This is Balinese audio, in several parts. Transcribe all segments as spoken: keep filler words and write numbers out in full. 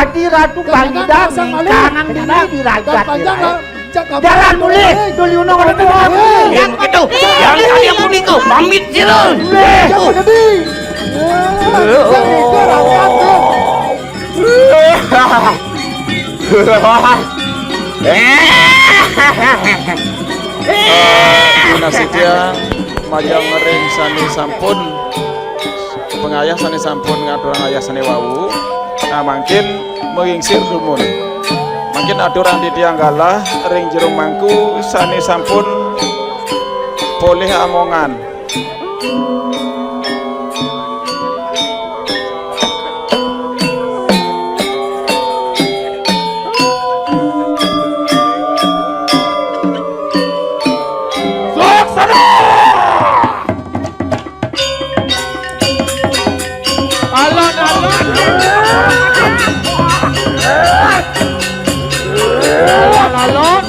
Adi Ratu Bangida, jangan dulu dirajat, jangan panjang, dirajat. Jalan mulih, dulu ngono. Yang itu, yang tadi yang mulih kok pamit sih, Run. Mulih. Jangan sedih. Jangan sedih, rakyat, Run. Dina Sidya majeng ring sane sampun pengayah sane sampun ngaturang ayah sane wau. Nah, mangkin mengingsir dumun. Mangkin aturang titiang galah ring jero mangku sane sampun polih amongan. Alon, alon. Alon, alon.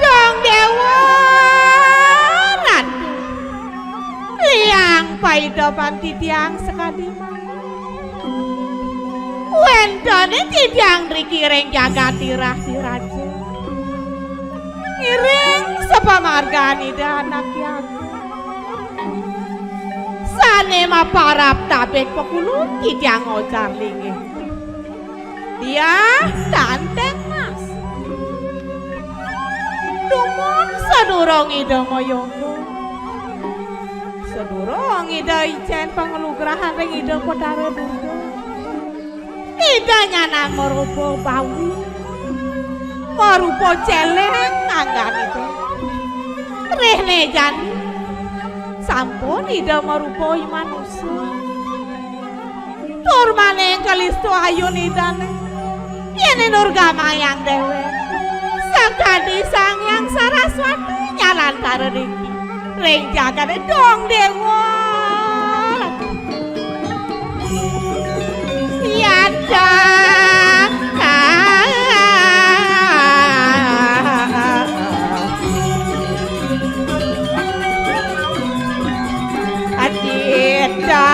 Dong Déwa Ratu, liang paidopan titiang sakadi mangkin. Wénten titiang riki ring jagat Tirah Diraja. Ngiring sapamargan Ida Anak Yaga. Sané maparab tabih pakulun titiang ojar linggih. Diah Tanteng Mas. Dumun sadurung Ida mayoga. Sadurung Ida icén panglugrahan ring Ida Betara Durga. Ida nyanan marupa bawi. Marupa céléng anggan Ida. Rihné jani sampun Ida marupa i manusa. Tur maning kalistu ayun Idané, yén nurgamayang déwék, sakadi Sang Hyang Saraswati nyalantara riki ring jagaté. Dong Déwa. Yata. Adita.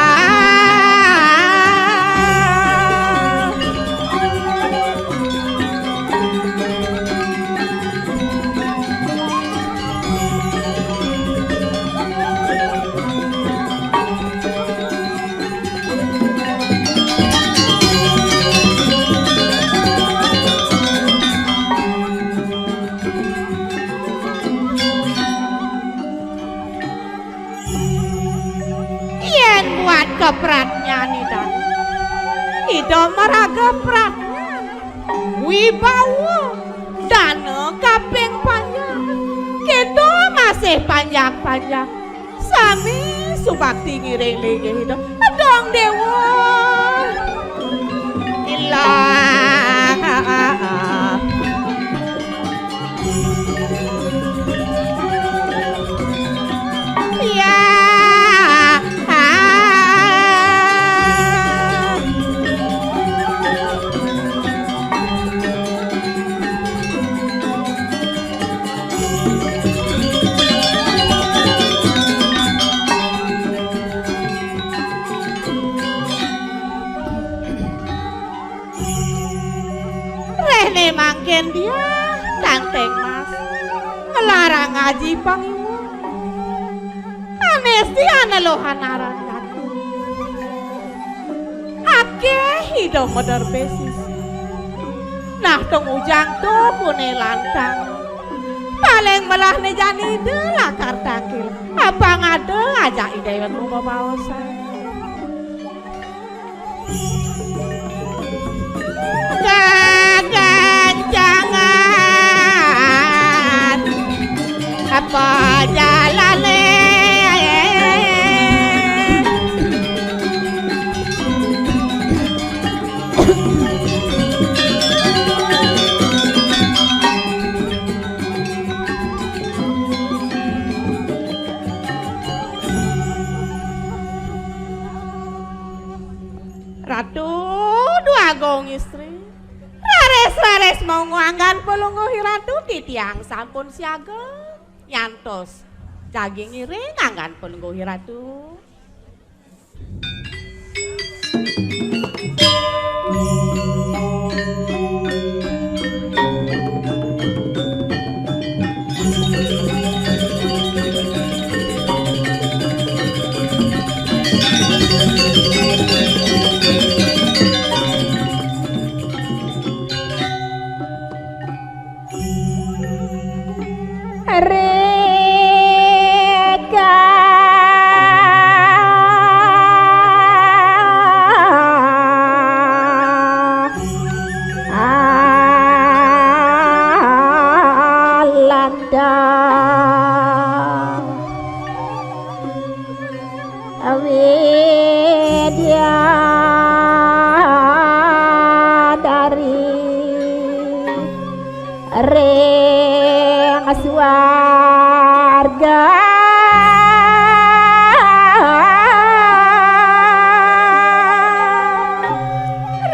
Yén buat kapradnyan Ida, Ida maraga pradnyan, wibawa, dana kaping panjak, kéto masih panjak-panjak, sami subakti ngiring linggih Ida. Dong Déwa. Ilah. Ya. Rehné mangkin Diah Tanteng Mas nglarang aji pangiwa. Ané setian leluhan aran Ratu. Akéh Ida maderbé sisi. Nah, tungujang tuh kuné lantang. Paling melahné jani Ida lakar tangkil. Apang ada ajak Ida iwet mabaosan. Kagancangan apa jalané? Ratu Dwagung Istri, raris-raris monggo anggan palungguh Ratu, titiang sampun siaga nyantos Jagi ngiring anggan Palungguh Ratu. Rika Alanda Widya dari ring swarga.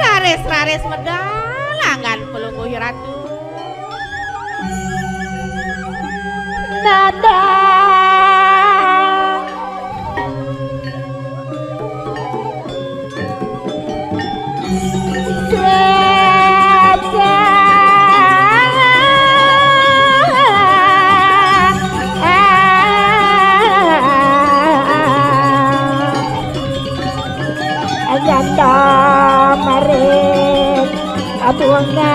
Raris-raris medal anggan Palungguh Ratu. Nada Sweta Nyanda maring bunga.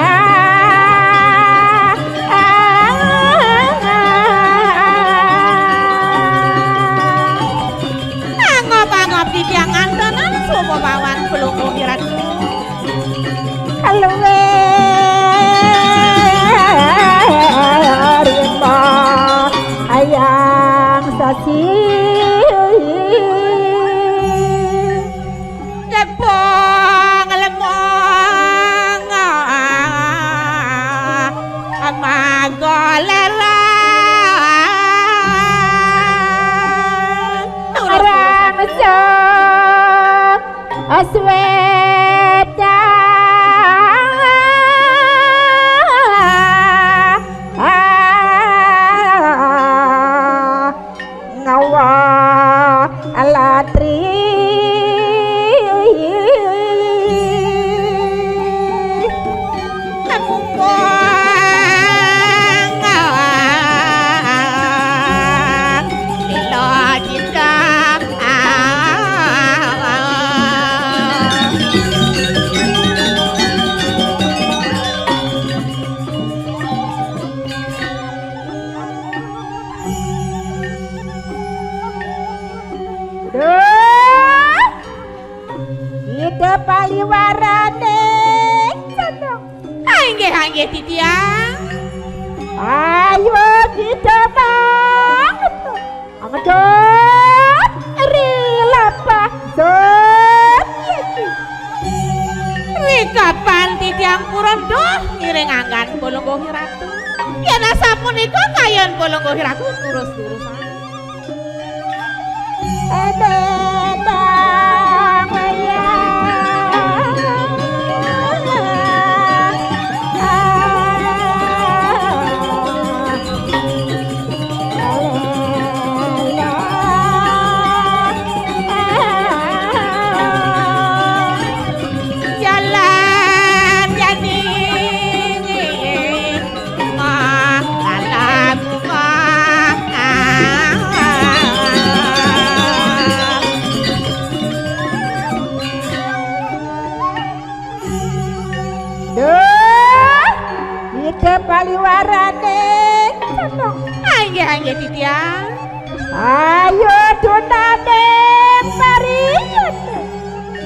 Angop-angop titiang ngantenan suba pawan Palungguh Ratu. Luwih rimba Ayang Sasi. Tepung lemong magoleran. Orang song asweta. Ngawa alatri. Namumpung ngawa lilo cinta. Duh, kita paliwarane. Inggih, inggih, titiang. Ayo kita banget. Angkat ri lapah setiaki. Rikapan titiang purun duh ngiring anggan Palungguh Ratu. Yen asapunika kayun Palungguh Ratu terus-terusan. Ada bang wayang. Jalan jani bunga, ala bunga. Duh, kita paliwarane. Angge, angge, titiang. Ayo tunane pariyan.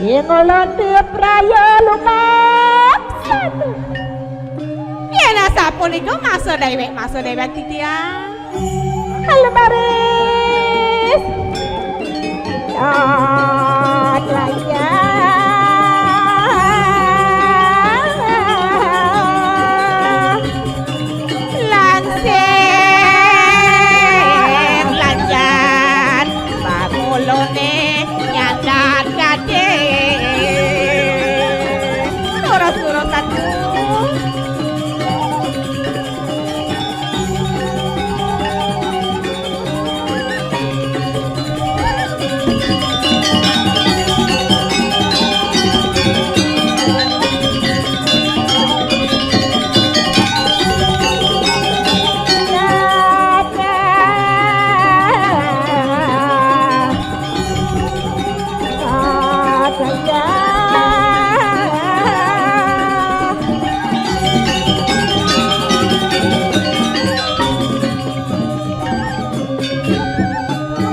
Ing ulun dip raya lumaksana. Yen asapunika masa dewek, masa dewek titiang. Halo, Maris. Dot wayah. Langsing lancar pamulone nyandat gade. Lurus-lurus satu.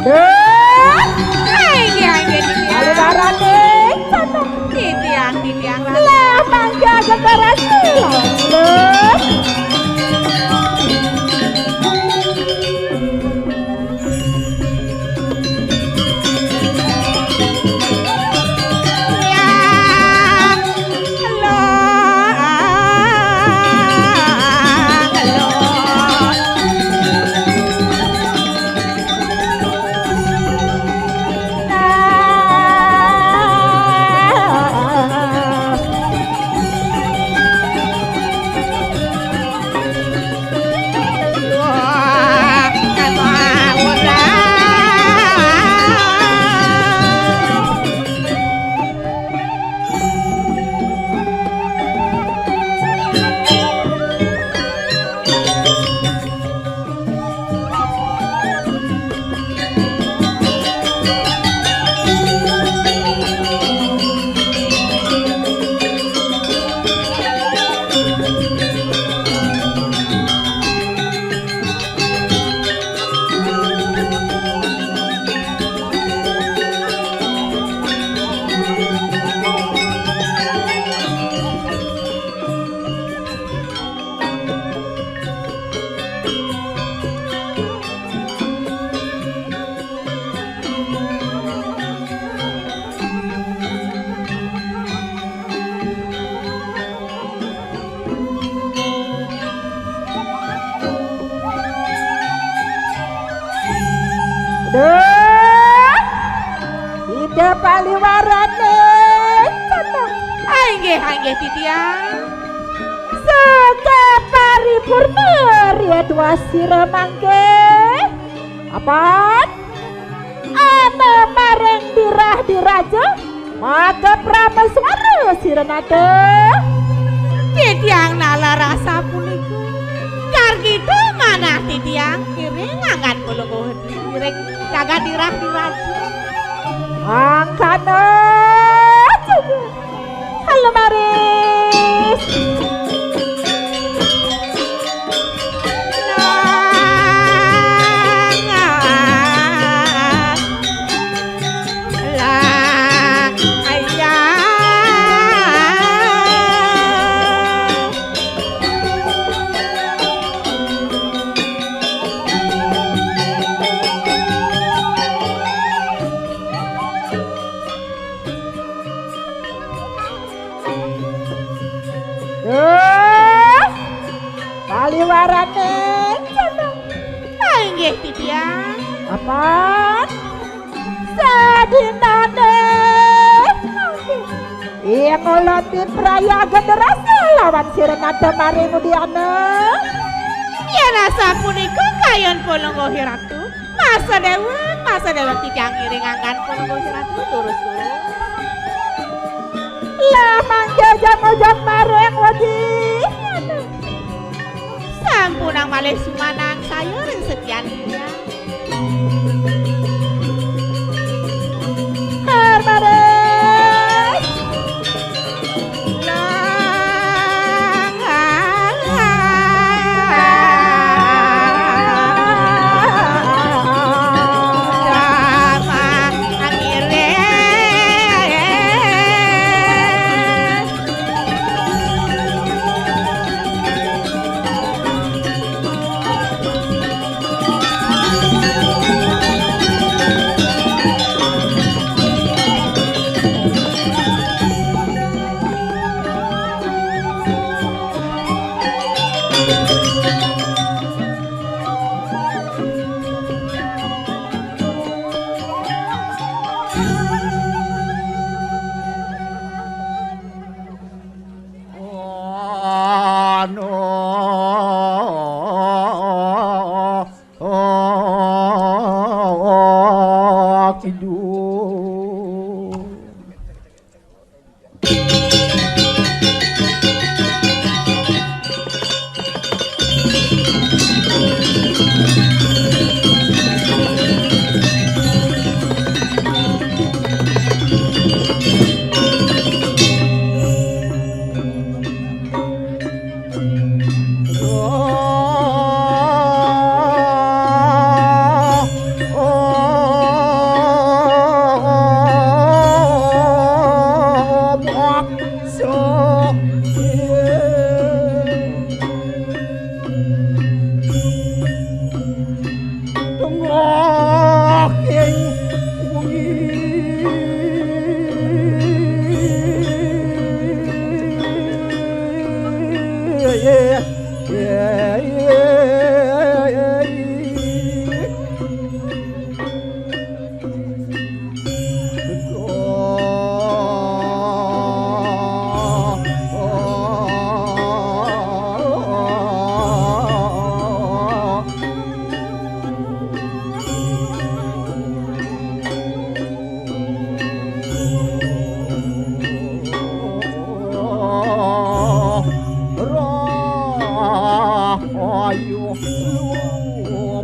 Duh. Ayo, ayo, ayo. Ayo, barang nih. Titiang, titiang. Lah, mangga generasi. Loh. Duh, Ida Paliwarane. Ah, inggih, ah, inggih, titiang. Saka paripurna ri yadwasira mangke. Apan? Ana maring dirah diraja, maka prameswara sira nata. Titiang nalar asapunika. Kargita manah titiang ngiring anggan palungguh ring jagat dirah diraja. Mangkana juga. Halo, Maris. Duh, Paliwarane. Ah, inggih, titiang. Apan? Sadinane. Iya, ngulon di prayaga derasa lawan sira nata mari mudiana. Yen asapunika kayun palungguh ratu. Masa dewek, masa dewek titiang ngiring anggan pun Gusti Ratu, terus, terus. Lah, mangke jam-jam bareng wedi. Sampunang malih sumanang saya ring sekian titiang. Har bareng. Anu, oh, oh, oh,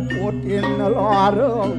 Putin larang.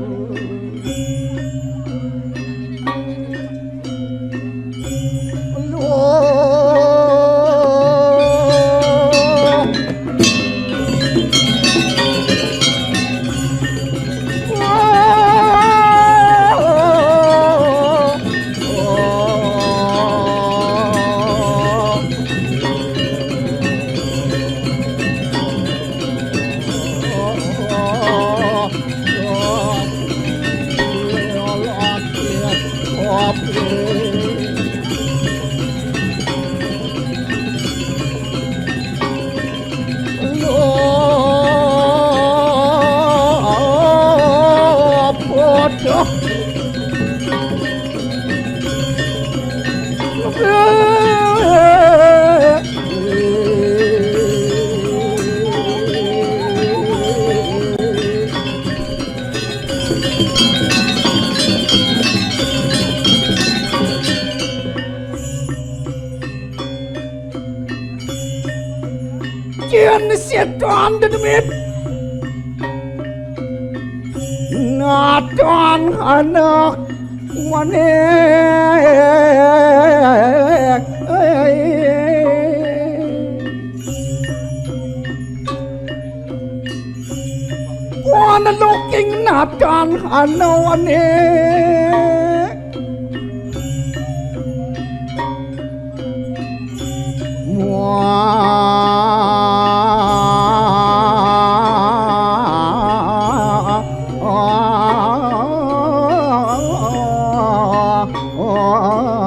Yen setan dedemit natan anak maneh. Wana loking natan anawane. Mua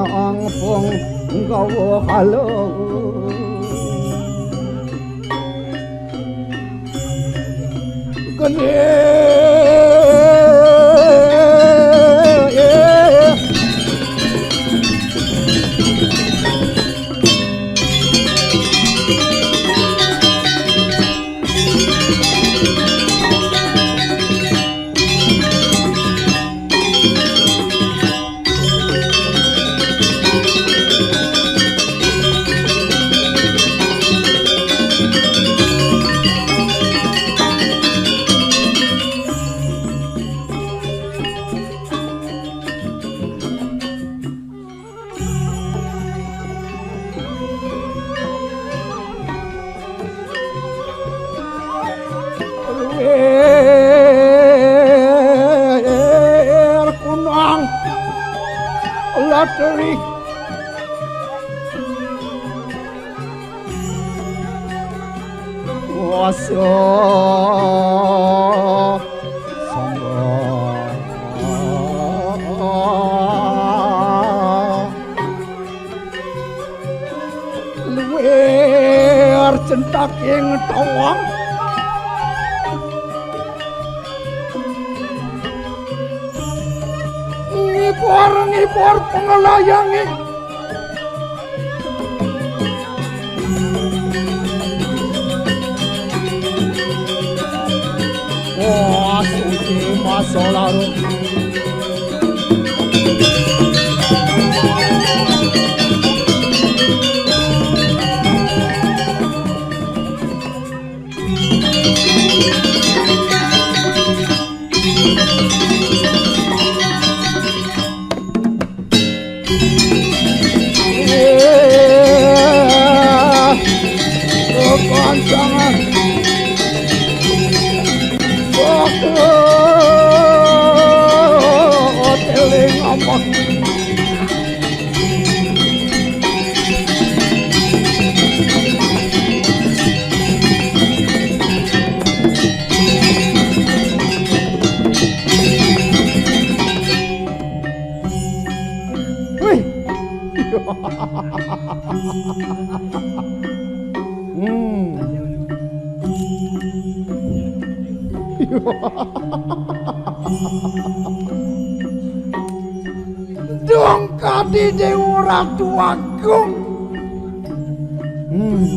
ang pung gawa halo. Luwir kunang latri. Wasa sangga. Luwir centaking tawang. Ngibor-ngibor pangalayange. Wah, suci masa larut. Kepancangan. Waktu teling amat. Wih. Hmm. Dong kadi Dewa Ratu Agung. Hmm.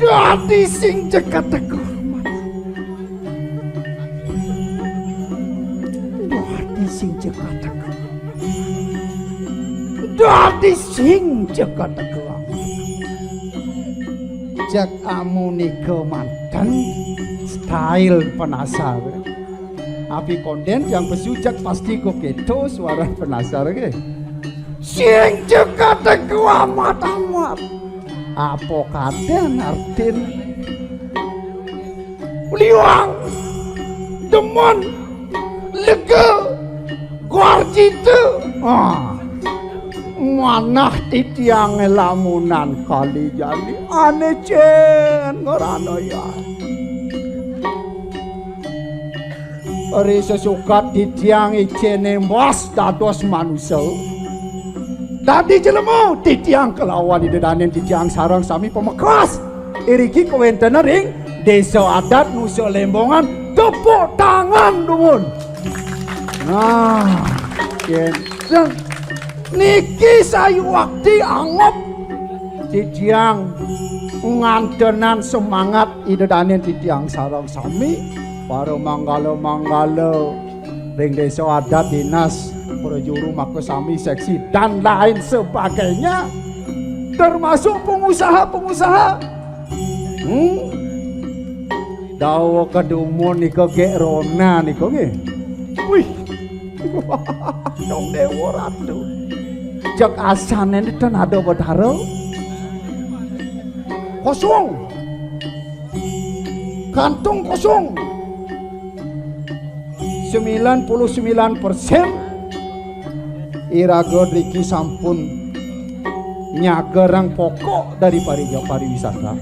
Dadi sing jagat hormat. Dadi sing jagat hormat. Dadi sing jagat hormat. Cek amunika manten style penasar. Api konden yang besujak pasti kok keto suara penasar ke. Sing jagat hormat amat. Apa kaden artin? Liwang, demen, lega, gorjita. Ah, manah titiang lamunan kali jani ane cen ngerana ya. Ri sesukat titiang icene mbas dados manusa. Dadi jelema titiang kelawan ida danen titiang sareng sami pamekas. Iriki kawéntenan ring Désa Adat Nusa Lembongan, tepuk tangan dumun. Nah, kénten niki sayuwakti anggep titiang ngantenan semangat ida danen titiang sareng sami para manggala-manggala ring Désa Adat, dinas, prajuru, makasami, seksi, dan lain sebagainya, termasuk pengusaha-pengusaha. Hmm? Dawuh kedumun nika gek rona nika nggih. Wih. Dong Dewa Ratu. Cek asane ten ada Betara. Kosong. Kantung kosong. Sembilan puluh sembilan persen iraga driki sampun nyagerang pokok dari parija-, pariwisata.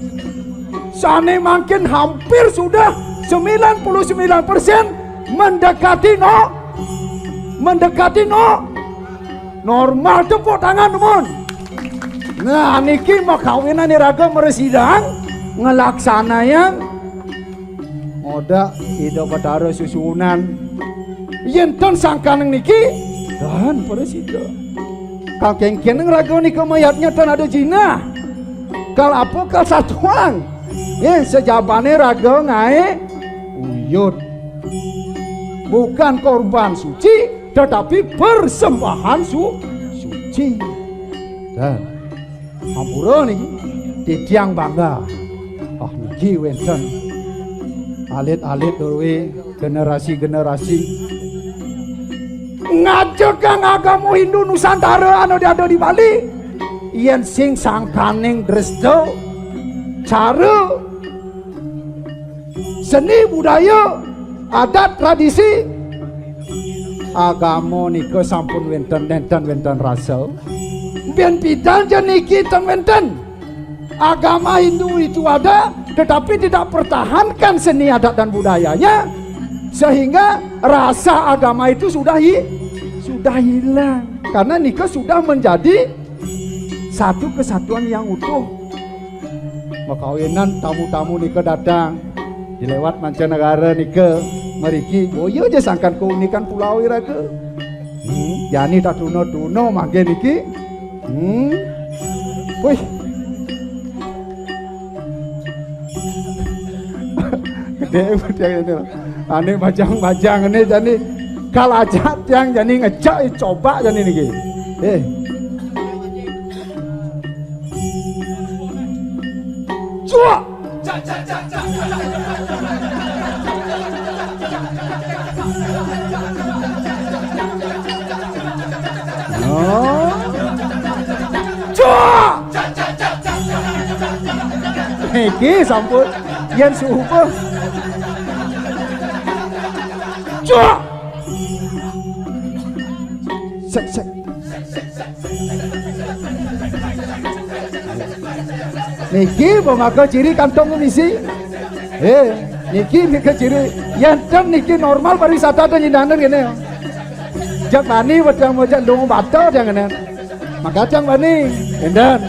Sane mangkin hampir sudah sembilan puluh sembilan persen mendekati no-, mendekati no-, normal. Tepuk tangan, dumun. Nah, niki makawinan iraga mrasidang nglaksanayang ngodak Ida Betara susunan. Yen ten sangkaning niki, tan prasida. Kang kengkeneng raga nika mayatnya tan ada jinah. Kal apa kal satuang? Yen sejabane raga ngae uyut. Bukan korban suci, tetapi persembahan su-, suci. Dan ampura niki, titiang bangga. Ah, niki wenten alit-alit duwe generasi-generasi ngajegang agama Hindu Nusantara anu diada di Bali. Yen sing sangkaning dresta, cara, seni budaya, adat tradisi, agama nika sampun wenten, nenten wenten rasa. Mbiyen pidan ja niki ten wenten. Agama Hindu itu ada, tetapi tidak pertahankan seni adat dan budayanya, sehingga rasa agama itu sudah hi-, sudah hilang. Karena nika sudah menjadi satu kesatuan yang utuh. Makawinan tamu-tamu nika datang dilewat mancanegara nika mriki, boya ja sangkan keunikan pulau iraga. Hmm, jani tatuna-tuna mangke niki. Hmm. Wih. Gedhe tiang ini lho. Ane bajang-bajang ini jani kal ajak tiang jani ngejak coba jani niki. Eh. Cuak. Niki sampun. Yen subuh. Cuk. Sek, sek. Niki pemaka ciri kantong misi. Eh, niki nika ciri. Yen ten niki normal pariwisata ten nyindanan kene. Jak bani wetang mojak lunga bata jang kene. Maka jang bani. Endan.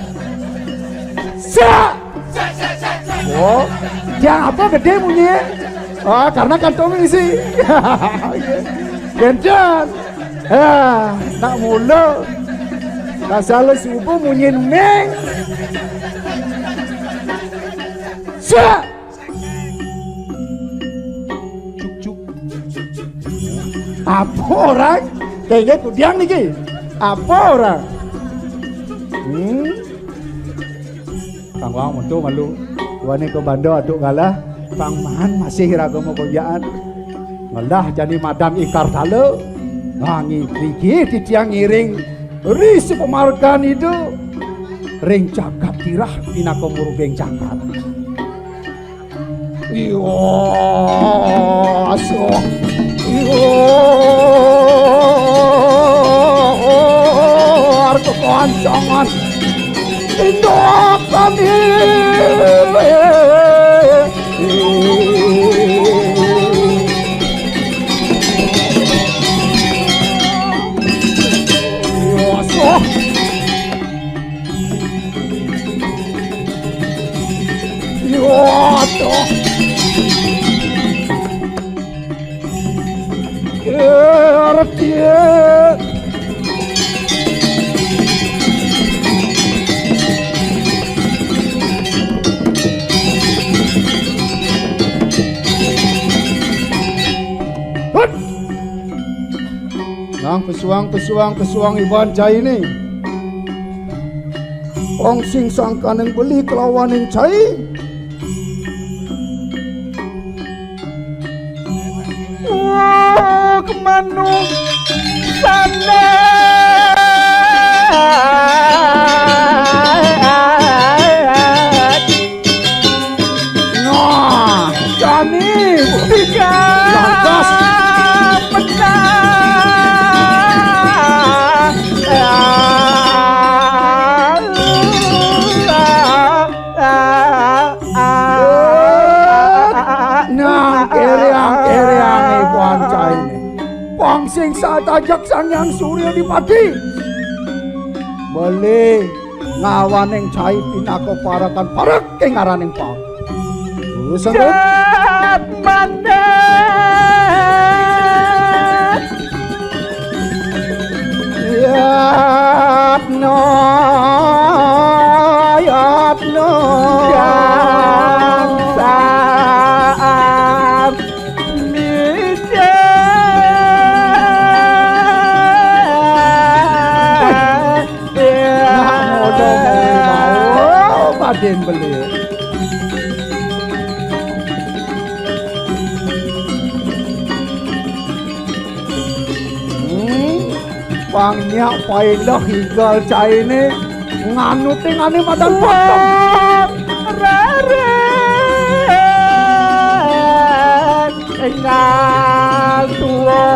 Sak. Oh, jang apa gede munyi? Ah, karena kantong isi. Endan. Ah, nak mula. Kasal subuh munyi meng. Sak. Cuk, cuk. Apa orang? Kayaknya kudiang niki. Apa orang? Hmm? Kang Wang metu malu. Wani ke banda aduk galah. Pang man masih raga makonjakan. Ngelah jani madam ingkar tala. Wangi riki titiang ngiring. Ri sepemargan ida. Ring jagat tirah pinaka murubing jagat. Iya, asuh. Iya, harta pancangan. Tindakan ini. Iya, asuh. Iya, atuh. Eh, arep piye? Hut! Nang pesuang, pesuang, pesuang iban cai ni. Wong sing sangkaning beli kelawaning cai. Wah, kemanu sana. Nah, jani. Tiga. Lantas. Pecah. Nah, kereang-kereang iban cai ni. Pang sing satajak Sang Hyang Surya Dipati. Beli ngawaning cai pinaka parakan parek ing ngaraning pang. Terus, sanggup? Jat mandat. Yatno, yatno. Gangsaan mijil. Nak modong mau, Raden beli. Hmm, pang nyak paindah igal cai ni nganuting ane madan potong. Wah, raret engal tua.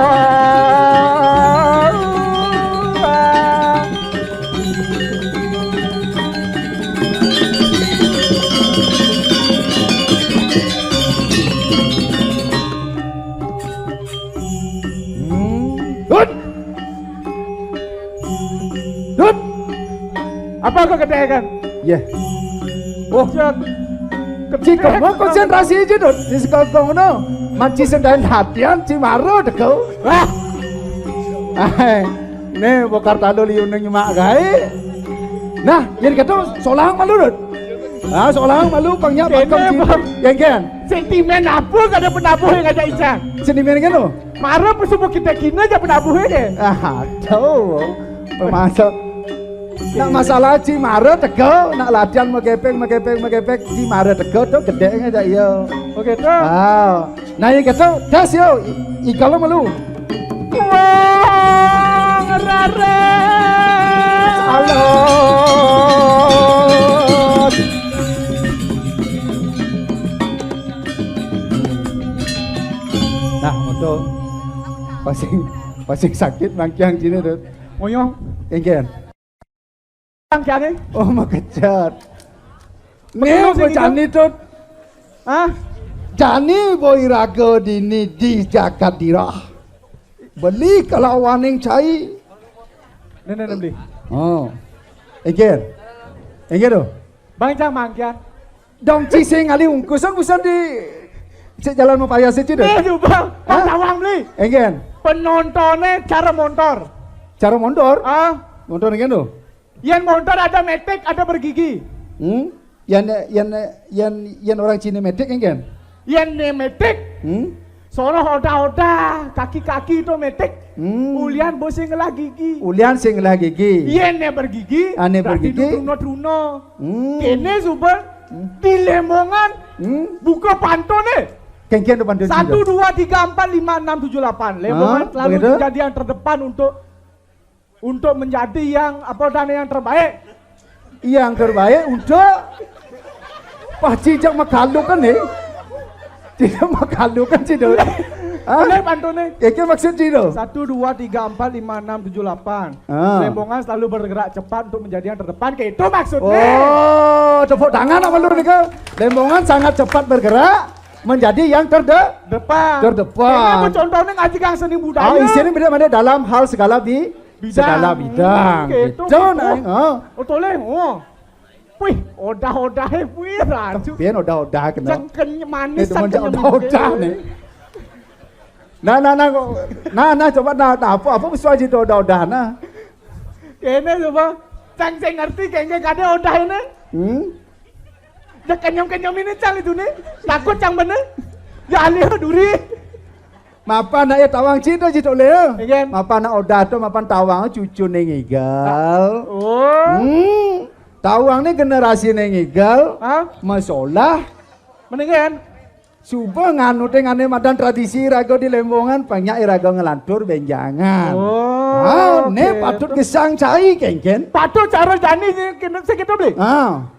Hmm. Hut! Hut! Apa kau katakan? Yeh. Oh. Cek. Ci kamu konsentrasi aja, Dut. Di sekongkong no. Manci sendain hatian, ci maro deko. Wah. Ai. Ne bokar talo liu neng nyemak gae. Nah, yen keto solang malu, Dut. Ah, solang malu pang nyak. Kene, pangkang ci. Bang. Yen ken. Sentimen apa kada penabuh yang ada Icang? Sentimen keno. Mara pesubu kita kina aja penabuh aja. Ah, aduh. Pemasok. Nak masalah ci mara tega, nak latihan megepeng, megepeng, megepeng, ci mara tega tu gedeng aja iya. Oke, tu. Ah. Nah, yang kata, das yo, i-, ikal malu. Wong raret. Salah. Sing, paling sakit mangkiang ciné, Dut. Ngoyong. Éngkén. Mangkiangé. Oh, makejat. Né jani, Dut. Hah? Jani boh iraga dini di jagat dirah. Beli kalawaning cai. Né, né, né, beli. Oh. Éngkén. Éngkén, Dut. Bang, cang mangkiang. Dong ci sing ngalih ungkus, ungkusan di cék jalan mapayas ci, Dut. Né, coba. Bang, tawang, beli. Éngkén. Penontonné cara montor. Cara montor? Ah. Montor éngkén, Dut. Yén montor ada metik, ada bergigi. Hmm? Yén, yén, yén, yén orang ciné metik, éngkén? Yén né metik, Hmm? Soroh odah-odah, kaki-kaki to metik. Hmm. Ulian boh sing ngelah gigi. Ulian sing ngelah gigi. Yén né bergigi, ané bergigi, truna-truna. Hmm. Kéné suba, hmm, di Lembongan, hmm, buka pantunné. Kéngkén to pantun. Satu, dua, tiga, empat, lima, enam, tujuh, delapan. Lembongan selalu menjadi yang terdepan untuk untuk menjadi yang apa dan yang terbaik. Yang terbaik untuk Pak Cijak makalukan nih. Tidak makalukan sih, Dut. Hah? Ini pantunnya. Iki maksud sih, Dut. Satu, dua, tiga, empat, lima, enam, tujuh, delapan. Ah. Lembongan selalu bergerak cepat untuk menjadi yang terdepan. Kayak itu maksudnya. Oh, tepuk tangan apa lu nih? Lembongan sangat cepat bergerak menjadi yang terdepan. Terdepan. Ini apa contohnya ngaji kang seni budaya? Oh, isinya beda mana dalam hal segala bi bidang. Segala bidang. Hmm, gitu, gitu, gitu. Nah, oh. Oh, toleh, oh. Wih, odah-odahe wih, raju. Biar odah-odah kena. Cengkenya manis, cengkenya odah-odah nih. Nah, nah, nah, nah, nah, coba, nah, nah, apa, apa bisa aja itu odah-odah, nah. Kene coba, cang sing ngerti, kayaknya kade odah ini. Hmm? Ya kenyom-kenyom ini cang itu nih, takut cang bener. Ya alih duri. Mapan nak ya tawang cito cito leo. Mapan nak odah to mapan tawang cucu ning igal. Oh. Hmm. Tawang ni generasi ning igal. Hah? Masolah. Mendingan. Suba nganute ngane madan tradisi raga di Lembongan, banyak iraga ngelantur benjangan. Oh. Ah, ne patut gesang cai kengken. Patut cara jani sing kita beli. Ah.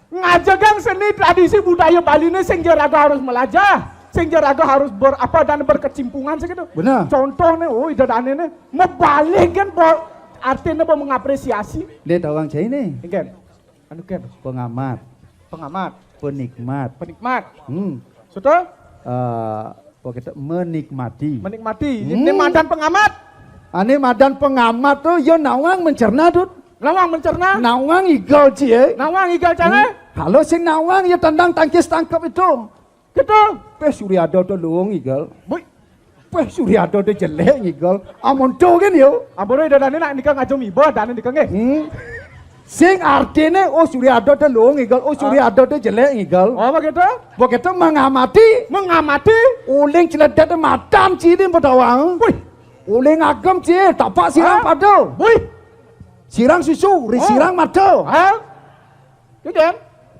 Ngajagang seni tradisi budaya Bali ini sing jaraga harus melajah, sing jaraga harus ber, apa dan berkecimpungan segitu. Benar. Contoh nih, oh ida dane nih, mebalik kan bo, artinya bo mengapresiasi. Dia tawang cai nih. Kan, anu kan. Pengamat. Pengamat. Penikmat. Penikmat. Hmm. Sudah? Eh, kita menikmati. Menikmati. Hmm. Ini madan pengamat. Ane madan pengamat tuh, yo nawang mencerna, Dut. Nawang mencerna. Nawang igal cie. Nawang igal cie. Hmm. Kalau sing nawang ya tendang tangkis tangkep itu. Gitu. Peh Suryado tuh luung igal. Bui. Peh Suryado tuh jelek ngigal. Amun tuh kan yo. Ampun, ida dane nak nikah ngajum iba dane nikah nggih. Hmm. Sing artine oh Suryado tuh luung igal, oh Suryado tuh jelek ngigal. Oh begitu? Begitu mengamati. Mengamati. Uling celedet madan cidin pedawang. Wih. Uling agem cie, tapak sirang pada. Wih. Sirang susu, ri sirang mata. Hah? Gitu kan?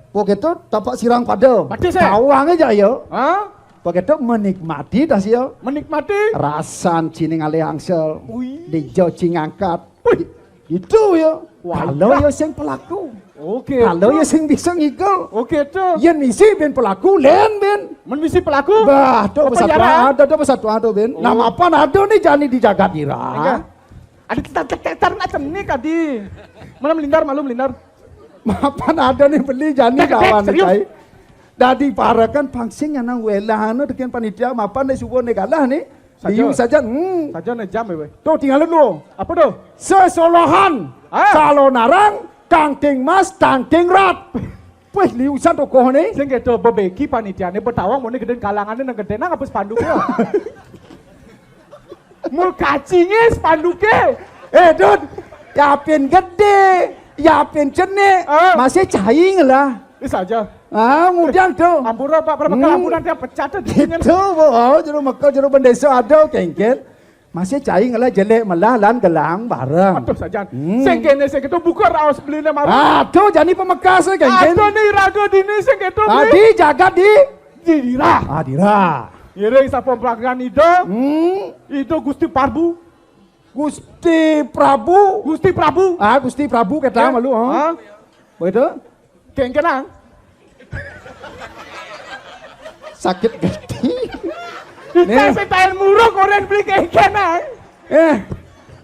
Begitu tapak sirang pada. Batis, eh? Tawang aja ya. Hah? Begitu menikmati dah sih ya. Menikmati. Rasan cini ngalih angsel. Wih. Di jauh cing angkat. Wih. Itu ya. Wah, kalau ya sing pelaku. Oke. Kalau ya sing bisa ngigel. Oke tuh. Yen misi ben pelaku, len ben. Men misi pelaku. Bah, tuh pesatuan ada, tuh pesatuan tuh ben. Oh. Nama apa ada nih jani di jagat ira? Ada tetar-tetar nak cenik adi. Mana melindar, malu melindar. Mapan ada nih beli jani kawan nih, serius? Dadi parekan pangsing nang welah anu deken panitia mapan nek subuh nek kalah nih. Saja. Liu saja. Hmm. Saja nek jam weh. Tuh tinggal dulu. Apa tuh? Sesolohan. Ah. Salonarang, tangting mas, tangting rat. Weh, liu san tokoh nih. Sing kedo bebeki panitiane betawang mone geden kalangane nang geden nang apa spanduknya? Mul kacinge spanduke. Eh, Dut, yapin gede, yapin cenik, masih caing lah. Ini saja. Ah, mudian tuh. Ampura, Pak, berapa kali ampunan tiap pecah tuh. Gitu, oh, jero Mekah, jero Bendesa ada kengken. Masih caing lah jelek melah lan gelang bareng. Aduh sajan. Hmm. Sing kene sing itu buka raos beline maru. Aduh, jani pemekas kengken. Aduh nih raga dini sing itu. Tadi jagat di Dirah. Ah, Dirah. Ngiring sapa pelagan Ida? Hmm. Ida Gusti Prabu. Gusti Prabu. Gusti Prabu. Ah, Gusti Prabu kita malu, ha. Begitu? Kengkenang. Sakit geti. Nih. Sing taén muruk orén beli kéngkén aé. Eh.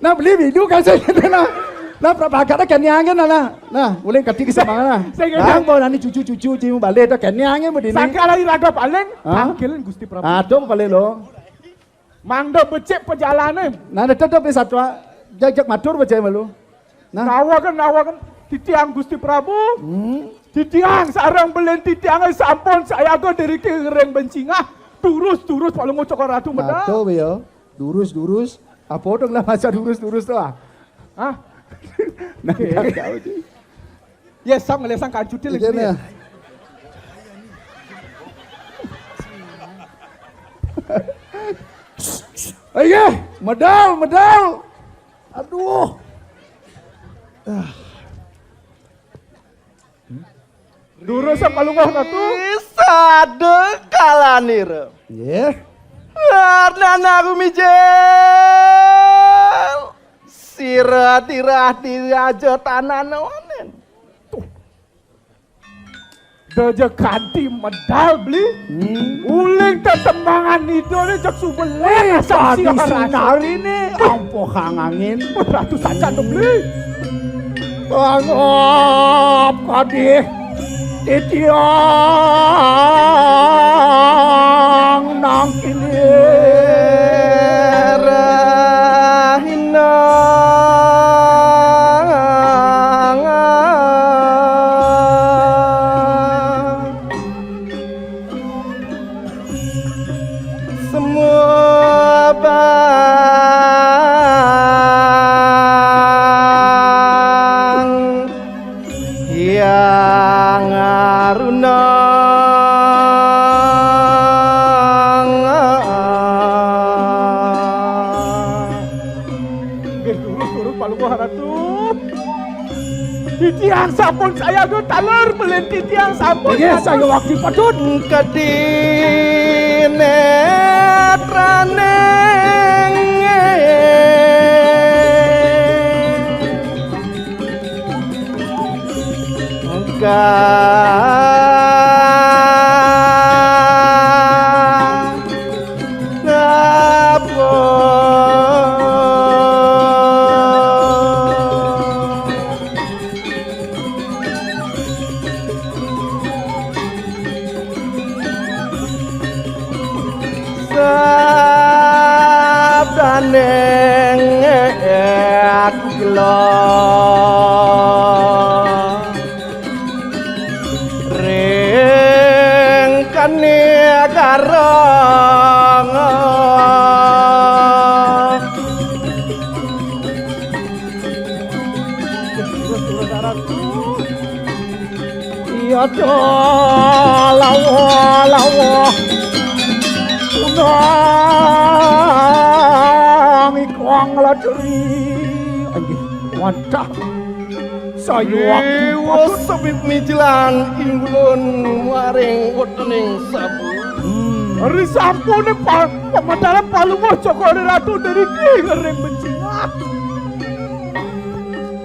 Nah, beli bidu kan sing kéné nah. Nah, prapagata kéné angin nah, nah. Nah, ulih kati kesemangan nah. Sing kéné. Nah, mbok nani cucu-cucu cimu balik dah kéné angin bedini. Sangkala iraga paling Hah? Tangkilin Gusti Prabu. Aduh, paling lo. Mangda becik pejalané. Nah, tetep di satwa. Jajak matur becik malu. Nah. Nawaken, nawaken titiang Gusti Prabu. Hmm. Titiang sareng belin titiangé sampun sayaga diriki ring bencingah. Durus-durus Palungguh Cokor Ratu medal. Aduh, ya. Durus-durus. Apa dong lah masa durus-durus tuh ah? Hah? Nah, Oke. Nggak tahu sih. Ya, sam ngelesang kancutil Iya, ini. Nah. Ayo, medal, medal. Aduh. Ah. Durus Palungguh Ratu. Sada kalanira. Nggih. Warnana rumijil. Sira dirah diraja tanana wanen. Daja kanti medal beli. Hmm. Uling tetembangan idané cek subelah. Wih, asam tadi siang rasa. Sinarine ampoh kang angin. Ratu sajan to beli. Anggap kadih titiang nang kini. Rahina. Semua bang yang aruna. Nggih, durus, durus, Palungguh Ratu. Titiang sampun sayaga taler belin titiang sampun Inggih, taler. Saya waktu patut. Kedinetraning Ka Napa? Sabdaning aku gelo. Ring kane garang. Iya, lawa, lawa. Unang ikang ladri. Inggih, wantah. Sayuwakti Riwus patut. Sebit mijilan ing ulun maring wetening sabu. Hmm. Ri sampune pa-, pamataran Palungguh Cokor Ratu deriki ngering bencingah.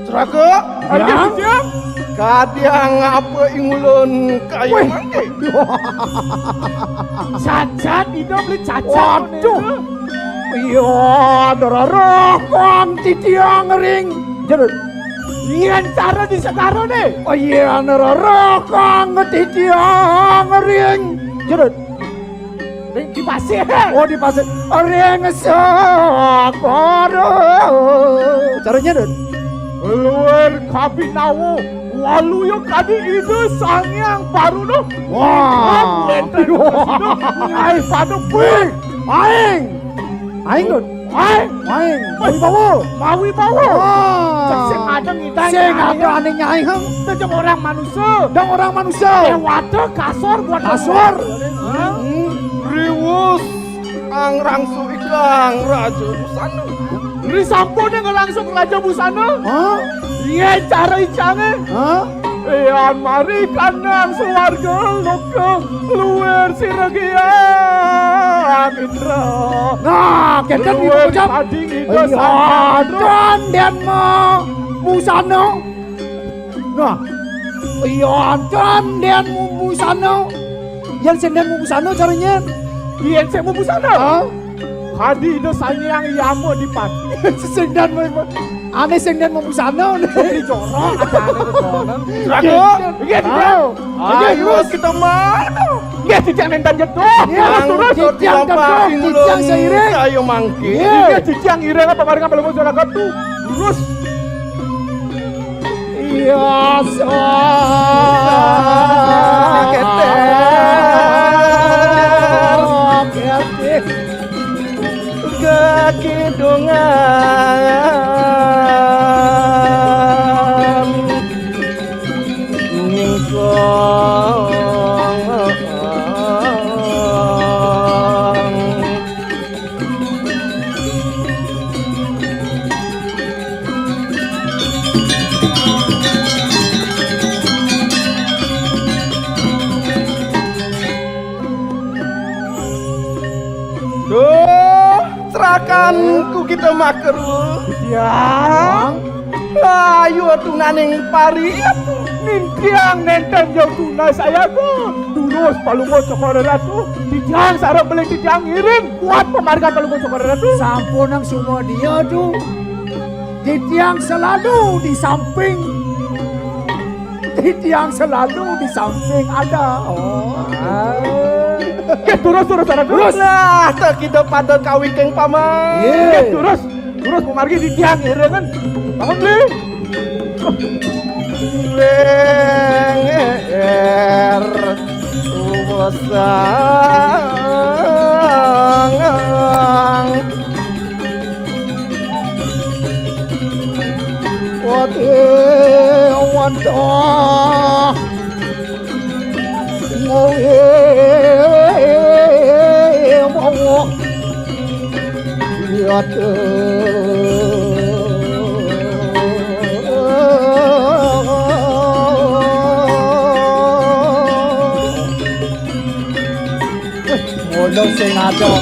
Ceraga, Ayo, ya. Kadiang apa ing ulun kayu Wih. Mangke? Cacat, Ida beli cacat. Waduh. Iya, darah kang titiang ring. Jerut. Yen cara di Segara ne. Oh iya, darah kang titiang ring. Jerut. Ring di pasir. Oh, di pasir. Ring Segara. Caranya, Dut. Luwir kabinawa, waluya kadi Ida Sang Hyang Baruna. Wah. Wénten Ida ngai pada Wih, aing. Aing, Dut. Aing. Aing. Mawi bawa. Mawi bawa. Wah. Cek sing ada ngidang Sing nyai. Ada ane nyai, heng. Itu cuma orang manusia. Dong orang manusia. Dewata kasar buat Kasar. Hah? Hmm. Riwus angrangsu ikang Raja Busana. Ri sampun ngrangsu Raja Busana. Hah? Iya cara icange. Hah? Yan mari kandang swarga loka luwir sira Hyang Indra. Nah, kita di Luwir ucap. Ading Ida Iya, Sang Indra. Dan mau busana. Nah, iya, dan dan mau busana. Yang senden mau busana caranya. Yen sing mubusana. Hah? Kadi Ida Sang Hyang Yama Dipati. Sing dan mubusana. Ane sing den mung busana. Dicorok, ada ane kedonan. Ragu? Nggih, Titiang. Ayo, kita maju. Nggih, Titiang nenten jedok. Iya, terus, terus. Titiang jedok, Titiang seiring. Ayo mangke. Iya. Nggih, Titiang iring apa maring apa lemu suara katu. Terus. Iya, sah. Keter. Oke, oke. Kekidungan nyingkong. Duh, cerakanku kita makeru. Ya. Ayo tunaning pariat. Nintiang nenten jauh tunai saya tu. Terus palungo cokor ratu. Titiang sarap beli titiang ngiring. Kuat pemarikan palungo cokor ratu. Sampunang sumo dia tu. Titiang selalu di samping. Titiang selalu di samping ada. Oh. Ah. Nggih, terus, terus, terus. Terus. Nah, tak kita pada kawiking paman. Iya. Nggih, terus. Terus pemargi titiang iringan. Bangun, Bli. Lenger. Uwasang. Wate wanda ngowe mawa yate. Wis, mula sing ado.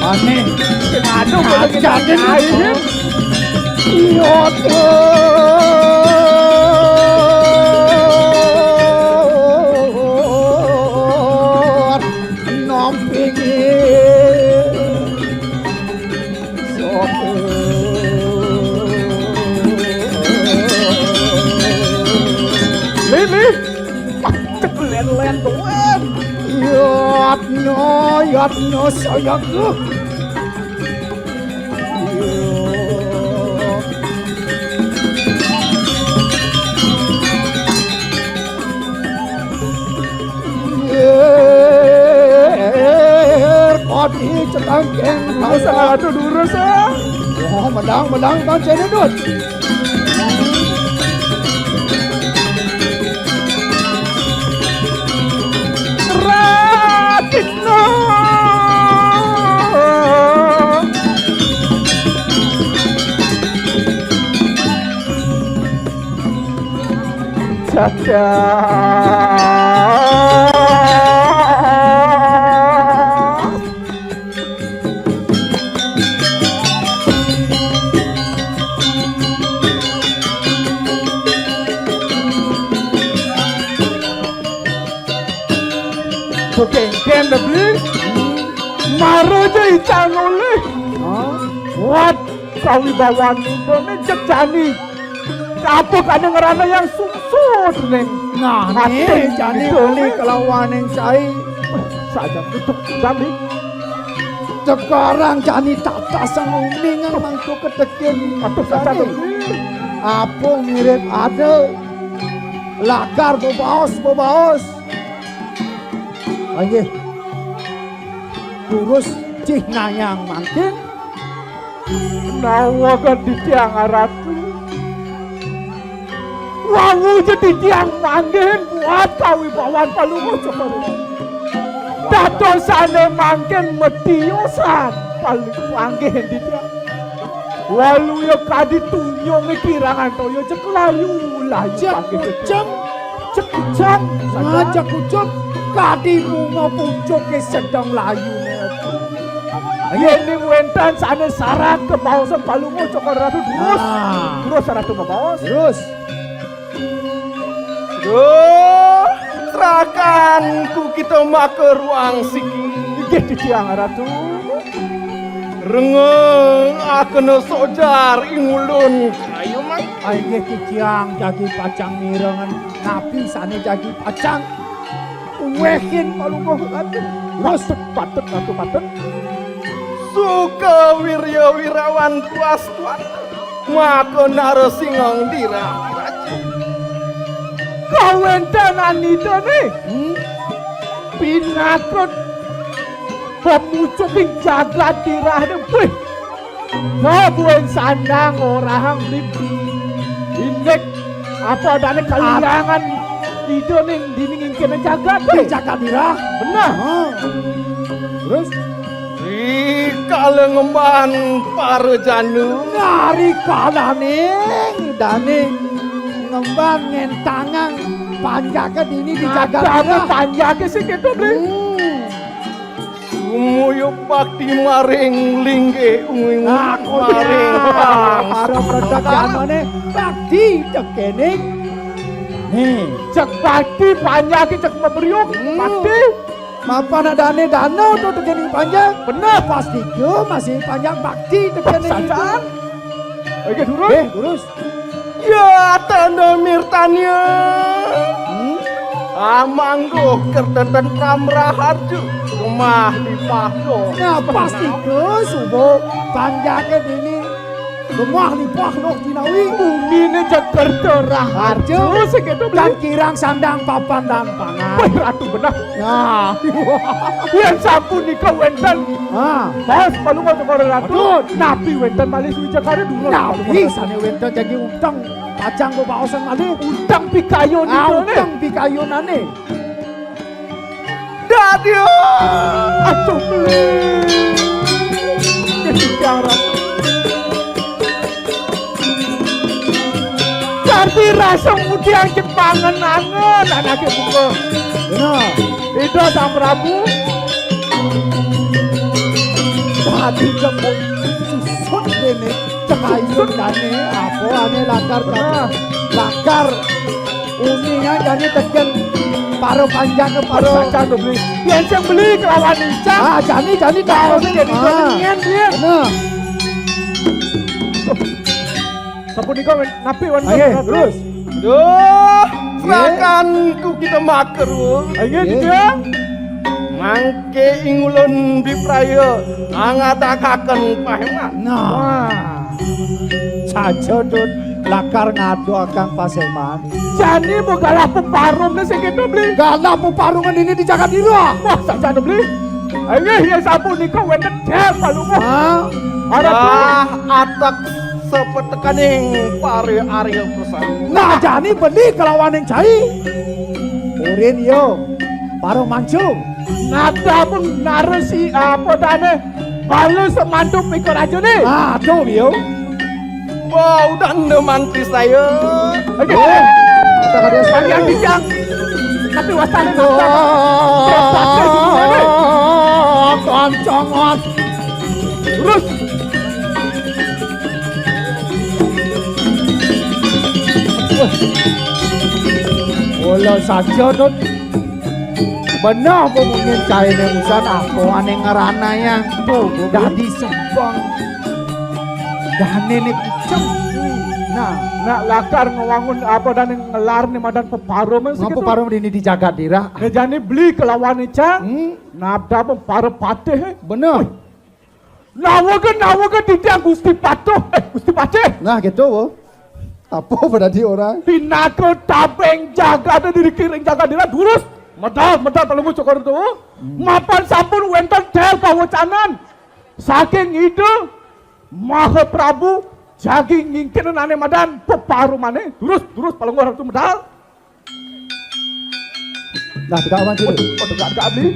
Aneh. Sing ado, mula sing ado. Iya, Dur. Nampingi. Sapa? Lili. Cek len-len doang. Yatna, yatna sayangku. Padi cetangkeng. Aduh, durus, ah. Wah, menang, menang, bang, cene, dut. Ratino. Caca. Kepengken, Bli. Mara ja ican olih. Hah? Wat kawibawan Indrane jejani. Apa kane ngrana yang sungsut ning. Nah, ning jani beli kelawan ning cai. Saja tutup jani. Sekarang jani tata sang uningan mangko ketekin. Aduh, saja tutup. Apa mirip ada lagar bebaos, bebaos. Ayo. Terus cih nayang mangkin. Nawa kan titiang aratu. Wau ja titiang mangkin buat kawibawan Palungguh Cokor. Dadosane mangkin mediosan paling panggih titiang. Waluya kadi tunyunge kirangan toya cek layu, layu. Cek panggih kucing. Cek kucing. Nah, cek kucing. Kadi bunga pucuke sedang layu. Yen ning wenten sane syarat kebaosan Palungguh Cokor Ratu terus. Ah. Terus syarat kebaos. Terus. Duh, terakanku kita maka ruang siki. Nggih, titiang Ratu. Rengeng akena sojar ing ulun kayu, Mang. Inggih, titiang jagi pacang mirengan napi sane jagi pacang uwehin Palungguh Ratu. Patut, patut, Ratu, patut. Suka wirya wirawan puas tuan. Maka Narasingang dirah. Kawentenan Ida ne. Hmm? Pinakut pemucuking jagat dirah ne. Wih. Kabuin sandang orahang beli. Indik apa dane kaliangan Ida ning dini ngingkene jagat. Di jagat dirah. Bener. Oh. Terus? Rikala ngemban para jana. Nah, rikalane dane ngemban ngentangang panjake dini di jagat. Nah, dirah. Panjake sing keto, Bli. Hmm. Sumuyu bakti maring linggih uwing. Nah, maring parang para pradagane bakti tekening. Nih, cek bakti panjake cek mabriuk. Hmm. Bakti. Mapan dane dana to tekening panjang. Bener. Pasti ke masih panjang bakti tekening. Sajan. Oke, durus. Eh, durus. Ya, tanda mirtanya. Hmm? Amangguh kerteten pramraharju. Gemah lipah doh. Nah, pasti ke subuh panjake dini. Gemah lipah doh jinawi. Bumine Jakarta raharja. Sing keto, Bli. Kirang sandang papan dan pangan. Wih, Ratu bener. Nah. Yen sapunika wenten. Ah. Bos, Palungguh Cokor Ratu. Patut. Napi wenten malih sujakané durus. Napi sane wenten jagi utang pacang bebaosan malih. Utang pikayun. Ah, utang pikayunane. Dadia. Aduh, Beli. Titiang Ratu. Kanthi rasa mudian cek pangen-angen anake buka. Bener. Ida Sang Prabu. Dadi jemput susun dene cekayun dane apa ane lakar. Bener. Lakar uningan jane tegen para panjang para. Sajan to, Beli. Yen sing Beli kelawan Ica. Ah, jani, jani. Kelawan tak. Ica. Ah. Yen, yen. Bener. Sapunika wen-, napi wan. Ayo, terus. Duh, nggih. Rakanku kita maker, Wul. Ayo, nggih. Mangke ing ulun bipraya ngatakaken paheman. Nah. Wah. Saja, Dun, lakar ngaduakang paseman. Jani mau galah peparumne sing keto, Beli. Galah peparumne ini di jagat ira. Wah, saja, Beli. Ayo, ya sapunika wenten der Palungguh. Hah? Arep. Ah, atek sepetekaning pare Arya Persani. Nah, jani beli kelawaning cai. Urin yo, para mancu. Nada pun narasi apa dane? Balu semantuk pikir aja nih. Ah, tuh, yo. Wah, udah ende mantri saya. Oke. Kita kada. Bagian bidang. Tapi wasane nonton. Oh, kancang, Mas. Terus. Wala saja, Dut. Bener apa mungkin caine usan apa ane ngeranayang. Tuh, tuh, tuh. Dadi sebang. Dane ne kucing. Nah, nak lakar ngewangun apa dane ngelar ne madan peparum. Ngapa sing keto? Peparum dini di jagat dira? Nah, jani beli kelawan ne, Cang. Hmm? Nada pempara patih, eh. Bener. Wih. Nawega, nawega titiang Gusti Patuh. Eh, Gusti Patih. Nah, gitu, wo. Apa berarti orang? Pinaka tabeng jagat diri kiring jagat dira durus. Medal, medal Palungguh Cokor Ratu. Hmm. Mapan sampun wenten del kawecanan saking Ida Maha Prabu jagi ngingkirnane madan peparumane. Durus, durus Palungguh Ratu medal. Nah, tegak maju. Waduh, waduh, tegak, tegak, Bli.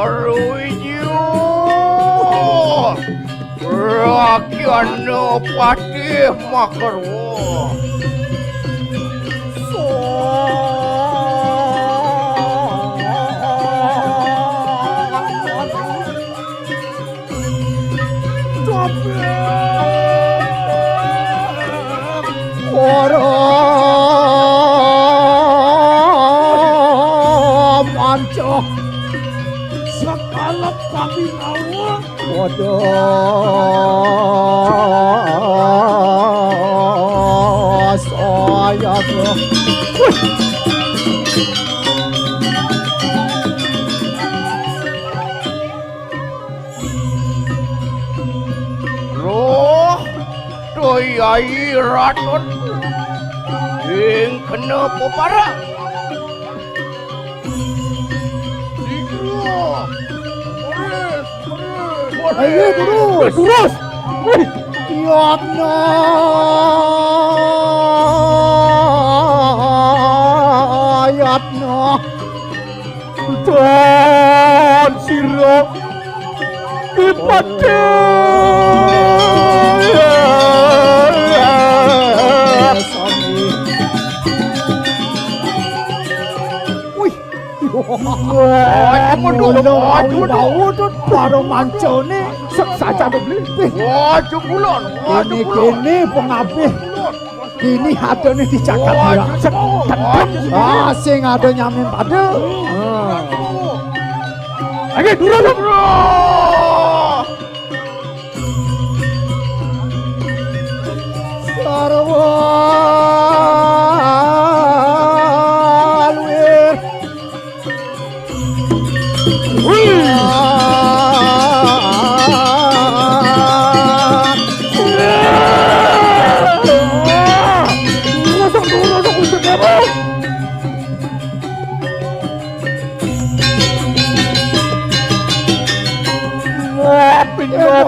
Aruh, iya. Rakyatna Patih Makarwa. Para manca, sakalep kami nawa. Waduh, saya tuh. Wih. Roh, doyai raton. Ing kena peparang. Ayo, terus. Terus. Wih. Yatna. Yatna. Dan sira dipatih. Wih. Wah, aduh, aduh, aduh, aduh, para mancane. Sek saja to, Bli. Wah, jebulon. Wah, ini jebulon. Kene pengabih. Kene hadene di jagat. Wah, ira. Sek, wah, tendem. Wah, sing ada nyamin pada. Ayo, durung, durung. Sarwa luwir. Wih. Durung, durung, durung, durung. Wah, pindah.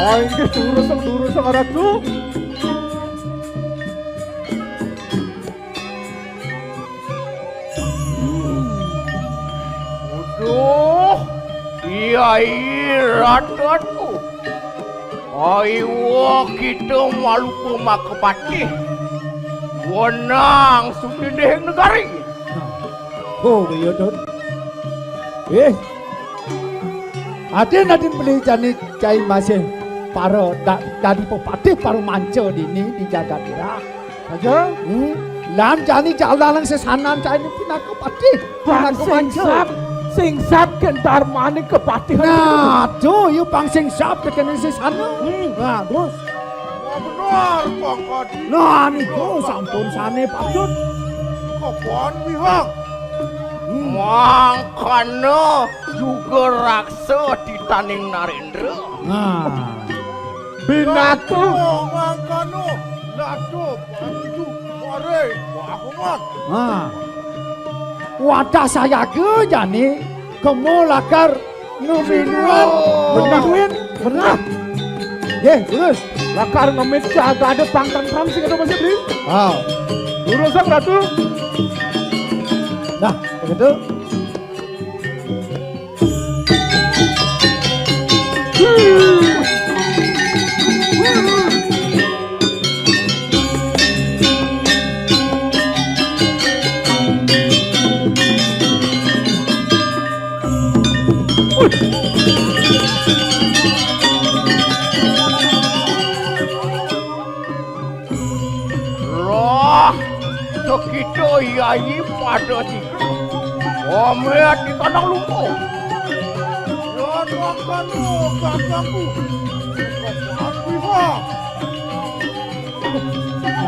Oh, inggih, durus, durus, Ratu. Aduh, Kyai Ratu. Aiwa kita maluku makapatih. Wenang sutindihing negari. Oh, iya, Dun. Eh, adin-adin beli jani cai masih para da-, dadi pepatih para manca dini di jagat ira. Saja? Hmm. Lan jani jalanan sesanan cai ini pinaka patih. Pang pinaka manca. Sing sap, sing sap kentar manik kepatihan. Nah, tuh, yuk pang sing sap tekene sesana. Hmm. Nah, terus. Wah, benar, Pang Kadi. Nah, niku sampun sane patut. Kapan, Wihang? Hmm. Mangkana juga raksa titaning Narendra. Nah. Binatu. Lado, mangkana, lado, bantu, mare, wahuman. Nah. Wadah sayaga jani, kemo lakar ngeminum. Benar, Win. Benar. Nggih, terus. Lakar ngemit jagat ada pangkang tram sing ada masih beli. Ah. Durusang, Ratu. Nah, begitu. Lah, sekita yayi pada tiga. Omet di tanah lumpuh. Ya, makan lu, gagangku. Aku, ha.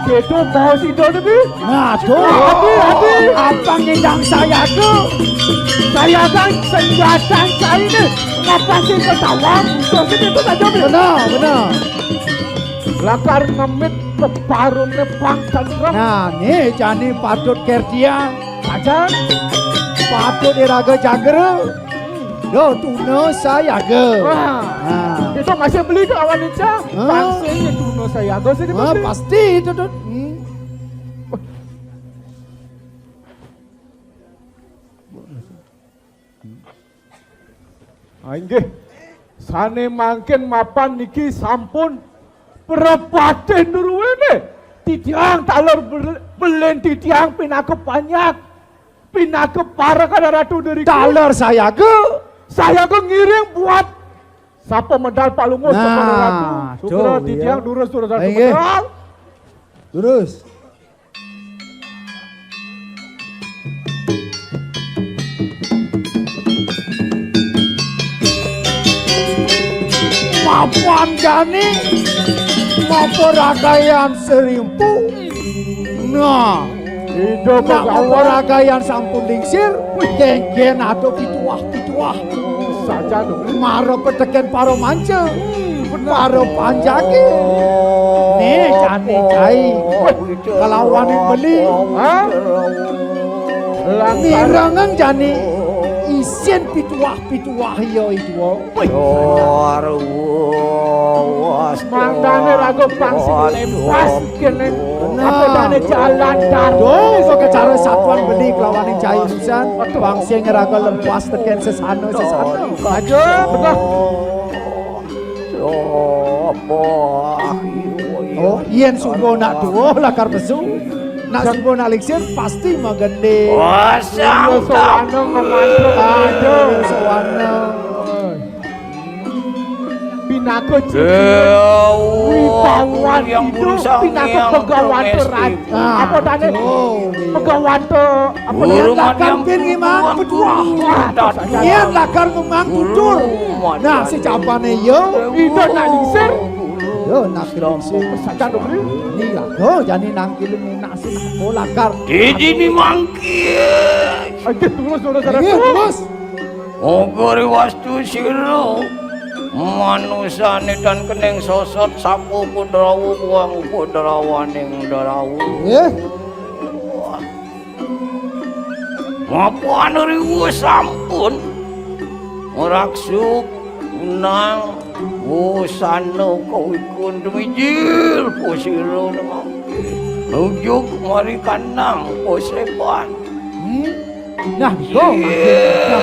Gitu, mau si Doni, Bi? Nah, tuh. Adi, adi. Apa ngidang saya tuh? Saya kan senjata saya ini. Ngapa sih ketawa? Terus itu saja, Bi. Benar, benar. Lakar ngemit peparune pang tentrem. Nah, nih jani patut kertian. Aja. Patut iraga jagra. Yo, tuna sayaga. Wah. Nah. Kita masih beli ke awan Ica. Hah? Pasti ini tuna sayaga sih kita. Wah, beli. Pasti itu tuh. Hmm. Ah, inggih. Sane mangkin mapan niki sampun prepatih druwene. Titiang taler bel-, belin titiang pinaka panjak. Pinaka para kada ratu deriki. Taler sayaga. Sayaga ngiring buat sapa medal Pak Lungus, nah, sapa ratu. Sugra tuh, titiang iya. Durus, durus, ratu inggih. Medal. Durus. Mapan jani, mapan ragayan serimpu. Nah, ida nak mapan ragayan sampun lingsir, wih, genggen ada pituah-pituah. Saja dong. Mara peteken para manca. Para panjake. Nih, jani cai. Kalawaning beli. Hah? Mirengang jani isin pituah-pituah ya itu. Mangdane raga pang sing lempas kene. Bener. Apa dane jalan daru. Duh, kok cara satuan beli kelawaning cai urusan. Waduh. Pang sing raga lempas teken sesana, sesana. Aja, bener. Oh, yen suba nak tuwa lakar pesu, nak suba nak lingsir pasti magende. Wah, sang sowana ngemantuk. Aduh, sowana. Pinaka cincin wibawan hidup, pinaka pegawante raja. Ah, apa dane? Oh, iya. Pegawante, apa dane? Lakar pin ngimang petuah. Wah, yen lakar ngimang tutur. Nah, sejapane yo. Ida nak lingsir. Yo, nak lingsir. Pesakan dong, Bli. Ini lah. Yo, jani nang kilim nak sing. Oh, lakar. Didini mangkir. Ayo, terus, terus, terus. Ayo, terus. Ogore wastu sira manusane tan kening sosot sapa Kudrawa kuwang Kudrawaning Drawa. Nggih. Mapan riwu sampun raksuk nang wusana kawikun tumijil pusira nang ujug mari kanang posepan. Hmm? Nah, go, mangkin. Nah,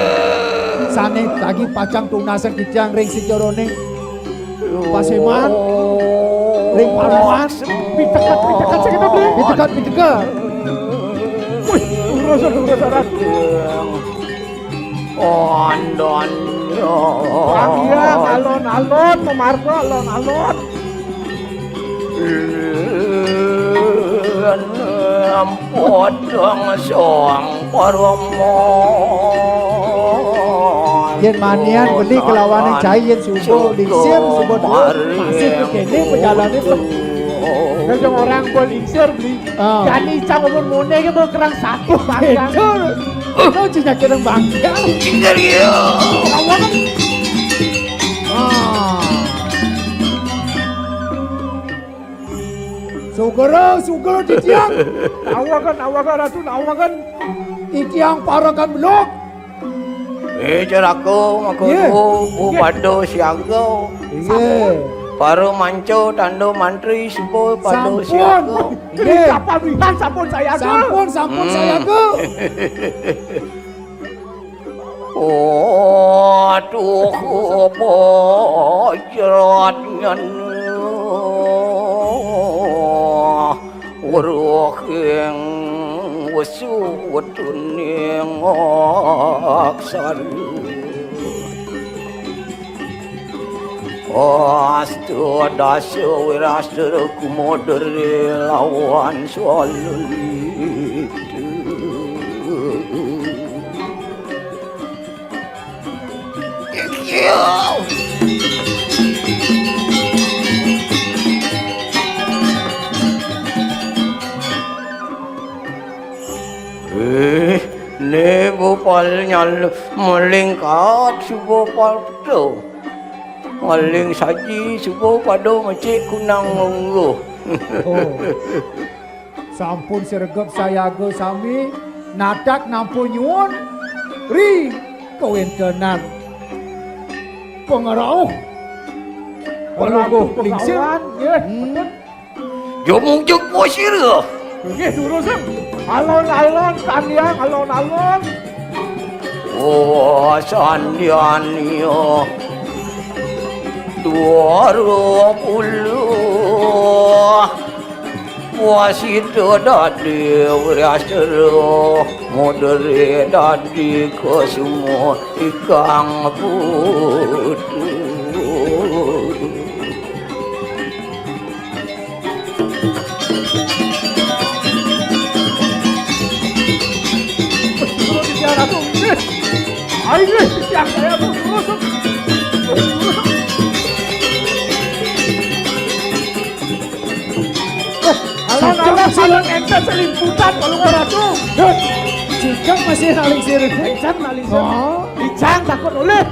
sane lagi pacang tunasang kijang ring sejroning paseman, ring paruan. Piteket, piteket sing kena beli. Piteket, piteket. Wih, urusan, urusan. Andanya. Wah, iya, alon-alon, pemarga alon-alon. Podong soang parama. Yen manian beli kelawaning cai yen suba lingsir, suba dhuwur, masih kene pejalane. Nek orang bol lingsir beli. Ah. Jani cang umur mune ke bol kerang satu bangkang. Betul. Oh, cina kerang bangkang. Lingsir ya. Lawan. Ah. Sugera, sugera titiang. Awaken, awaken, Ratu, awaken. Titiang parekan beluk. Eh, cerako, maka nggih. Pada siaga. Nggih. Para manca, tanda mantri, suba pada siaga. Sampun. Nggih. Kapan wihan sampun sayaga? Sampun, sampun sayaga. Aduh, apa jeratnya weruh ing wesu weduning aksara. Astu dasa wirastra kumodere lawan swalulita. Eh, ne bopal nyal melingkat suba palto. Maling saji suba pada mecik kunang lungguh. Oh. Sampun sregep sayaga sami, natak nampa nyuwun ri kawentenan Pangrauh. Pelungguh Pelungguh lingsir. Pengaulan, nggih. Hmm. Jumujug sira. Nggih, durus, Sang. Alon-alon, kaniang, alon-alon. Oh, sandianya dua puluh. Wasita dadi wirastra, modere dadi kesuma ikang putu. Betul, Titiang Ratu. Nggih. Ayo, nggih, Titiang saya, Bu. Terus, terus. Alon-alon, alon enten selimputan, Palungguh Ratu. Dut, jika masih naling sirip. Ican naling sirip. Oh. Ican takut oleh.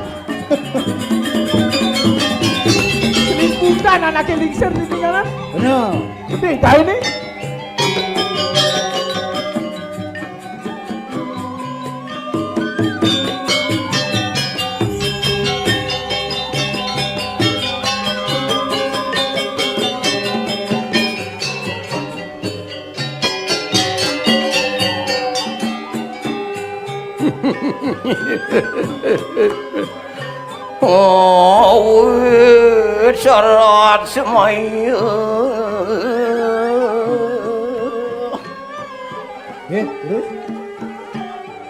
Selimputan anake lingsir di tinggalan. Bener. Gede, dah ini. Awit serat semaya. Nggih, terus?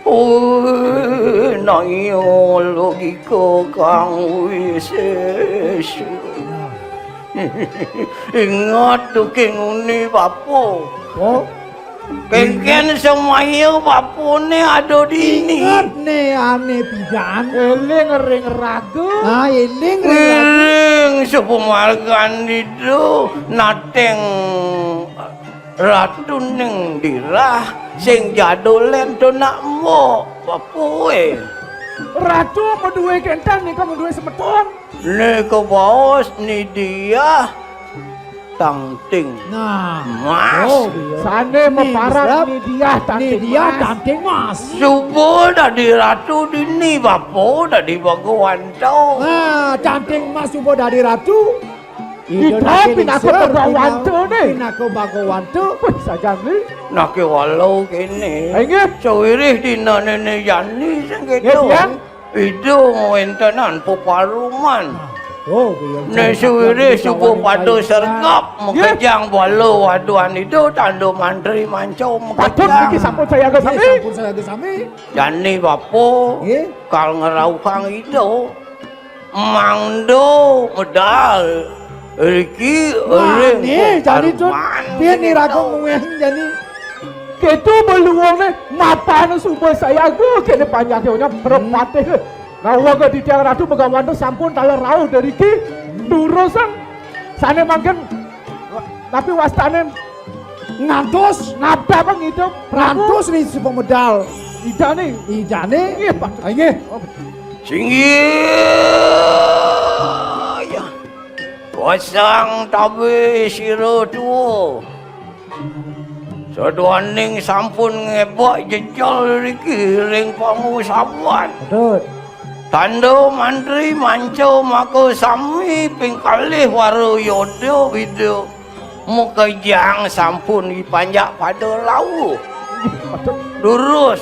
Awit naya logika kang wisésa. Nah. Ingat tuking uni bapa. Oh. Kéngkén semaya bapané ada dini. Ingat né ané pidan. Éling ring raga. Ah, éling ring raga. Éling supamargan ida nating ratuning dirah sing jadolén tunak mbok bapaé. Ratu madué kénten nika madué semeton. Nika baos Nidiah Tangting. Nah. Mas. Oh, iya. Sané maparan Nidiah Tangting Nidiah Mas. Tangting Mas. Suba dadi ratu dini bapa dadi Bagawanta. Nah, Tangting Mas suba dadi ratu. Ida pinaka Bagawanta né. Pinaka Bagawanta. Wih, sajan li. Nake walau kéné. Inggih. Sawirih dina néné jani sing kéto. Nggih, Tiang. Ida ngwéntenan peparuman. Nah, oh, iya. Né suwirih suba pada sergap makejang bala waduhan ida tanda mantri manca makejang. Patut niki sampun sayaga sami. Nggih, sampun sayaga sami. Jani bapa kal ngrauhang ida. Mangda medal. Riki ring jani, Tut. Pian iraga mueng jani. Kéto beluwung né mapan suba sayaga kéné panjaké onyam merpatih. Nah, waga titiang ratu Bagawanta sampun taler rauh deriki. Durusang sané mangkin napi wastané ngantos nabda pang idup. Ngantos ri suba medal. Idané. Idané. Nggih, Pak. Ah, nggih. Oh, betul. Singgih. Wasang tabe sira tua. Saduaning sampun ngebak jejal riki ring pangusaban. Betul. Tanda mantri manca maka sami ping kalih wara yoda wida. Makejang sampun dipanjak pada lauh. Durus,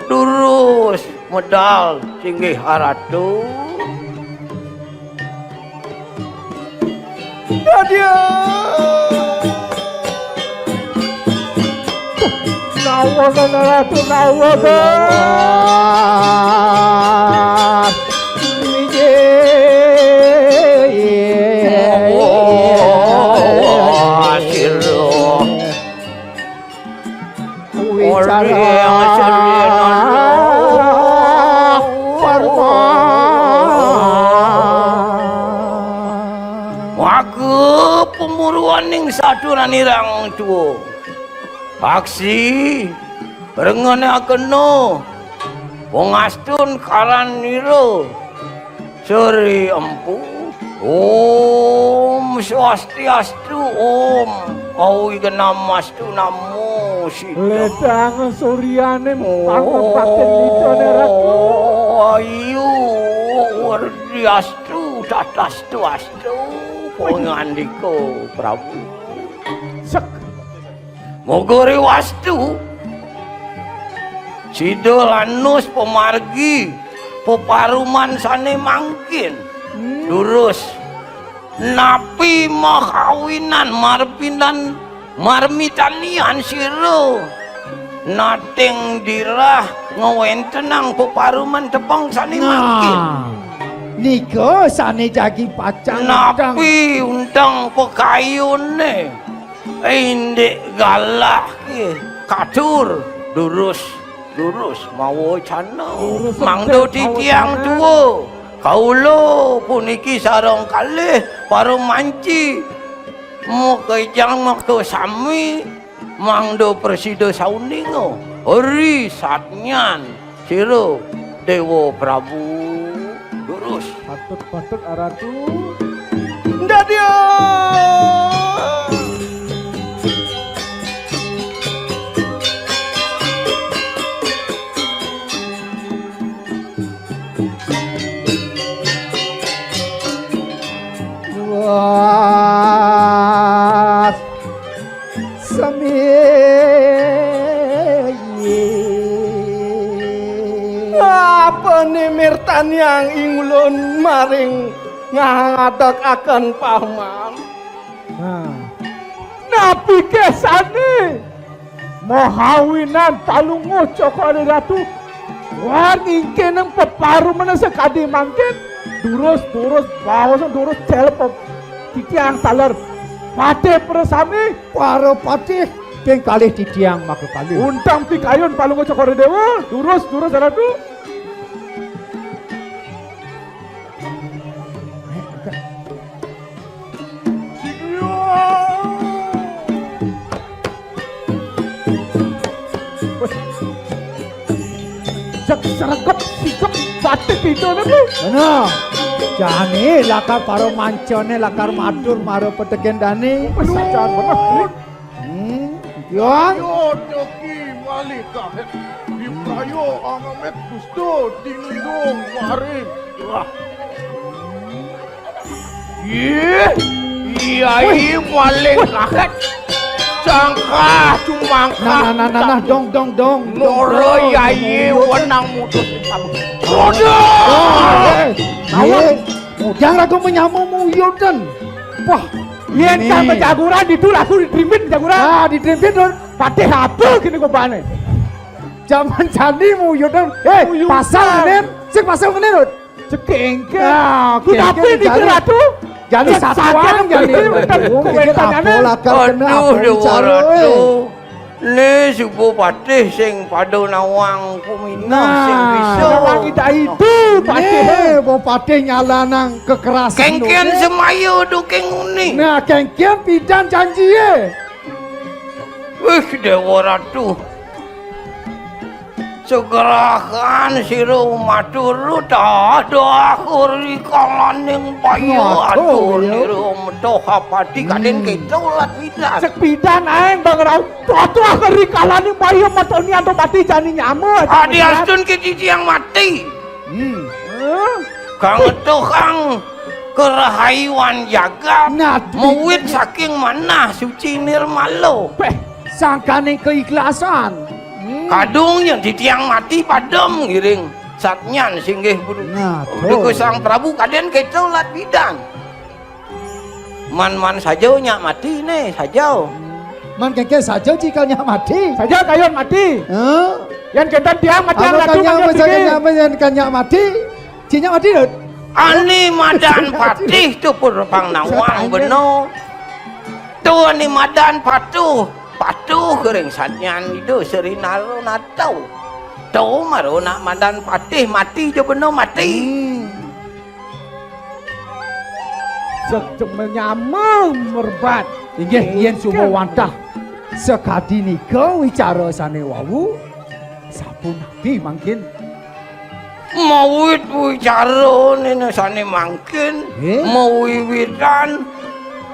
durus, medal singgih aratu. Dadia. Nawa kana ratu nawa ka. Wicara maka pamuruaning saturanirang tua. Aksi, renganakena pangastun karanira. Sri Empu. Om Swastiastu, Om. Awi genamastu namo sida. Ledang suryané pangrepating nitane ratu. Ayu. Wardiastu tatastu astu pangandika Prabu. Sek. Moga rewastu sida lanus pamargi peparuman sane mangkin. Hmm. Durus. Napi mahawinan marpinan marmitanian sira nating dirah ngwentenang peparuman tepeng sane mangkin. Nah, nika sane jagi pacang. Napi unteng pakayune indik galah ke katur durus. Durus mawacana. Durus mangda titiang tua. Kaula puniki sareng kalih para manci makejang makasami mangda prasida sauninga. Ri satnyan sira Dewa Prabu. Durus. Patut-patut aratu. Dadia. Wah. Sami. Apa ni mirtaniang ingulun maring ngadeg akan paman? Nah. Napi kesane? Mahawinan Palungguh Cokor Ratu. Wan ingkeneng peparumana sakadi mangkin. Durus, durus, baos, durus, celep. Titiang taler. Patih prasami. Para patih ping kalih titiang maka kalih. Untang pikayun Palungguh Cokor Dewa. Durus, durus, Ratu. Cek sregep sigep batik itu niku. Bener. Jani lakar para mancane lakar matur mara peteken dane. Pesajan bener. Hmm, Yon. Yo deki malih kahet. Dipraya angamet dusta tinundung maring. Wah. Ih, yai malih kahet. Cangkah cumangkah. Nah, nah, nah, nah, nah, dong, dong, dong. Noro yai wenang mutus. Waduh. Eh, eh, mudang raga menyama muyudan. Wah, yen kang pejaguran ditu laku ditrimbit pejaguran. Ah, ditrimbit, Dun. Patih apa kene kopane? Jaman jani muyudan. Eh, muyudan. Pasal ngenen, sing pasal ngenen, Dun. Sekengken. Ah, ku tapi kengken di jani. Ratu. Jani satuan jani. Wong pikir apa lakar kena. Aduh, apa Dewa cara, Ratu. Eh. Ne suba patih sing pada nawang kuminah sing bisa. Nawang ida itu patih. Ne, wong patih nyalanang kekerasan. Kengken semaya duking uni. Nah, kengken pidan janjie. Wih, Dewa Ratu. Segerakan sira matur dah dah ri kalaning bayu. Waduh, atur ya. Nira metuh apati kaden. Hmm. Kita ulat pidan. Sepidan aeng bang rau. Patuh ri kalaning bayu matoni antuk mati jani nyama. Adi astun ke titiang mati. Hmm. Hah? Kang tukang kerahayuan jagat. Nah, mawit saking manah suci nirmala. Peh, sangkaning keikhlasan. Hmm. Kadung yang titiang mati padem ngiring satnyan singgih buru. Nah, Duku Sang Prabu kaden keto lat bidan. Man-man saja nyak mati ne, saja. Man kengken saja cikal nyak mati. Saja kayun mati. Hah? Yan kenten tiang mati. Anu ratu kanyang mati, saja nyak mati. Cinyak mati, Dut. Ani madan patih tu pun pang nawang beno. Tu ani madan patuh, patuh kering satnyan itu serinaro natau. Tu maro nak madan patih mati je beno mati. Hmm. Sek-, menyama merbat. Inggih, yen suba wantah sakadi nika wicara sane wau, sapunapi mangkin? Mawit wicara nene sane mangkin, nggih, mawiwitan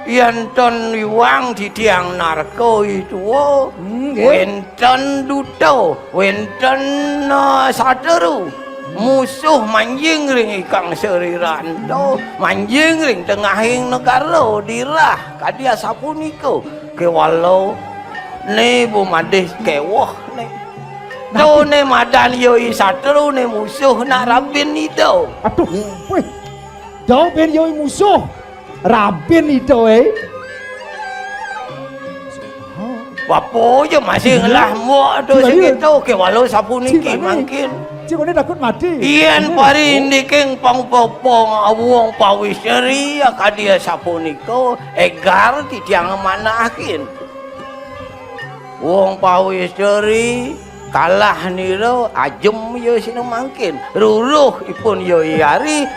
yen ten iwang titiang narka ituwa, hmm, nggih, wenten duta, wenten, eh, sateru. Musuh manjing ring ikang sariran to, manjing ring tengahing negara dirah, kadi asapunika. Kéwala né bumadih kéweh né. To né madan yoi satru né musuh nak rabin ida. Aduh, wéh. Jauh bén yoi musuh. Rabin ida, éh. Bapa ja masih ngelah mbok tu. Cik, sing ayo. Kéto, kéwala sapuniki. Cik, mangkin. Cik, mana takut mati. Yén parindiking pang pepong awung pawistri, ya kadi sapunika, égar titiang manahakin. Wong pawistri kalah nira ajem ya sina mangkin. Ruruh ipun ya yari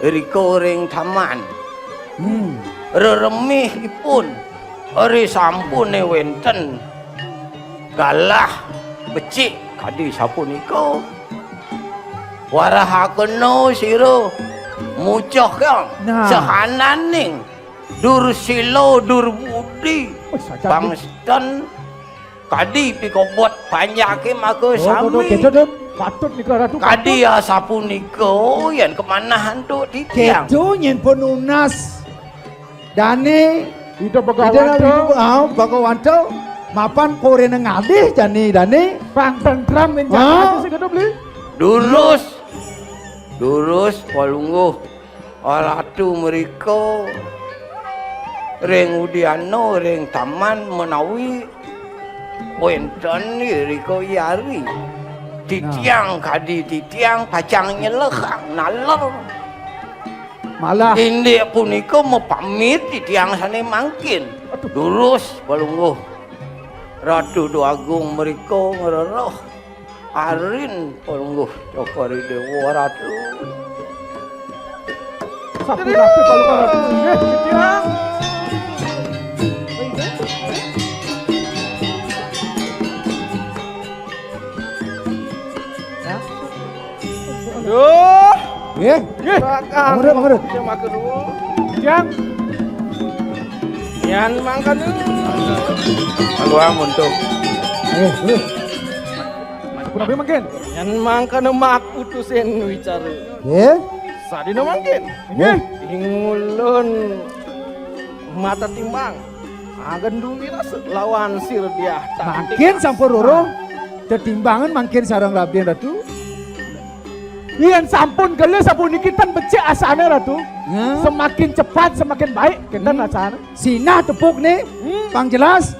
rika ring taman. Hmm. Reremih ipun ri sampune wenten galah becik kadi sapunika. Warahakena sira mucah kang. Nah. Sahananing dursila durbudi. Wis, sajan. Bangsten kadi pikobot panjake maka. Oh, sami. Betul, betul. Patut nika, Ratu, kadi patut. Asapunika yen kemanah antuk titiang. Kedo nyen pun nunas. Dane Ida Ida Bhagawanta. Ida, ah, Bhagawanta. Mapan korene ngalih jani dane. Pang tentram men. Ah. Jani sing kedo beli. Durus. Durus palungguh. Ratu mrika ring udyana, ring taman menawi wenten irika yari. Titiang. Nah. Kadi titiang pacang nyelehang naler. Malah indik punika mapamit titiang sane mangkin. Aduh. Durus palungguh. Ratu Dewagung mrika ngrereh. Arin palungguh Cokor I Dewa Ratu. Sampun rapi palungguh Ratu. Nggih, titiang. Duh. Nggih. Nggih. Kakang. Mangga, mangga. Titiang mangga dulu. Titiang. Yan mangkana. Mangga, muntuk. Nggih, terus. Punapi mangkin? Yan mangkana mak utusin wicara. Nggih. Sadina mangkin. Nggih. Ing ulun mata timbang. Agen duwi rasa lawan sira diah. Mangkin sampun roro tetimbangan mangkin sareng Raden Ratu. Yen sampun gelis sapuniki ten becik asane, Ratu. Ya. Semakin cepat, semakin baik, kenten. Hmm. Asane. Sinah tepuk nih, hmm, pang jelas.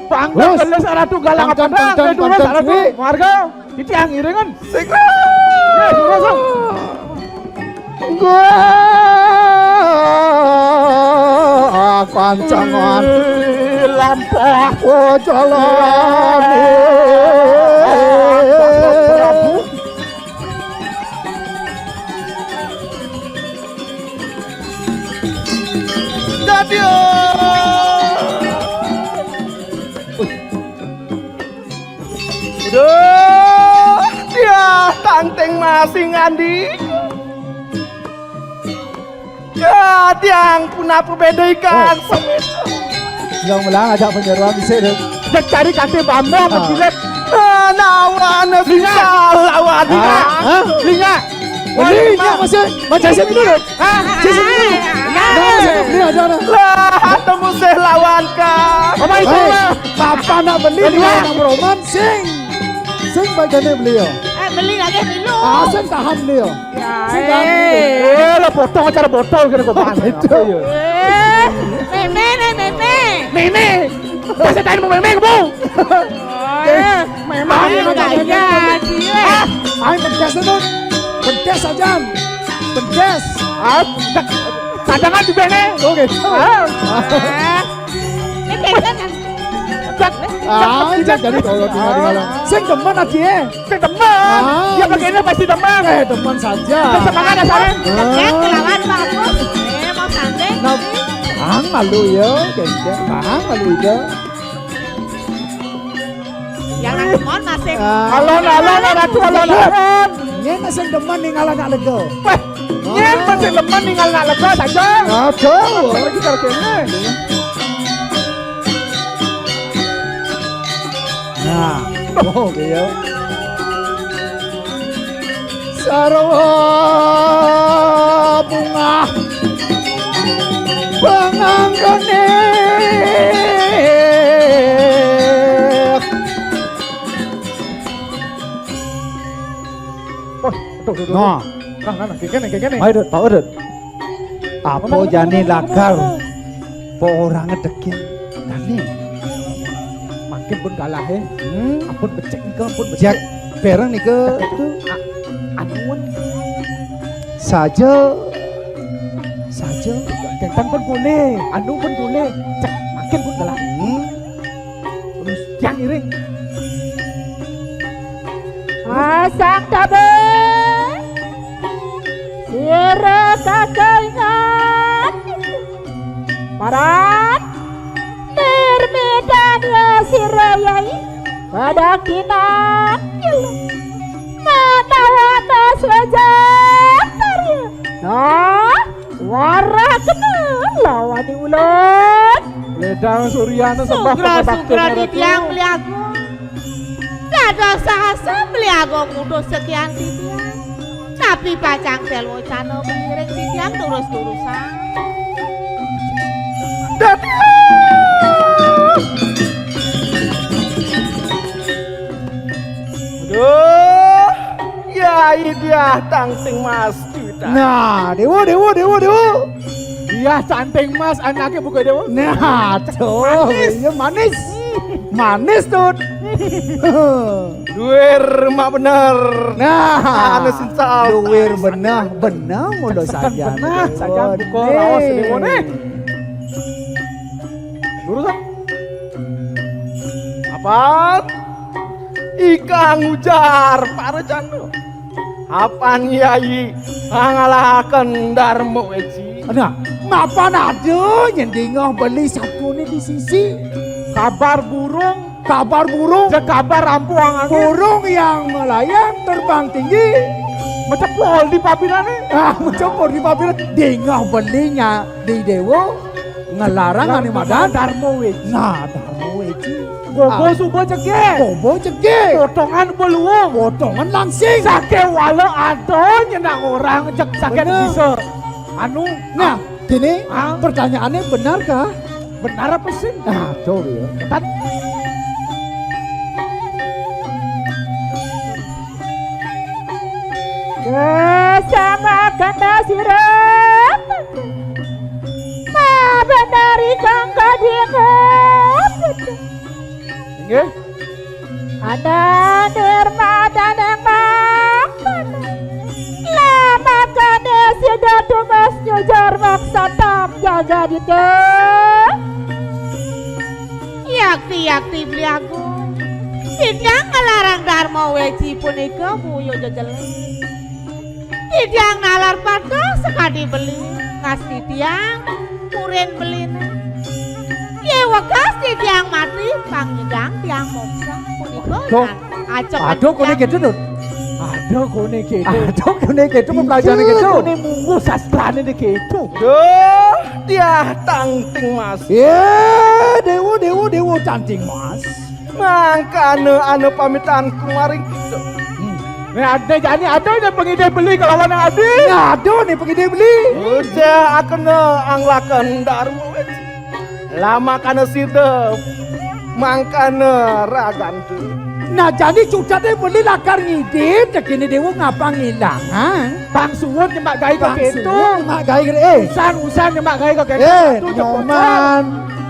Pang, wes, gelis, Ratu, galang. Tonton, apa dah? Tonton, tonton, Ratu. Suwe. Warga, titiang iringan. Sing. Ya, suwe, sing. Wah, kancangan lampah jalan. Dadi, oh. Duh, dia tangting masih ngandi. Ya, tiang punapa beda ikang. Oh. Yang melang ajak penyeruan bisa deh. Cari kate bambang. Ah. Menjilat. Ah, lawan. Linga. Lawan. Linga. Hah? Linga. Linga masih. Macam saya dulu. Hah? Sing, sing, sing. Nah, sing, beli aja, nah. Lah, temu sing lawan ka. Apa itu? Hei, papa nak beli, beli, dia ya? Nak beroman, sing. Sing bajane beli ya. Eh, beli lagi dulu. Ah, sing tahan beli ya. Ya, sing tahan beli. Eh. Eh, lah potong acara botol kira kok. Oh, gitu. Apa ya? Eh, meme nih, meme. Meme. Saya tanya mau meme, Bu. Oh, ya. Memang. Ayo, enggak jadi. Ah, ayo, pedes itu. Pedes aja. Pedes. Ah, cadangan juga nih. Oke. Ah. Ini pedes kan? Ah, jadi kalau tinggal di malam. Sing demen, Adi, eh. Sing demen. Ah, ya, begini pasti demen. Eh, demen saja. Semangat ya, Sarin. Ah. Kelawan bagus. Eh, mau santai. Nah, bang malu ya, gengsi. Bang malu ya. Yang nak demen masih. Ah. Alon, alon, alon, alon, alon. Nyén sing demen ningal anak lega. Wah, nyén sing demen ningal anak lega saja. Aduh. Apa lagi kalau kene? Nah, oh, iya. Sarwa bungah panganggoné. Wah, aduh, aduh, aduh. Nah. Nah, nah, nah, kayak gini, kayak gini. Ayo, Dut, Pak Udut. Apa jani lakar? Apa orang ngedekin? Jani. Makin pun kalah, eh. Hmm. Ampun becik nika, ampun becik. Jak bareng nika. Itu a-, anuan. Saja. Saja. Gentan pun boleh, anu pun boleh. Cek, makin pun kalah. Hmm. Terus yang iring. Pasang tabe. Sira kakaingan. Paran. Nirmidan ya sira yai. Kadakinan. Manawa tas wajah. Nah. Warakna lawani ulun. Ledang Suryana sembah. Sugra-sugra pangabaktian titiang Ratu. Beli Agung. Dados sahasa Beli Agung ngutus sekian titiang. Tapi pacang tel wacana pengiring titiang terus-terusan. Dadi. Aduh, ya, iya, tangting mas. Nah, Dewa, Dewa, Dewa, Dewa. Iya, canting mas, anaknya buka Dewa. Nah, tuh, manis. Iya, manis. Manis, Tut. Duir, mak bener. Nah, anu sincal. Duir bener, bener, mulo saja. Bener, saja buka raos Dewa nih. Lurus, ah. Apa? Ikang ujar para janda. Apan Yai ngalahaken Darma Weji? Nah, mapan ada nyendingah beli sabdane di sisi. Kabar burung. Kabar burung. Kabar ampuang angin. Burung yang melayang terbang tinggi. Mecepol di papirane. Ah, mecepol di papirane. Dingah belinya di Dewa. Ngelarang ane madan Darma Weji. Nah, Darma Weji. Gogo suba cegeh. Gogo cegeh. Potongan beluung. Potongan langsing. Sakewala ada nyenang orang cek sakit bisa. Anu. Nah, gini, pertanyaannya benarkah? Benar apa sih? Nah, tuh ya. Ketan. Sama kena sirap. Mabenari kang kadingut. Inggih. Ada nirmadaning makan. Lah makane sida tumas nyujar maksatam jagadita. Yakti, yakti, Beli Agung. Titiang ngelarang Darma Weji punika buyu jejeling. Titiang nalar patuh sakadi beli, ngasti tiang, murin belina. Yé wekas titiang mati, pangidang tiang moksa. Punika. Aduh, kone gitu, Dut. Aduh, kone gitu. Aduh, kone gitu, pembelajaran gitu. Kone mungguh sastrane gitu. Duh, dia tangting mas. Ya, Dewa, Dewa, Dewa tangting mas. Mangkana ana pamitan kumaring kita. Hmm. Nih, ada jani ada nih pengidih beli kelawan adi. Nih, ada nih pengidih beli. Udah akena anglakan Darma Weji. Lama kana sida mangkana ragan tu. Nah, jani cucate beli lakar ngidih, tekene Dewa ngapang ngilang, ha? Tang suwun nyemak gawe kok gitu. Nyemak gawe kok, eh. Usan, usan nyemak gawe kok gitu. Eh, nyoman.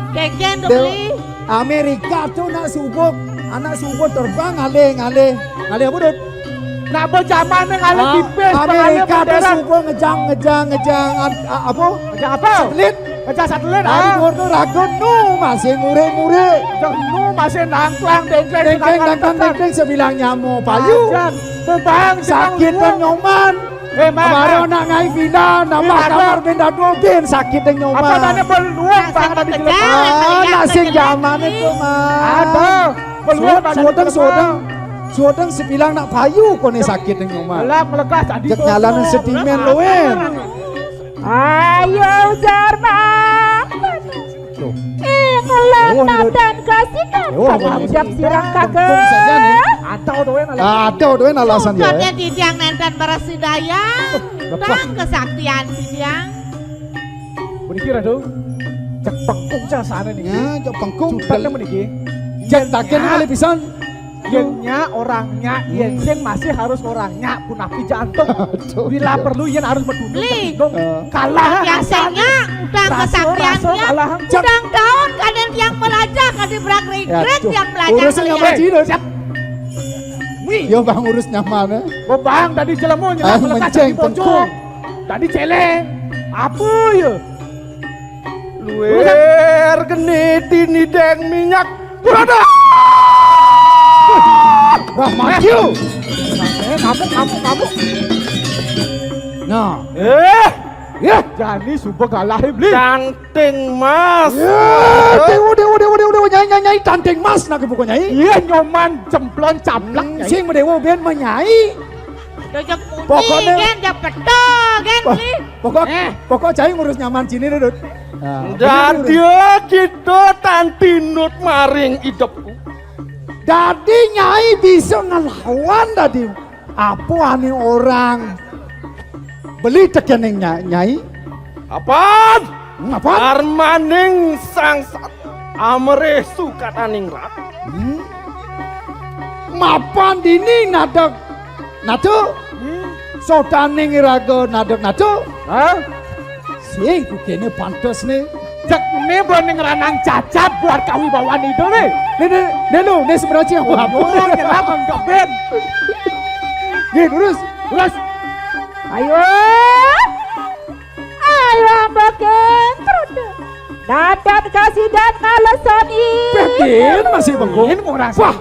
Kengken to beli. Amerika tu nak subuh, anak subuh terbang ngalih, ngalih, ngalih apa, Dut? Nak apa zaman ni ngalih tipis, Amerika tu subuh ngejang, ngejang, ngejang, apa? Ngejang apa? Satelit. Ngejang satelit, ah. Hari tu ragun nu masih ngure-ngure. Ngejang nu masih nangklang, dengkleng, dengkleng, nangklang, dengkleng, sebilang nyamo payu. Ajan, bubang, sakit kan nyoman. Eh, Mak, baru nak ngai villa, nambah kamar benda dua bin sakit deng nyoman. Apa tanya beluang bang tadi kelepas? Ah, nak sing zaman itu, Mak. Ada beluang tadi. Suudeng, suudeng. Suudeng sebilang nak payu kone sakit deng nyoman. Lah melekas tadi. Cek nyalanan sedimen lu, eh. Ayo ujar Mak. Loh. Ing lan nadan kasinan. Wah, wah, wah. Siap sirang kakek. Tau doén alasan. Ah, tau doén alasan ya. Sutranya titiang nénten mrasidayang. Tang kesaktian titiang. Puniki Ratu. Cek pengkung sasané niki. Ya, cek pengkung. Cutetné puniki. Jentakin kali pisan. Yén nyak orahang nyak, yén sing masih harus orahang nyak, punapi jantung. Aduh, bila perlu yén harus medunung, medunung. Kalah yang sing nyak, udang kesaktian nyak, udang daun kadén tiang melajah, kadén berak rigrik tiang melajah. Urus nyaman cina. Siap. Wih. Yo bang urus nyaman ya. Bang tadi jelema nyelah melekat jadi bocor. Tadi céléng. Apa ya? Luir geni tinidang minyak. Brother! Wah, maju. Eh, kamu, kamu, kamu. Nah. Eh, ya, jani suba galahé beli. Tanting Mas. Ya, dewa, dewa, dewa, dewa, dewa, nyai, nyai, nyai, Tanting Mas, nak buku nyai. Iya, nyoman cemplon caplak, hmm, nyai. Sing dewa ben menyai. Pokoknya gén, ya betul, gén, beli. Pokok, pokok cai ngurus nyaman sini, Dut. Nah, dadi kita tantinut maring idepku. Dadi nyai bisa ngelawan dadi apa ane orang beli tekening nya-, nyai? Apaan? Hmm, apaan? Armaning sang sat-, amrih sukataning rat. Hmm. Mapan dini nadeg natu. Hmm. Sodaning iraga nadeg natu. Hah? Sing kukene pantes ne. Cek ne bane ngranang cacat buat kawibawan itu ne. Ne, ne, ne lu, ne sebenarnya apa? Oh, nyelap enggak ben. Nggih, lurus. Lurus. Ayo. Ayo ambekin terus. Natan kasidan ngalesoni. Bekin masih bengkung. Wah,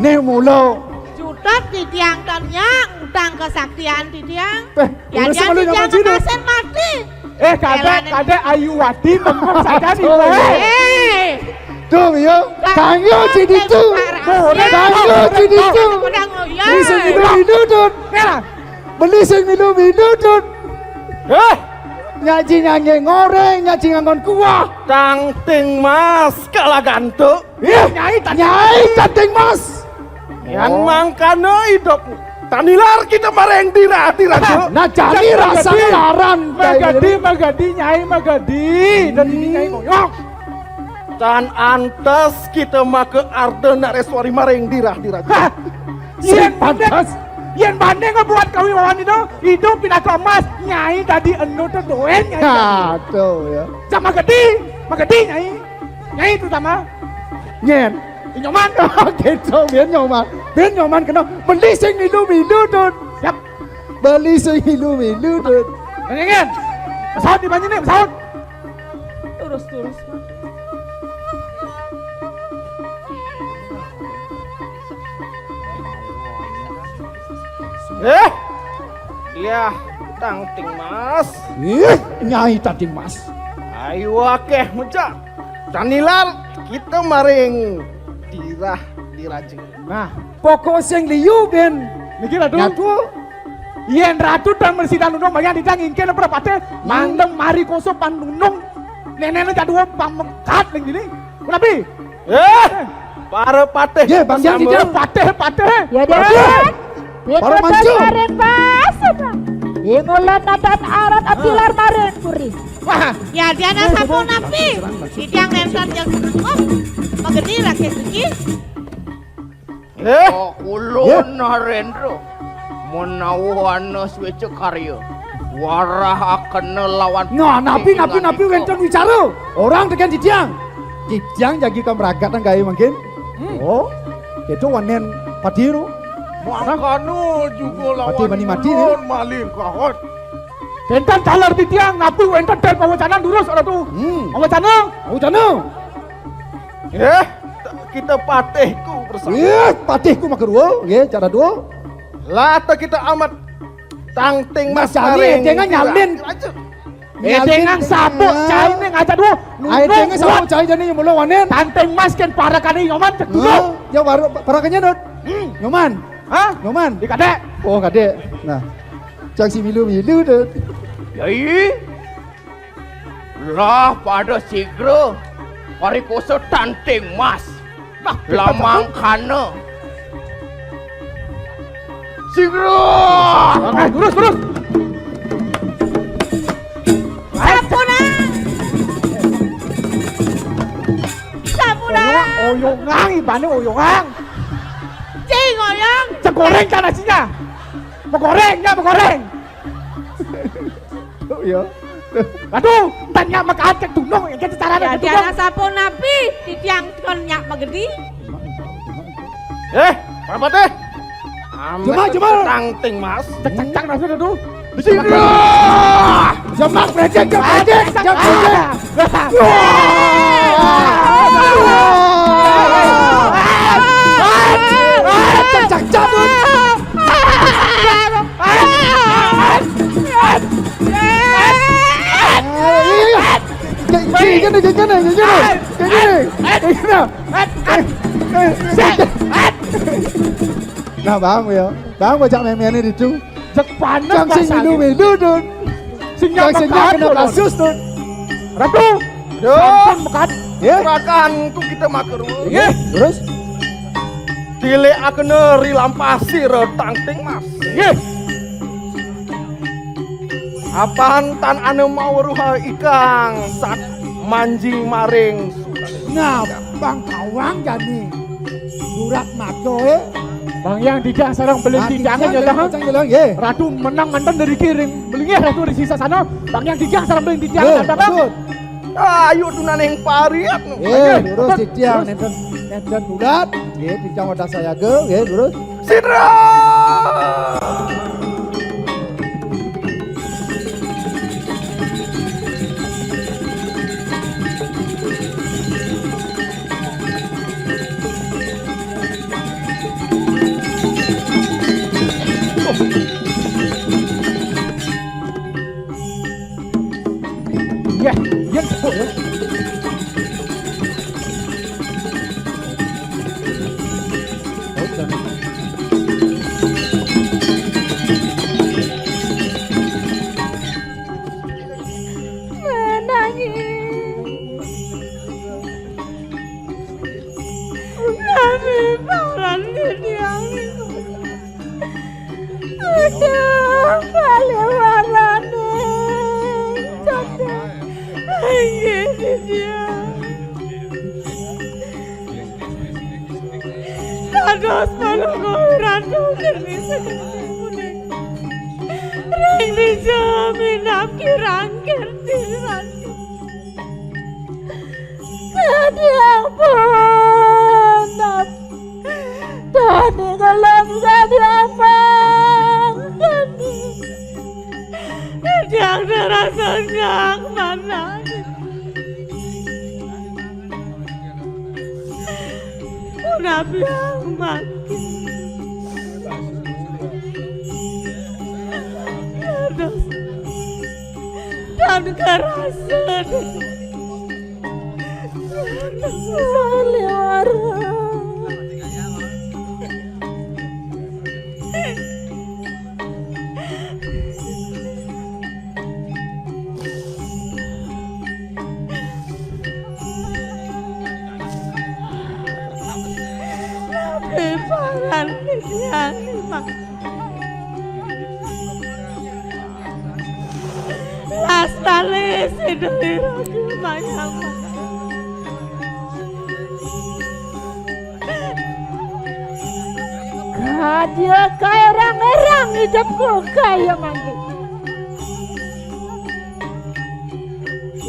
ne mula. Jutot titiang tanya, utang kesaktian titiang. Peh, ya, urus dia malu titiang nyaman sini. Kemasin mati. Eh, kadek, kadek Ayu Wati bengkung saja nih. Oh, iya. Eh. Tuh, ya. Tangyo sini tuh. Tangyo sini tuh. Bisa gitu, gitu, tuh. Ya. Beli sing milu-milu, Dut. Heh! Nyaji ngangge ngoreng, nyaji nganggon kuah. Tangting Mas kalagantu. Ih, Nyai Tangting Mas. Yan mangkana idup. Tanilar kita mareng dirah-dirah. Nah, jani rasa laran. Magadi, magadi, Nyai magadi. Dan ini Nyai ngoyong. Tan antes kita maka arda nak reswari mareng dirah-dirah. Hah? Yen banding, yen banding ngebuat kawibawan itu, idup pinaka emas, Nyai tadi enu tuh doen, Nyai tadi. Aduh, ya. Sama gede, magede, Nyai. Nyai terutama. Nyen. Nyoman. Gitu, biar nyoman. Biar nyoman kena beli sing milu-milu, Dut. Yap. Beli sing milu-milu, Dut. Nyen, nyen. Pesawat di mana nih, pesawat? Terus, terus, Pak. Eh, iya, Tangting Mas. Ih, Nyai Tangting Mas. Ayo akeh meja. Tanilar kita maring dirah diraja. Nah, pokok sing liu ben. Niki Ratu. Ratu. Yen Ratu dan mersidan nunung banyak didang ingkene prapatih. Hmm. Mandem mari koso pan nunung. Nenekne jadwa pamekat ning dini. Menapi? Eh, para patih. Ya, Bang Jan, sama. Patih, patih. Ya, patih. Dek. Para mancu. Karen pas. Ing ulan natan arat atilar maren puri. Wah. Ya, dia ada sapu napi. Titiang nenten yang senengkop. Mageni rakyat iki. Eh, oh, ulun Narendra menawa ana sweca karya warahakena lawan. Nah, napi, napi, napi wenten wicara. Orang tekan titiang. Titiang jagi kamragat nang gawe mangkin. Hmm. Oh, itu wanen padi ro. Mangkana juga lawan mati, mani mati, ulun malih kahot. Wenten taler titiang, napi wenten ten pawacanan durus, Ratu? Hmm. Pawacana? Pawacana. Eh, kita patihku bersama. Eh, patihku maka dua, nggih, cara dua. Lah, ta kita amat Tangting Mas. Nah, jani maring edengan kita. Nyalin. Aja. Edengan sabuk, eh, caine ngaca dua. Ai, edengan sabuk cai jani mula wanen. Tangting Mas ken parakane nyoman cek dulu. Hah? Ya, baru parakane, Dut. Hmm. Nyoman. Hah? Nyoman. Di kadek. Oh, kadek. Nah. Cang si milu-milu, Dut. Ya, iya. Lah pada sigra parikosa Tangting Mas. Nah, lamangkana. Cingkruk. Oke, lurus, lurus. Sampuna. Sampuna. Oyongan, ibane oyongan. Cing oyong. Cengkoreng kan nasinya. Megoreng, ya megoreng. Oh iya. Aduh, tanya mekaat cek dunung, iki carane. Ya, dunung. Diana sampun napi, titiang kon nyak megedi. Eh, Pak Patih. Jemak, jemak. Tangting, Mas. Cek, cek, cek, Mas, aduh. Bismillah. Jemak, becek, jemak, becek, jemak, becek. Cek, cek, cabut. Nah, paham ya? Paham bocah memene itu. Cek panas. Yang sing minum itu, Dun. Sing yang kena kasus, Dun. Ratu. Sampun mekat. Ya. Makan ku kita makan. Nggih. Terus? Tilik akene rilampasi retangting, Mas. Nggih. Apan tan ane mau ruha ikang sat manjing maring. Nah, Bang Kawang jani. Surat maco, eh. Bang Yang Dijang sareng Beling Dijang nyata, ha? Ratu menang mantan dari kiring. Beling ya Ratu di sisa sana. Bang Yang Dijang sareng Beling Dijang nyata, Bang. Ayo tunaning pariat. Eh, terus Dijang nenten nenten bulat. Nggih, Dijang wadah sayaga, nggih, terus. Sidra. Ya, ya, oh, ya. Menangis. Kami paran titiang. Aduh, kaliwarane. Aduh. Inggih, titiang. Dados menunggu ratu geni segeni punika. Ring dija minab kirang kirti ratu. Kadiang punap. Dadi ngelem kadiang pangkeni. Kadiang nerasa nyak mana. Punapi ang mati. Dan kerasa. Saliwara. Pangan titiang, Mas. Lastane sida ira mayang. Kaja kaerang-erang idepku kaya mangke.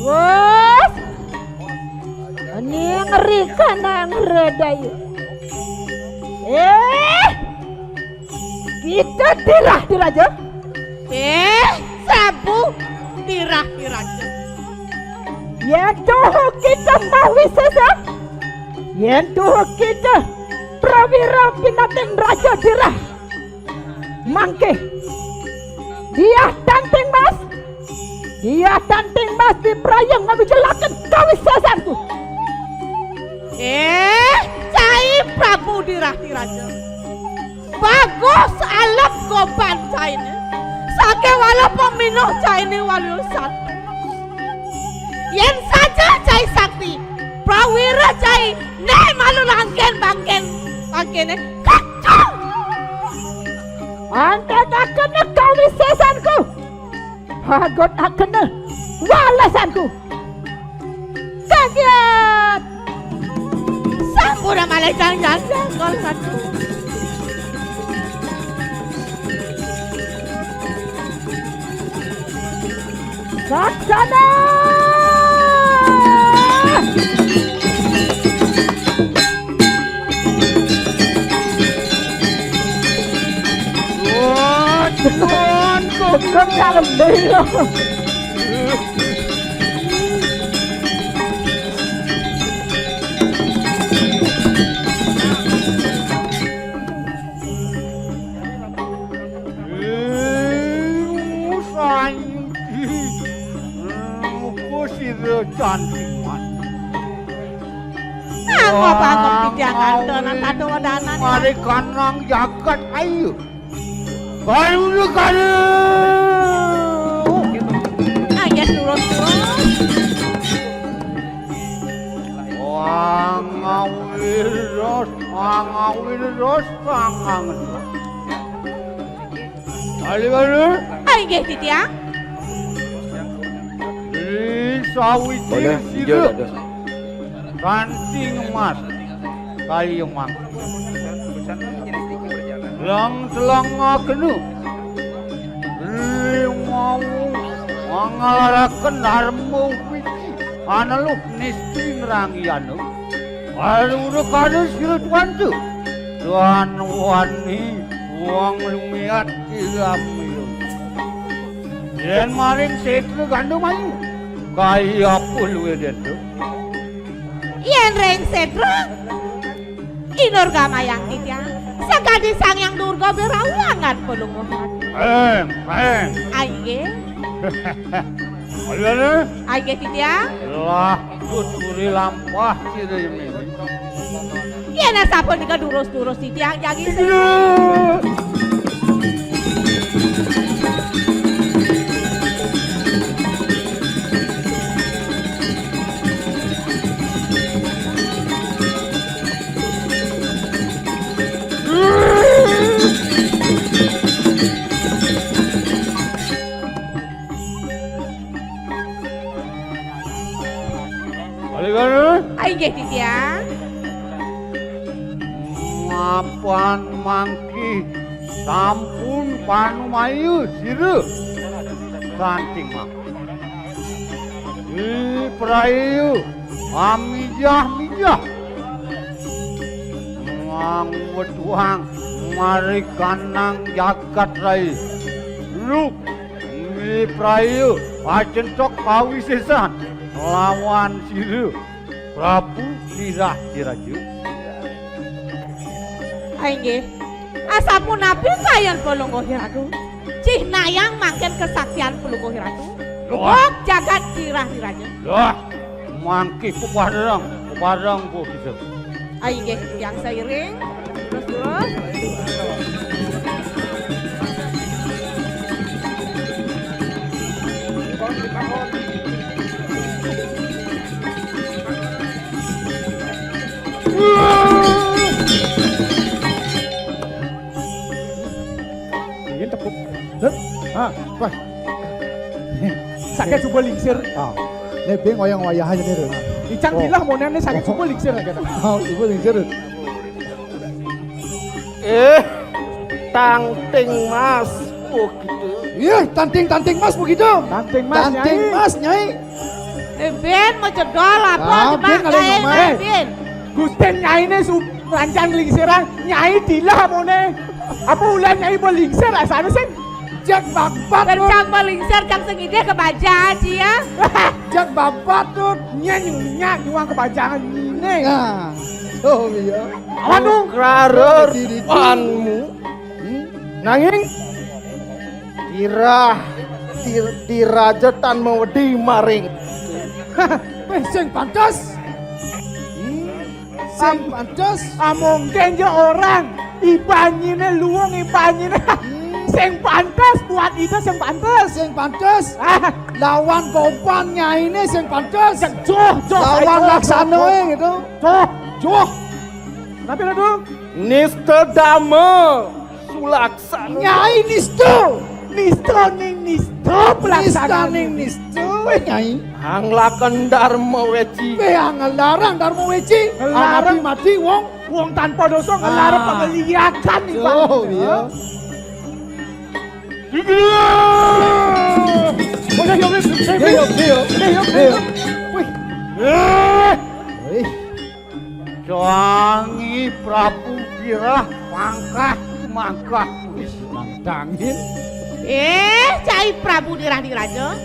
Wes. Ning rikanang redaya. Eh, kita tirah diraja. Eh, sabu tirah diraja. Yen tuhu kita mawisesa, yen tuhu kita prawira pinating raja tirah. Mangke. Diah tanting mas. Diah tanting mas diprayang ngabijelaken kawisesanku. Eh, cai Prabu Dirah Diraja. Bagus alep goban caine. Sake wala peminuh caine waliyo satu. Yen saja cai sakti, prawira cai ne malu langken bangken bangkene kacau. Antekakena kawisésanku. Hagotakena walesanku. Kagiat. Sampura malih Sang Hyang Jangkol Ratu. Saksana. Wah, cuman kok. Tekan kalem deh. Iu santi. Muka sira cantik man. Ngapa pangon titiang antenan tata wedanan? Mari kanang jagat ayu. Kayu kayu. Ayah turun turun. Wangawil ros, wangawil ros, wangangen. Kali-kali. Ah, inggih, titiang. Ri sawiji sira. Kanting emas. Kayemang. Lang telang kenu. Ri mau mangalaraken dharma wiji. Aneluh nisti nrangiana. Aluh kada sira tuan tu. Tuan wani wong lumiat ilamius. Yen maring setra Gandamayu, kaya apa luwih denda? Yen ring setra Inur Gamayang titiang, sakadi Sang Hyang Durga birawangan palungguh. Em, em. Ainggih. Ayo, ayo. Ainggih titiang. Lah, tuturi lampah sira yemini. Yen sapunika durus-durus titiang jagi. Balikan, eh? Ah, inggih, titiang. Mapan mangki sampun panumayu sira. Kanting mangki. Iprayu amijah-mijah. Ngangwetuang marikanang jagat rai. Lu Iprayu pacentok pawisesan lawan sira, Prabu Sirah Diraja. Ainggih. Asapunapi kayun Palungguh Ratu? Cihnayang mangkin kasaktian Palungguh Ratu. Loh. Wong jagat Sirah Diraja. Loh. Mangki pepareng, pepareng, Bu, gitu. Ayo, nggih, tiang sairing. Terus, terus. Ingin tepuk. Hah? Ah, wah. Saking suba lingsir. Ah. Né bing wayang-wayahan né, Run. Icang Oh. Dilah monéh saking Oh. Suba lingsir. Ah, suba lingsir, Run. Eh, tanting mas, oh gitu. Iya, tanting-tanting mas begitu. Tanting mas, Tanting Nyai. Mas, Nyai. Eh, bin, mau cedol apa? Ah, Cuma bin, kalau kayak ngomong. Bin. Gusti Nyainé su-, rancang lingsiran, Nyai dilah monéh. Apa ulah Nyai belingsir asané sing? Cek babat, Lur. Kencang belingsir, cang sing idih kebaja, Ci, ya. Cek babat, Lur. Nyén nyunya nyuang kebajangan nyine. Nah. Oh, iya. Aduh. Krarer Didi. Panmu. Hmm? Nanging tirah, tir-, diraja tan mawedi maring. Wéh, sing pantes. Hmm. Sing Am-, pantes. Ah, mungkin ya orang. Ibanyiné luung, ibanyiné. Hmm. Sing pantes buat Ida, sing pantes. Sing pantes. Ah. Lawan kompan nyainé sing pantes. Joh, joh, Lawan joh, laksanané joh. Gitu. Joh. Joh. Kenapa itu? Nista dama. Pulaksana. Nyai nista. Nista ning nista, pulaksana ning nista, Nyai. Anglaken Darma Weci. Weh, anglarang Darma Weci. Nglarang. Mati-mati wong, wong tanpa dosa, nglarang. Ah. Pangeliakan nih, Pak. Oh, iya. Oh, iya, iya, iya. Iya, iya, iya. Iya, iya, iya. Wih. Eh. Wih. Jangi Prabu Dirah, mangkah, mangkah. Wis nantangin. Eh, cai Prabu Dirah Diraja.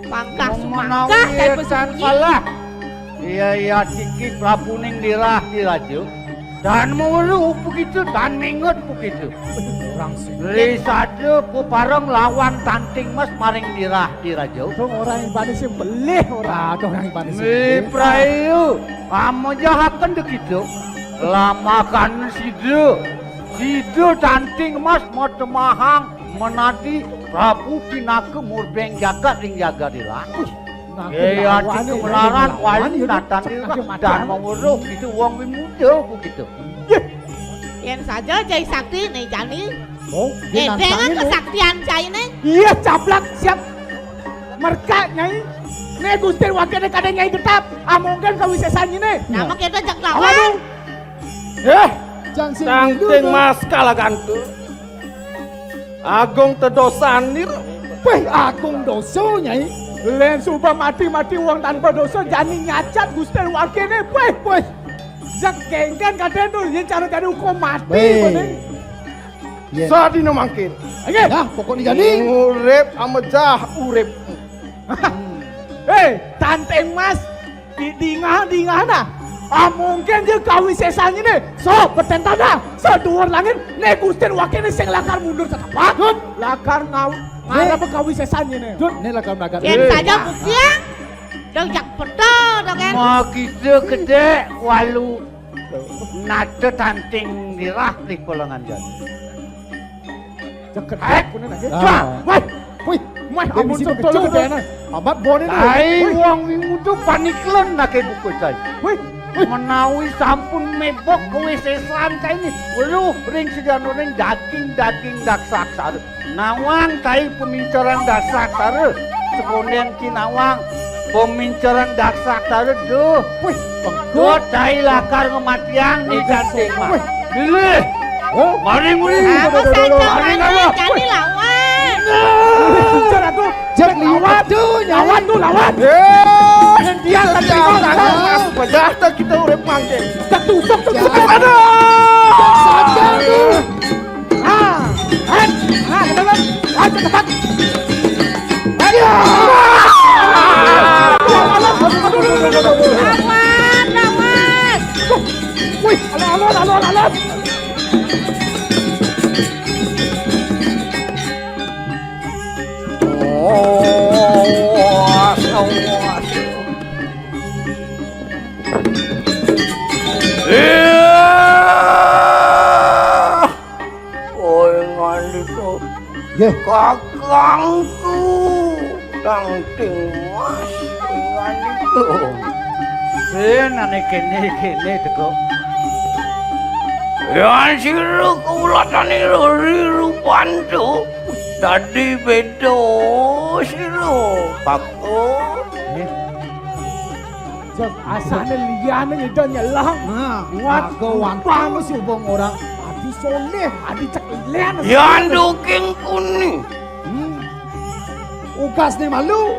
Mangkah, mangkah, menawi cai tan pesuki. Salah. Iya, iya, siki Prabu ning Dirah Diraja. Dan mulu begitu, dan minget begitu. Orang sing. Risada pepareng lawan tanting mas maring Dirah Diraja. Dong orang yang bani sing belih ora, dong orang yang bani sing belih. Miprayu, amajahaken dekita. Lamakan sida. Sida tanting mas matemahang menadi Prabu Pinaka murbeng jagat ring jagat ilang. Wih, nangke eh, lawan ati nih, kemelaran lawan wali nih, natan cak ira dan manguruk itu wong wimuda ku gitu. Yeh. Yen saja cai sakti nih jani. Oh, eh, dengan kesaktian cai nih. Iya, caplak siap. Merkak, Nyai. Nih Gusti wakilnya kadang Nyai tetap. Ah, mungkin kawisesan ini. Nama kita jak lawan. Eh, jang sing tanting mas kala gantu. Agung tedosan nir. Weh, agung dosa, Nyai. Len suba mati-mati wong tanpa dosa, jani nyacat Gusti wakilnya. Weh, weh. Jak kengken kadang tuh, yang cara jadi hukum mati. Weh. Sadina mangkin. Ayo. Nah, pokoknya jadi. Urip amejah urip. Hei, tanting mas. Di dingah-dingah nah. Ah, mungkin dia kawisesan ini. So, beten tanda. Seduur langit. Nek Gusti wakilnya sing lakar mundur tetep. Lakar ngau ngarep kawisesan ini. Dut, ini lakar melagat. Yen saja bukti ya. Dong jak betul dong kan. Makita gedek walu. Nada tanting nirah di kolongan jati. Cekek eh, kuning lagi. Ah. Wah, wih, mah amun betul betul. Amat bone. Tai wong wingudu paniklen nake buku tai. Wih, menawi sampun mebok kowe sesan kaini. Weruh ring sedanoning daging-daging daksa aksara. Nawang tai pemincaran daksa aksara. Sekonden ki nawang pemincaran daksa aksara. Duh. Wih, bengkot tai lakar ngematiang di cantik mah. Wih. Pilih. Oh, mari muli. Aku saja mari mani ngawa. Jadi lawan. Bicara tuh. Cek lawan tuh, lawan tuh, lawan. Eh, dia tadi tangan. Padahal kita urip mangke. Ketusuk tuh. Aduh. Saja tuh. Ah, eh, ah, betul, betul. Ah, cepat. Aduh. Lawan, lawan. Wih, alon, alon, alon, alon. Oh, awas, awas. Iya. Kowe ngandika. Nggih. Kakangku, Tangting Mas, kowe ngandika. Senane kene-kene teko. Yan sira kawulatane Riri Rupanto dadi beda sira, Pak. Nggih. Jeng asane liyane nyeda nyelang. Nah, kuat, warga wangkang wis hubung ora adi soleh, adi ceklen. Yan duking kuni. Hmm. Ugasne malu.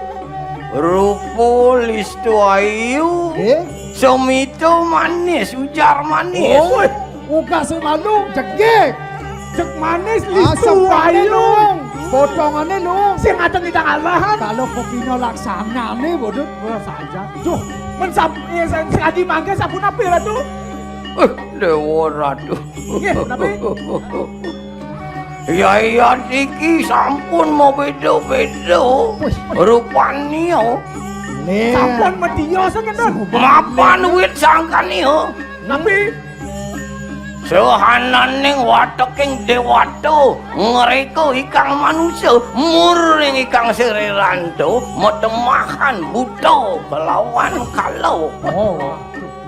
Rupa listu ayu. Nggih. Semita manis, ujar manis. Oh, ugasne malu, jegeg. Cek manis, ah, listu sempurna ayu. Lung. Potongane lung. Sing adeng kita ngalahan. Kalau kopine laksanane, bodot, ora saja. Duh, men sap-, ya, sing, sing adi mangke sampun apa ya, Ratu? Eh, Dewa Ratu. Nggih, napi? Yayan iki sampun mabeda-beda. Wis, wis. Rupane, oh. Nggih. Sampun medya sing ngenten. Mapan wit sangkane, oh. Napi? Sahananing wateking dewata ngreka ikang manusa, muring ikang sriranta, matemahan buta kelawan kala. Oh,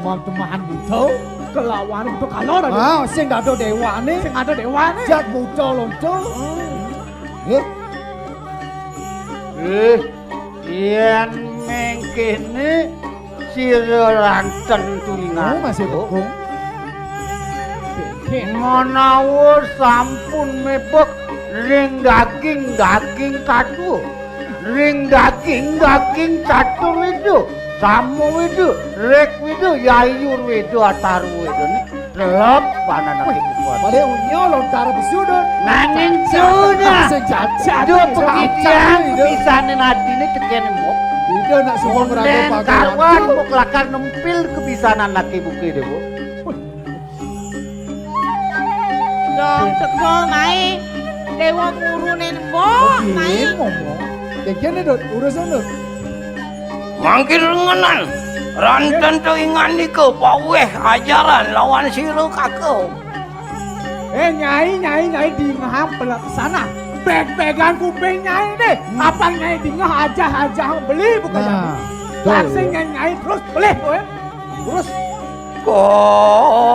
matemahan buta? Kelawan Buta Kala, Raden. Ah, sing dadi déwané. Sing ada déwané. Jat buta lonto. Hmm. Nggih. Eh, yén mengkéné sira ranten tulingan. Oh, masih bekung. Menawa sampun mepek ring daging-daging tatu, ring daging-daging tatu itu, sama itu, rek itu, yayur itu, ataru itu, nih. Lep, pananaké kuat. Padahal unya lontar besudut. Nanging sudah. Sing cacat. Sudah pengitian pisanin hatiné tekan mbok. Udah nak semua merangkul. Kawan, mbok lakar nempil kebisanan laki buki deh, Bu. Dong, teko, mai. Dewa murunin mbok, mai. Ngomong. Ya, kene, Dut. Urusan, Dut. Mangkin rengenan, ranten to ingandika paweh ajaran lawan sira kaka. Eh, Nyai, Nyai, Nyai, dingehang pelaksana. Beg-began kuping Nyai deh. Hmm. Apa Nyai dingeh ajah-ajah beli bukan? Nah, betul. Langsung Nyai, Nyai terus beli kowe. Terus. Kamu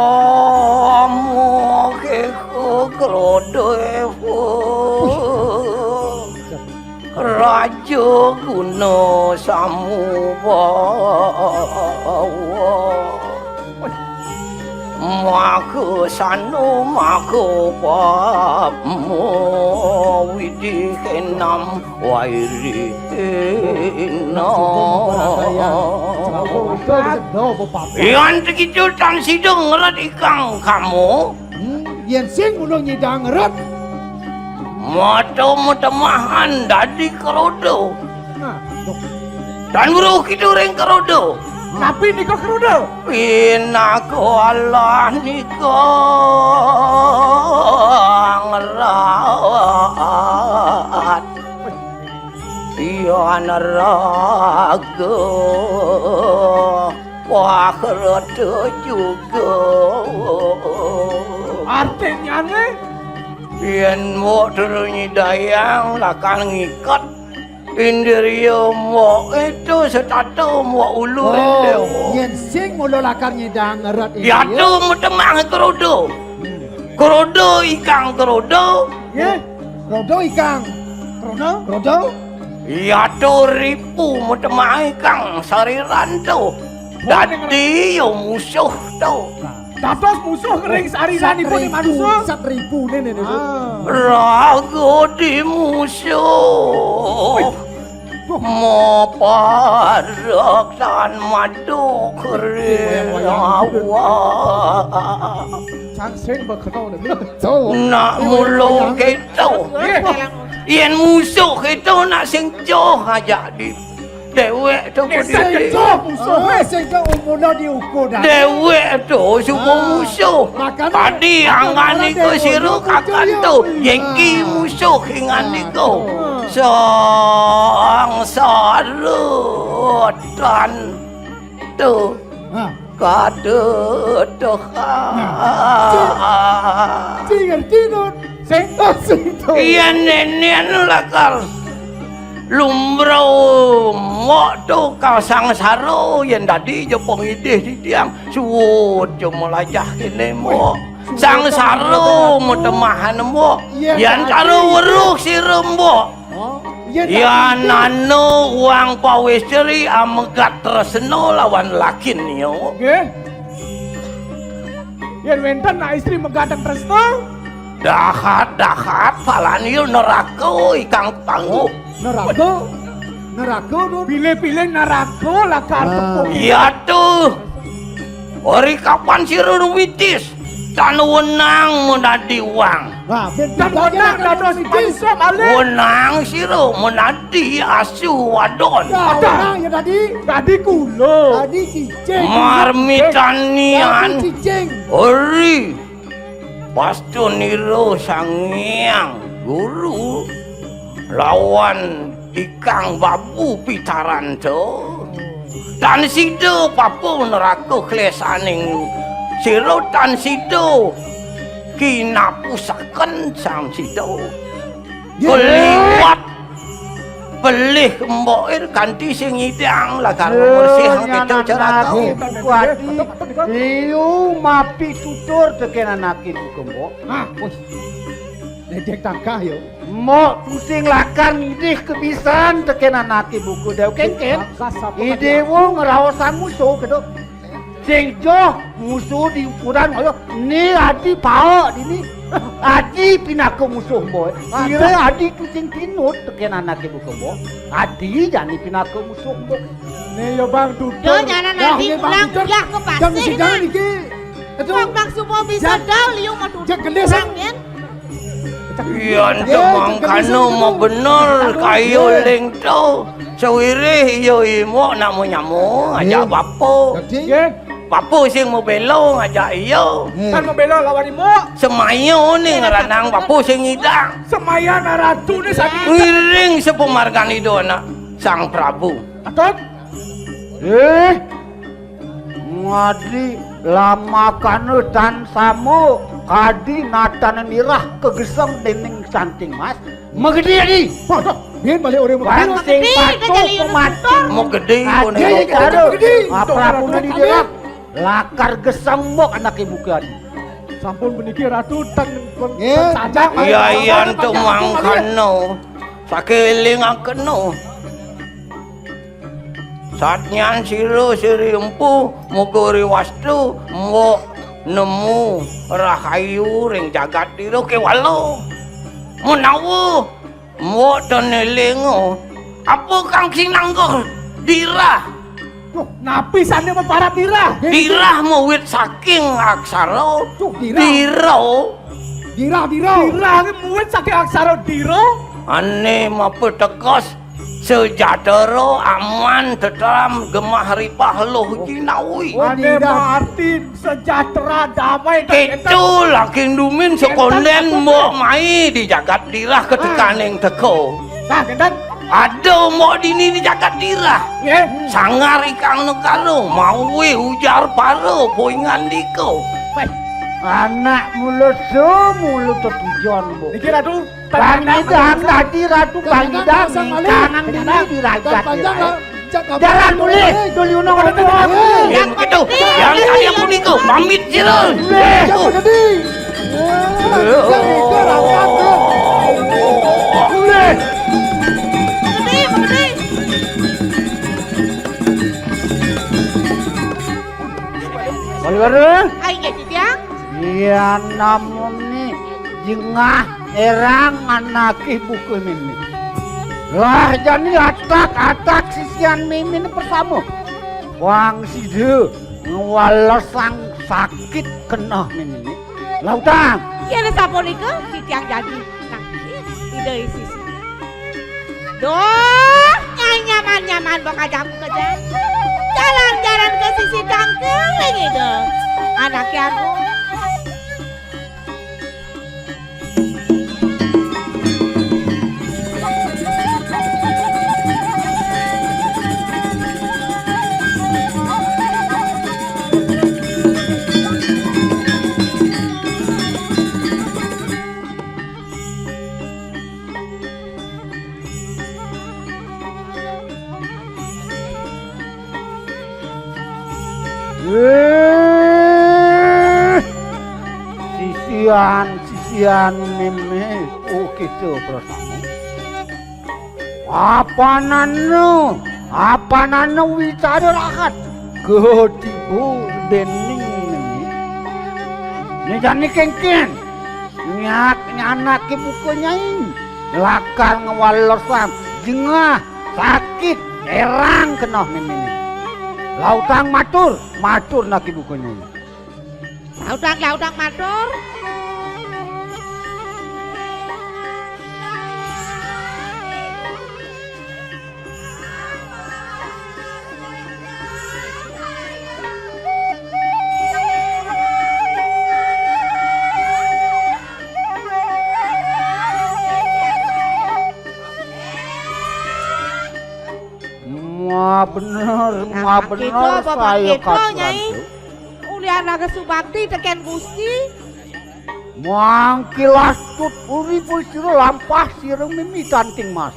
keko kerodo ewo. Raja guna samubawa. Maka sanu maka pama widhi kenam wairina. Yan tegitu tan sida ngeret ikang kamu. Hmm, yén sing mula nyidang ngeret. Mata metemahan dadi kerodo. Nah, dok. Dan weruh kita ring kerodo. Tapi nika kerodo. Pinaka Allah nika ngeret. Yan raga. Wah, rada juga. Artinyane? Yen mbok durung nyidayang lakar ngiket indriya mbok itu setata mbok ulu. Oh, yen sing mula lakar nyidang ngeret indriya. Yatu metemah kerodo. Hmm. Kerodo ikang kerodo. Nggih. Kerodo ikang. Kerodo? Kerodo? Yatu ripu metemah ikang sariran to. Dadi ya musuh to. Dados musuh ring sariranipun manusa. Sat ribu, sat ribu ne, ne, ne. Ah. Raga di musuh. Wih. Maparak tan maduk ring awak. Sang sing bekeno ne. Nak mula kita. Nggih. Yen musuh kita nak sing joh aja di Dewek to. Sing to musuh, eh, sing to umurna diukur dah. Dewek to suku musuh. Makanya tadi angganika sira kakanto. Yen ki musuh inganika. Sang sarutan to. Hah. Kaduduhan. Nah, sing, sing ngerti, Nun. Sing, oh, sing to. Yen nenen lakar lumrau mbok to kasangsara yen dadi jepong idih titiang suwud cuma lajah kene mbok. Wih, sangsara suwud. Metemahan mbok. Yen cara weruh sira mbok. Oh, yen nana uang pawistri amegat tresna lawan lakin ya. Nggih. Yen wenten nak istri megateng tresna, dahat-dahat palani neraka ikang tangguh. Oh, neraka? Neraka, Nun? Pilih-pilih neraka lakar tepung. Iya tuh. Ori kapan sira witis? Tan wenang menadi uang. Nah, ben dan wenang dados manusia malih. Wenang sira menadi asu wadon. Nah, wenang ya tadi. Tadi kula. Tadi cicing. Marmitanian. Tadi cicing. Ori. Pastunira Sang Hyang Guru lawan ikang babu pitaranta. Tan sida papu neraka klesaning sira tan sida kinapusaken sang sida. Nggih. Keliwat Pelih mbok ir kanti sing nyidang lakar. Eh, mersih nyan kita anak ceraka. Ibu Adi, liu mapitutur tekén anaké buka mbok. Nah, wis. Dédék tangkah yo. Mbok tusing lakar ngidih kebisan tekén anaké buka déwa kénkén. Idéwa ngraosang musuh kéto. Sing joh musuh di ukuran ayo né adi paek dini. Adi pinaka musuh mbok. Sira adi tusing pinut tekén anaké buka mbok. Adi jani pinaka musuh mbok. Né yo Bang Dutur. Yo nyanan adi pulang ulah ka pasih. Bang, Bang, semua bisa dau liu matutur. Jak gendis, Bang, yén. Yan to mangkana mabener kaya ling to. Sawirih iya imuk nak nyama ngajak bapa. Dadi? Bapa sing mabéla ngajak iya. Kan mabéla lawan imuk. Semaya né ngranang bapa sing ngidang. Semaya nak ratu né sami. Ngiring sapamargan Ida anak Sang Prabu. Patut. Eh, ngadi lamakana tan sama kadi natan nirah kageseng déning Santing Mas. Magedé adi. Waduh, biyen balik orang magedé. Bang sing patuh pemati. Magedé koné. Adi karo. Apa puna di dalam. Lakar geseng mbok anaké buka adi. Sampun puniki Ratu ten, ten sajang. Iya, iya, ento mangkana. Sakelingakena. Satnyan sira siri empu, muga riwastu, mbok nemu rahayu ring jagat dira kéwala. Menawa mbok ten élinga, apa kang sinangga dirah? Duh, napi sané maparat dirah? Dirah mawit saking aksara. Duh, dirah. Dira. Dirah, dirah. Dirah muwit saking aksara dira. Ané mapateges sejahtera, aman, tetram, gemah ripah luh jinawi. Oh, ané dirah. Mati sejahtera, damai. Kéto laking dumin sekondén mbok mai di jagat dirah ketekaning teka. Nah, kénten. Ada mbok dini di jagat dirah. Nggih. Sanggar Ikang Negara, mawi ujar para poingandika. Wéh, anak mula semula tetujon, mbok. Niki, Ratu. Bang Idang tadi, Ratu, Bang Idang ningkanang dini di ragat dirah. Jalan mulih, duli unang. Yang begitu, yang tadi aku niku, pamit sira. Mulih. Mulih. Wali warung. Ayo, Titiang. Iya, namun nih, jengah erang anaké buka mimit. Lah, jani atak-atak sisian mimit persama. Wang sida ngwalesang sakit keneh mimit. Lautang. Yén sapunika titiang jagi nangkil Ida Sisi. Duh, nyai nyaman-nyaman bok ajaku kejang. Jalan-jalan ka sisi dangkal ring Ida. Anaké agung. Eh, sisian, sisian mimit, oh, kita bersama. Apanana, apanana wicara rahat ketiba dening mimit. Né jani kénkén. Nyak nyanaké buka nyai. Lakar ngwalesang jengah sakit erang keneh mimit. Lautang matur, matur naké buka nyai. Lautang, lautang matur. Muah bener, muah bener, saya katuran, Nyai. Ulian raga subakti tekén Gusti. Muang kilas tut uri pun sira lampah sira mimitan ting mas.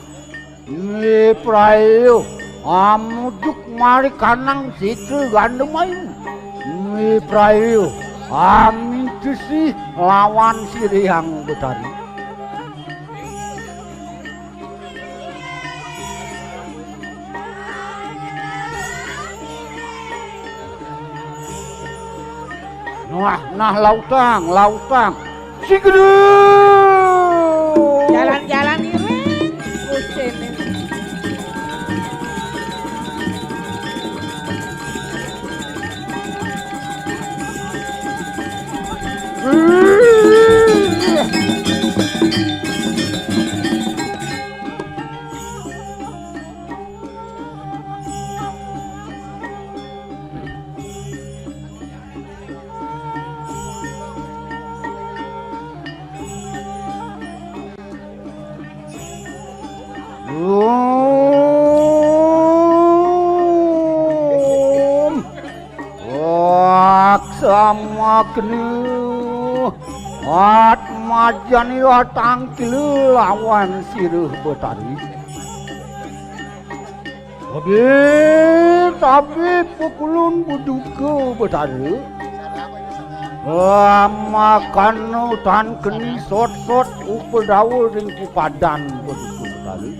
Miprayo, amujuk mari kanang sitra gandemayu. Miprayo, amintesi lawan sira Hyang Betari. Nah, nah, lautang, lautang. Sigede. Jalan-jalan iring. Pusing. Om. Wak samakna. Atmajani atangkila lawan sira Betari. Tabe, tabe pakulun Paduka Betara. Amakana tan keni sot-sot upadrawa ring pupadan Paduka Betara.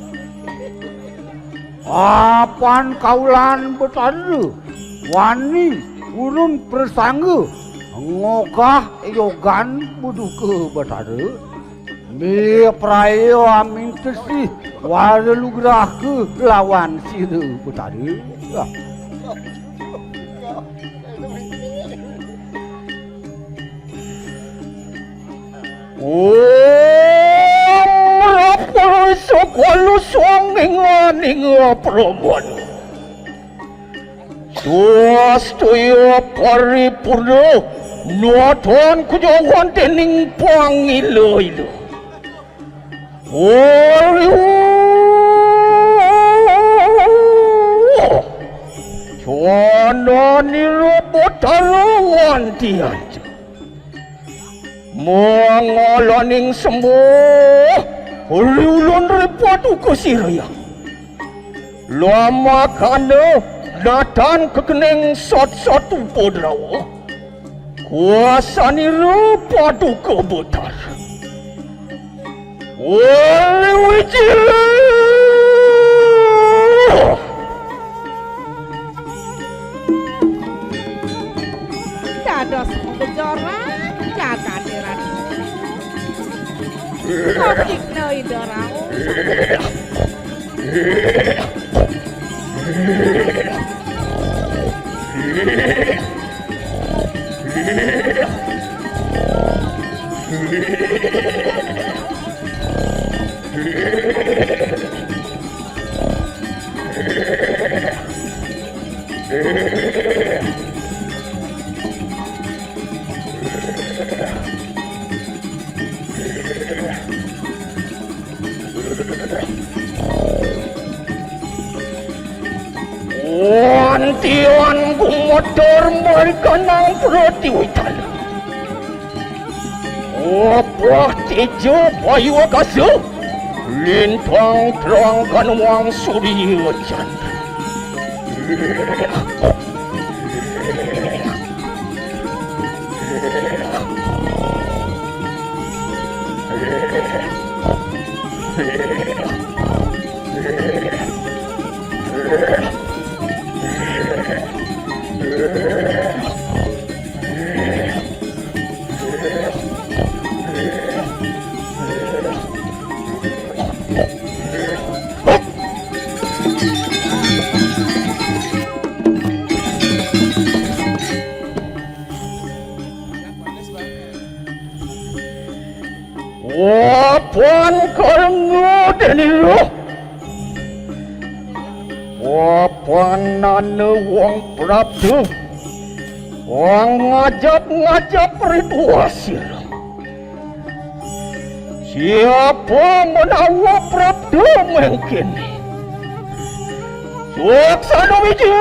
Apan kaulan Betara wani urun prasangga ngogah yogan Paduka Betara. Miprayo amintesi wara lugrahka lawan sira Betara. Om Rapa Sukala Sangingga Ningga Pramana. Swastaya paripurna, natan kajawan dening pangila-ila. Ori cananira Betara wantian. Mangalaning sembah, riulun ripaduka sirayang. Lamakana natan kekening sat-sat upadrawa. Kuasanira Paduka Betara. Uli wiji. Dados magejoran jagaté Ratu. Kopikna Ida Ratu. Wantian gumeter mari kanang pratiwitana. Wabah teja bayu agasa, lintang terang kanuang surya candra. Wapan karengga dene roh. Wapanane wong prabda. Wong ngajap-ngajap ritual sira. Siapa menawa prabda mengkene? Suksana wiji.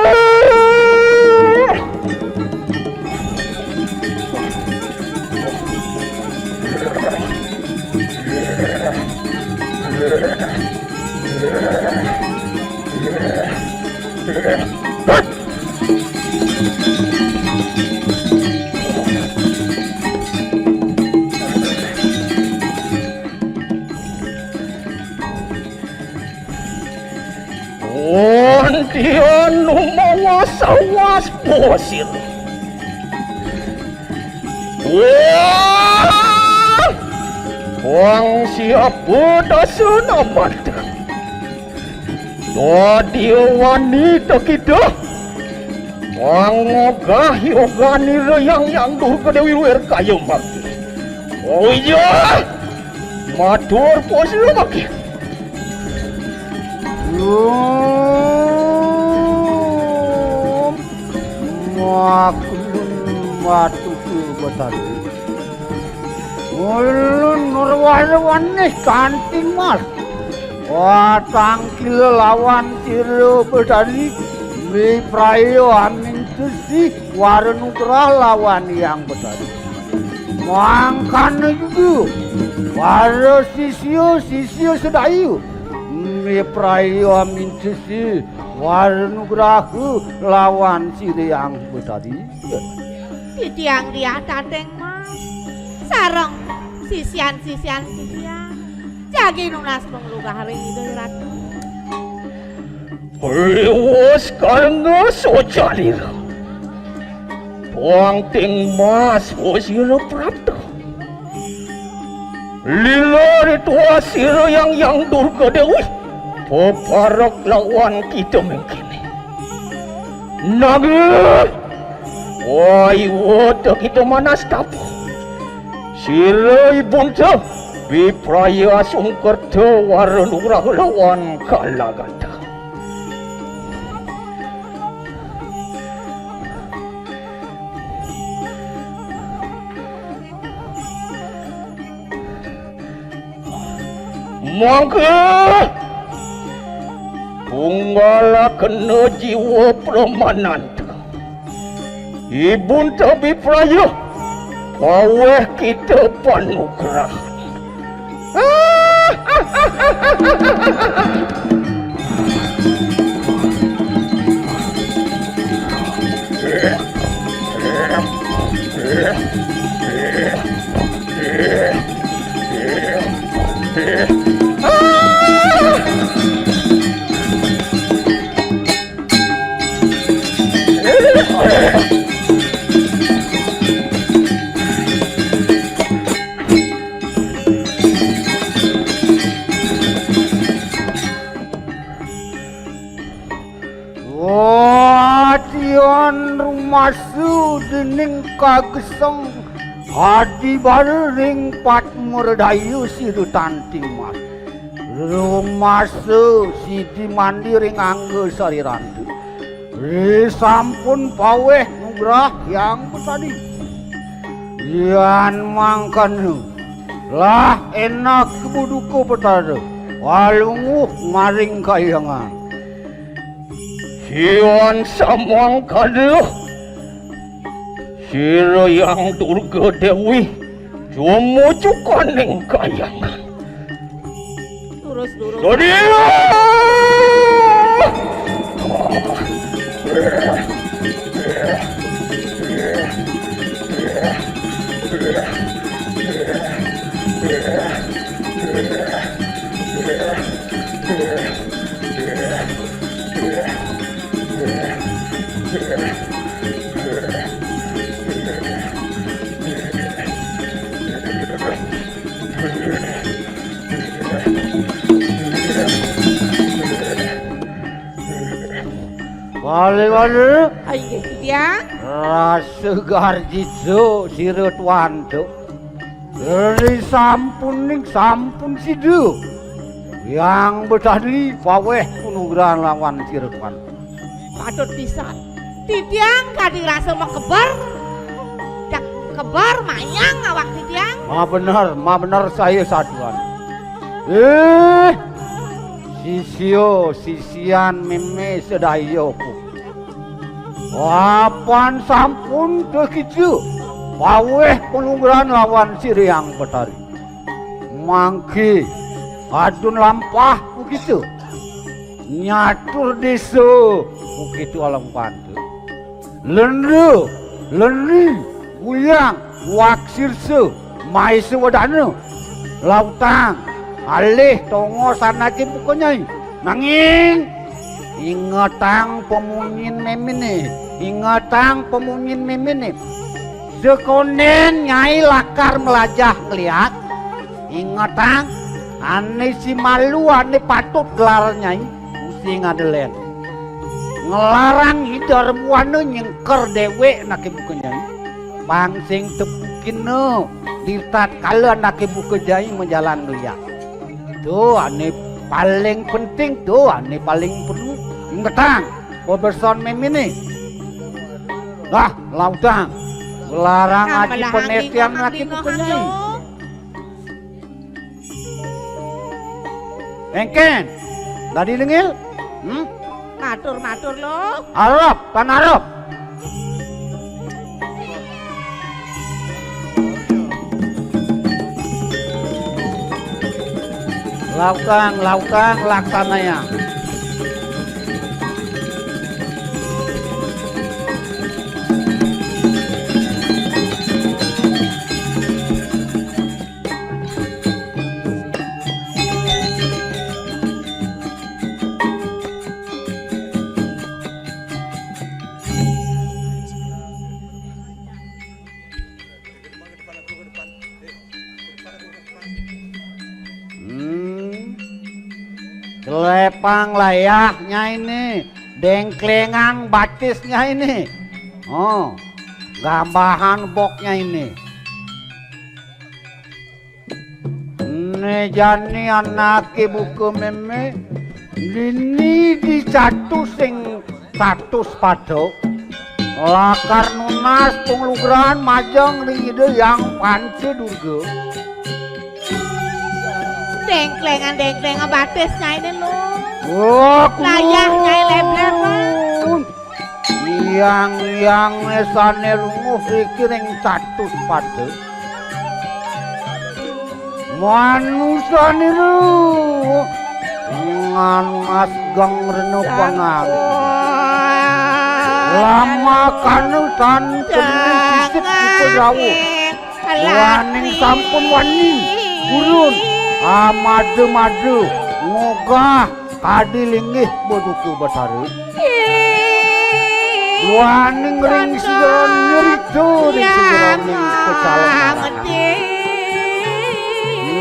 Antian mawas-awas bosir. Wah! Wang siapa dasana mata. Dadi wanita kita. Wang ogah yogani reyang yang Durga Dewi luir kaya mati. Oh iya! Matur puasa mangkin. Om. Maklum batu ke batari. Ulun nurwara wanis kanting mas. Watang kila lawan sira batari. Mipraya amin sesi wara nugrah lawan yang batari. Mangkana juga para sisya-sisya sedaya mipraya amin sesi wara nugraha lawan sira yang batari. Titiang diah tateng mas sareng sisian-sisian titiang jagi nunas panglugah ring Ida Ratu. Riwus karna soca lila. Tuang ting mas wus ira prapta. Lila ritual sira yang yang Durga Dewi. Peparek lawan kita mengkini. Naga. Wai wata kita manas tapa. Sira ibunta. Bipraya sungkerta wara nugraha lawan kalaganta. Mangka tunggala kena jiwa pramananta. Ibunta Bipraya paweh kita panugrahan. Wadian rumasa dening kageseng adibara ring patmur daya sira tanting mas. Rumasa sidi mandi ring angga sariranta. Risampun paweh nugrah yang besadi. Yan mangkana lah enak kebuduka petara. Walunguh maring kayangan. Sian samangkana sira yang Durga Dewi jumujukaning kayangan. Durus, durus. Dadi. Bali-bali. Inggih, Tiang. Rasa garjita sira tuan tu. Dari sampuning sampun sida. Yang betadi paweh panugrahan lawan sira tuan. Patut pisan. Titiang kadi rasa makeber. Cak keber manyang awak titiang. Ma bener, ma bener saya saduan. Eh, sisya, sisian meme sedayaku. Apan sampun tekija paweh panugrahan lawan sira yang betadi. Mangke adun lampah kita. Nyatur desa, begitu alam pantu. Lendra, Lendri, Guyang, Waksirsa, Maisa Wedana, Lautang, alih tonga sanake buka nyai. Nanging ingetang pamunyin memene, ingetang pamunyin memene. Sekonden nyai lakar melajah ngeliat, ingetang ane si malu ane patut gelar nyai, mesti ngadelen. Ngelarang Ida Rembuana nyengker dewek nake buka nyai. Pang sing tepukina di tatkala nake buka nyai majalan liat. To ane paling penting, to ane paling perlu. Ingetang, pabeson memene. Lah, Lautang. Ngelarang aji penestian nake buka nyai. Engken. Dadi lengil? Hmm? Matur-matur lo. Arep, tan arep. Lautang, Lautang, laksanaya. Hmm. Celepang layah nyai ne, dengklengang batis nyai ne. Oh, gambahan bok nyai ne. Ne jani anake buka meme, dini di satus sing satus pada, lakar nunas panglugrahan majeng ring Ida Hyang Panca Durga. Dengklengan, dengklengan batis nyai ne lo. Wah, layah nyai lebleb, Bang. Yang, yang sane runguh iki ring satus pada. Manusane lu nganas geng rena pangan. Lama kanu tan kenu sisit kita jauh. Waning sampun wani gurun. Amada-mada ngogah kadi linggih Paduka Betara. Waning ring sira nyerita ring sira ning pecalon marangan.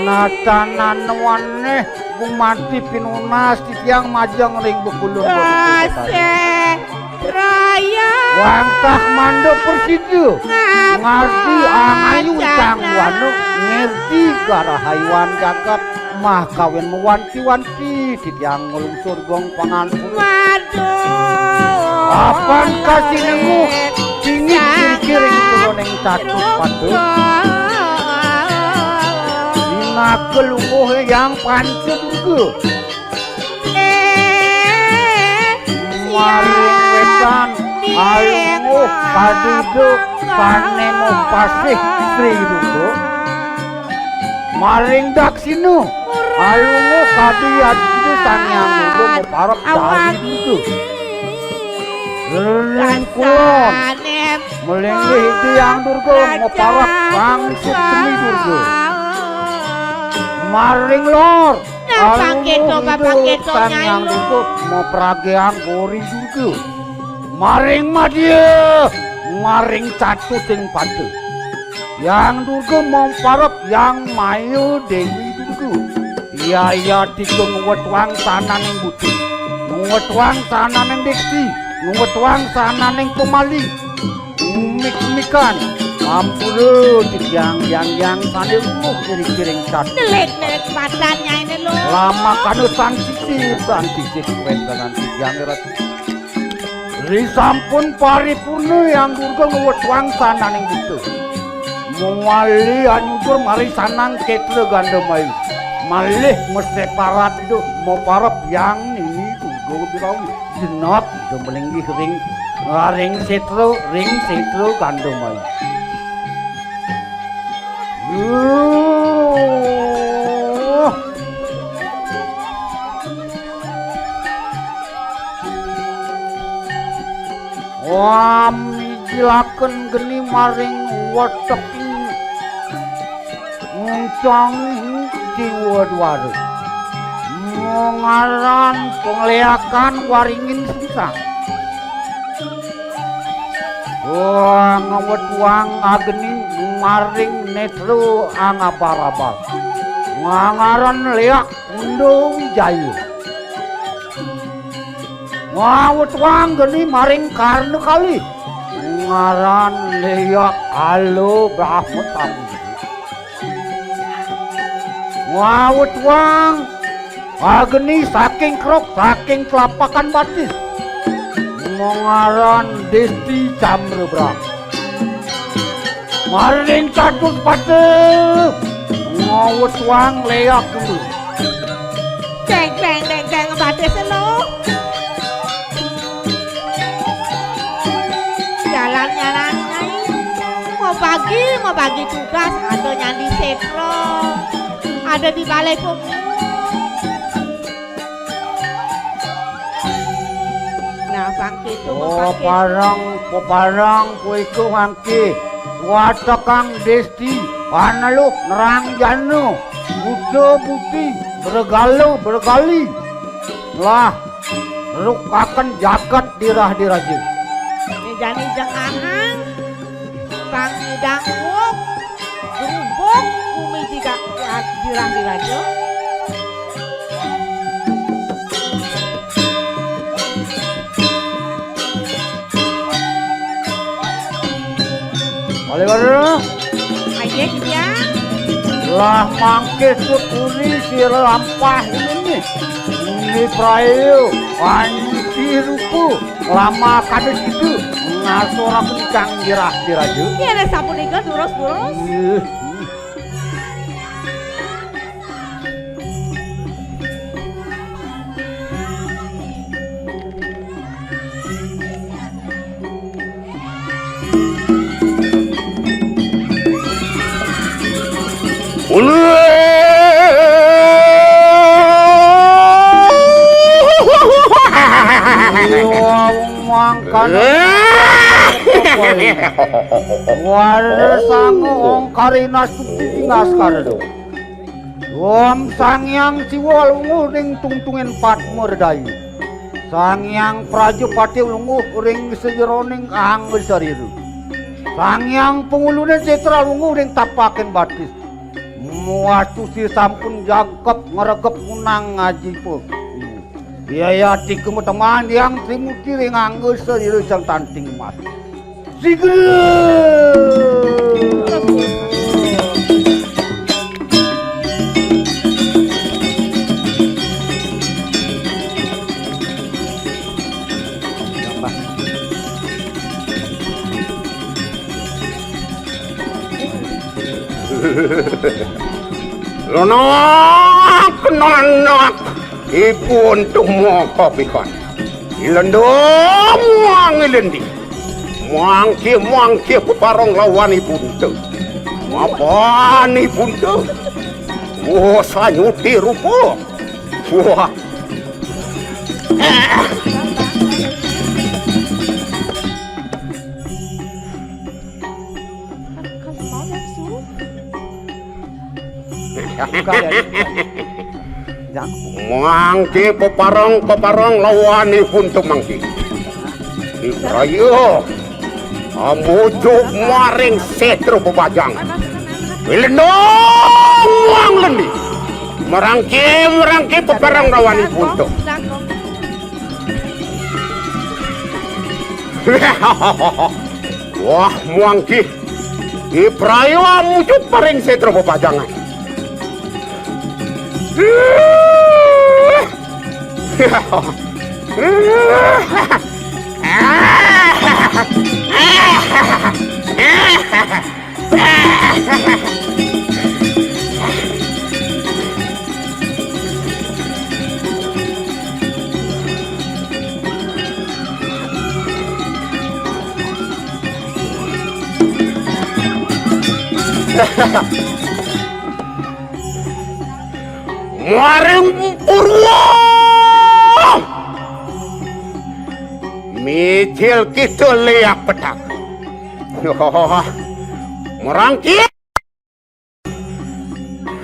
Natanan waneh gumanti pinunas titiang majeng ring bekulun Paduka Betara. Wantah manda prasida ngardi angayu tang wana ngerti karahayuan jagat mah kawin mawanti-wanti titiang nglungsur geng pangampura. Waduh. Apan kasinemu singit sirkiring turuning catur padu. Pinaka lungguh Hyang Panca Durga. Maring wetan, alungguh kadida sane mupasih Sri Durga. Maring daksina, alungguh kadi adida Sang Hyang Durga muparep Dali Durga. Ring kulon, malinggih Ida Hyang Durga muparep Sang Suksemi Durga. Maring lor, alungguh Ida Sang Hyang Durga mapragiang Gori Durga. Maring madya, maring catusing pada. Hyang Durga maparep Hyang Maya Dewi Durga. Yaya tiga ngwetuang sananing buti, ngwetuang sananing diksi, ngwetuang sananing pemali. Mik-mikan, ampura titiang yang-yang sane lungguh kiri-kiring catur. Nelik-nelik badan nyaine lo. Lamakana tan sisip, tan sisip kawéntenan titiang ratu. Risampun paripurna Hyang Durga ngwetuang sananing buta. Mawali anyudur maring sanang Ketra Gandamayu. Malih maseparat duh maparep Hyang Nini Durga Birawi. Jenat Ida malinggih ring, ring setra, ring setra Gandamayu. Yuh. Wamijilaken geni maring weteking nguncang jiwa duara. Ngaran pangleakan waringin sungsang. Wah, ngawetuang ageni maring netra angabal-abal. Ngangaran leak Unda Wijaya. Ngawetuang geni maring karna kalih. Ngaran leak Kala Brahma Tama. Ngawetuang ageni saking krok, saking telapakan batis. Mangaran Desti Camra Brang. Maring catus pate. Ngawetuang leak dulu. Deng, deng, deng, deng, batis lu. Jalan-jalan, Nyai. Mau bagi, mau bagi tugas, ada nyandi sepro, ada di balai pemungut. Nah, bangkit tu, oh, bangkit. Parang, parang, kuiku mangki. Watakang Desti, analuk nerang jana, buta buti, bergala bergali. Lah, rukaken jagat dirah diraja. Jani jeng anang, bang idang wuk, gerubuk, bumi jiga dirah diraja. Malih wara. Aye, iya. Lah mangke sukuni sira lampah ini. Ini prayu, panci rupa, lama kada situ, ngasoraken kang dirah diraja. Iya, nek sapunika durus-durus. Ih. Ulun. Iya, mangkana. Wara sangu ongkarina sukti tingas kardo. Om Sang Hyang Siwa lungguh ring tungtunging Padma Redayu. Sang Hyang Prajapati lungguh ring sajeroning angga sarira. Sang Hyang Pangulune Setra lungguh ring tapaking batis. Muastusi sampun jangkep ngregep ngunang ngajipa. Yayati kemeteman Hyang Trimuti ring angga sarira sang tanting emas. Sigra! Lonak, nonak, ipun tuh moko pikan. Ilendong wang ilendi. Mangke, mangke peparong lawan ipun tuh. Mapan ipun tuh. Wah, sanyuti rupa. Wah. Mangke peparong, peparong lawan ipun tumangke. Ibraya amujuk maring setra bebajangan. Wilendong wang lendi. Merangke, merangke peparong lawan ipun tum. Wah, muangkih. Ibraya amujuk maring setra bebajangan. Maring Purwa. Icil kita liak petak. Wah, merangkir.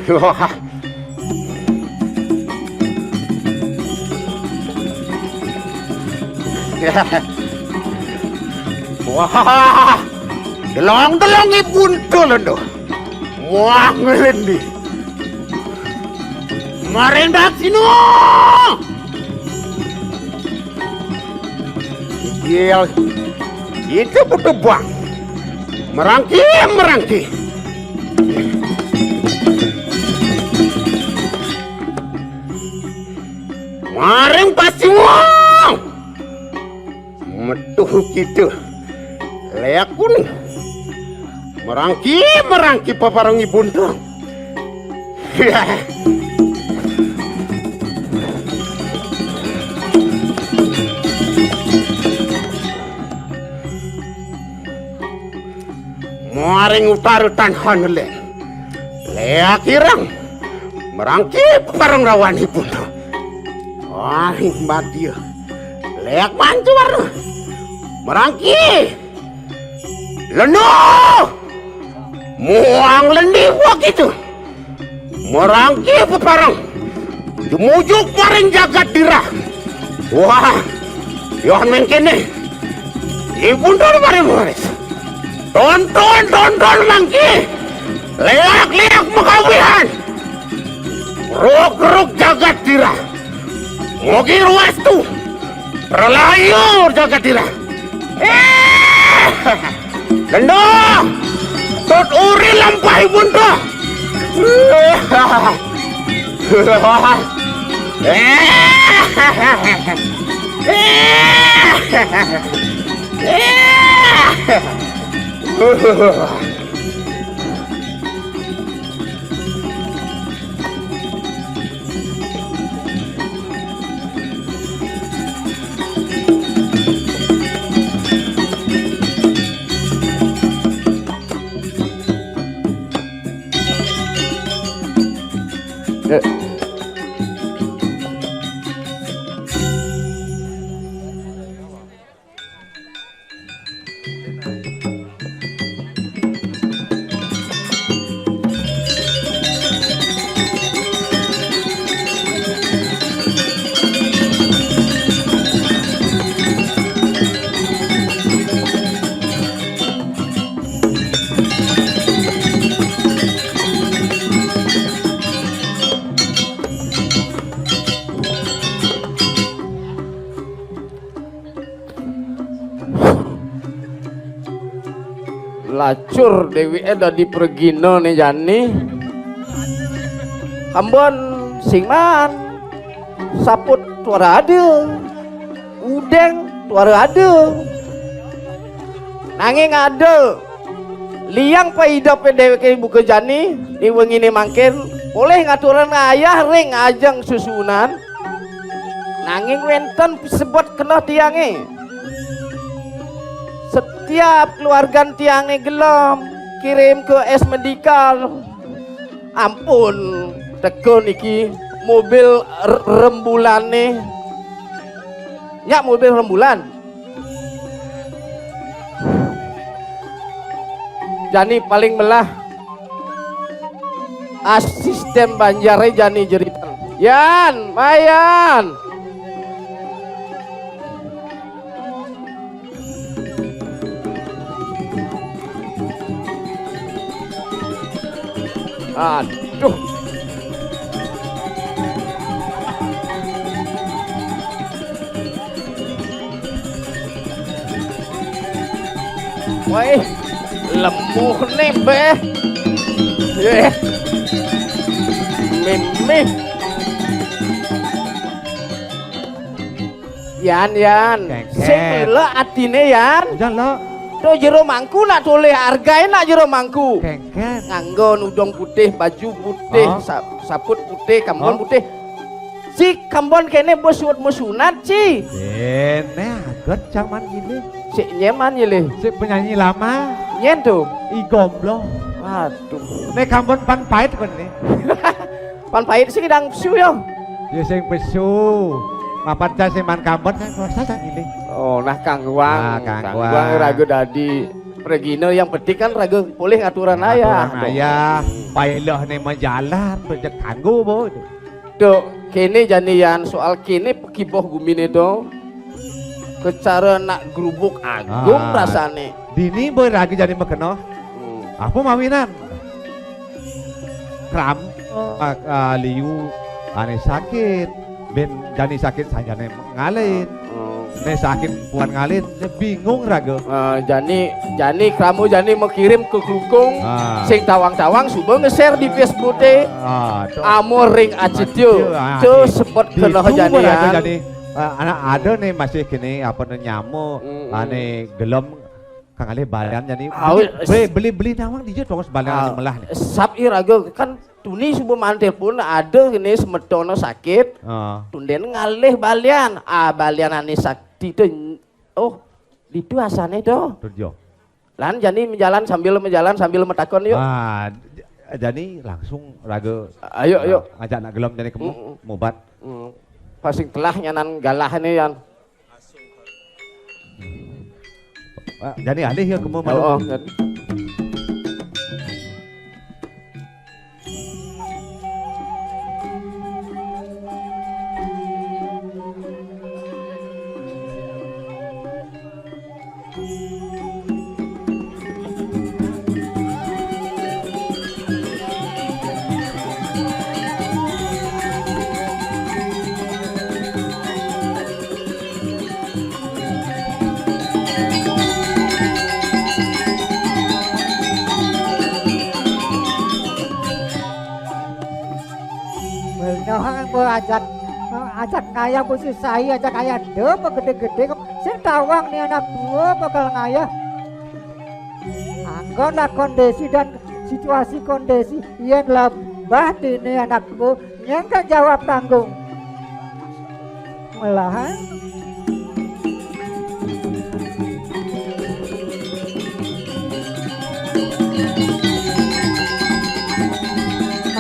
Wah. Wah. Delong-delong ibun tuh lendo. Wah, ngelendi. Marendak sino. Iya, itu butuh bang. Merangki, merangki. Maring pasti wong. Metu kita. Leak pun. Merangki, merangki paparang ibun tu. Muaring utara tanhan le. Leak irang. Merangki paparang rawan ibun tu. Wah, badia. Leak mancuar. Merangki. Leno! Muang lendi buah gitu. Merangki peparang. Jemujug paring jagat dirah. Wah, yoh mengkene. Ibun tu paring waris. Tonton, tonton mangki. Leak-leak mekawihan. Ruk-ruk jagat dirah. Mogi ruas tu. Terlayur jagat dirah. Eh, lendo. Tut uri lampah ibun tu. Eh. Lacur deweké dadi preginané jani. Kambon sing maan saput tuara ada. Udeng tuara ada. Nanging ada liang paidepé deweké buka jani di wenginé mangkin polih ngaturang ayah ring ajeng susunan. Nanging wénten sebet keneh tiangé. Setiap keluargan tiangé gelem kirim ke es medikal. Ampun, teka niki mobil r-, rembulané. Nyak mobil rembulan. Jani paling melah asisten banjaré jani jeritan. Yan, Mayan. Aduh. Woi, lemuh né, béh. Eh. Mimih. Yan, Yan. Kéngkén. Sing lélé atiné, Yan. Jan, Lok. Tuh jero mangku nak tolih argain nak jero mangku. Kéngkén. Nganggo nudung putih, baju putih, hah? Sa-, saput putih, kambon, hah? Putih. Si kambon kéné bos suud mau sunat, si. Kéné adat jaman ini. Sik nyén man nyilih. Sik penyanyi lama. Nyén tuh? I Gombloh. Waduh. Né kambon pan pait kon né. Pan pait sih kidang pesu yo. Ya sing pesu. Papat saya seman kambon kan, saya saya milih. Oh, nah, kangguang. Ah, kangguang. Kangguang raga dadi pragina, yang penting kan raga polih ngaturan ayah. Ngaturan ayah, pailehne majalan, becek kanggo, bo. Tuh, kene jani yan, soal kene pakiboh gumine to. Kecara nak grubuk agung. Ah, rasane. Dini boy raga jani makena. Hmm. Apa mawinan? Kram, ah, ah, liu, ane sakit. Ben jani sakit sanjane ngalahin. Hmm. Ne sakit puan ngalahin, ne bingung raga. Ah, jani, jani krama jani makirim ke Klungkung, ah, sing tawang-tawang suba nge-share di Facebook te. Ah, to. Amur ring acitya. Acitya, ah, to ne. Sebet kena ditu jani raga yan. Jani, ah, anak ada ne masih kene apa ne nyama, hmm, ane gelem Kang alih balian jani. Awit. Beli, beli, beli nawang dija tongos balian, ah, ane melah ne. Sap i raga kan tuni suba mantil pun ada kene semetona sakit. Ah. Tunden ngalih balian. Ah, balian ane sakti to. Oh, ditu asane to. Turjo. Lan jani menjalan sambil menjalan sambil metakon yuk. Ah, j-, jani langsung raga. Ayo, ayo. Ah, ngajak nak gelem jani kemu, mm-mm, mubat. Mm. Pasing telah nyanan galah ne yan. Ah, jani alih ya kemu malu. Oh, oh, kan. Benar, bu ajak, ajak ngayah bu susai, ajak ayah de, bu gede-gede, sing tawang ni anak dua bakal ngayah. Anggonlah kondisi dan situasi kondisi yen lebah dini anakku nyengka jawab tanggung. Malahan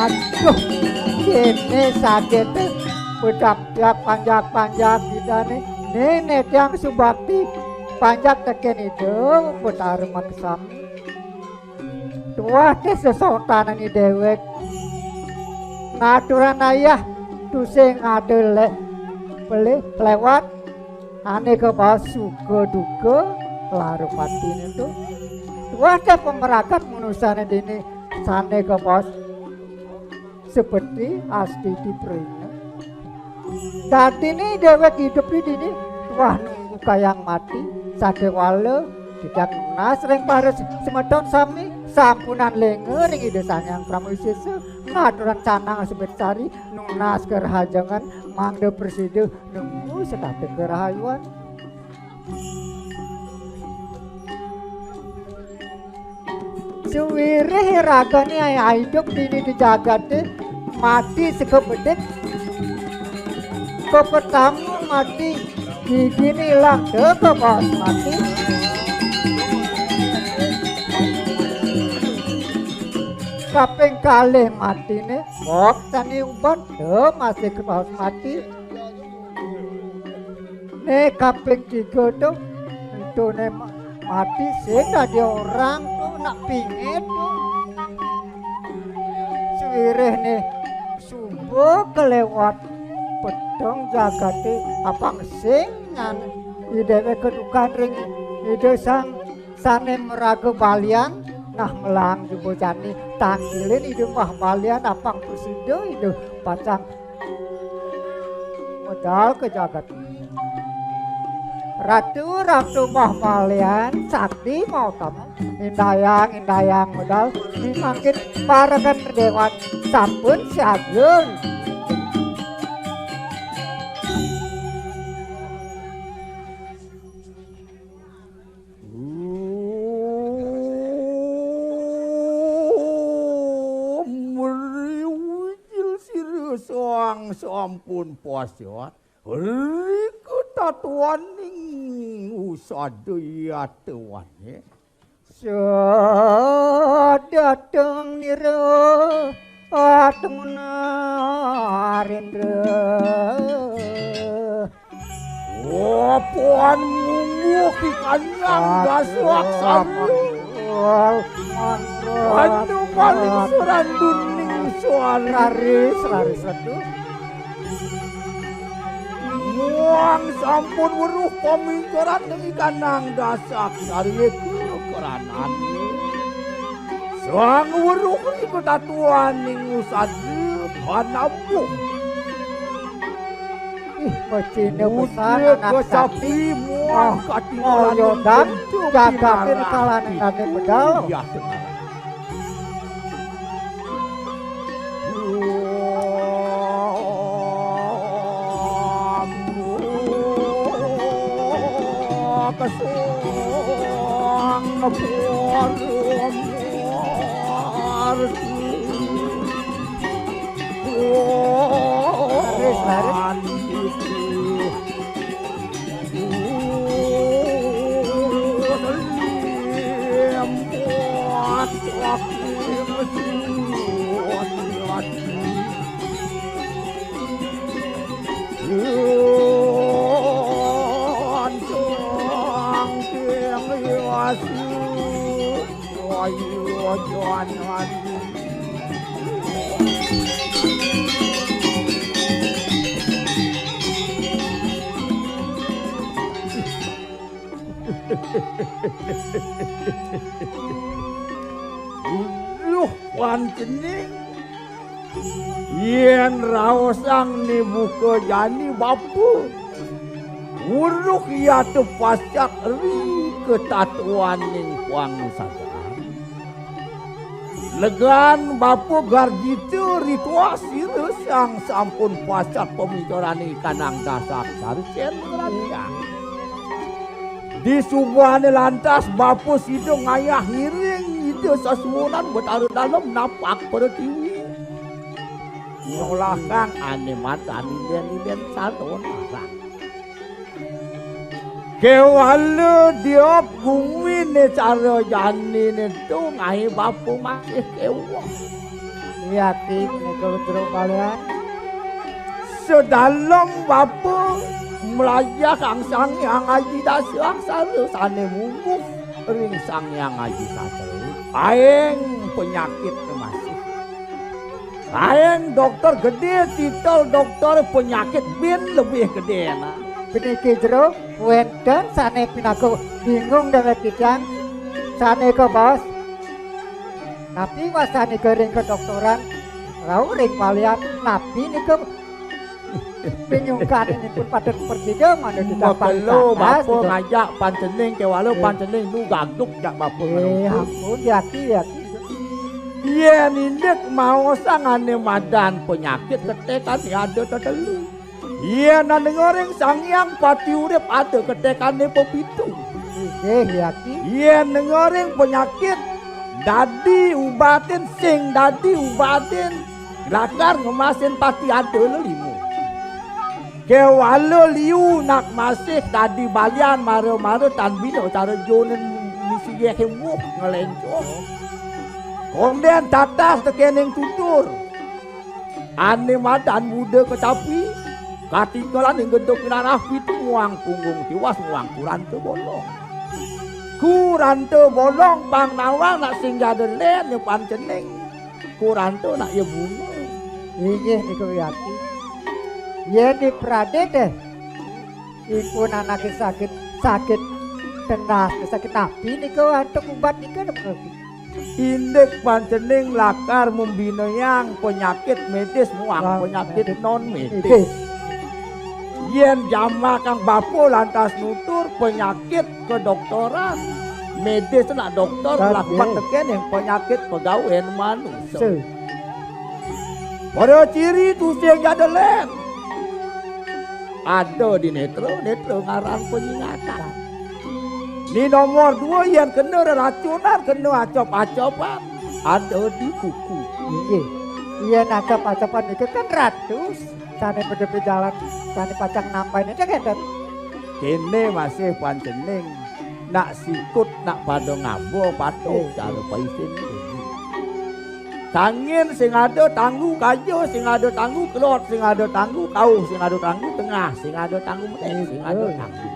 aduh, kene sakit, bedap-bedap, panjak-panjak kita nih. Nenek yang subakti panjak teken itu putar maksam. Tuah te sesotanan i dewek. Ngaturan ayah tusing ada le-, pelih lewat. Ane kebaos suka duka lara patine tu. Tuah te pemerakat manusane dini sane kebaos seperti astiti pringa. Dadine dewek idup di dini tuah nunggu kayang mati, sakewala tidak nunas ring para semeton sami, sampunang lenga ring Ida Sang Hyang Pramana Wisesa, ngaturang canang sabet sari, nunas karahajengan, mangda prasida nemu setata karahayuan. Suwirih ragane ai-, aidup dini di jagate, mati saka bedik. Kapertama mati, gigine ilang, teka baos mati. Kaping kalih matine, bok sane uban, te masih kebaos mati. Ne kaping tiga tu, entune ma-, mati sing dadi orang tu, nak pingit tu. Sawireh ne suba kelewat peteng jagate apang sing nyan idene kedukan ring Ida Sang sane maraga balian, nah melang jaba jani tangkilin Ida Mbah Balian apang prasida Ida pacang medal ka jagat. Ratu, Ratu Mbah Balian, sakti mautama, indayang, indayang medal, mangkin parekan dewan sampun siaga. Oh, mriwil sira soang sampun pasa. Rika tatwaning usada yatwane. Sadateng nira atemuna Narendra. Apan mungguh di kanyang. Aduh, gasak sari. Aduh, aduh, aduh, maning aduh. Seranduning suara. Raris, raris, aduh. Muang sampun weruh pamingkaran ing kanang dasak sari keranane. Sang weruh ring katatuaning usada panabuh. Ih, pecine besan anak kecapi sakti. Muang oh, katinggalan oh, yodang, jagatin pinarah. Kalanengane medal. Iya, tenang. Kesang forum. Laris, laris. Duh, pancening. Yen raosang nibuka jani bapa, weruh iya tepacak ri katatuaning pangsagaan. Legan bapa garjita ritual sira sang sampun pacak pamingkaraning kanang dasak saricen ngraniang. Di subané lantas bapa sida ngayah ngiring Ida Sasuhunan Betara Dalem napak Pertiwi. Nyolah kang ané madan inden-inden sarta narang. Kéwala diop guminé cara janiné tu ngaé bapa masih kéweh. Yati menika Jero Balian. Sedalem bapa mlajah Sang Sang Hyang Aji Dasa Aksara sané mungguh ring Sang Hyang Aji Sastra. Aéng penyakit masih. Aéng dokter gedé, titel dokter penyakit bin lebih gedé, nah. Puniki Jero, wénten sané pinaka bingung dewek titiang, sané kabaos. Napi wastanika ring kedokteran, rauh ring balian, napi nika pinyungkaninipun patut prasida mangda titiang makelo paling bapa panas, gitu. Ngajak pancening kéwala eh. Pancening nu gagduk jak bapa eh, ngerempet. Ampun, yati, yati. Yén indik maosang ané madan penyakit ketékané ada tetelu. Yén nenga ring Sang Hyang Pati Urip ada ketékané pepitu. Inggih, yati. Yén nenga ring penyakit dadi ubatin, sing dadi ubatin lakar ngemasin pati ada lelima. Kéwala liu nak masih dadi balian mara-mara tan bina cara jonen misi yéh wuh ngléncoh. Kondén tatas tekéning tutur. Ané madan muda kecapi, katinggalan ing geduk narah pitu muang punggung tiwas muang kuranta bolong. Kuranta bolong pang nawang nak sing jada lén ya pancening. Kuranta nak ya bunga. Inggih nika yati. Yén dipradit, eh, ipun anaké sakit, sakit tenas, sakit napi nika antuk ubat nika napa? Indik pancening lakar membinayang penyakit medis muang wah, penyakit medis. Non medis. Medis. Yén jamakang bapa lantas nutur penyakit kedokteran, medis nak dokter, kan, lakukan ya. Tekéning penyakit pegawén manusa. Se. Pada ciri tusing jada lén. Ada di netra, netra ngaran penyingatan. Ni nomor dua, yén kena reracunan, kena acop-acopan, ada di kuku. Inggih. Yén acop-acopan nika kan ratus, sané pada jalan, sané pacang nambahin itu kan. Kéné masih pancening, nak sikut, nak pada ngaba patuh. Inggih. Cara paisin. Kangin sing ada tanggu, kaja sing ada tanggu, kelod sing ada tanggu, kauh sing ada tanggu, tengah sing ada tanggu, metek sing ada tanggu.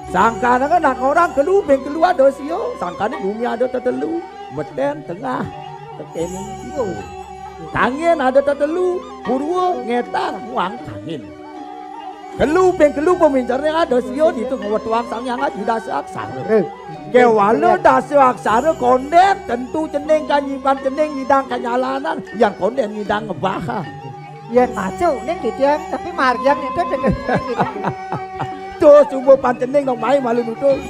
Sangkané nak ngorang kelu ping kelu ada sia, sangkané gumi ada tetelu, betén, tengah, tekéning jiwa. Kangin ada tetelu, purwa, ngétan, muang, kangin. Kelu ping kelu pemincerné ada sia ditu ngwetuang Sang Hyang Aji Dasa Aksara. Eh. Kéwala Dasa Aksara kondén tentu cening kan nyimpan cening nyidang kanyalanan, yang kondén nyidang ngebah. Yén masuk ning titiang tapi margiang itu. Tuh subuh pancening dong main malu nutul.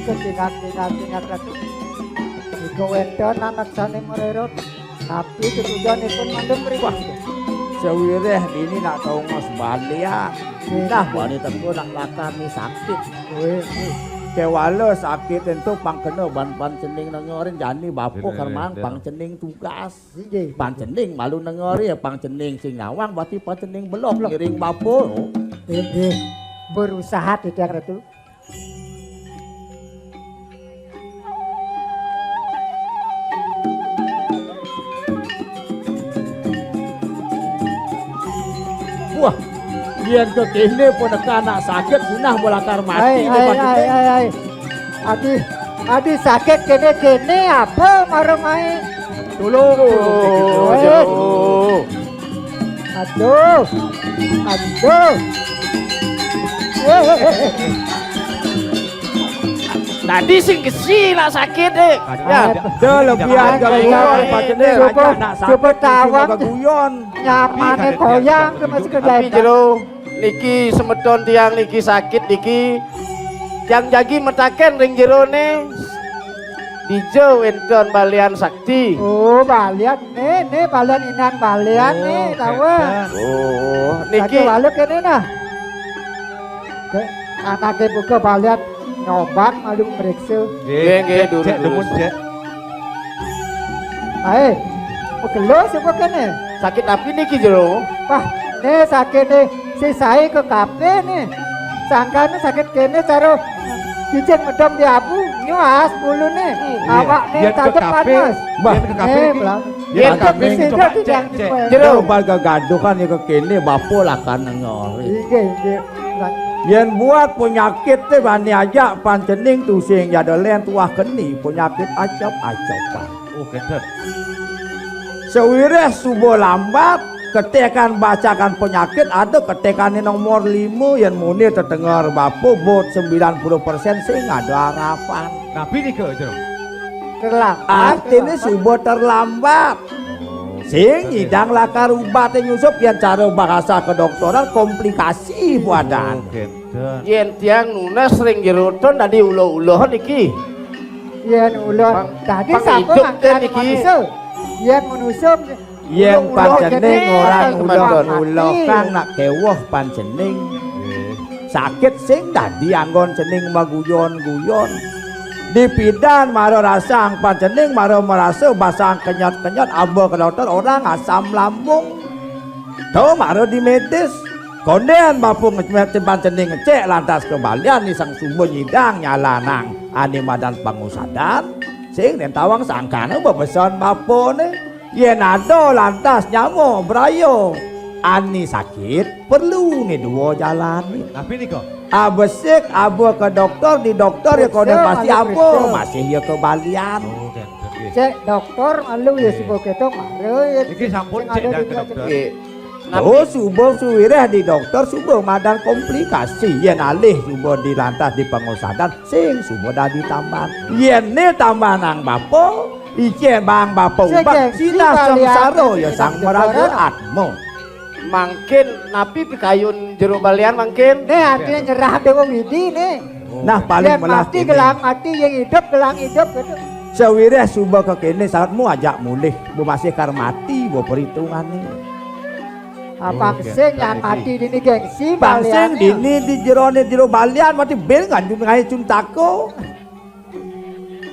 Ketingat-tingat-tingat ratu. Iku wédon anak sané mererot. Tapi ketujuanipun mandem mriki. Wah, sawireh dini nak tongos balian. Nah, bani teko nak lakar ni sakit. Wéh, wéh. Kéwala sakit ento pangkena ban pancening nengorin jani bapa kerman pangcening tugas. Inggih. Pancening malu nengori ya pangcening sing nyawang berarti pancening belok ngiring bapa. Inggih. Berusaha titiang ratu. Wah, yén kekéné ponaka anak sakit sinah melakar mati. Hai, hai, hai, hai, hai. Adi, adi sakit kéné-kéné apa marang aé? Tulung, tulung, tulung. Aduh. Aduh. Tadi sing gesi nak sakit, eh. Ya. Ada lebihan kalau guyon, Pak Jenis, coba, nak sakit coba tawang guyon. Nyamané koyang ke masih ke. Tapi jero niki semeton tiang niki sakit niki. Tiang jagi metaken ring jerone. Dija wénten balian sakti. Oh, balian né, né balian inan balian né, tawa. Oh, niki. Satu walu kéné nah. Anaké buka balian nyoban malu mriksa. Nggih, nggih, durus, durus. Aé, pegelo sapa kéné? Sakit apa niki jero? Wah, né sakit né si saé ke kabéh né. Sangkané sakit kéné cara cicing medhom di abu, nyuas buluné. Iya. Awakné yén ke tangkep kabéh, panas. Bah, yén ke kabéh né, iki, belah. Yén ke kabéh iki, coba cek, cek. Jero. Coba gagaduhan ya ke kéné, bapa lakar nengor. Inggih, inggih. Yén buat penyakit té bani ajak pancening tusing jada lén tuah keni penyakit acep-acepan. Oh, kénten. Sawiréh suba lambat, ketekan bacakan penyakit ada ketekané nomor lima yén muni tetenger bapa bot sembilan puluh persen sing ada harapan. Napi nika, Jero? Terlambat. Artiné suba terlambat. Sing nyidang lakar ubaté nyusup yén cara bahasa kedokteran komplikasi badan. Oh, kénten. Yén tiang nunas ring jero ton dadi ula-ula niki. Yén ula pang, tadi pang sapa idup ngangkat té niki. Manusa? Yén manusa yén ula-ula pancéning kéné, ora ula-ula mati. Kang nak kéweh pancéning. Nggih. Sakit sing dadi anggon cening maguyon-guyon. Dipidan mara rasang pancéning mara marasa basang kenyot-kenyot aba ke dokter orang asam lambung. To mara di medis. Kondén bapa ngecmet pancéning ngecek lantas kebalian ni sang sumber nyidang nyalanang ané madan pangusadan. Sing nén tawang sangkana bebeson bapané. Yén ada lantas nyama braya. Ani sakit perlu né dua jalané. Napi nika? Abesik aba ke dokter, di dokter ya kondén pasti aba, masih ya kebalian. Oh, kénten nggih. Cek dokter malu ya suba kéto mara ya. Niki sampun cek dah ke dokter. Nggih. Oh, suba suwiréh di dokter suba madan komplikasi. Yén alih suba di lantas di pangusadan sing suba dadi tamban. Yén né tambanang bapa, icén bang bapa ubat, sinah sangsara ya sang maraga atma. Mangkin napi pikayun jero balian mangkin? Né artiné nyerah Déwa Widi né. Nah, paling melah mati gelang mati, yang hidup gelang hidup gitu. Sawiréh suba kekéné sautmu ajak mulih, bu masih kar mati, bu perhitungané. Apa sing yan mati dini gengsi balian. Bang sing dini di jeroné jero balian mati bil nganjung ngaé cuntako.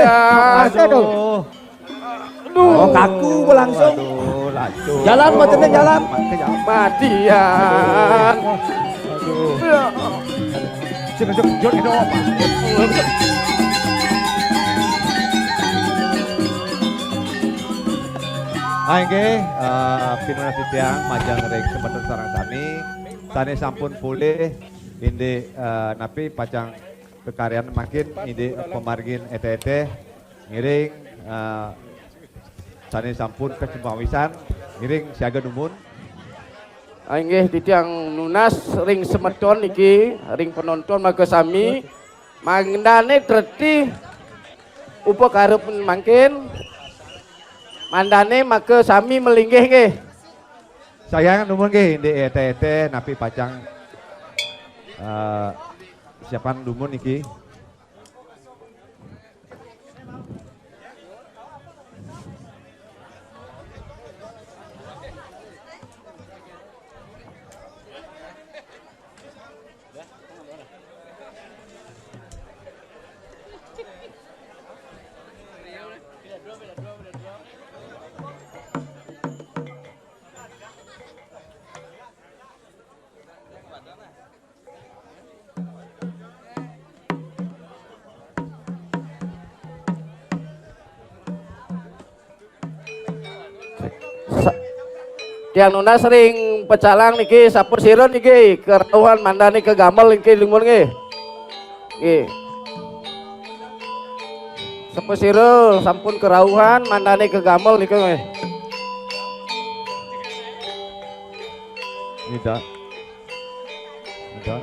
Aduh. Oh, kaku langsung. Aduh, laju. Jalan, Pak Gendeng, jalan. Mati ya. Aduh. Sing, sing, jur, itu apa? Ah, inggih, eh, pinunas titiang majeng ring semeton sareng sami, sane sampun polih indik, eh, napi pacang kekaryan mangkin indik pamargin eteh-eteh ngiring, eh, sane sampun kacembawisan ngiring siaga dumun. Ah, inggih titiang nunas ring semeton niki, ring penonton makasami, mangdane treti upakara mangkin, mangdane makasami malinggih nggih. Sayang dumun nggih, indik eteh-eteh napi pacang, eh, siapan dumun niki. Sa-, tiang nunas ring pecalang niki, sapasira niki karauhan mangdane kagamel niki dumun nggih. Nggih. Sapasira sampun karauhan mangdane kagamel niki nggih. Ida. Ida.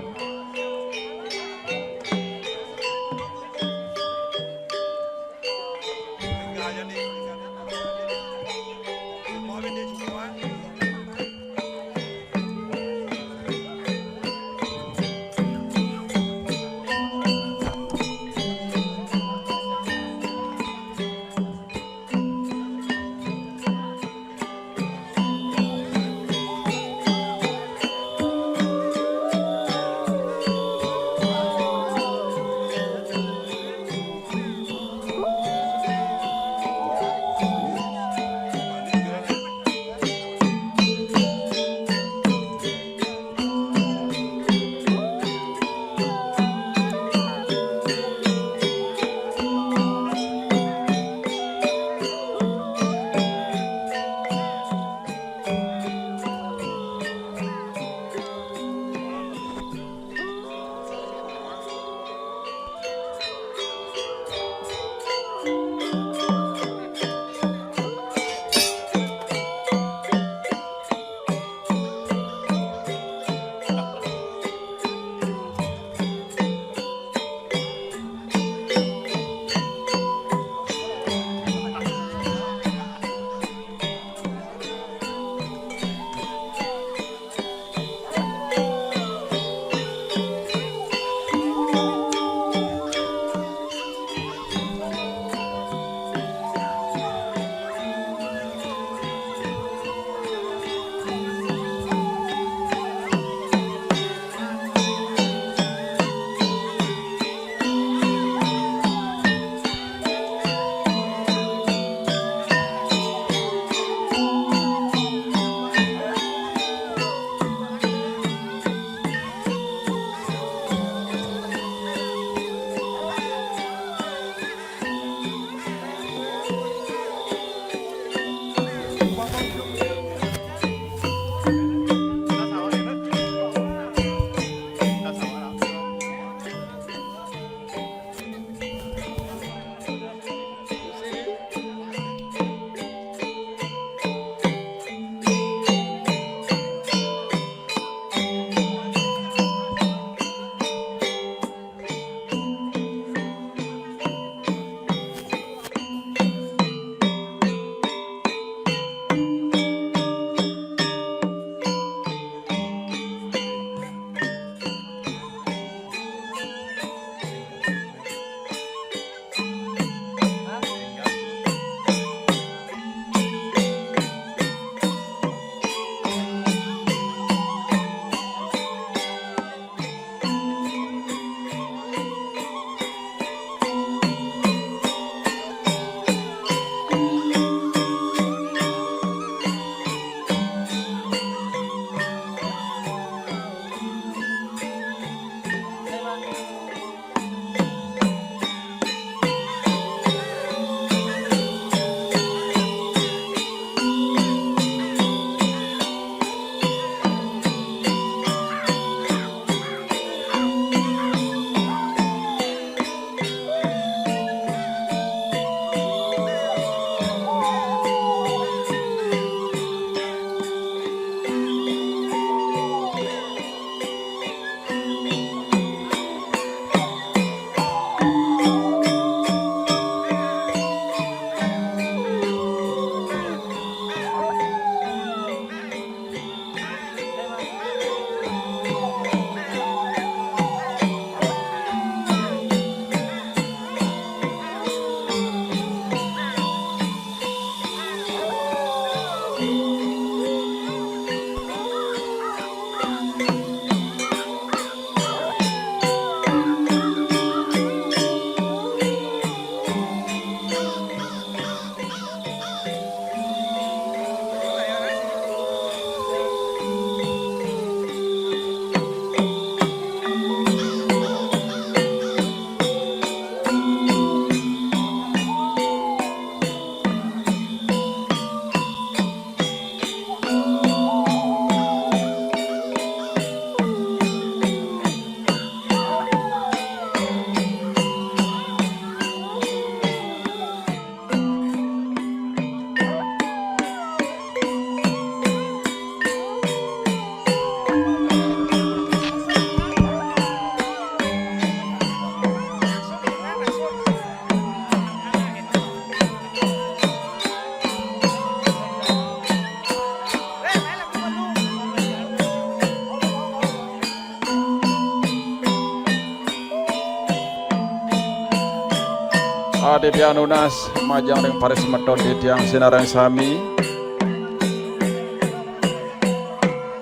Titiang nunas majeng ring para semeton titiang sinareng sami.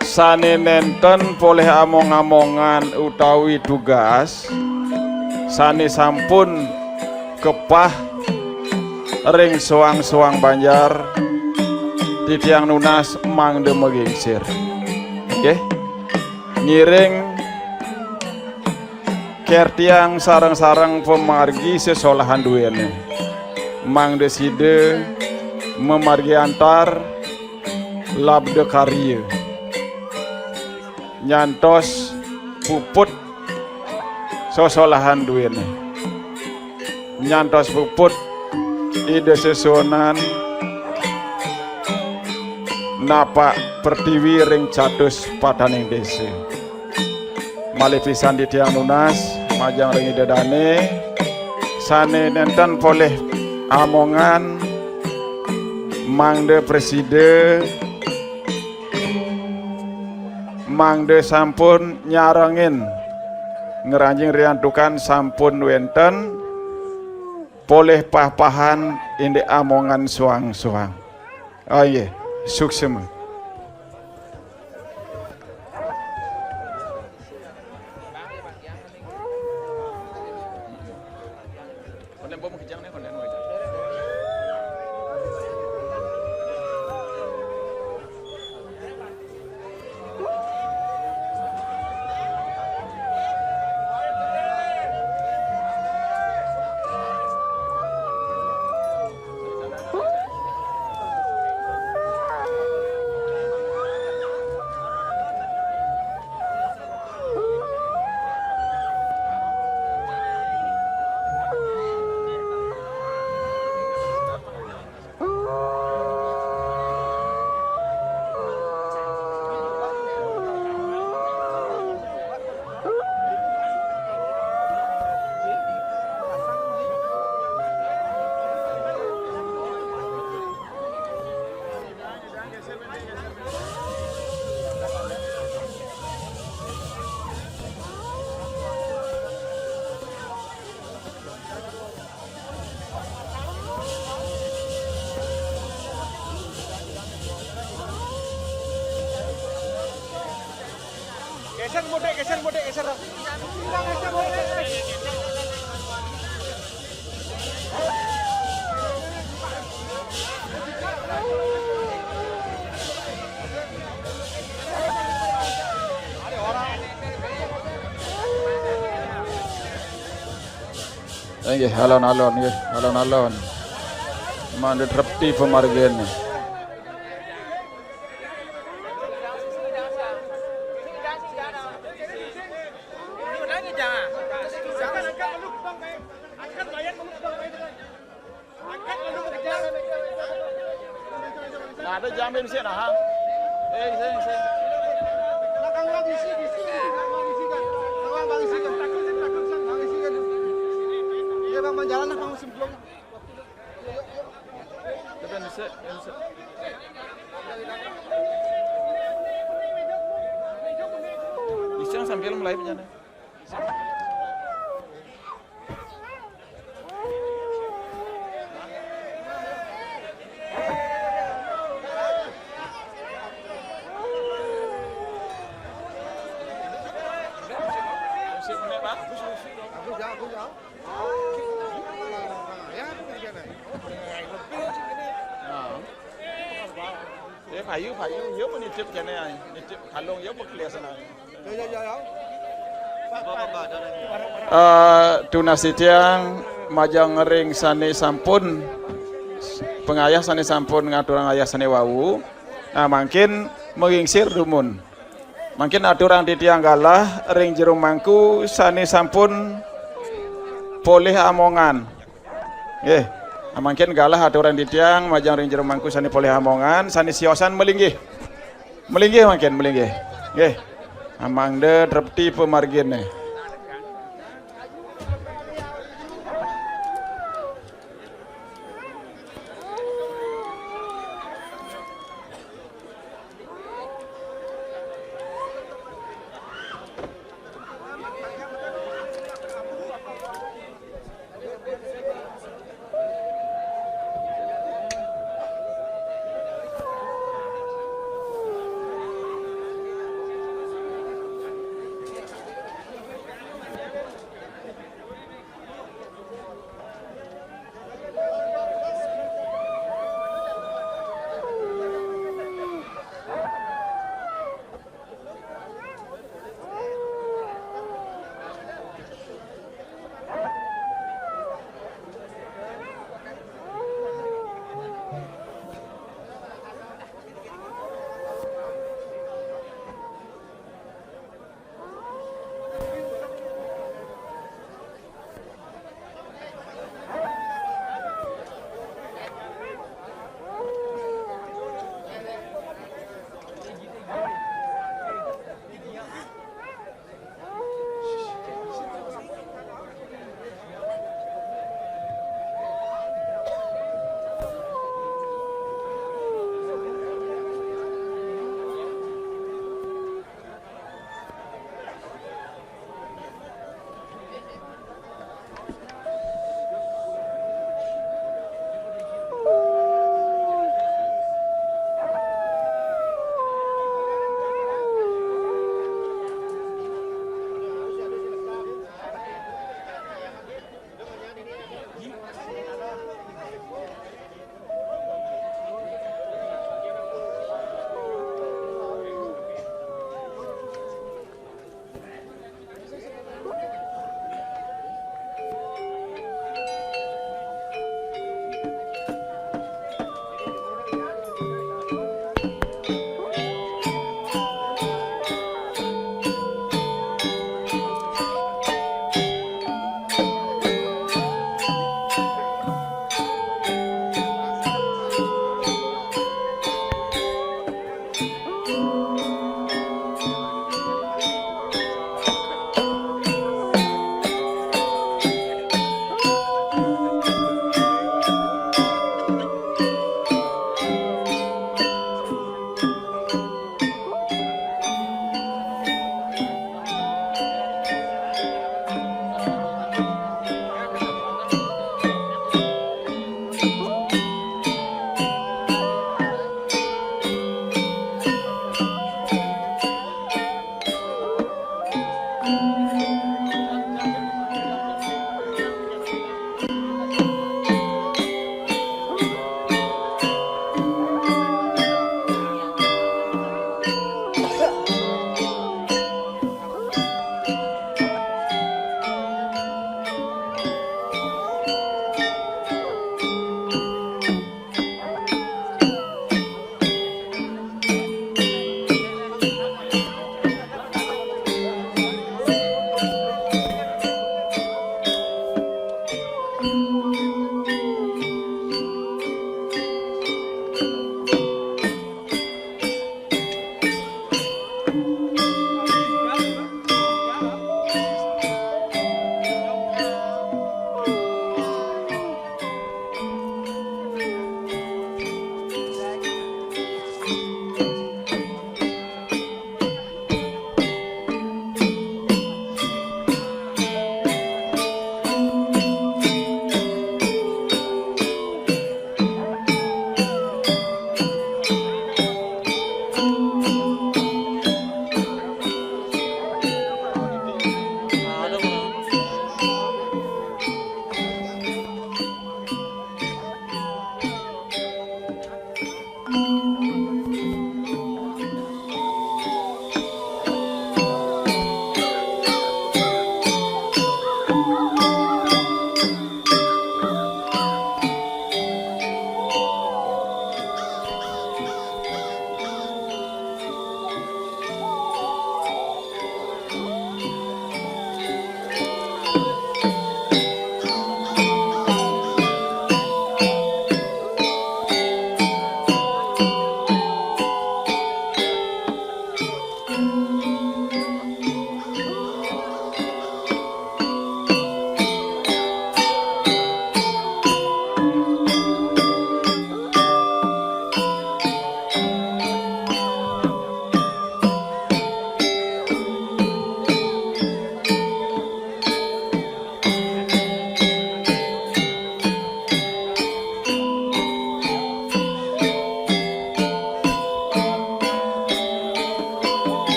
Sane nenten polih among-amongan utawi tugas, sane sampun kepah ring soang-soang banjar, titiang nunas mangda magingsir. Nggih. Ngiring kertiang sareng-sareng pamargi sesolahan duene. Mangda sida mamargi antar labda karya. Nyantos puput sesolahan duene. Nyantos puput Ida sesuunan napak pertiwi ring catus pataning desa. Malih pisan titiang nunas majeng ring Ida dane sane nenten polih amongan mangda prasida, mangda sampun nyarengin ngranjing riantukan sampun wenten polih pah-pahan indik amongan soang-soang. Ah, nggih, suksma. Geser mudik, geser mudik, geser. Nggih, alon-alon, nggih, alon-alon. Mangda trepti pamargine. Nah, ada jamin sih, nah. Eh, sing, sing. Nah, Kang Bang isi, isi, Kang Bang isi kan. Kang Bang isi kan. Takut sih, takut sih, Kang Bang isi kan. Iya, Bang, Bang, jalan lah, Bang, sebelum. Yuk, yuk, yuk. Bisa, bisa. Bisa sambil mulai, punya. Ya, payu, payu, ya mau nitip kene, nitip kalung, ya mau kelihasan. Eh, tunas titiang majeng ring sane sampun pangayah sane sampun ngaturang ayah sane wau. Nah, mangkin magingsir dumun. Mangkin aturang titiang galah ring jero mangku sane sampun polih amongan. Nggih. Mangkin galah aturang titiang majeng ring jero mangku sane polih amongan, sane siosan malinggih. Malinggih mangkin, malinggih. Nggih. Mangda trepti pamargine.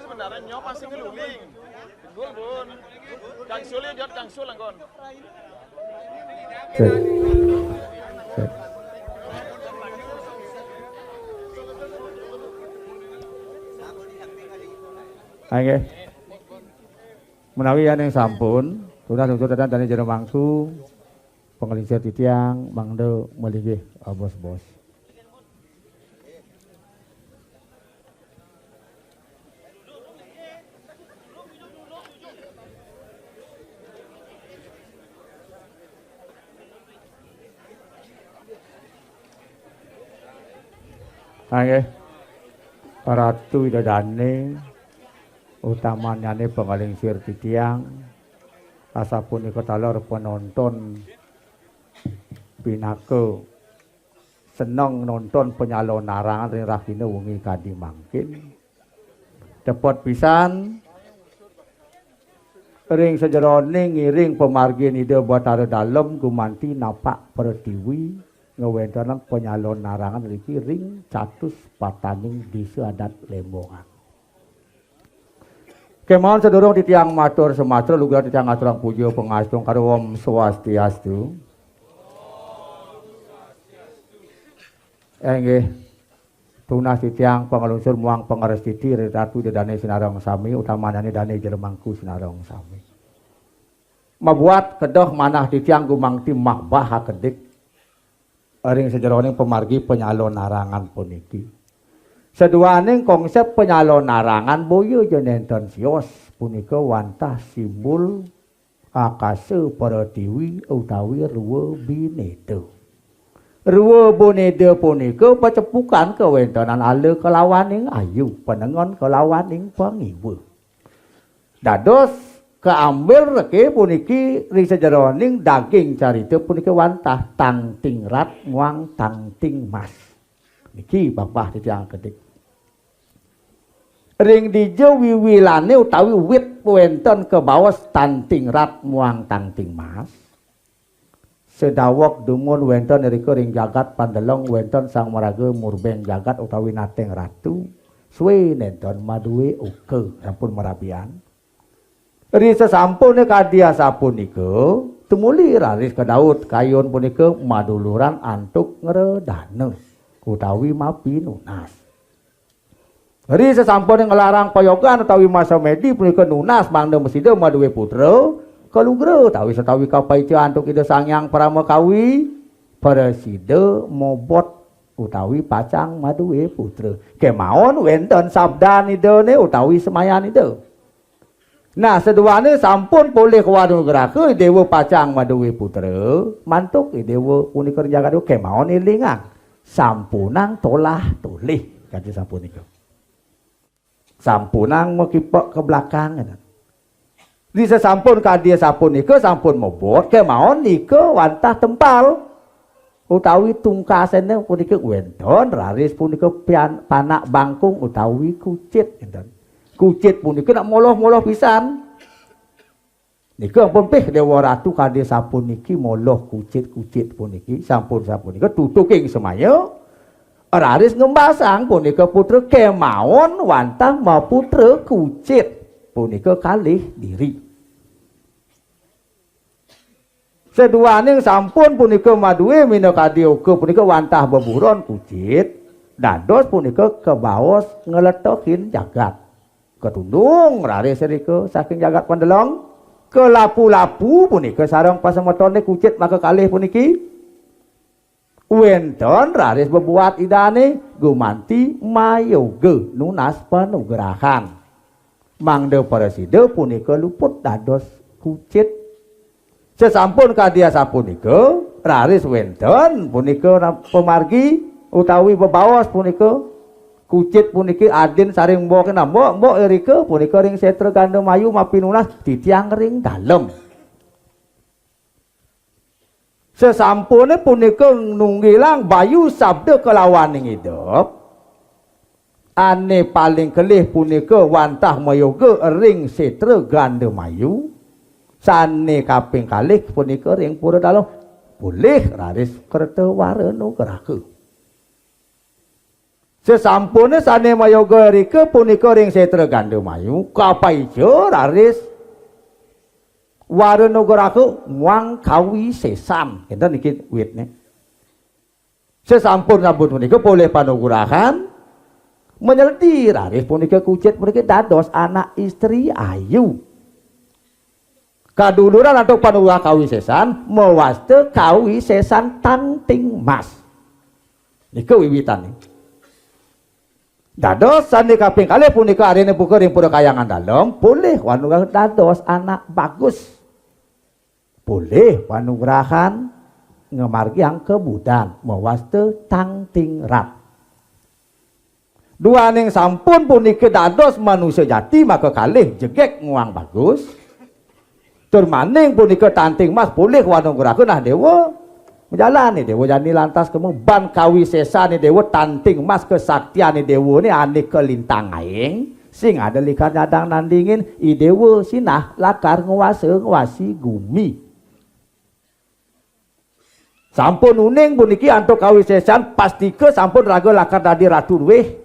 Sebenarnya nyo masih ngeluling. Gul, Bun. Kang Sul, ya, Jot, Kang Sul, anggon. Cek. Cek. Nggih. Menawi yen sampun, tunas unsur dadan dane jero mangku, pengelingsir titiang, mangda melinggih, ah, bos-bos. Nggih. Ratu Ida Dane, utamanyane pengelingsir titiang, asapunika taler penonton pinaka seneng nonton penyalon narangan ring rahina wengi kadi mangkin. Tepet pisan, ring sajeroning ngiring pamargin Ida Batara Dalem gumanti napak pretiwi ngwentenang penyalon narangan riki ring catus pataning desa adat Lembongan. Kemawon sadurung titiang matur sumatra, lugrah titiang ngaturang puja pangastungkara, Om Swastiastu. Inggih. Tunas titiang panglungsur muang pangrastiti ri Ratu Ida Dane sinareng sami, utamanyane Dane Jero Mangku sinareng sami. Mabuat kedeh manah titiang gumangti mahbah akedik ring sajeroning pamargi penyalon narangan puniki. Saduaning konsep penyalon narangan boya ja nenten sios, punika wantah simbol akasa pratiwi utawi rua bineda. Rua bineda punika pacepukan kawentenan ala kalawaning ayu, panengen kalawaning pangiwa. Dados kaambil reke puniki ring sajeroning daging carita puniki wantah tangting rat muang tangting mas. Niki babah titiang kedik. Ring dija wiwilane utawi wit wenten kabaos tangting rat muang tangting mas. Sedaweg dumun wenten irika ring jagat Pandeleng wenten Sang Maraga Murbeng Jagat utawi Nateng Ratu. Suwe nenten madue uka sampun marabian. Ri sesampune kadi asapunika, tumuli raris kadaut kayun punika maduluran antuk ngredana utawi mapinunas. Ri sesampune nglarang payogan utawi masa medi punika nunas mangda masida madue putra, kalugra utawi satawi kapaica antuk Ida Sang Hyang Parama Kawi, prasida mobot utawi pacang madue putra. Kemawon wenten sabdan Idane utawi semayan Ida. Nah, saduane sampun polih kawanugraha Dewa pacang madue putra, mantuk Dewa punika ring jagat Dewa kemawon elingang. Sampunang tolah tolih, kadi sapunika. Sampunang makipek ke belakang, ngeten. Di sesampun kadi sapunika sampun mobot, kemawon nika wantah tempal. Utawi tungkasene puniki wenten, raris punika pian-, panak bangkung utawi kucit, ngenten. Kucit punika nak moloh-moloh pisan. Nika ampun pih Dewa Ratu kadi sapuniki moloh kucit-kucit puniki, sampun sapunika tutuking semaya, raris ngembasang punika putra kemawon wantah maputra kucit punika kalih diri. Saduaning sampun punika madue minakadi uka punika wantah beburon kucit, dados punika kabaos ngletohin jagat. Katundung raris irika saking jagat Pandeleng, kalapu-lapu punika sareng pasemetone kucit makakalih puniki. Wenten raris bebuat Idane gumanti mayoga nunas panugrahan. Mangda prasida punika luput dados kucit. Sesampun kadi asapunika, raris wenten punika ra-, pamargi utawi bebaos punika, kucit puniki adin saring mbok, nah, mbok, mbok irika punika ring setra Gandamayu mapinunas titiang ring dalem. Sesampune punika nunggilang bayu sabda kalawaning idup, ane paling kelih punika wantah mayoga ring setra ganda mayu, sane kaping kalih punika ring pura dalem, polih raris kerta wara nugraha. Sesampune sane mayoga rika punika ring setra ganda mayu, kapaica raris wara nugraha muang kawisesan. Kenten niki witne. Sesampun sampun punika polih panugrahan, menyeledi raris punika kucit punika dados anak istri ayu. Kaduluran antuk panugrahan kawisesan, mawasta kawisesan tangting mas. Nika wiwitane. Dados sane kaping kalih punika arine buka ring pura kayangan dalem, polih wanugrahan dados anak bagus. Polih wanugrahan ngamargiang kabudan mawasta tangting rat. Duaning sampun punika dados manusa jati, maka kalih jegeg nguang bagus. Tur maning punika tangting mas polih wanugraha nah dewa. Majalan nih dewa jani lantas kemu ban kawisesane dewa tangting mas kesaktiane dewa ni ane kalintang aing. Sing ada likar nyadang nandingin i dewa sinah lakar nguasa nguasi gumi. Sampun uning puniki antuk kawisesan pastika sampun raga lakar dadi ratu luwih.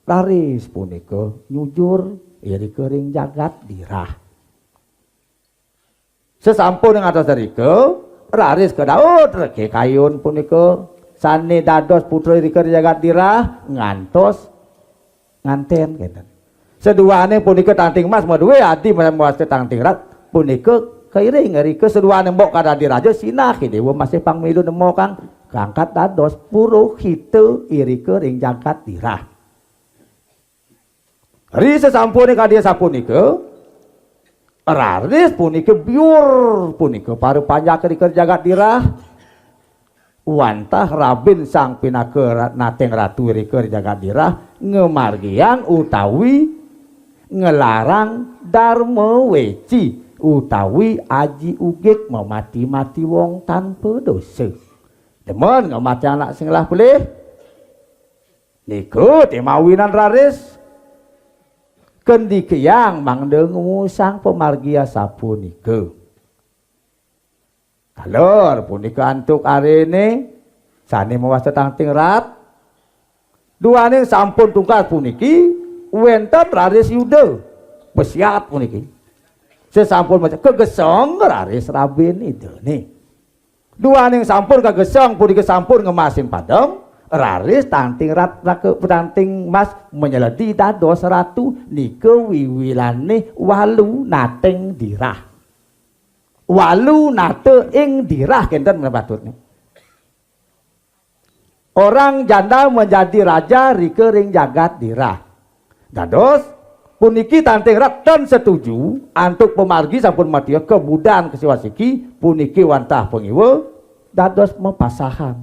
Raris punika nyujur irika ring jagat dirah. Sesampun ngantos irika, raris kadaut reke kayun punika sane dados putra irika ring jagat dirah ngantos nganten kenten. Seduane punika tangting mas madue adi mawasta tangting rat punika kairing irika seduane mbok kadadi raja sinah i dewa masih pang milu nemo kang kangkat dados purohita irika ring jagat dirah. Ri sesampune kadi sapunika, raris punika biur punika para panjaka irika jagat dirah. Wantah rabin sang pinaka ra-, nateng ratu irika ri jagat dirah ngamargiang utawi nglarang darma weci utawi aji ugik mamati-mati wong tanpa dosa. Demen ngamatiang anak sing ngelah pelih. Nika temawinan raris kendikiang mangda ngusang pamargi asapunika. Taler punika antuk arene sane mawasta tangting rat. Duaning sampun tungkas puniki wenten raris yuda. Pesiat puniki. Sesampun maca kageseng raris rabin idane. Duaning sampun kageseng punika sampun ngemasin padem, raris tangting rat raka tangting mas menyeledi dados ratu nika wiwilane walu nateng dirah. Walu nata ing dirah kenten menawi patutne. Orang janda menjadi raja rika ring jagat dirah. Dados puniki tangting rat ten setuju antuk pamargi sampun matia kebudan kesiwasiki puniki wantah pangiwa dados mapasahan.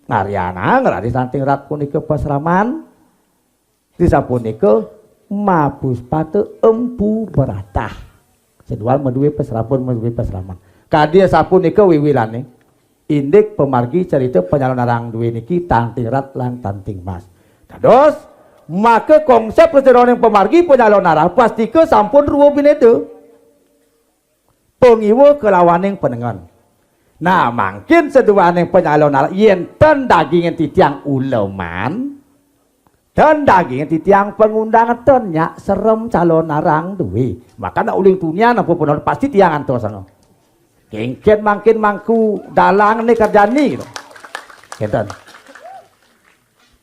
Narianang raris tangting rat punika pasraman. Disapunika mapuspata empu beratah. Sedual madue pasraman, madue pasraman. Kadi sapunika wiwilane. Indik pamargi cerita panyalonarang due niki tangting rat lan tangting mas. Dados, maka konsep kaceroning pamargi panyalonarang pastika sampun rua bineda. Pangiwa kalawaning panengen. Nah, mangkin seduaning panyalonarang yen ten dagingin titiang uleman, ten dagingin titiang pangundang ten nyak serem calonarang due. Maka nak uling tunian apa pun pasti tiang antos anu. Kengken mangkin mangku dalang ne kerjani gitu. Kenten.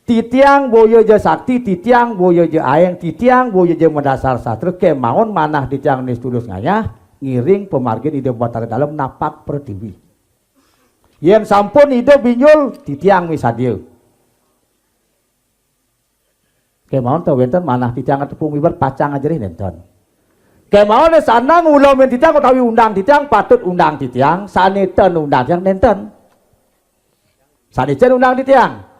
Titiang boya ja sakti, titiang boya ja aeng, titiang boya ja madasar sastra, kemaon manah titiang nis tulus ngayah, ngiring pamargin Ida Batara Dalem napak pertiwi. Yen sampun Ida binjul, titiang misadia. Kemaon ta wenten manah titiang tepung wiwat pacang ajerih nenten. Kemaon sanang ula men titiang utawi undang titiang, patut undang titiang, sane ten undang titiang nenten. Sane ten undang titiang.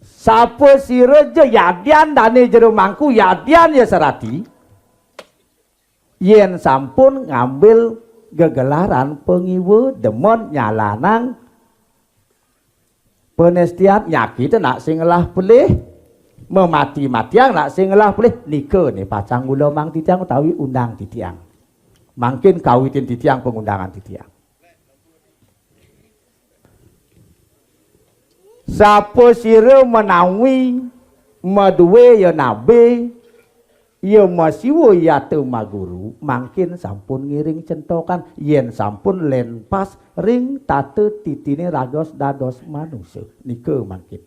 Sapa sira ja yadian dane jero mangku, yadian ya serati, yen sampun ngambil Gegelaran pangiwa demen nyalanang panestian, nyakit nak sing ngelah pelih, memati-matiang nak sing ngelah pelih, nika né pacang ulomang titiang utawi undang titiang. Mangkin kawitin titiang pangundangan titiang. Sapasira menawi madué ya nabe, ya masiwa yata maguru, mangkin sampun ngiring centokan, yén sampun lenpas ring tata titiné raga dados manusa. Nika mangkin.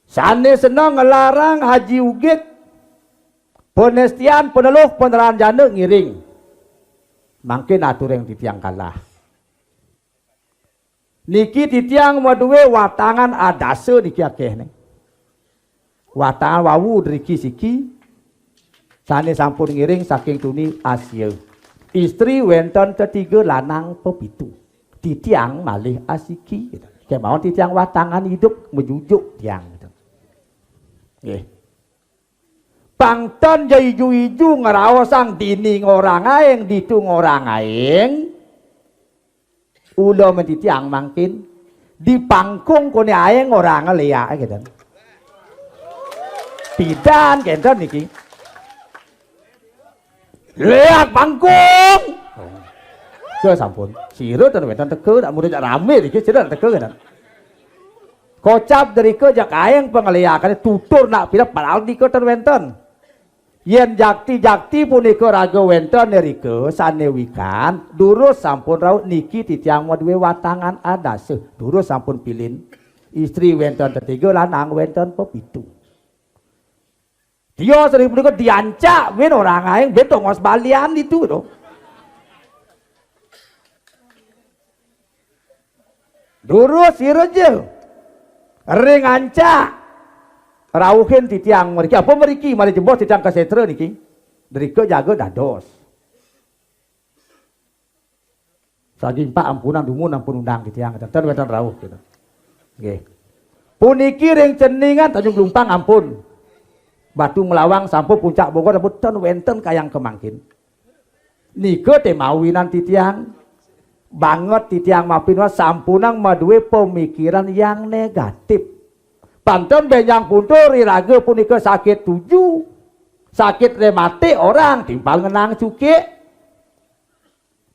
Sané seneng nglarang aji ugit, panestian, paneluh, panranjana ngiring. Mangkin aturing titiang kalah. Niki titiang madué watangan adasa niki akéh né. Watangan wau driki siki sané sampun ngiring saking tuni Asia. Istri wénten tetiga, lanang pepitu. Titiang malih asiki, gitu. Kémaon titiang watangan idup majujuk tiang, gitu. Nggih. Pang ten ja iju-iju ngraosang dini ngorang aéng, ditu ngorang aéng. Ula men titiang mangkin di pangkung koné aéng ora ngléak, gitu. Pidan kénten niki. Léak pangkung. Ke sampun. Sira ten wénten teka, nak murid jak ramé niki sira teka kénten. Kocap drika jak aéng pangléakané tutur nak pidan padahal nika ten wénten. Yén jakti-jakti punika raga wénten irika sané wikan, durus sampun rauh niki titiang madué watangan adasa, durus sampun pilin. Istri wénten tetiga, lanang wénten pepitu. Tios ring punika diancak, buin orang aéng, buin tongos balian ditu, to. Durus sira ja. Ring ancak. Rauhin titiang mriki. Apa mriki? Malih jebos titiang ka sétra niki. Drika jaga dados. Saging Pak ampunang dumun ampun undang titiang. Ten wénten rauh, gitu. Nggih. Puniki ring Ceningan Tanjung Lumpang ampun. Batu Melawang sampun, Puncak Bogor sampun, ten wénten kayang kemangkin. Nika té mawinan titiang. Banget titiang mapinunas sampunang madué pemikiran yang negatif. Pang ten bénjang puntur iraga punika sakit tuju, sakit rematik, orang timpal ngenang cukik.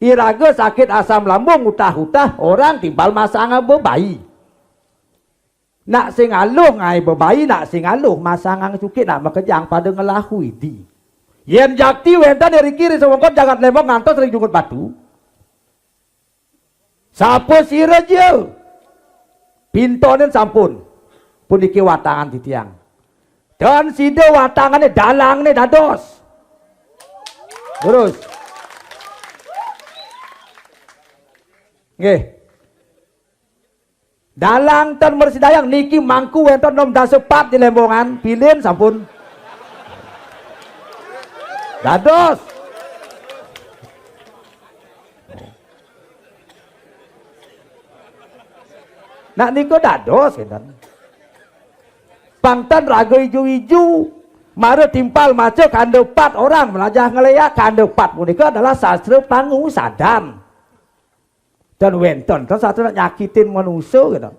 Iraga sakit asam lambung, utah-utah, orang timpal masang bebai. Nak sing aluh ngaé bebai, nak sing aluh masangang cukik, nak makejang pada ngelah Widi. Yén jakti wénten iriki ring sewengkod jagat Lémbong ngantos ring Jungut Batu. Sapasira ja. Pintonin sampun. Puniki watangan titiang. Dan sida watangané dalangné dados. Terus. Nggih. Dalang ten mresidayang niki mangku wénten nom dasa pat di Lembongan, pilin sampun. Dados. Nak nika dados kénten. Pang ten raga iju-iju, mara timpal maca kanda pat, orang melajah ngeléak, kanda pat punika adalah sastra pangusadan. Dan wénten ten sastra nak nyakitin manusa gitu.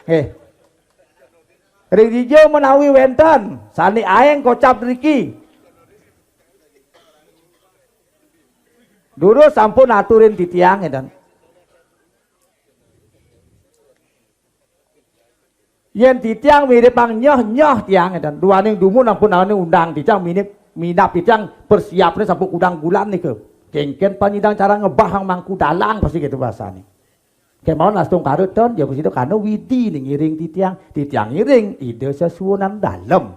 Eh. Ring dija menawi wénten sané aéng kocap driki. Durus sampun aturin titiang énten. Yén titiang miripang nyoh-nyoh tiang énten. Duaning dumun ampun nawaning undang titiang, minip minab titiang persiapné sampun kudang gulan nika. Kéngkén panyidang cara ngebah mangku dalang pasti gitu bahasané. Kémaon astungkara ten, ya prasida karna Widi ngiring titiang, titiang ngiring Ida Sesuunan Dalem.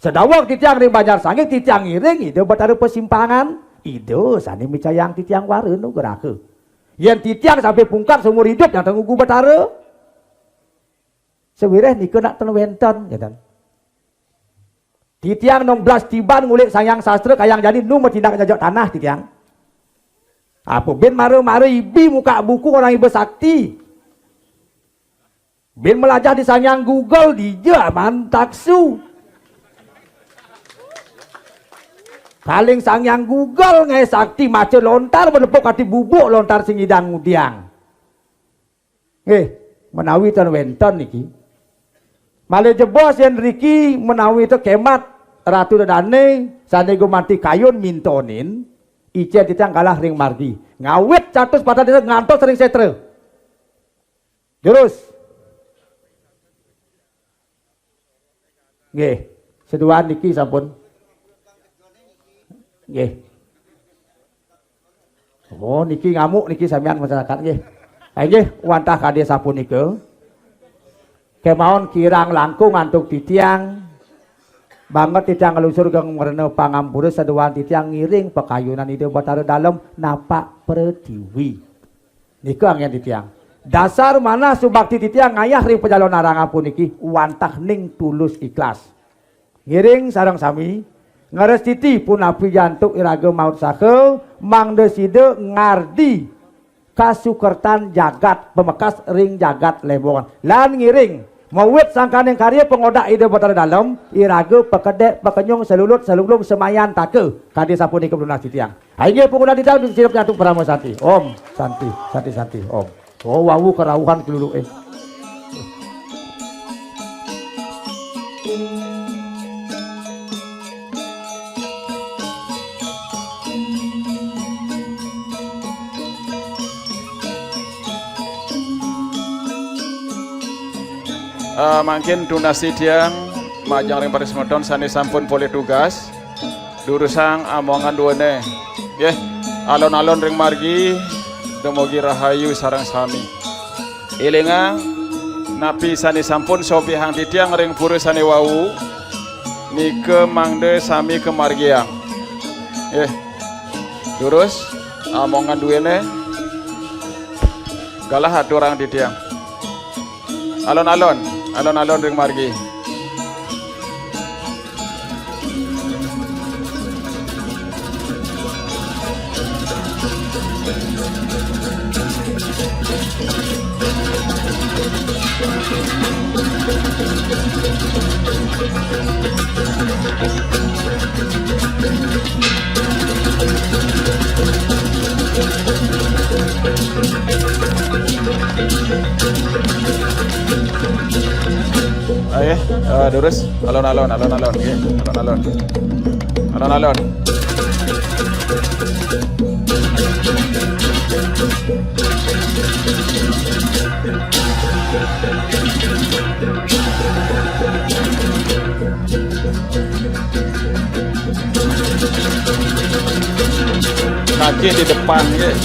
Sedaweg titiang ring Banjar Sangik, titiang ngiring Ida Betara Pasimpangan, Ida sané micayang titiang wara nugraha. Yén titiang sampai pungkat seumur hidup yang ngugu Betara, sawiréh nika nak ten wénten, ngéten. Titiang nom blas tiban ngulik Sang Hyang Sastra, kayang jani nu matindak nyajak tanah titiang. Apa bin mara-mara ibi muka buku orang iba sakti. Bin melajah di Sang Hyang Google, dija aman taksu. Kaling Sang Hyang Google ngaé sakti maca lontar menepuk ati bubuk lontar sing nyidang ngudiang. Nggih, menawi ten wénten niki. Malih jebos yén riki menawi to kemat Ratu Dedane sané gumanti kayun mintonin, icén titiang galah ring margi. Ngawit catus patang desa ngantos ring sétra. Jurus. Nggih. Seduan niki sampun. Nggih. Oh, niki ngamuk niki samian masyarakat nggih. Ah, nggih, wantah kadi sapunika. Kemawon kirang langkung antuk titiang. Banget titiang nglusur geng mrena pangampura seduan titiang ngiring pakayunan Ida Batara Dalem napak pratiwi. Nika anggén titiang. Dasar manah subakti titiang ngayah ring pajalan arangapuniki wantah ning tulus ikhlas. Ngiring sareng sami ngrestiti punapi jantuk iraga mautsaha mangda sida ngardi kasukertan jagat pamekas ring jagat Lembongan. Lan ngiring mawit sangkaning karya pangodak Ida Batara Dalem, iraga pakedek pakenyung salulut salulum samayantaka. Kadi sapunika penunas titiang. Inggih panguna titiang sirep nyatu parama santi. Om santi, santi, santi, om. Oh, wau kerauhan keluluke. Eh, mangkin tunas titiang majeng ring para semeton sane sampun polih tugas. Durusang amongan duene. Nggih, alon-alon ring margi dumugi rahayu sareng sami. Elingang napi sane sampun sopihang titiang ring pura sane wau, nika mangda sami kamargiang. Nggih. Durus amongan duene. Galah aturang titiang. Alon-alon, alon-alon ring margi. Ayo, eh, durus. Alon-alon, alon-alon, nggih. Alon-alon. Alon-alon. Kaki di depan, nggih.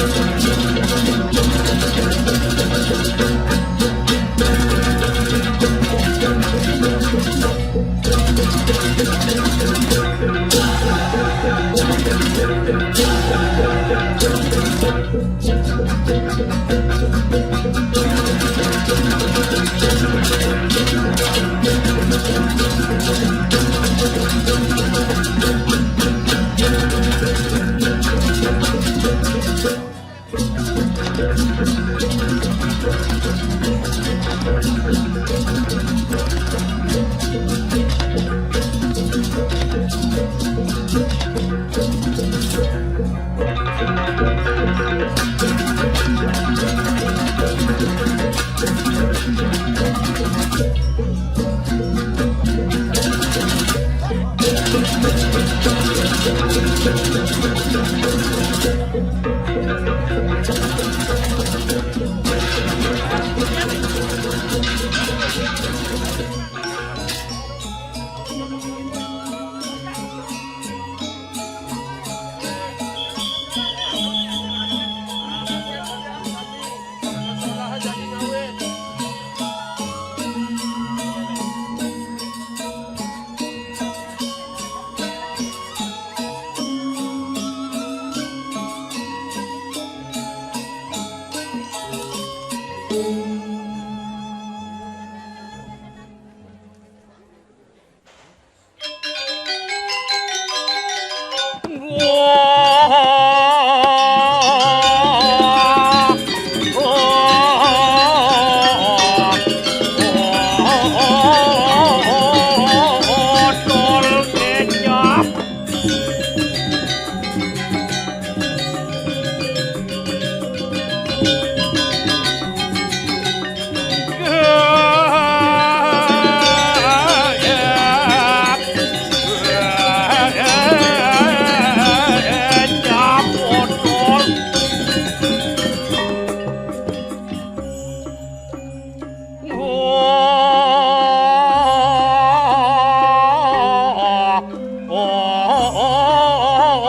Botol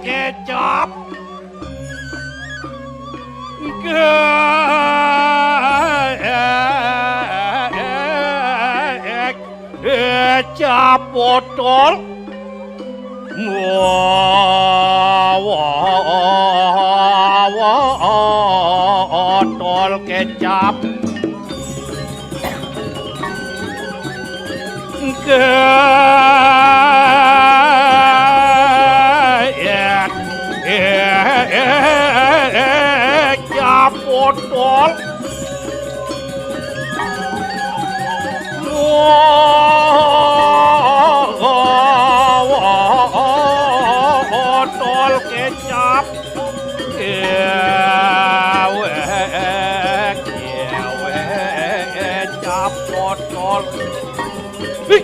kecap. Kecap botol. Botol kecap. Kecap botol. Botol kecap. Kewek, kewek, kecap botol. Hih.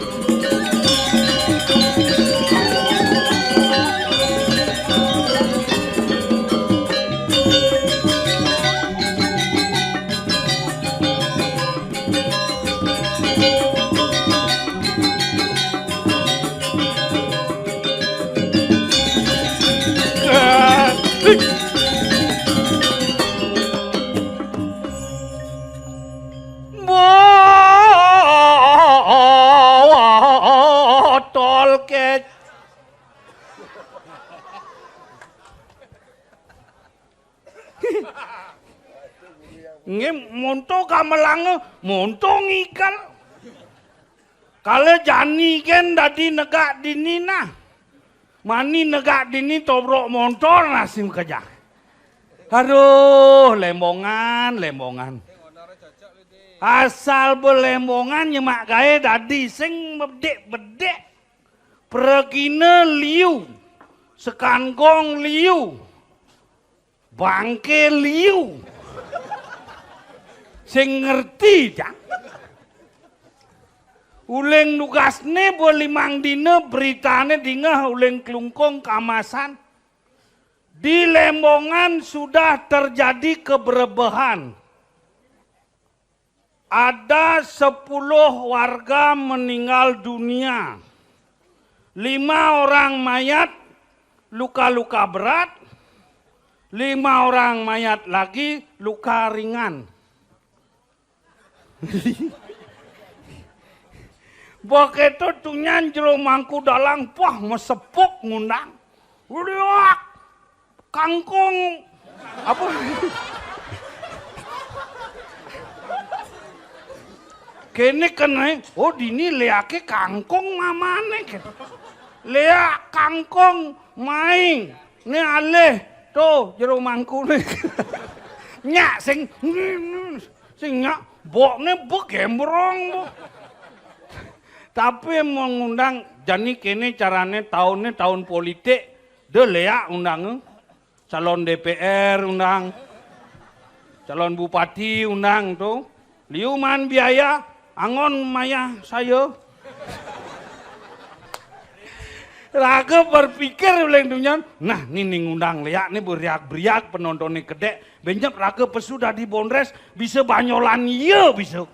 Botol kecap. Nggih, monto gamelange, monto ngikel. Kale jani ken dadi negak dini nah. Mani negak dini tobrok montor nasim kejah. Aduh, lembongan, lembongan. Asal belembongan nyemak gae dadi sing bedek-bedek. Pregine liu, sekangkong liu, bangke liu. Sing ngerti, Jang. Uling nugasne bo limang dina, beritane dingeh uling Klungkung Kamasan. Di Lembongan sudah terjadi keberebehan. Ada sepuluh warga meninggal dunia. Lima orang mayat luka-luka berat, lima orang mayat lagi luka ringan. Begitu tunyan jero mangku dalang, pah, mesepuk ngundang. Uliak! Kangkung. Apa? Kene kene, oh, dini leake kangkung mamane kene. Leak kangkung maing. Ne alih to jero mangkune. Nyak sing, sing nyak bokne begembrong, bo. Tapi mengundang jani kene carane taunne taun politik, de leak undange. Calon D P R undang. Calon bupati undang to. Liu maan biaya, angon mayah saya. Raga berpikir uling tunyan, nah, ni, ni ngundang leak ni beriak-beriak, penontone kedek, benyep raga pesu dadi bondres, bisa banyolan iya bisa.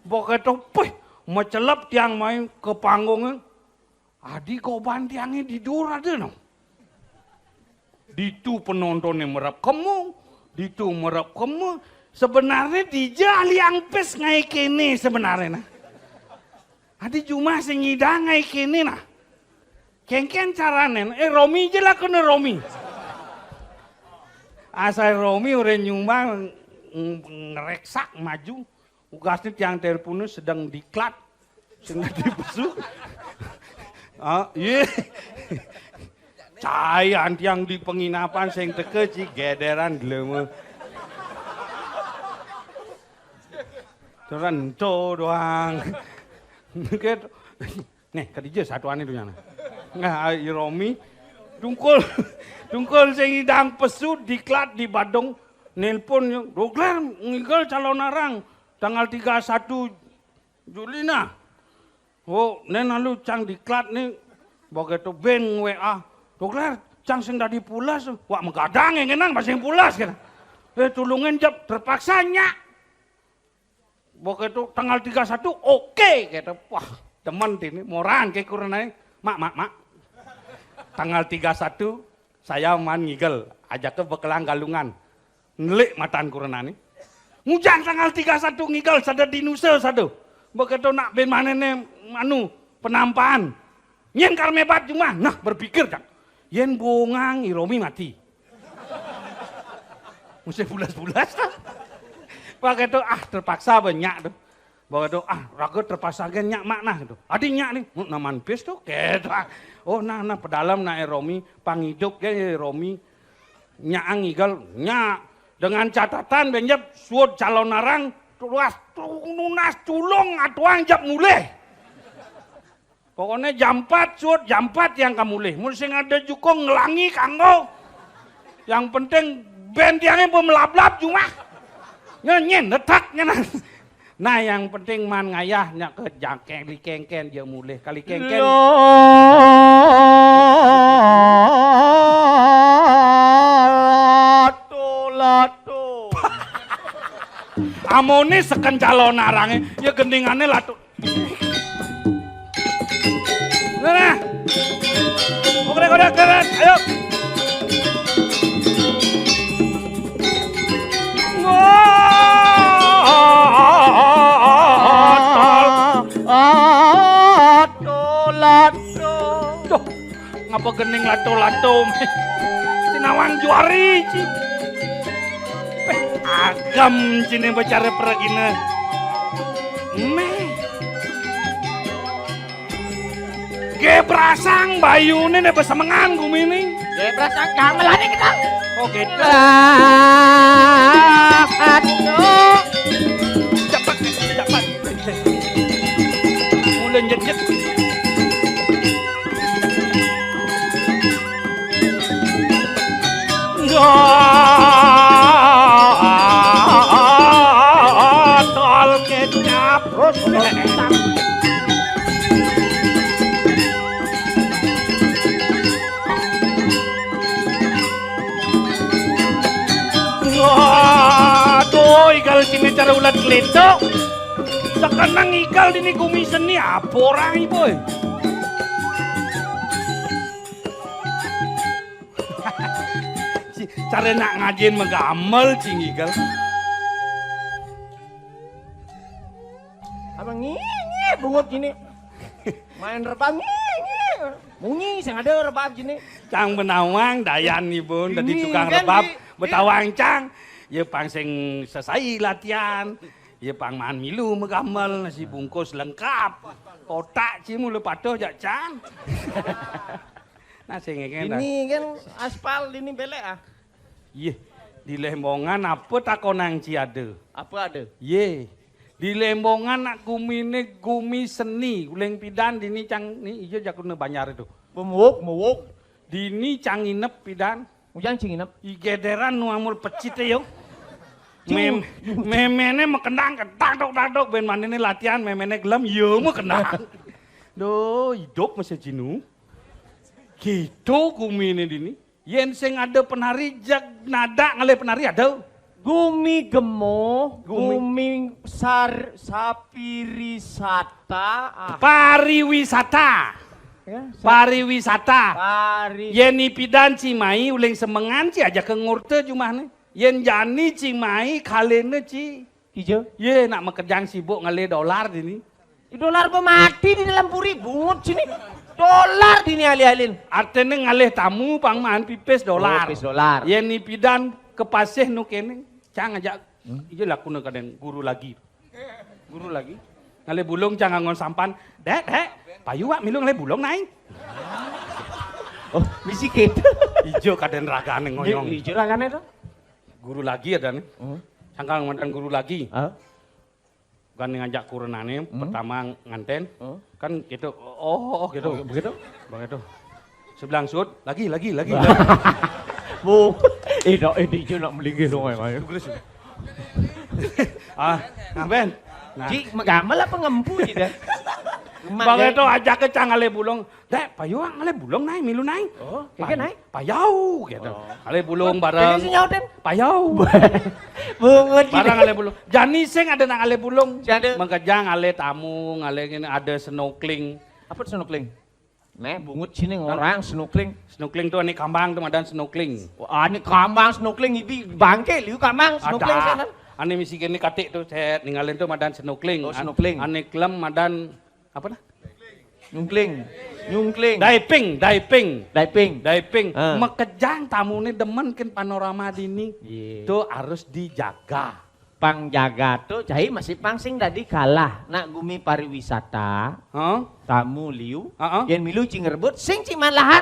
Begitu, pih, mecelep tiang main ke panggung. Adi goban tiange di dur ada no. Ditu penontone merep kemu, ditu merep kemu. Sebenarnya dija ahli angpis ngae kene sebenarnya nah. Adi jumah sing ngidang ngae kene nah. Kengken carane, eh, Romi je lah kena Romi. Asal Romi ora nyumbang, ng-, ngereksak maju. Ugasne tiang telepone sedeng diklat. Sing dipesu. Ah, iya. Cai antiang di penginapan sing teke ci gederan geleme. Terento doang. Ket-, nih, kadija satuane tuh nyana. Nah, ai Romi, tungkul, tungkul sing idang pesu diklat di Badung, nelpon, "Dogler, ngigel calon arang, tanggal tiga satu Juli nah." Oh, nen lalu cang diklat nih, begitu ben W A, "Dogler, cang sing dadi pulas." Wah, megadang yang kenang, masing pulas kena. Eh, tulungin jep, terpaksa nyak. Begitu tanggal tiga satu, oke, kata. Wah, teman ini, moran ke kurenae. Mak, mak, mak. Tanggal tiga satu, saya maan ngigel, ajaka bekelang Galungan. Nelik matan kurenané. Ngujang tanggal tiga satu ngigel, sada dinusa sada. Begitu nak bin manéné anu, penampakan. Nyén kar mébat jumah, nah berpikir, cang. Yén bungang I Romi mati. Mesti bulas-bulas, tah. Begitu, ah, terpaksa banyak tuh. Bahwa tu, ah, raga terpaksa gén nyak mak nah, gitu. Adi nyak nih, "Hmm, naman pis tu," gitu. Ah. Oh, nah, nah, pedalem nah, eh, Romi, pang idup gén, eh, Romi. Nyak ang igal, nyak. Dengan catatan, benjep, suud calonarang, luas, nunas, culung, atuang, jep mulih. Pokokné jam empat, suud, jam empat yang kamulih. Mun sing ada jukung ngelangi kanggo. Yang penting bén tiangé pun melablab jumah. Nyenyen, detak, nyenan. Nah, yang penting man ngayah nyak ke jangkeng, kali kéngkén dia mulih. Kali kéngkén. Lato, lato. Amoné seken calonarangé, ya gendingané lato. Nah, nah. Oke, oke, oke, ayo. Wah, tol. Ato, lato. Duh, ngapa gening lato-lato? Sinawang juari, ci. Eh, agam cine bacara peragina. Meh. Gebrasang bayune ne besemengan gumini. Gebrasang gamelane kita. Oh, gitu. Lah, aduh. Cepet, cepet. Mulai njet-njet. Tol kecap. Waduh, igal sini cara ulat kelito. Sekenang igal dini gumi seni apa orang ibu? Cara nak ngajin megamel cing igal. Apa ngi, ngi, bungut gini. Main rebab ngi, ngi. Munyi sing ada rebab gini. Cang Benawang, Dayan nih bun, dari tukang rebab, Betawang cang. Ya pang sing sesai latihan. Ya pang maan milu megamel, nasi bungkus lengkap. Kotak ci mula patuh jak cang. Nah sing ngene. Ini kan aspal ini belek ah. Yeh, di Lembongan apa takonang ci ada? Apa ada? Yeh, di Lembongan nak gumine gumi seni, uling pidan dini cang ni ijo jakune banjar itu. Mewuk, mewuk. Dini cang nginep pidan. Ujang cing nginep. Igederan nu amul pecite yo. Mem memene mekendang kedak dok dadok ben manene latihan memene gelem yo mekendang. Duh, hidup masih jinu. Gitu gumine dini. Yen sing ada penari jag nada ngalih penari ada. Gumi gemo, gumi, gumi sar sapirisata. Ah. Pariwisata. Ya, sa- pariwisata. Pari. Yen ipidan ci mai uling semengan ci aja ke ngurte jumahne. Yen jani ci mai kalene ci. Ijo. Ye nak mekedang sibuk ngalih dolar dini. Dolar pemati di dalam puri bungut sini. Dolar dini alih-alih. Artine ngalih tamu pang maan pipis dolar. Oh, pipis dolar. Yen ipidan kepasih nu kene, cang ajak. Hmm? Iya lakune kadang guru lagi. Guru lagi. Ngalih bulung cang ngangon sampan. Dek, dek, payu wak milu ngalih bulung naing. Oh, misi gitu. Ijo kadang ragane ngoyong. Ijo ragane to. Guru lagi ada nih. Hmm. Sangkal mantan guru lagi. Ah. Bukan ngajak kurenane, hmm, pertama nganten, hmm, kan gitu, oh, oh, gitu. Oh, begitu? Begitu. Sebelah sud, lagi, lagi, lagi. Bu, eh, dok, eh, di nak melinggih dong, eh, Mas. Ah, ngapain? Nah. Ci, megamel apa ngempu, ci, dah? Begitu ajak ke cang ngalih bulung, Dek, payu wak ngalih bulung naing, milu naing. Oh, keke naing? Payau gitu. Oh. Ngalih bulung bareng. Ini si nyautin? Payau. Bungut gitu. Bareng ngalih bulung. Jani sing ada nak ngalih bulung. Si ada. Mengkejang ngalih tamu, ngalih ini ada snorkeling. Apa snorkeling? Neh, bungut sini ngorang snorkeling. Snorkeling tuh ane kambang tuh madan snorkeling. Wah, ane kambang snorkeling, ibi bangke liu kambang snorkeling sana. Ane misi kene katik tuh, set, ningalin tuh madan snorkeling. Oh, snorkeling. Ane kelem madan apa dah? Nyungkling. Nyungkling. Diving, diving. Diving. Diving. Ah. Makejang tamune demen ken panorama dini. Iya. Tuh harus dijaga. Pang jaga tuh, cai masih pang sing dadi kalah. Nak gumi pariwisata, hah? Tamu liu, heeh, yen milu ci ngrebut, sing ci man lahan.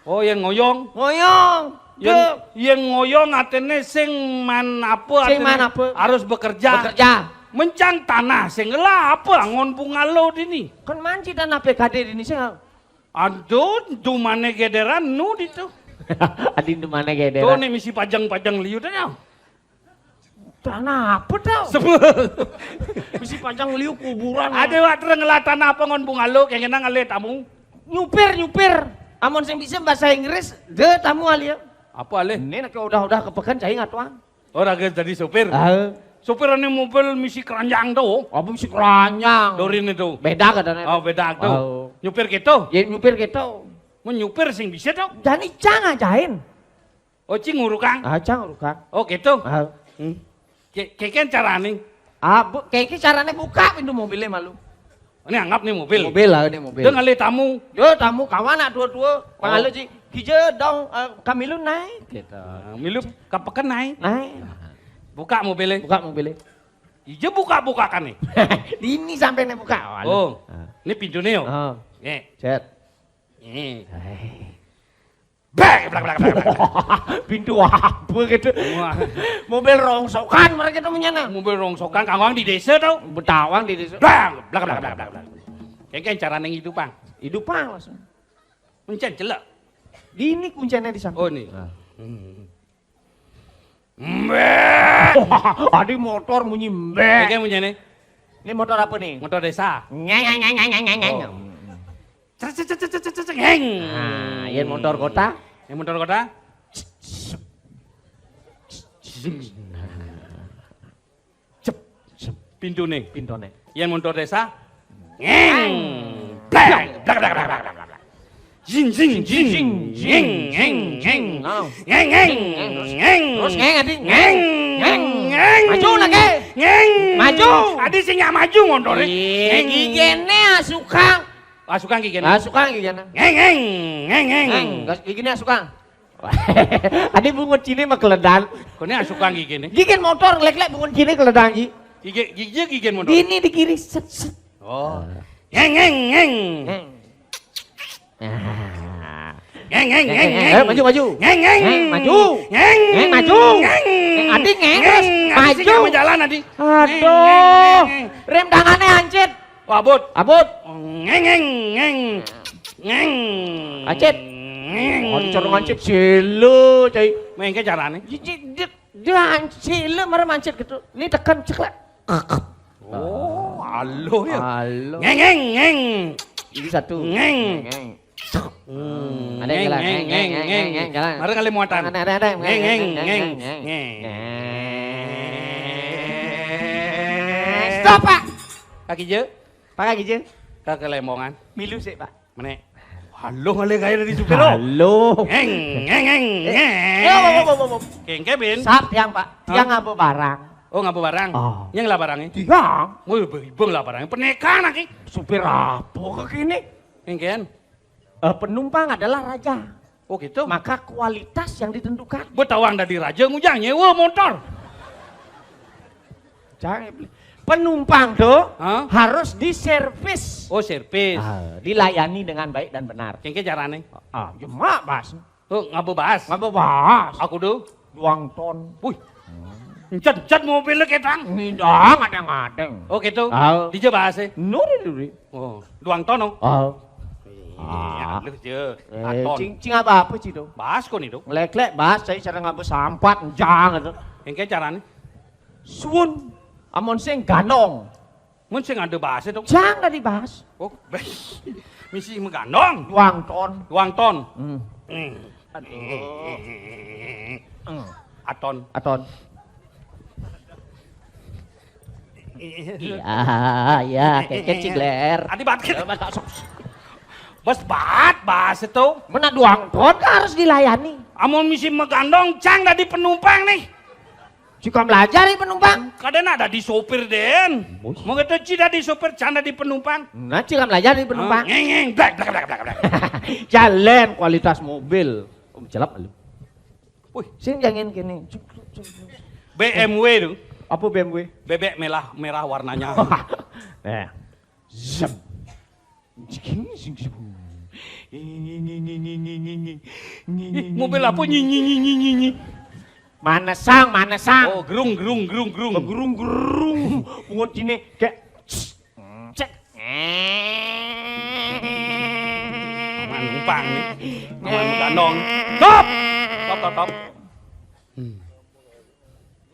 Oh, yen ngoyong. Ngoyong. Yen, yen ngoyong atene sing man apa, sing atene man apa? Harus bekerja. Bekerja. Mencang tanah sing lah apa ngon bungalo dini. Kan manci tanah P K D dini sing. Aduh, dumane gederan nu ditu. Adin dumane gederan. Tuh nih misi pajang-pajang liu dah. Tanah apa tau? Misi pajang liu kuburan. Ada wak tereng lah tanah apa ngon bungalo, kayak ngena ngale tamu. Nyupir, nyupir. Amun sing bisa bahasa Inggris, de tamu alia. Apa alih? Ini nak udah-udah ke peken, cai ngatuang. Oh, raga jadi sopir. Ah. Sopir ane mobil misi keranjang tuh. Apa misi keranjang? Dorin itu. Beda katanya. Oh, beda tuh. Oh. Nyupir gitu. Ya, nyupir gitu. Mau nyupir sing bisa tuh. Jani cang ajain. Oh, cing ngurukang. Ah, cang ngurukang. Oh, gitu. Ah. Hmm. Ke, ke kan carane. Ah, bu, kayak carane buka pintu mobilnya malu. Ini anggap nih mobil. Mobil lah, ini mobil. Dia ngalih tamu. Dia tamu kawan nak dua-dua. Oh. Malu sih. Kija dong, eh, kami lu naik gitu. Nah, milu kapeken naik. Naik. Buka mobilnya. Buka mobilnya. Ija buka-buka kan nih. Ini sampai nih buka. Oh, oh. Nah. Ini pintunya yo. Oh. Nih. Cet. Nih. Hai. Bang, blak, blak, blak, blak. Pintu apa gitu? Wah. Mobil rongsokan mereka tuh punya nah. Mobil rongsokan, kangwang di desa tau. Betawang di desa. Bang, blak, blak, blak, blak, blak. Kayak cara neng hidup, Bang. Hidup, Bang, langsung. Kuncen celak. Di ini kuncinya di samping. Oh, ini. Nah. Hmm. Mbek. Adi motor munyi mbek. Kayak punya nih. Ini motor apa nih? Motor desa. Nyeng, nyeng, nyeng, nyeng, nyeng, nyeng. Oh. Cek, cek, cek, cek, cek, cek, cek, heng. Nah, yen motor kota? Yen motor kota? Cep, cep. Pintune. Pintune. Yen motor desa? Ngeng. Blak, blak, blak, blak, blak, blak. Jing, jing, jing, jing, jing, jing, jing. Oh. Ngeng, ngeng, ngeng. Terus ngeng, adi. Ngeng, ngeng, ngeng. Maju, nak, eh. Ngeng. Maju. Adi sing nyak maju motor, eh. Iya, ngeng. Gigene asukang. Asukang gigene. Asukang gigene. Ngeng, ngeng, ngeng, ngeng. Ngeng, gas gigene asukang. Adi bungut cine mah keledan. Kone asukang gigene. Gigen motor, lek-lek bungut cine keledan, Ji. Gige, gige, gigen motor. Ini di kiri, set, set. Oh. Ngeng, ngeng, ngeng. Ngeng. Ah. Ngeng, ngeng, ngeng, ngeng. Eh, maju, maju. Ngeng, ngeng. Ngeng, maju. Ngeng. Ngeng, maju. Ngeng. Ngeng, Adi, ngeng, terus. Ngeng, Adi, maju. Sing sama jalan, Adi. Aduh. Ngeng, ngeng, ngeng, ngeng. Rem tangannya hancit. Abot. Abot. Ngeng, ngeng, ngeng. Ngeng. Hancit. Ngeng. Oh, dicorong hancit, selo, cai. Mengke carane. Ji, ji, dia, dia hancit, selo, marah hancit gitu. Ini tekan, ceklek. Oh, alo ya. Alo. Ngeng, ngeng, ngeng. Ini satu. Ngeng. Ngeng, ngeng. Hmm. Ada yang jalan. Ngeng, ngeng, ngeng, ngeng, ngeng, jalan. Mari kali muatan. Ada, ada, ada. Ngeng, ngeng, ngeng, ngeng, ngeng, ngeng. Ngeng. Stop, Pak. Kaki je. Pak, kaki je. Ke kelembongan. Milu sih, Pak. Menek. Halo, ngale gaya dari supir, oh. Halo. Ngeng, ngeng, ngeng, eh, ngeng. Eh, oh, oh, oh, oh, oh. Kengke, Ben. Sap, tiang, Pak. Hah? Tiang ngapa barang? Oh, ngapa barang? Oh. Nyeng lah barangnya? Tiang. Woi, bang lah barangnya. Penekang lagi. Supir apa ke kini? Kengken. Eh, penumpang adalah raja. Oh, gitu? Maka kualitas yang ditentukan. Betawang dari raja ngujang nyewa motor. Jangan. Penumpang tuh, hah? Harus diservis. Oh, servis. Ah, dilayani dengan baik dan benar. Kengke carane? Ah, jemak, Bas. Oh, ngapa bahas? Ngapa bahas? Aku tuh. Duang ton. Wih. Encet-encet mobilnya ketang. Ngidang, ngadeng-ngadeng. Oh, gitu? Ah. Dija bahas, eh? Nuri, nuri. Oh, duang ton, oh? Ah. Iya, ah. Lu je. Eh, aton. Cing, cing apa-apa, Ci, dong? Bahas kok nih, dong. Lek-lek bahas, saya cara ngapa sampat, jang, gitu. Yang kayak caranya? Suun, amon sing ganong. Mun sing ada bahasa dong. Jang tadi bahas. Oh, misi megandong. Duang ton. Duang ton. Hmm. Hmm. Aduh. Hmm. Aton. Aton. Iya, iya, kayak kecil, Ler. Adi batin. Ya, Mas, sok. Bes baat bahas itu. Mana duang ton kan harus dilayani. Amun misi magandong, cang dadi penumpang nih. Jika belajar ya penumpang. Kada nak dadi sopir, Den. Bos. Mau kata ci dadi sopir, cang dadi penumpang. Nah, jika belajar ya penumpang. Ah, ngeng, ngeng, blak, blak, blak, blak, blak. Jalan kualitas mobil. Om celap lu. Wih, sing jangan kene. Cuk, cuk, cuk, cuk. B M W tuh. Apa B M W? Bebek merah, merah warnanya. Nah. Zem. Ih, mobil apa nyi nyi nyi nyi nyi nyi? Mana sang, mana sang? Oh, gerung, gerung, gerung, gerung. Gerung, gerung. Pungut sini kayak cek. Aman numpang nih. Aman ganong. Stop. Stop, stop, stop. Hmm.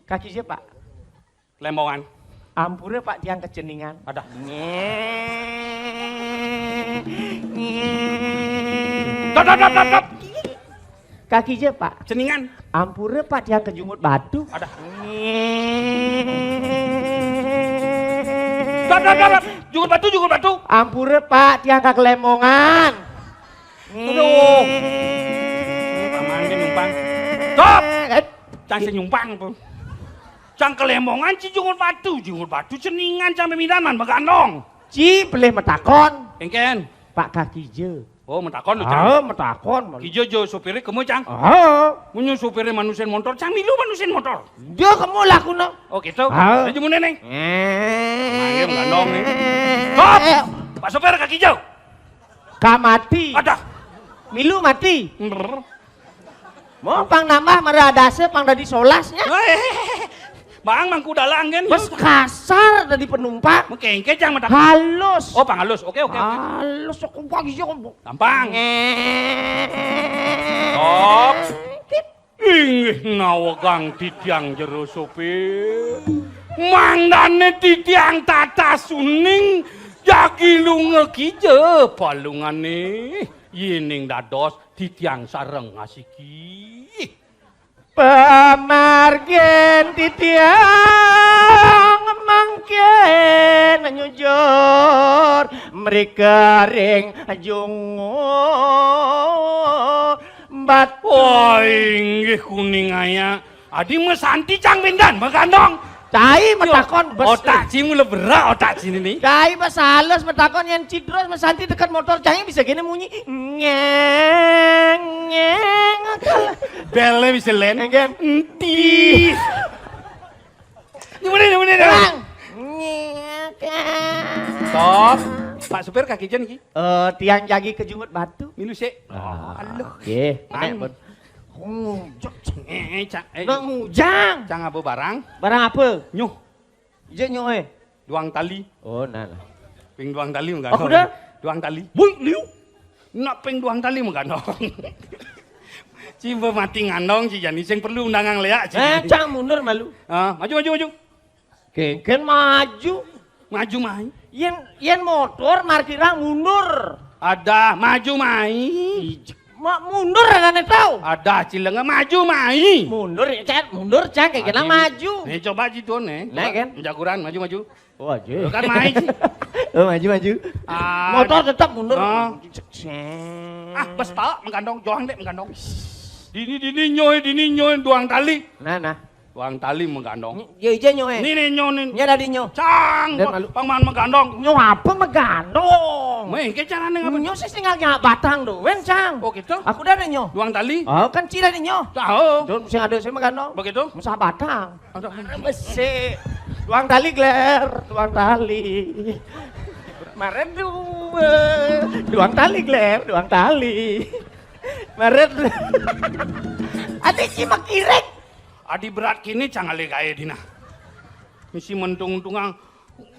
Kaki siapa? Lembongan. Ampura Pak tiang keceningan. Adah. Nyeng. Nyeng. Stop, stop, stop, stop, stop. Kaki je Pak. Ceningan. Ampura Pak tiang kejungut batu. Adah. Nyeng. Stop, stop, stop, stop. Jungut batu, jungut batu. Ampura Pak tiang kakelembongan. Aduh. Paman ge numpang. Stop. Eh. Cang senyumpang tuh. Cang kelembongan ci jungut batu, jungut batu ceningan cang pemidan man magandong. Ci pelih matakon. Kengken. Pak Kaki je. Oh, matakon lu, Cang. Ah, matakon. Kija jo supirnya kemu, Cang. Ah. Munyu supirnya manusia motor, Cang milu manusia motor. Dia kemu lakuna. Oh, gitu. Ah. Aja mune nih. Eh. Manggil ganong nih. Stop. Pak supir Kaki je. Ka mati. Adah. Milu mati. Brr. Mau pang nambah mara adase pang dadi solasnya. Eh, Bang, mangku dalang kan? Bes kasar dadi penumpang. Mengkengke, Cang, matakon. Halus. Oh, pang halus. Oke, oke, oke. Halus, aku bagi sih, aku. Gampang. Nge- Stop. Inggih nawegang titiang jero sopir. Mangdane titiang tatas uning jagi lunga kija palungane. Yening dados titiang sareng ngasiki. Pamargin titiang mangkin nyujur mrika ring jungu batu. Wah, inggih kuning ayak. Adi mesanti cang pindan magandong. Cai matakon bes. Otak ci mula berak otak ci ini. Cai bes halus matakon yang cidros mesanti dekat motor cai bisa gini munyi. Ngeng, ngeng. Bele bisa len. Ngeng. Enti. Ini mana, ini mana, ini mana? Bang. Ngeng. Stop. Pak supir Kaki je ki. Eh, tiang jagi kejungut batu. Milu sik. Ah, aluh. Oke. Bang. Ngujang. Eh, eh, Cang. Eh, Nak ngujang. Cang apa barang? Barang apa? Nyuh. Ije nyuh, eh. Duang tali. Oh, nah, nah. Ping duang tali magandong. Aku dah. Duang tali. Bui, liu. Nak ping duang tali magandong. Ci ba mati ngandong, ci jani sing perlu undangan leak, ci. Eh, Cang mundur malu. Ah, maju, maju, maju. Kengken maju. Maju mai. Yen, yen motor markirang mundur. Ada, maju mai. Ij-, ma-, mundur anane tau. Ada, cilenge maju mai. Mundur, ya, Cang, mundur, Cang, kayak kena maju. Nih, coba ci tuh, nih. Nah, coba kan? Jaguran, maju, maju. Oh, aja. Tuh kan mai, ci. Oh, maju, maju. Ah, motor tetap mundur. Ah. Cek, cek. Ah, bes tak, magandong, joang dek, magandong. Dini, dini, nyoy, dini, nyoy, duang tali. Nah, nah. Duang tali magandong. Ny-, ya ije nyuh, eh. Ini nih nyuh nih. Nya dadi nyuh. Cang, dan malu. Pang man magandong. Nyuh apa magandong? Meh, ke carane ngapa? Nyuh sih tinggal nyak batang doang, Cang. Oh, gitu? Aku dah ada nyuh. Duang tali? Oh, kan ci dadi nyuh. Tahu. Tuh, sing ada sing magandong. Begitu? Mesah batang. Aduh. Besi. Duang tali gler, duang tali. Maren dua. Duang tali gler, duang tali. Maren. Ade ci makirek. Adi berat kini cang ale gae dina. Misi mentung-tungang.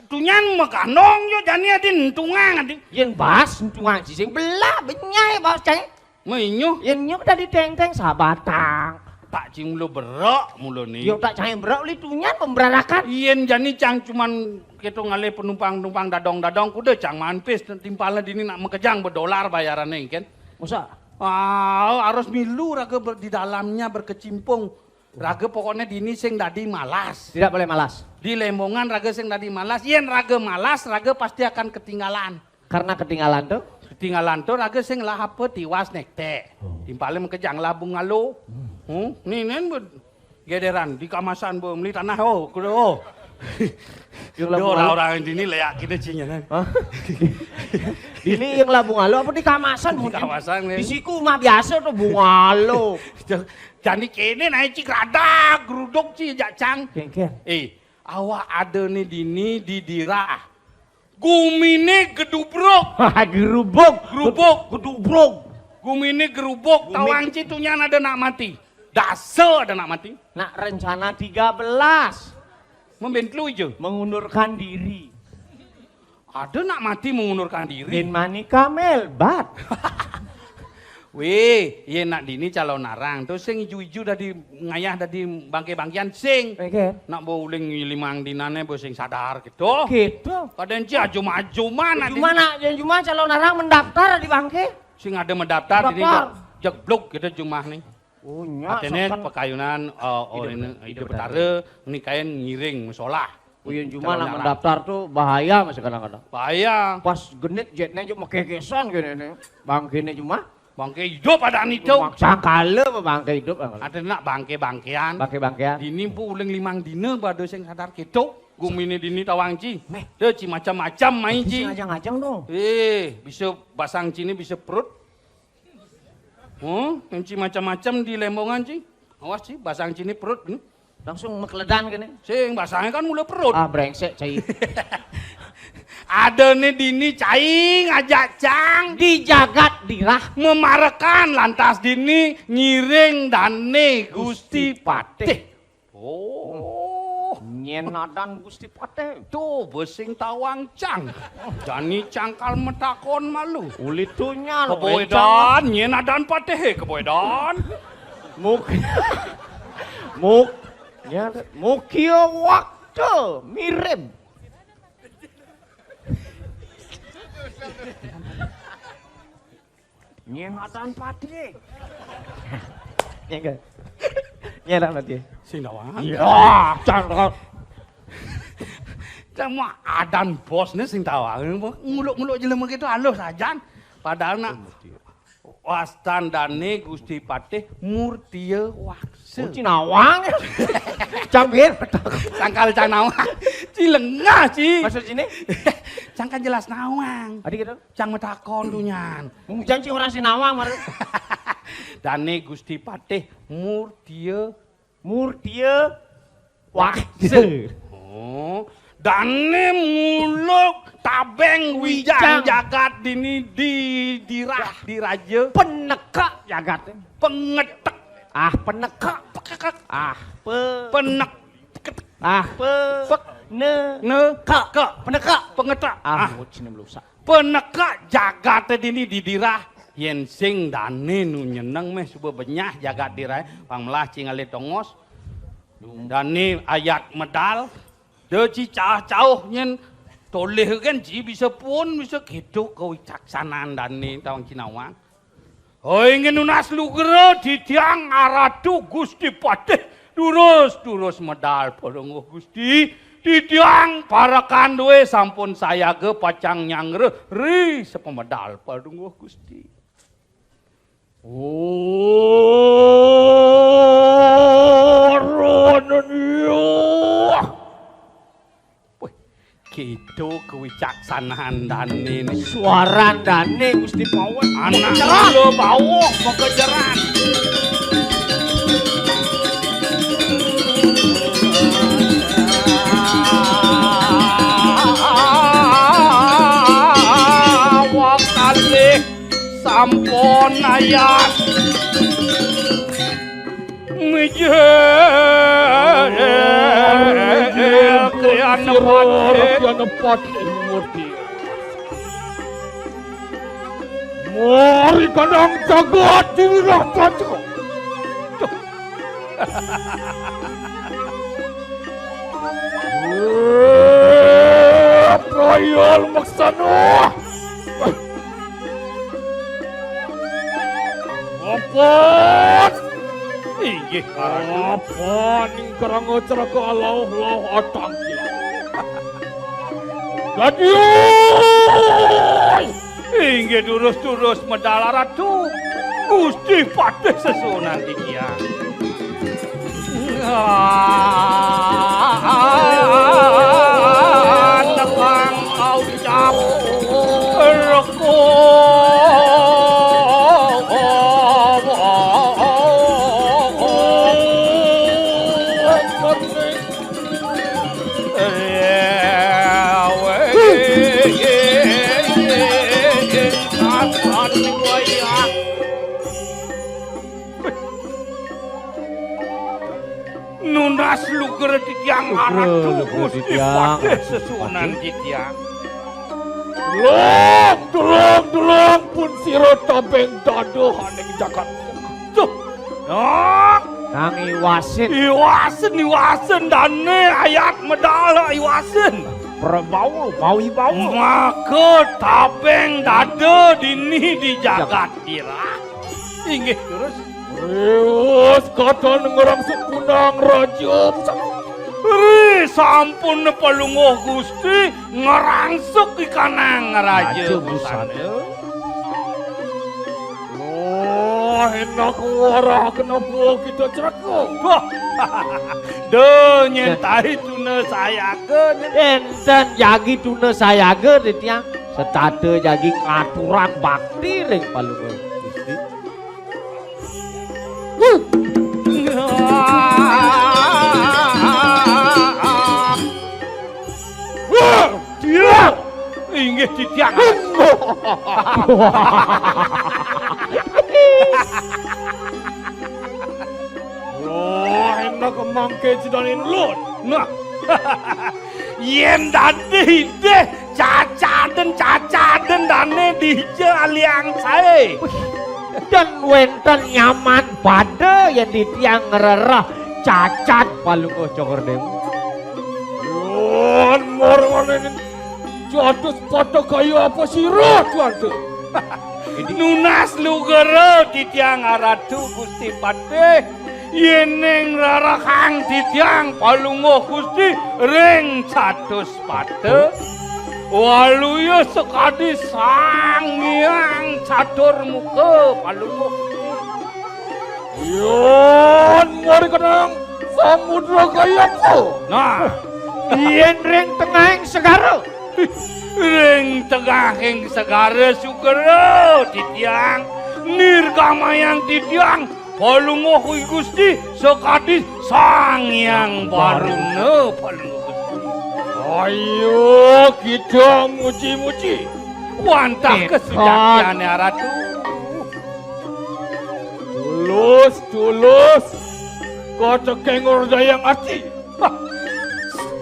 Tunyan magandong yo jani adi entungang adi. Yen bas entungang ci sing belah benyai bas cai. Mainyo. Yen nyuh tadi teng-teng sabatang. Tak cing mula berok mula ni. Yo tak cai berok li tunyan pemberarakan. Yen jani cang cuman keto ngalih penumpang-penumpang dadong-dadong kuda cang manpis timpalnya dini nak makejang bedolar bayarane kan. Masa? Ah, harus milu raga ber-, di dalamnya berkecimpung. Raga pokoknya dini sing dadi malas. Tidak boleh malas. Di Lembongan raga sing dadi malas. Yen raga malas, raga pasti akan ketinggalan. Karena ketinggalan tuh? Tinggalan to raga sing lah apa tiwas nektek. Oh. Timpale mengke jang lah bungalo. Hmm. Hmm, ni nen be-, gederan di kamasan be meli tanah, oh, kulo, oh. Yang lah bungalo. Orang-orang di ni layak kita cinya kan. Hah? Ini yang lah bungalo apa di kamasan? Di mungkin kamasan, di siku mah biasa tuh bungalo. Jani kene nae ci gradak, gruduk ci jak cang. Kengken. Eh, awak ada ni dini di dirah. Gumine gedubruk. Gerubuk. Gerubuk. Gedubruk. Gumine gerubuk, gumi. Tawang ci tunyan ada nak mati. Dasa ada nak mati. Nak rencana tiga belas. Membentlu ija. Mengundurkan diri. Ada nak mati mengundurkan diri. Bin Manika melbat. Weh, ye nak dini calon arang tu sing iju-iju dadi ngayah dadi bangke-bangkean sing. Oke. Nak bo uling limang dinane bo sing sadar gitu. Gitu. Kadang ci ajum-ajuman nak dini. Cuma nak, cuma calon arang mendaftar di bangke. Sing ada mendaftar dini. Daftar. Jeg-, jeblok gitu jumah ni. Oh, nya. Atene sokan pakayunan, eh, idup, orang idup idup betara, betara, nikahin ngiring musola. Uyun cuma nak mendaftar tu bahaya masih kadang-kadang. Bahaya. Pas genit jetnya juga makekesan gini nih. Bangkene cuma. Bangke hidup ada itu. Maksa kala apa bangke hidup. Ada nak bangke-bangkean. Bangke-bangkean. Dini pu uling limang dina bado sing sadar ketok. Gumine dini tawang ci. Meh. Dia ci macam-macam main ci. Ngajang-ngajang dong. Eh, bisa basang cini bisa perut. Oh, yang ci macam-macam di lembongan ci. Awas ci, basang cini perut ni. Langsung mekeledan kene. Sing basangnya kan mula perut. Ah, brengsek cai. Ada ni dini cai ngajak cang. Di jagat dirah. Memarekan lantas dini ngiring dane Gusti Patih. Oh. Nyen adan Gusti Patih. Tu besing tawang cang. Jani cangkal metakon malu. Uli tunyan. Keboedan, nyen adan Patih, eh, keboedan. Muk-, muk-, nyen, mukia waktu mirip. Nyen adan Patih. Nyen ke? Nyen adan Patih. Sing tawang. Ya, cang. Cang mah adan bos ni sing tawang. Nguluk-nguluk jelema gitu halus ajan. Padahal nak wastan dane Gusti Patih Murtia Waksa. Oh, ci nawang. Cang piye? Sangkal cang nawang. Ci lengah, ci. Maksud sini? Cang kan jelas nawang. Adi gitu? Cang metakon tunyan. Mung janji orang sinawang, mar. Dane Gusti Patih Murtia. Murtia Waksa. Oh, dane muluk tabeng wijang. Wijang. Jagat dini di dirah, diraja. Peneka jagat. Pengetek. Ah, peneka. Pekekek. Ah, pe-, penek. Ah, pe-, pek-, ne-, ne-, ka, ka, peneka. Pengetek. Ah, ah. Mucine melusak. Peneka jagate dini didirah, yen sing dane nu nyeneng meh suba benyah jagat dirah, pang melah ci ngalih tongos. Dane ayat medal, da ci cah-cauh nyen tolih kan ci bisa pun, bisa gitu kawicaksanan dane tawang cinawang. Oi, ngenunas lugra titiang Aratu Gusti Patih, durus-durus medal padungguh Gusti, titiang parekan duwe sampun sayaga pacang nyanggra ri sapamedal padungguh Gusti. Oh, Ranenya. Wih, gitu kewicaksanaan dane ni. Suaran dane Gusti Pawet. Anak lo bawah pekejaran. Awak kalih sampun ayat. Mijil kriyan pati. Kriyan pati murti. Mari kandang jagat dirah kaca. Prayal maksana. Ampun. Inggih, Karana. Apa ning keranga ceraka alauh-lauh atang kilau. Dadi, oi! Inggih durus-durus medal Ratu. Gusti Patih sesuunan titiang. Tekang kaucap reko. Nunas lugra titiang Lugra, Ratu lugra Gusti titiang, Patih Ratu sesuunan Patih. Titiang. Tulung, tulung, tulung, pun sira tabeng dada aning jagat. Duh. Ah. Nang iwasin. Iwasin, iwasin, dane ayat medal iwasin. Prabawa, bawi bawa. Maka tabeng dada dini di jagat dirah. Inggih, terus. Riwus katon ngrangsuk punang raja pusaka. Ri sampun palungguh Gusti ngrangsuk ikanang raja Raja busana. Busana. Wah, enak warah kenapa kita celaka? Wah, do nyentai tuna sayaga. Enten jagi tuna sayaga, titiang. Setata jagi ngaturang bakti ring palungguh Gusti. Wah, dia. Inggih titiang. Wah, enak mangke sidanin lut. Nah. Yen dadi deh cacaden-cacaden dane dija aliang sae. Ten wenten nyaman pada yen titiang ngrereh cacat palungguh Cokor Dewa. Yon morwane catus pada kaya apa sira, Tuante? Nunas lugra titiang Aratu Gusti Patih, yening rerehang titiang palungguh Gusti ring catus pada, waluya sakadi Sang Hyang Catur Muka palungguh Gusti. Yon mari kenang samudra kayapa? Nah, yen ring tengahing segara. Ring tengahing segara sugra titiang nirgamayang titiang palungguh Gusti sakadi Sang Hyang Baruna palungguh Gusti. Ayo kita muji-muji. Wantah Nika. Kesejatiane Aratu. Tulus, tulus. Kata kengor dayang ati. Wah,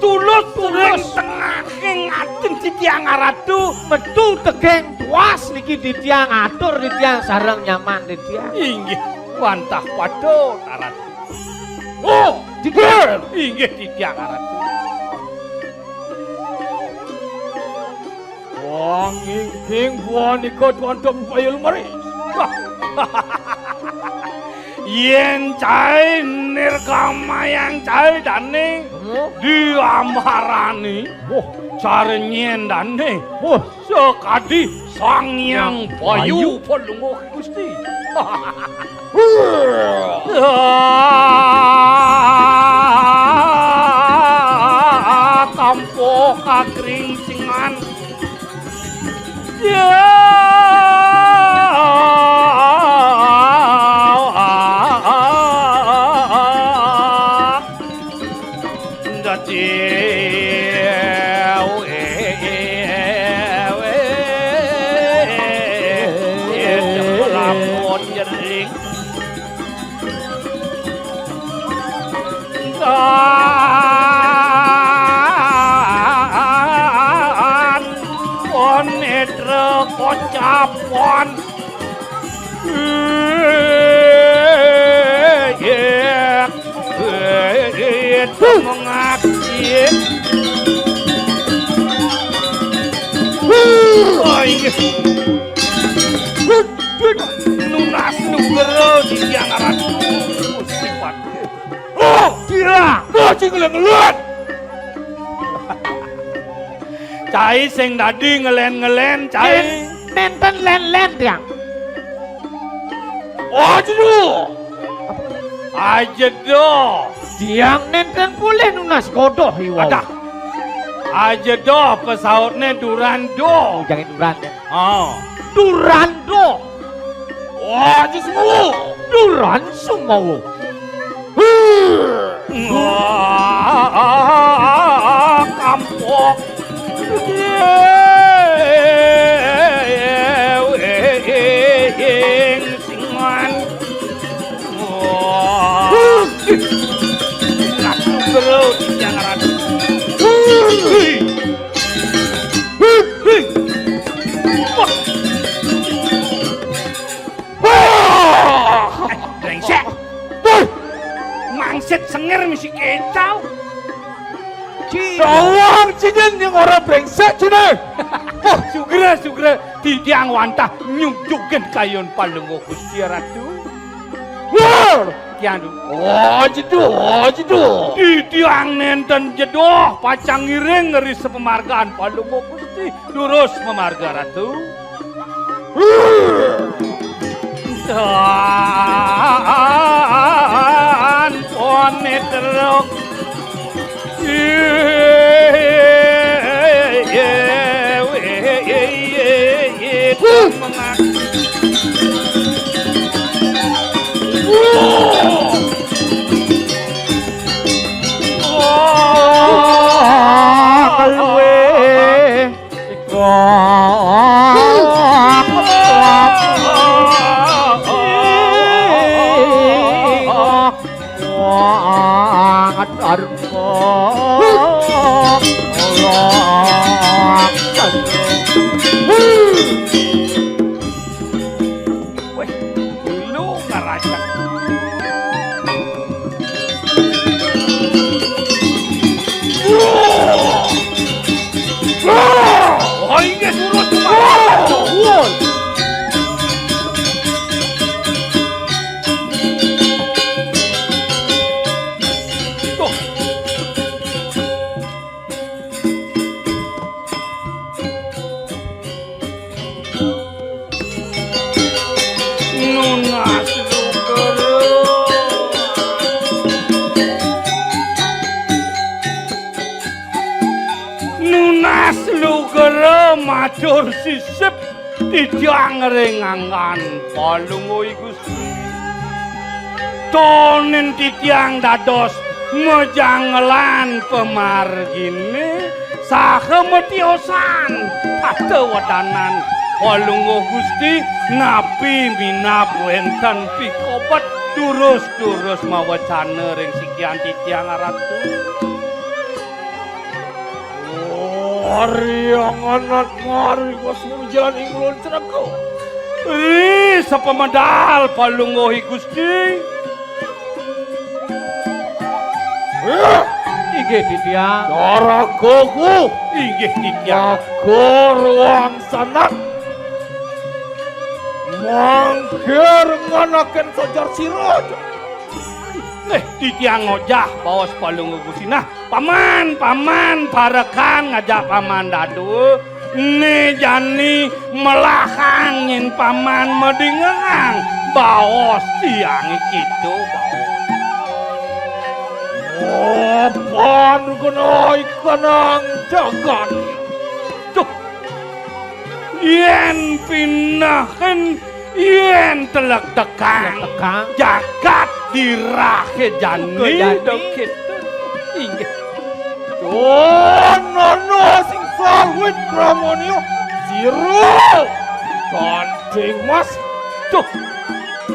tulus, tulus. Ring tengahing atin titiang Aratu. Metu tekeng tuas niki titiang atur titiang sareng nyaman titiang. Inggih, wantah patut Aratu. Oh, Diger. Inggih titiang Aratu. Wangingking punika tuan payul meri. Yen cai nirgamayang cai dane. Hmm? Diambarani. Wah. Cara nyen dane. Wah. Sakadi Sang Hyang Bayu. Bayu. Palungguh Gusti. Tampo kakringcingan. Ya. Dadi lapon jering. Tan pon netra kocapon. Mengaki. Wah, inggih. Nunas nugra di tiang aran. Sifat. Oh, kira. Nuh, sing ngelet-ngelet. Cai sing dadi ngelen-ngelen, cai. Yen Nénten lén-lén tiang. Ajedo. Ajedo. Tiang nénten polih nunas godoh iwau. Adah. Ajedo pasautné Durando. Oh, jangin Duran ya. Oh. Durando. Aja sumawa. Duran sumawa. Wah, kampok. Ing singan. Wah. Ratu Gero, Tiang Ratu. Hei. Hei. Wah. Wah! Eh, bréngsék. Woi! Mangsit sengir misi kécau. Ci. Sawang cinin yang ora bréngsék cine. Wah, sugra, sugra. Titiang wantah nyujugin kayun Palungguh Gusti Ratu. Wah! Tiang du. Oh, jeduh, oh, jeduh. Titiang nénten jeduh, pacang ngiring ri sapamargan Palungguh Gusti. Durus mamarga Ratu. Tan poné teruk. Wéh, lu ngarajak. Wah! Wah! Oh, inggih, surut. Wah! Wah! Tuh. Nunas Lugara. Nunas Lugara matur sisip titiang ring anggan Palungguh Gusti. Tonin titiang dados majanggelan pamarginé saha matiosan tata wedanan Palungguh Gusti, napi minab wénten pikobet durus-durus mawecana ring sikian titiang Ratu. Ari anganan mari wasmujan ing ulun cerega. Ih, sapamedal Palungguh I Gusti. Ih, inggih titiang. Caragaku. Inggih titiang. Raga ruang sanak. Mangkir nganaken sajar sira. Éh, titiang ngojah baos Palungguh Gusti. Nah, Paman, paman, parekan ngajak paman dadua, né jani melahang nyén paman madingehang baos tiangé kéto baos. Apan kena ikanang jagat. Duh. Yén pinehang Yén telektekang, telektekang. Jagat dirahé jani. Buka jani. Dok kéto. Inggih. Tuh, nono sing saluit kramanya. Sira. Kanting Mas. Tuh.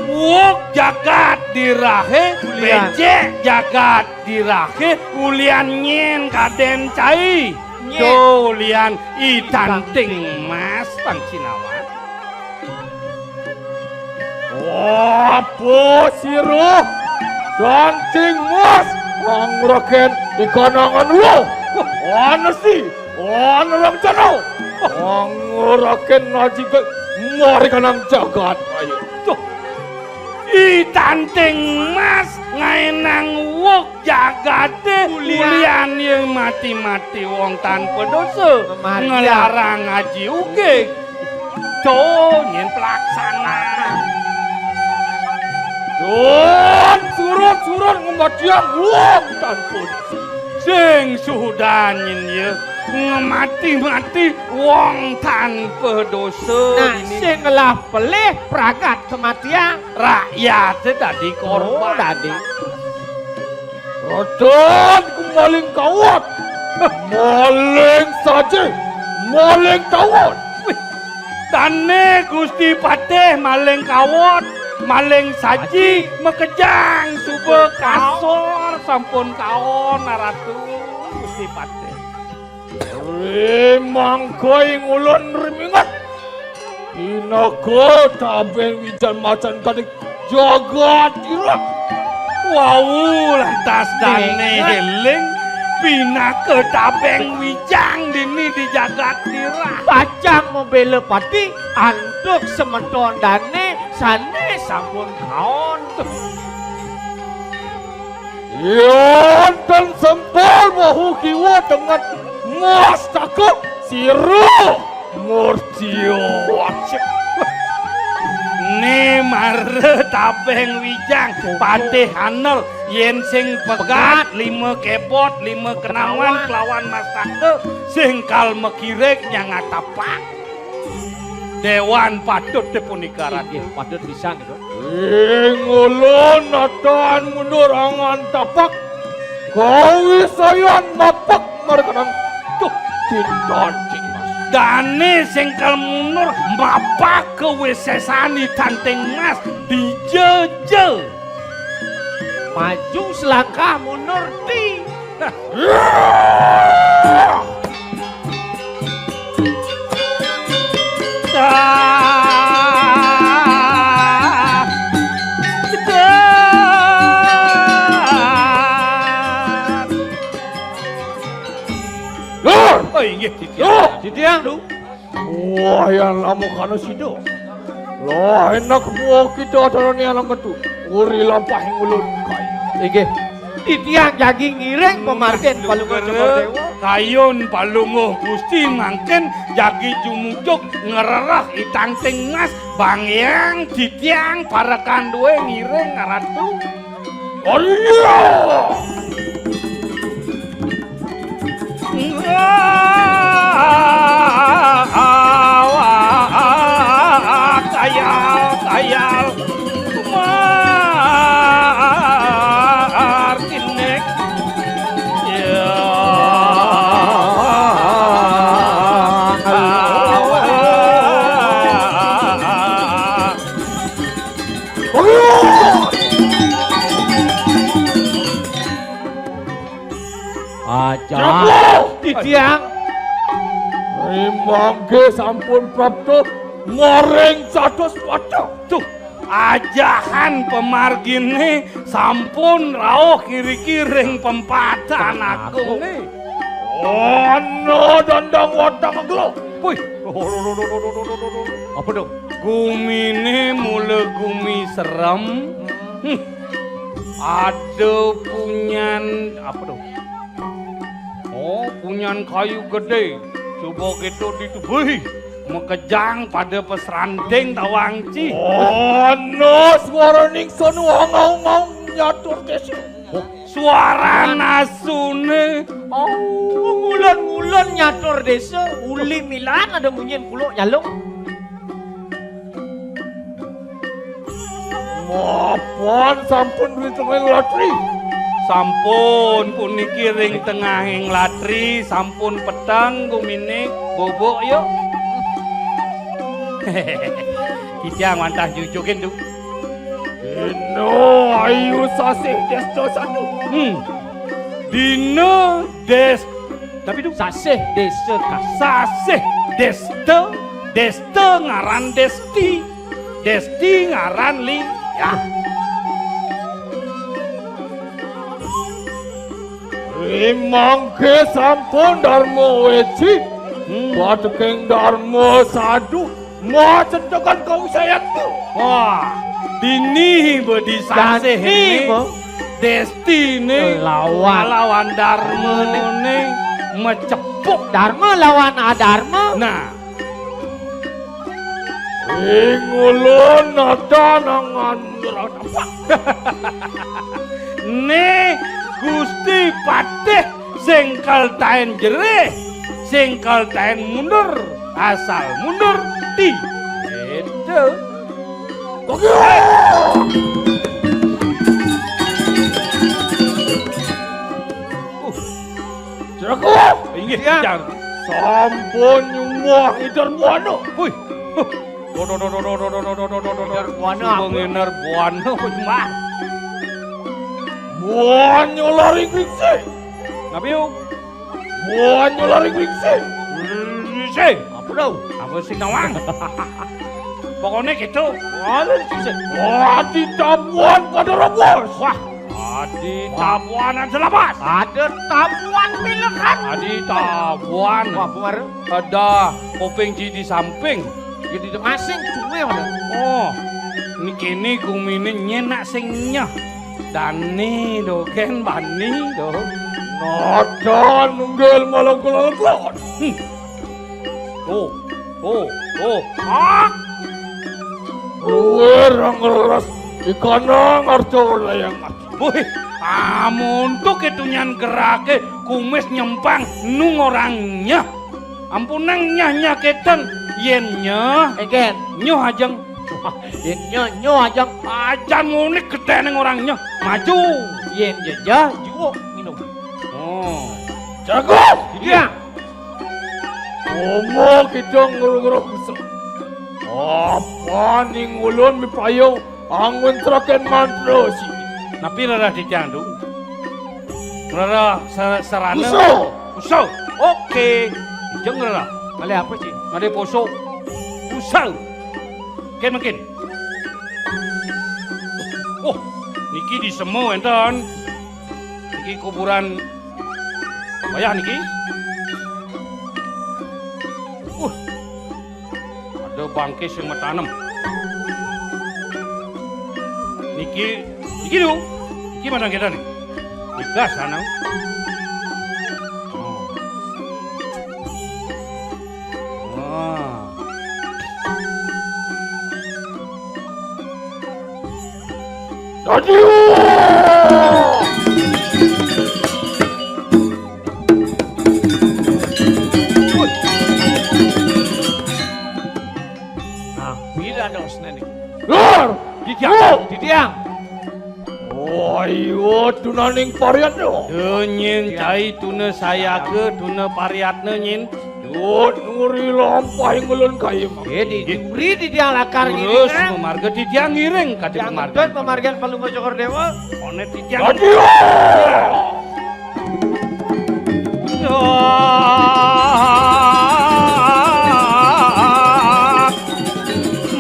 Wuk jagat dirahé, ulian. Béjék jagat dirahé, ulian nyén kadén cai. Nyén. Tuh, ulian I Tanting Mas, Bang Cinawan. Apa sira? Kanting Mas, nganguraken ikanangan lo. Wah, ana si, ana rencana. Nganguraken aji ke, mari kanang jagat, ayo. Tuh, I Tanting Mas ngaénang wuk jagaté ulian, ulian yén mati-mati wong tanpa dosa. Mamarja. Nglarang aji ugig. Tuh, nyén pelaksanaan. Don surut-surut ngematiang wong tanpa dosa. Sing sudan nyén ya ngemati-mati wong tanpa dosa. Nah, ini sing ngelah pelih pragat kematian. Rakyate dadi korban. Oh, dadi. Raden ku maling kawat, maling saji, maling tawon. Wih, dane Gusti Patih maling kawat, maling saji, makejang suba kasor sampun kaon, Ratu Gusti Patih. Ri mangkai ngulun riminget. Pinaka tabeng wijan macan kadek jagat ira. Wau lantas dane eling pinaka tabeng wijang dini di jagat ira. Pacang mabela pati antuk semeton dane sane sampun kaon. Yan tan sempal bahu kiwa dengan mastaka sira murtya. Ni mara tabeng wijang patih anel yen sing pegat lima kebot lima kenawan kelawan mastaka sing kal makirik nyang atapak. Dewan patut te punika, Ratu. Inggih, patut pisan itu. Ing ulun natan mundur angan tapak. Kawisayan mapak markanan tuh cinta cing mas. Dane sing kal mundur mapak kawisesan i tanting mas dijeje. Maju selangkah mundur ti. Dur! Oh, inggih, titiang. Dur! Titiang, Lu. Wah, yan lama kana sida. Lah, enak buah kita adarane anak metu. Uri lampah ing ulun kai. Inggih. Titiang jagi ngiring pamargin Palungguh Cokor Dewa. Kayun Palungguh Gusti mangkin jagi jumujug ngrereh i tanting mas, bangyang titiang parekan duwe ngiring Ratu. Arya! Kayal, kayal, margining. Ya. Aja. Jago! Titiang. Rimangge sampun prapta maring catus wada. Tuh, ajahan pamargine sampun rauh kiriki ring pempatan agung. Ana dandang watang gelo. Wih. Apa dong? Gumine mula gumi serem. Hmm. Ada punyan, apa dong? Oh, punyan kayu gede. Coba kita ditubuhi. Makejang pada pesranting tawang ci. Ana swaraning sono ngaung-ngaung nyatur desa. Suara nasune. Oh, ngulon-ngulon nyatur desa, uli milan ada munyin kuluk nyalung. Mapan sampun ring tengahing latri. Sampun puniki ring tengahing latri, sampun peteng gumine bobok yuk. Titiang wantah jujugin, Duk. Dina ayu sasih desta satu. Hmm. Dina des-, tapi, Duk, sasih desa kas-, sasih desta, desta ngaran Desti. Desti ngaran Liyah. Rimangke sampun Darma Weci, hmm, bateking Darma Sadu, macetekan kawisayan tu. Wah, dini bedi sasih dini, ini, Desti ini lawan, lawan Darma ini mecepuk. Darma lawan Adarma. Nah. Ing ulun nata nangan mundur apa? Né Gusti Patih sing kaltaén jerih, sing kaltaén mundur, asal mundur di. Itu. Oke. Uh. Jeraku. Inggih, ya. Jang. Sampun nyumbah ngider buana. Wih. Huh. Doh, doh, doh, doh, doh, doh, doh, doh, doh, doh, doh, doh. Ngider buana apa? Sumbah ngider buana, wih, Mas. Buana lari giksi. Napi, yo? Buana lari giksi. Giksi. Apa tau? Apa sing nawang? Pokoknya gitu. Lari giksi. Wah, ditabuan pada rebus. Wah. Adi tabuan ada lapas. Ada tabuan pilekan. Adi tabuan. Wah, bener. Ada kuping di, di samping. Jadi masing sungai mana? Oh, niki ni gumine nyenak sing nyeh. Dani do, ken bani do. Nada nunggil malah kulon. Hmm. Tuh, tuh, tuh. Ah! Kuwi ra ngleres ikana ngarca layang mati. Wih, amun tuh ketunyan gerake kumis nyempang nung orangnya. Ampunang nyah-nyah keten, yen nyeh. Eken. Nyuh ajeng. Yen nyeh, nyuh ajeng. Ajan ngunik gedene orangnya. Maju. Yen jejah, juuk minum. Oh. Jago! Iya. Omo kita ngurung-ngurung bisa. Apa ning ulun mipayung anggun teraken mantra sini. Napi rara titiang tu? Rara sa-, sarana. Usul. Usul. Oke. Jeng rara. Kali apa sih? Ngade poso. Usul. Ken mungkin. Oh, niki di semo enten. Niki kuburan wayah niki. Uh. Ada bangkis yang matanem. Niki, niki lu. Niki mana kita nih? Niki sana. Oh. Wah. Dadi. Nah, pira dosne niki? Lur! Titiang. Lur! Titiang. Oh, iya, tunaning pariatna. Denyen cai tuna sayaga, tuna pariatna nyin. Dut nuri lampah ngulun kayem. Eh, di, duri titiang lakar ngiring, terus nang. Memarga titiang ngiring, kadi pemarga. Dut pemargian Palungguh Cokor Dewa. One titiang. Aduh!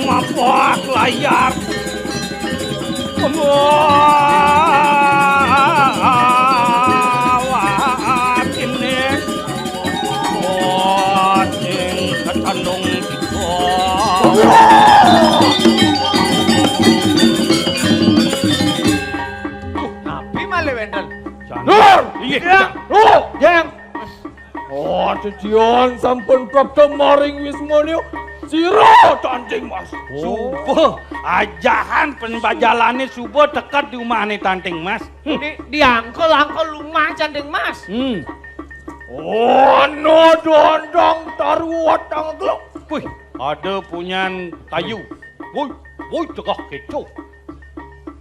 Mapak layar. Wah, ini. Wah, sing ketandung kita. Napi malih wénten? Nur! Inggih. Ya. Nur! Jeng. Oh, titiang sampun prapta maring Wismania. Sira Tanting Mas. Suba ajahan penbajalane suba teka di umahane Tanting Mas. Hmm. Di, diangkul-angkul lumah Tanting Mas. Hmm. Ana dondong taruh watang gelok. Wih, ada punyan kayu. Woi, woi, cegah kecoh.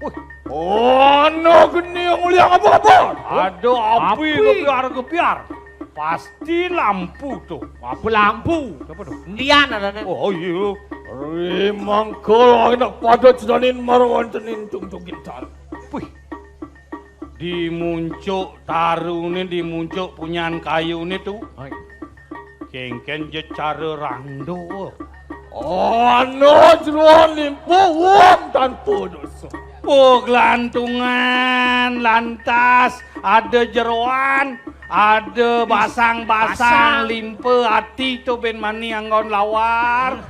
Woi. Ana geni nguliang apa-apa? Ada api. Api. Gebiar-gebiar. Pasti lampu tuh. Apa lampu? Siapa tuh? Ndian adane. Oh, iya. Ri mangkal anak pada cedanin marwantenin tungtung gintar. Wih. Di muncuk tarune, di muncuk punyan kayune tu. Hai. Kengken jecara rando. Ana jeroan limpu wong tanpa dosa. Oh, gelantungan, lantas ada jeroan, ada basang-basang, basang. Limpa ati tu ben mani anggon lawar.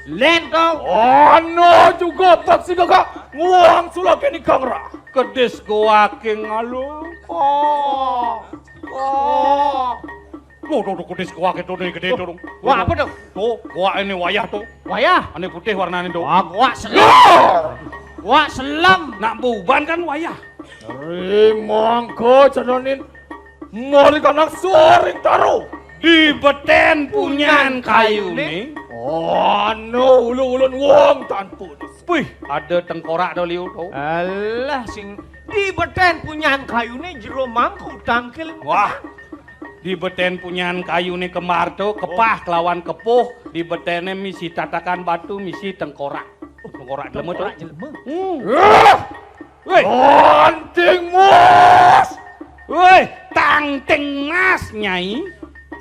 Lento. Ana juga paksi gagak nguang sulake nikang rah. Kedis goake ngalu. Oh. Oh. Loh, tuh, tuh, kutis goa kéto né gedé tuh. Goa apa tuh? Tuh, goa ini wayah tuh. Wayah? Ané putih warnané tuh. Wah, goa selem. Goa selem. Nak beuban kan wayah. Ri mangka cenanin mari kanang soring taruh. Di betén punyan kayuné. Anu, ulun-ulun wong tanpun. Wih, ada tengkorak to liu to. Alah, sing di betén punyan kayuné jero mangku tangkil. Wah, di betén punyan kayuné kembar to, kepah kelawan kepuh, di beténé misi tatakan batu, misi tengkorak. Tengkorak jelema to. Tengkorak jelema. Hmm. Wah! Wéh. Tangting Mas. Wéh, Tangting Mas, Nyai.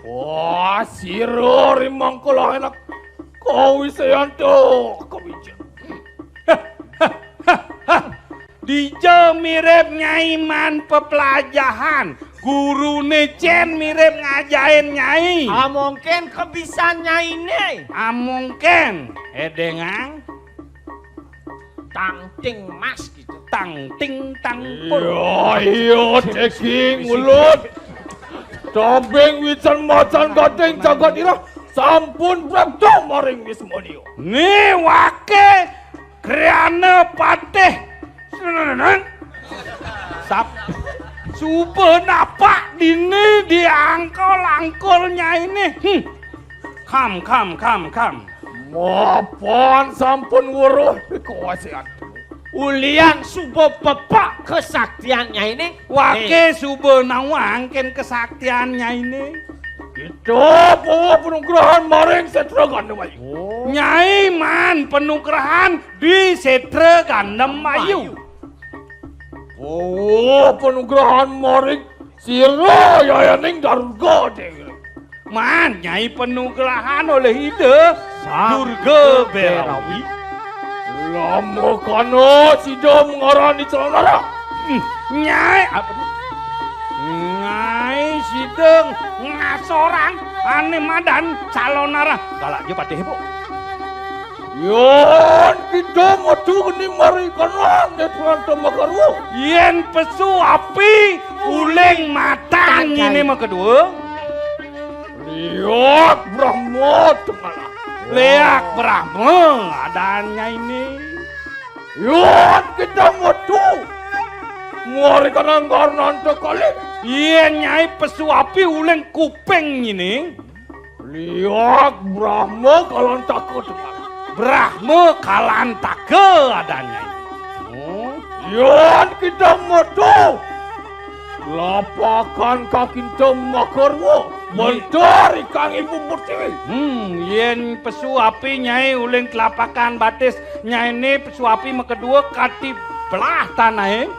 Wah, sira ri mangkala enak. Kawisayan to, kawija. Dija mirip Nyai man peplajahan. Guruné cén mirip ngajain Nyai. Amongkén kebisan Nyainé. Amongkén. Édéngang. Tangting Mas gitu. Tangting tangpul. Iya, iya, ceking mulut. Tabing wican macan gading jagat irah sampun prapta maring Wismania. Né waké kriana patih. Sap. Suba napak dini diangkul-angkul Nyainé. Hmm. Kam, kam, kam, kam. Mapan sampun weruh kawasian. Ulian suba pepak kesaktian Nyainé. Waké suba nawang kén kesaktian Nyainé. Kita bawa panugrahan maring Sétra Gandamayu. Oh. Nyai man panugrahan di Sétra Gandamayu. Bawa panugrahan maring sira yayaning Durga Déwi. Man, Nyai panugrahan oleh Ida Sang Durga Berawi. Lama kana sida mengarani Calonarang. Hmm, Nyai, apa tu? Nyai sida ngasorang ané madan Calonarang. Galak ja patih, Bu. Yén kita madu geni mari kana Nétranta Makarwa. Yén pesu api uling matan nginé makadua. Léak Brahma tengala. Léak Brahma adan Nyainé. Yén kita madu mari kana Garnanta Kali. Yén Nyai pesu api uling kuping nginé. Léak Brahma Kalantaka tengala. Brahma Kalantaka adan Nyai. Oh. Yén kita madu lapakan kakinta Makarwa. Iya. Bentar ikang Ibu Pertiwi. Hmm, yén pesu api Nyai uling telapakan batis Nyainé, pesu api makadua kati belah tanahé.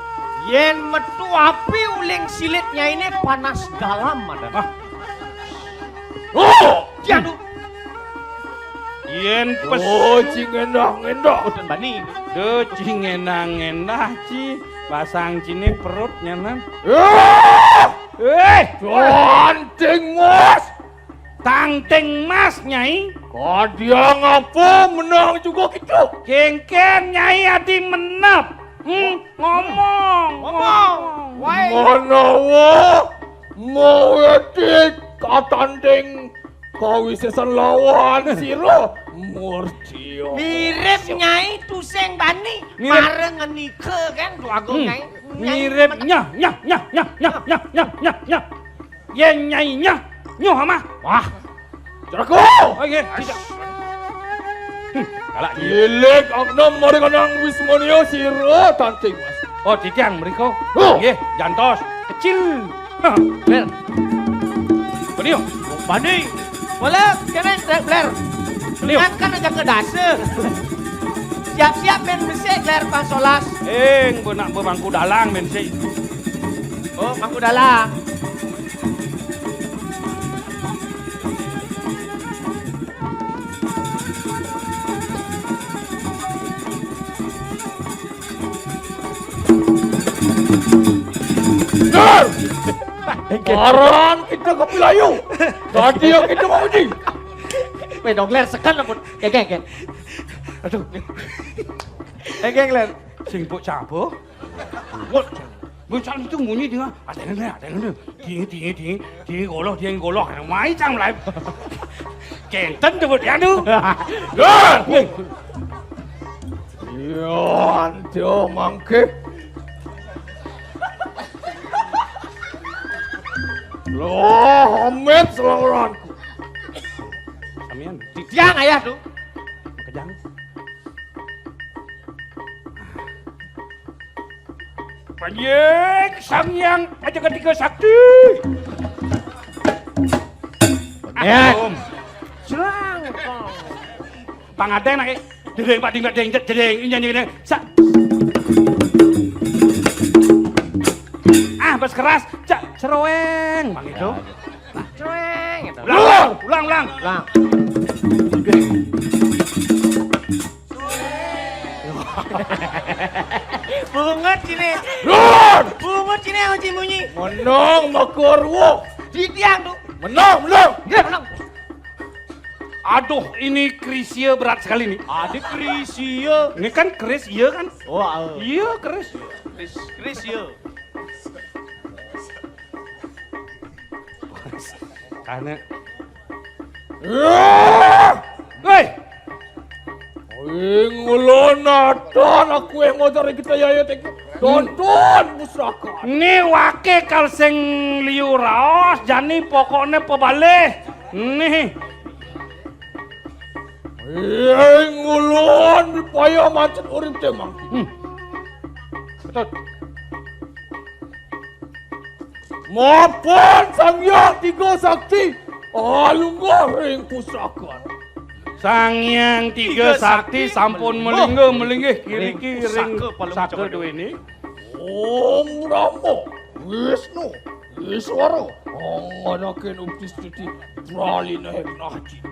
Yén metu api uling silit Nyainé panas dalam adan. Ah. Oh! Jadu. Yén pes- Oh, ci ngendah-ngendah. Udan bani. Duh, ci ngendah-ngendah, ci. Pasang ciné perut nyanan. Ah! Eh! Tangting Mas! Tangting Mas, Nyai. Kadiang apa menang juga kita? Kénkén, Nyai, adi menep. Hmm, ngomong, ngomong. Wai. Manawa mau edik katanding kawisésan lawan sira murtia. Mirip Nyai tusing bani. Mirip. Mareng ngenika kan, Dwagung. Hmm. Nyai. Nyai mirip men- nyah, nyah, nyah. Yén Nyai nyah, nyuh amah. Wah. Jeraku. Oh, nggih, tidak. Hmm, galak iki. Ilik agna mari kanang Wismania sira tanting, Mas. Oh, titiang mriko. Oh. Nggih, jantos. Kecil. Hah. Ber. Bani, yo. Bani. Bola, kene, Bler. Bani, yo. Kan, kan aja kedasa. Siap-siap main besik, Bler, pas solas. Eh, benak bemangku dalang main sik. Oh, mangku dalang. Dur! Aran kita ke Pilayu. Tadi yang kita mau di. Weh, dong, Ler, sekan ampun. Geng, geng, geng. Aduh. Geng, geng, Ler. Sing buk cabuh. Wot. Bocah itu munyi dengar, ada yang ada, ada yang ada. Ding, ding, ding, ding, goloh, ding, goloh. Mai cang mulai. Kenten tuh, dia tuh. Dah. Iya, dia mangke. Loh, amit selauranku. Samian, titiang ayah tuh. Kejang. Panjing Sang Hyang aja ketiga sakti. Ya. Aduh. Serang. Pangadeng nak, eh. Jedeng, Pak, ding, ding, jedeng, nyanyi, nyanyi. Sa- ah, bas keras. Cak, cereweng. Mang itu. Ya, ya. Nah, cereweng gitu. Ulang, ulang, ulang, ulang. Ulang. Bungut sini. Lur! Bungut sini, uji munyi. Menang, Makarwo. Di tiang tuh. Menang, menang. Dia menang. Aduh, ini Krisye berat sekali nih. Ada Krisye. Ini kan Kris, iya kan? Oh, ah. Iya, Kris. Kris, Krisye. Karena. Woi. Ing ulun natan aku yang ngotor kita yaya tek. Tonton pusaka. Ni wake kal sing liu raos, jani pokoknya pebalih. Nih. Ing ulun dipaya mancet urip te mangki. Hmm. Betul. Mapan Sang Hyang Tiga Sakti, alungguh ring pusaka. Sang Hyang Tiga Sakti sampun melingga melinggih kiriki ring pusaka dua ini. Om Rama, Wisnu, Iswara, anganakin uptistiti, pralina heknaji.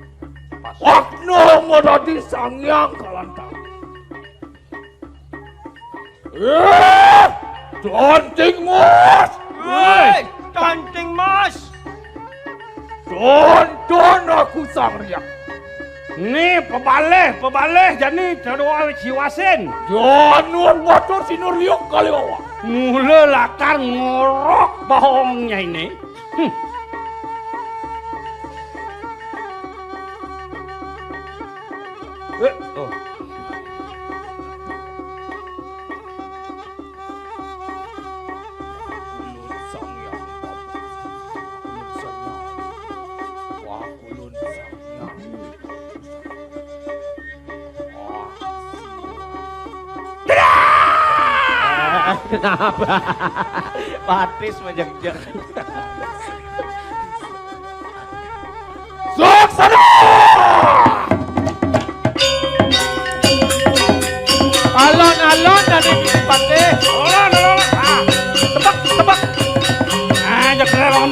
Wakna madadi Sang Hyang Kalantara. Eh, Tanting Mas! Woi, Tanting Mas! Tonton aku Sang Riang. Ni pebalih, pebalih jani terdoa wit siwasin. Janur batur sinur liuk kali wawa. Mula lakar ngorok bahongnya ini. Hmm. Eh, oh. Ulun Sang Hyang Bapak. Ulun Sang Hyang. Wah, ulun Sang Hyang. Wah. Kenapa? Patis majengjeng. Suksana! Alon-alon dari Patih. Alon, alon. Ah, tebak, tebak. Ah, jak saya lawan.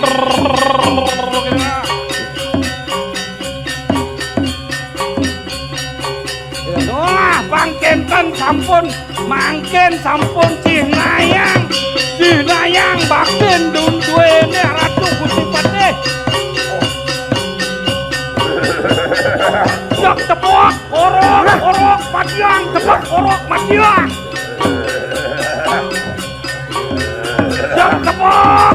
Wah, pangkenten sampun, mangkin sampun cihnayang, cihnayang baktin dun duene Ratu Gusti Patih. Dak tepuk, orok, orok, matiang, tepuk, orok, matiang. Dak tepuk,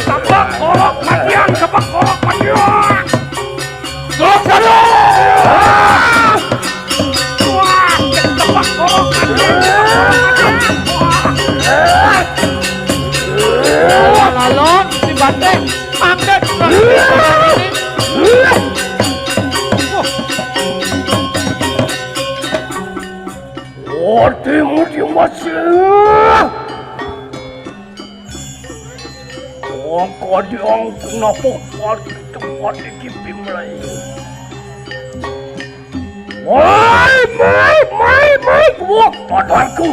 tepuk, orok, matiang, tepuk, orok, matiang. Wah, tebak kok. Lalalon si Bante mangkat. Atimu di masih. Wong kodiong kenapa pati tempat iki pimlai. Mai, mai, mai, mai, kuat padanku.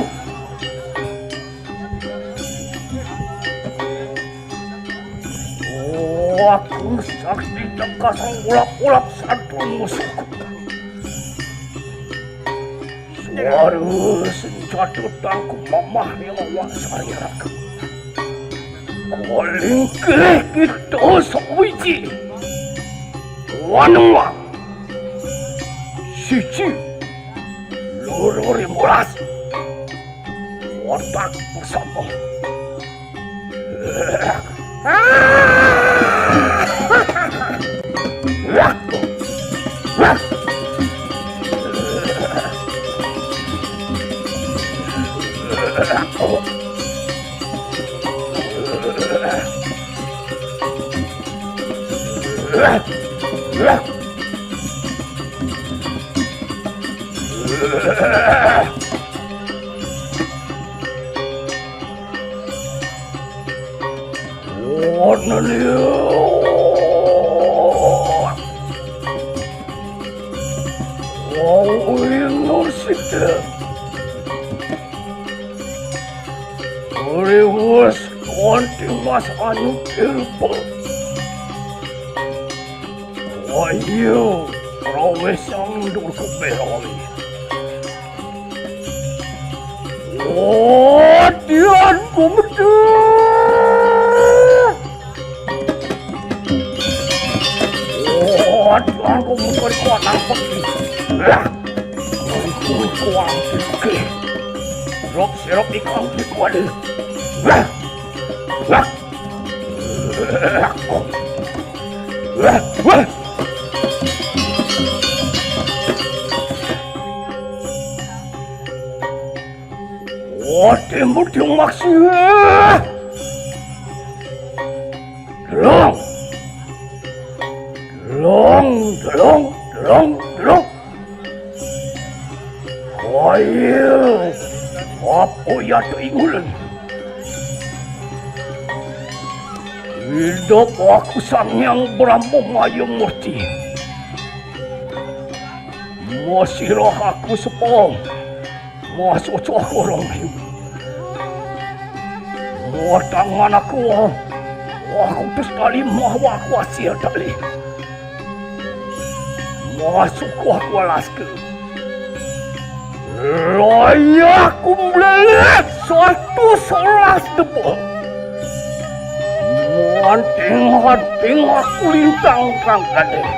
Oh, aku sakti tengkasang ulap-ulap santun musuhku. Suara senjata tangku mamah yang awak sariraku. Kolingkih kita sawiji. Wanua. Siji. Loro limolas. Watak bersama. Wah, nani? Wah, uing nur sida. Uriwes konti mas anu ilpa. Wah, iya, rawesang dur kuberawi. Wadian kumedhe. Wadian kumedhe kuat apa iki? Lah, kuat iki. Rok sirok iku kuat. Lah, lah. Wah, wah. Wah, tembok dimaksud. Delong. Delong, delong, delong, delong. Ayo, apa ya tu ingulan? Hidup aku Sang Hyang Brahma Maya Murti. Masih roh aku sepong. Masuk cokor orang hiu. Watangan aku, aku terus tali mawa aku hasil tali. Masuk aku alaska. Layak kumbelit satu solas debol. Manting-manting aku lintang terang kadeh.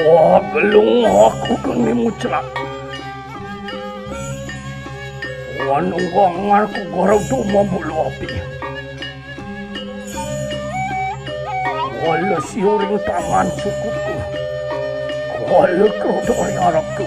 Wah, gelung aku kene muclak. Wanunggangan ku gorodo mambulu api. Wala siuring tangan sukutku. Wala krodo ring arepku.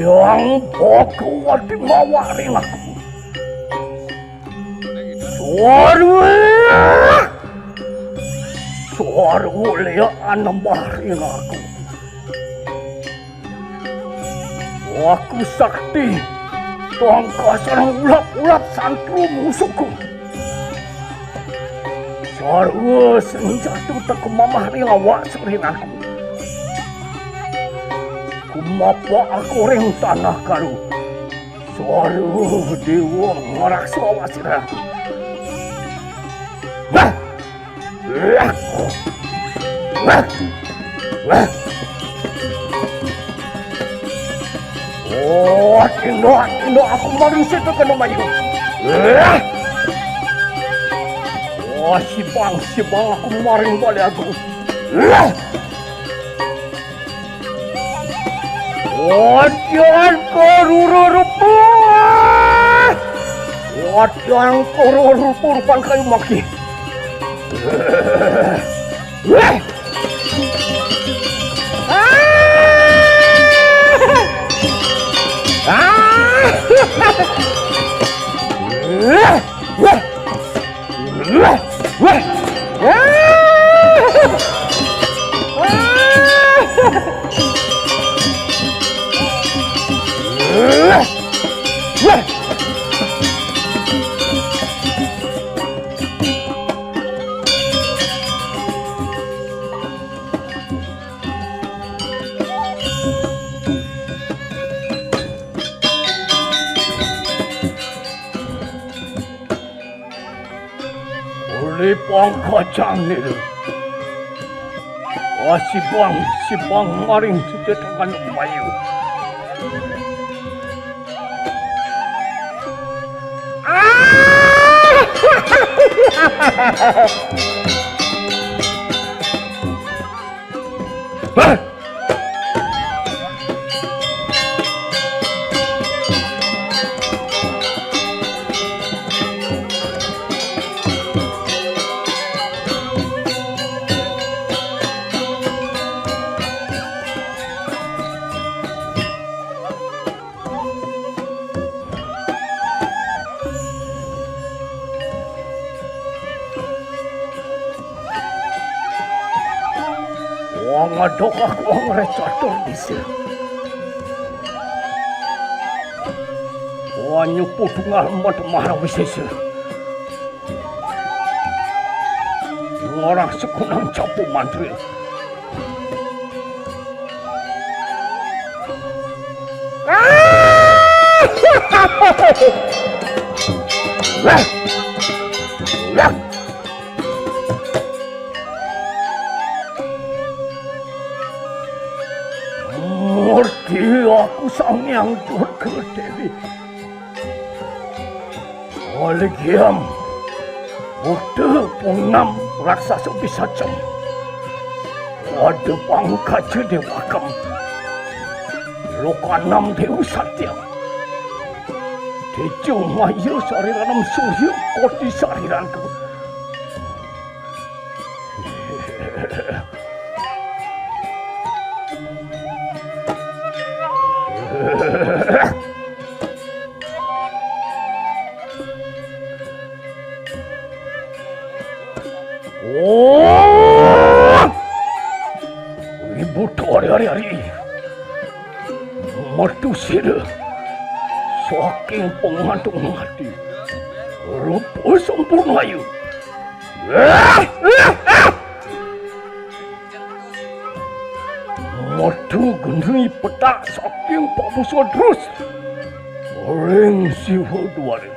Yang Bhagawati mawa ring aku. Suara! Suara liya anembah ring aku. Aku sakti tangkasan ulap-ulap santru musuhku. Sarwa senjata teka mamah ring awak sering aku. Kumapa aku ring tanah karu. Sarwa dewa ngaraksa awak sering aku. Wah! Wah! Wah! Wah! Oh, tindok, tindok aku maring situ kena maju. Wah! Oh, sibang, sibang aku maring balik aku. Wah! Wadian karuru rupa. Wadian karuru rupa rupan kayu maki. Weh. Uli pangkajang nilu. Wah, sibang, sibang maring sitetangan mayu. Wong adok aku wong recatur dise. Wanyu pudungal mat marawisese. Ngorang sekunang capu mantri. Murti aku Sang Hyang Durga Dewi. Oligiam, Buddha Punam Raksasa Pisacem, Wada Pangkaja Dewakam, Lokanam Dewa Satya, Tejo Maya Sariranam Surya Koti Sariranku. Oh! Ibu Tori hari-hari. Madu sira saking pengantung mati. Rupa sempurna ayu. Madu geni petak saking pamusuh terus. Ring siwa duare.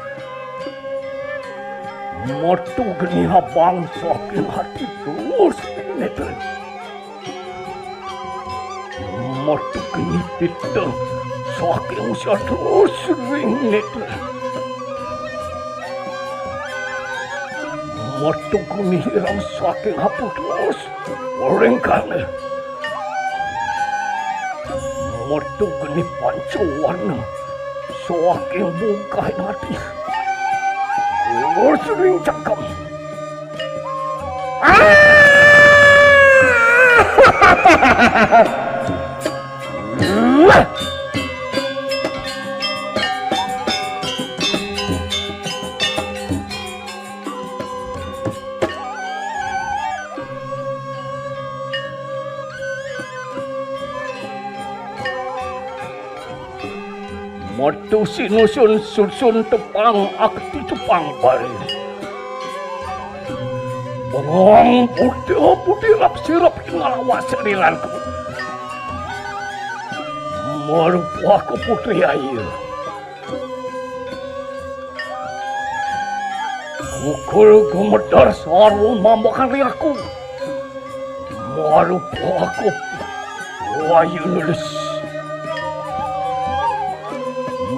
Madu geni habang saking hati terus netra. Madu geni tita saking usia terus ring netra. Madu geni hirang saking hapu terus ring karne. Madu geni panca warna saking bungkah ing ati. Terus ring cangkem. Madu sinusun susun tepang akti tepang bari. Bengong buda budirap sirap ing lawas rilanku. Marupa aku putri ayu. Kukul gumedar sarwa mambakan riaku. Marupa aku wayu lulus.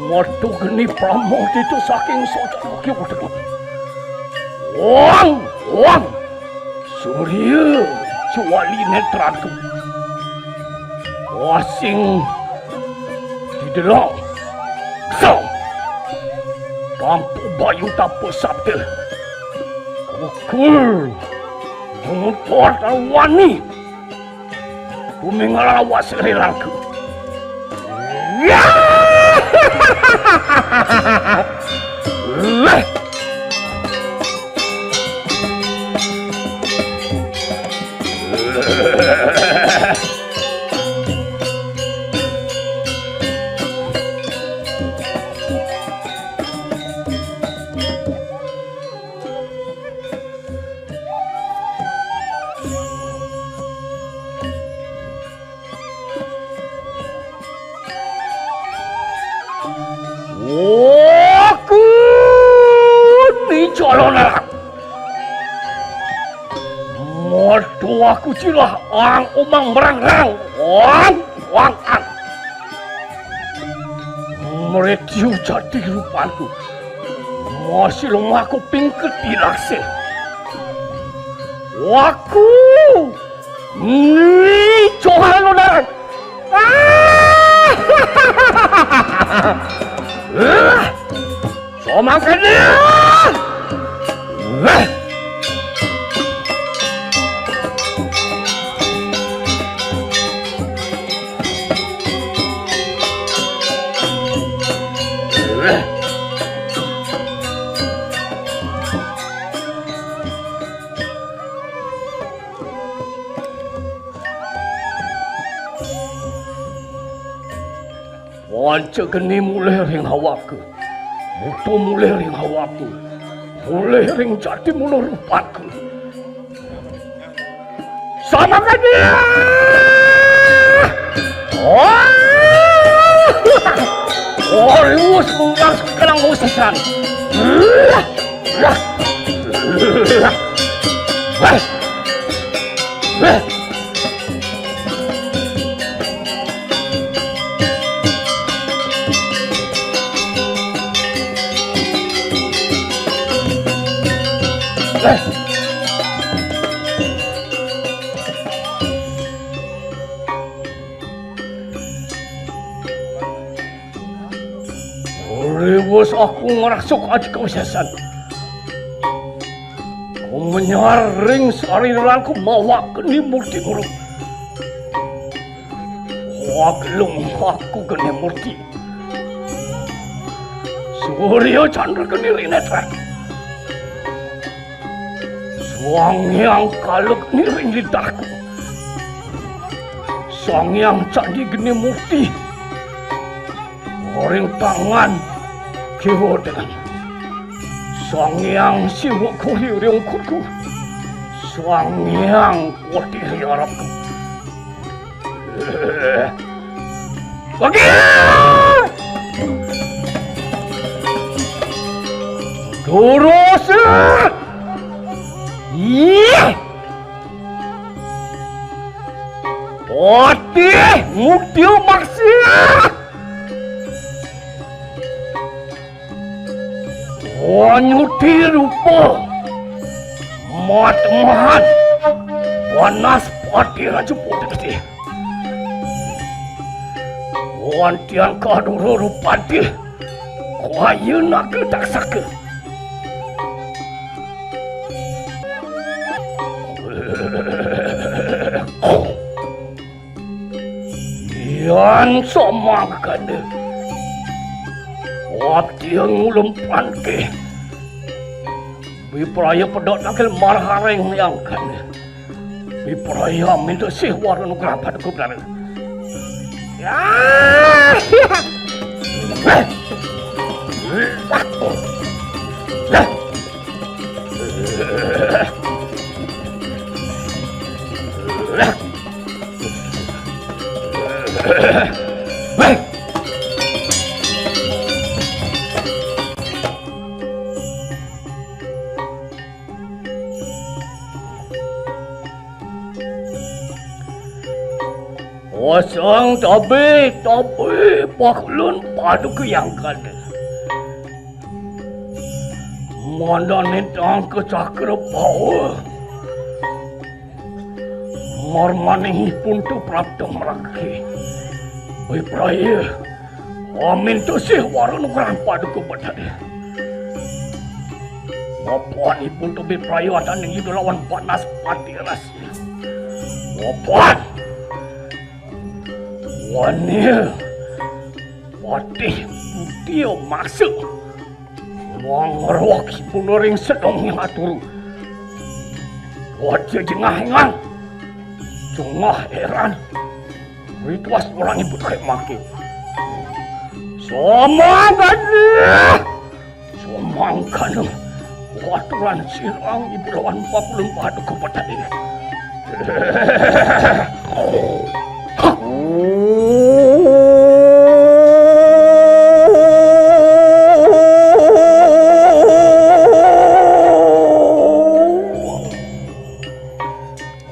Madu geni pramung ditu saking soca ugi putra. Wang, wang. Surya cuwali netranku. Wasing didelok. Sang. Tampu bayu tapa sabda. Kukul. Mundur wani. Bumi ngelawas rilaku. Ya! Aku ni calon anak. Madu aku cilah ang umang merang-rang. Wang, wang, ang. Meritiu jati rupaku. Masih lemah aku pingketi laksih. Waku. Ni, coha lo daran. Ah! Somang kene. Panca geni mulih ring awakku. Buta mulih ring awakku. Mulih ring jati mula rupaku. Sama kadi. Oh! Oh, luwes mungkang sekarang usisan. Liwes aku ngrasuk aji kawisésan. Kumenyar ring sariranku mawak geni murti murub. Wagelung aku geni murti. Surya candra geni ring netra. Sang Hyang Kala geni ring lidahku. Sang Hyang Candi geni murti. Ring tangan kiwa dengan Sang Hyang Siwa gori ring ungkutku. Sang Hyang Koti ring arepku. Bagi! Durus! Ih! Patih Mutya Maksih! Wanyuti rupa matmahan panas pati Raja Putih. Wantian kadura rupanti kaya naga taksaka. Yan samangkana. Wati ngulem panke. Bipraya pedot nakil marharing yang kane. Bipraya minta sih warung nugrapan kubdana. Ya. Osang tabe, tabe, pakulun paduka yang kada. Mandane tangka cakra bawa. Marmanihipun tu prapta marake. Bipraya, amin tusih wara nugrahan paduka betade. Mapanipun tu bipraya adaning yuda lawan panas pati rasa. Mapan. Wanil. Patih Tio maksud. Wong ngeruak sipun ring sedong nyaturu. Wajah jengah engang. Jengah heran. Rituas orang ibu tarik maki. Somangkana. Somangkana. Waturan sirang ibu lawan pakulun paduka petani.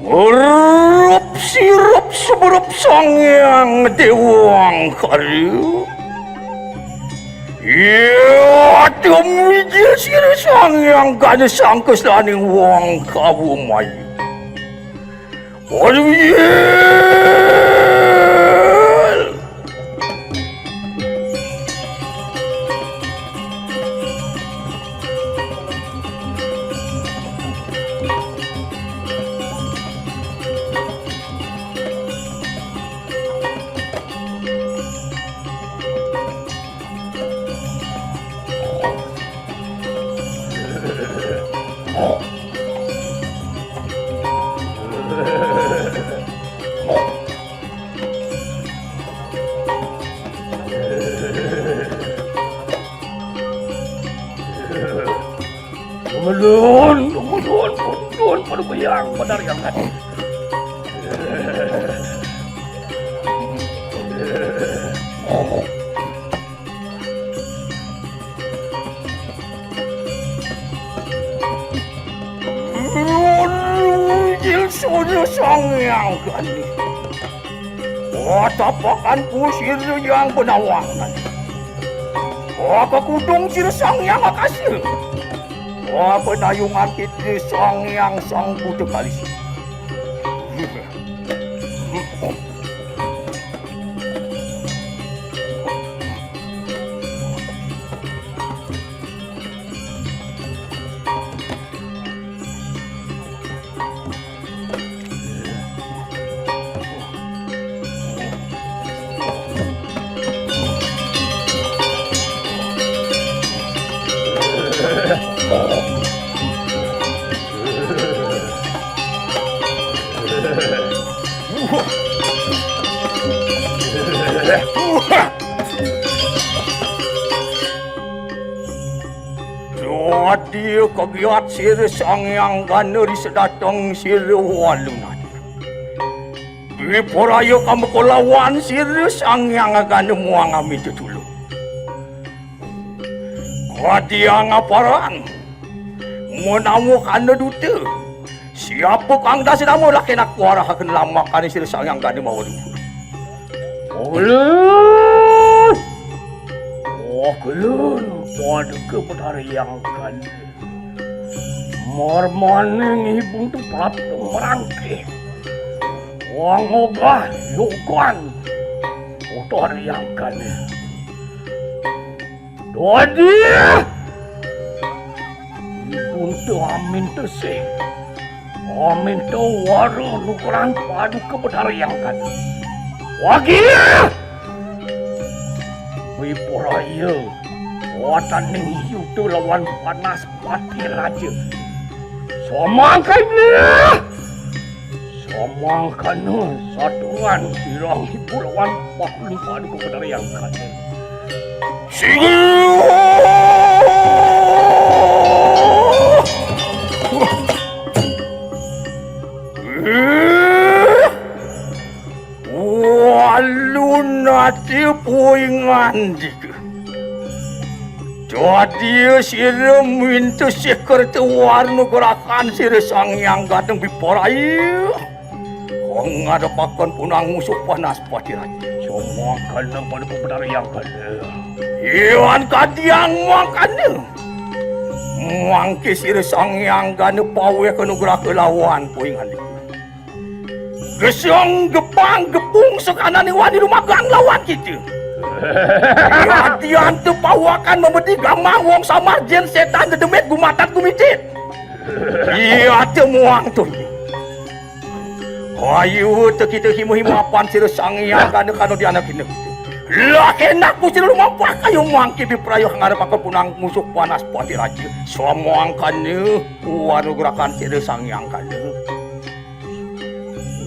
Ngurup sirup seberup Sang Hyang Dewang Karya. Iya, tumijil sira Sang Hyang Gana sangkesaning wong kawumaya. Orwil. Ulun, ulun, ulun, pada bayang, pada riang tadi. Ulun, Sang Hyang Gani. Watapakan kusir yang benawangan. Waka kudung sir Sang Hyang Akasir. Waka nayungan titi Sang Hyang Sang Buta Kalis. Dadi kagiat sira Sang Hyang Gana risa dateng sira walunat. Diporaya kamaka lawan sira Sang Hyang Gana muang amit tetulung. Kadiang aparan, menawa kana duta, siapa kang dasa nama lakenak warahaken lamakane sira Sang Hyang Gana mawa luhur. Ulun, ulun, paduka Betara Hyang Gana. Marmaning ibun tu prapta merangkih. Wang ogah yogan. Betara Hyang Gana. Dadi, ibun tu aminta sih. Aminta wara nukaran paduka Betara Hyang Gana. Wagi! Wiporaya, wataning yuta lawan panas pati raja. Samangkana! Samangkana satuan sirang ibu lawan pakulun paduka Betara Hyang Gana. Singgih! Walunate puingan dika. Dadi sira minta sikerta warna gerakan sira Sang Hyang Gana wiporaya. Ngadepaken punang musuh panas pati raja. Samangkana pada pepedar yang kada. Iwan kadiang mangkana. Mangke sira Sang Hyang Gana paweh kanugraha lawan puingan dika. Gesang gepang gepung sakananing wani lumagang lawan kita. Yadian tepawakan mamedi gamang wong samar jen setan dedemit gumatat gumitit. Iya temuang tu. Ayu tekita hima-hima apan sira Sang Hyang Gana kana di anak ina. Lah, enak Gusti Ratu mampah kayu mangki biprayu ngarep aku punang musuh panas pati raja. Samangkana wanugrakan sira sang yang kana.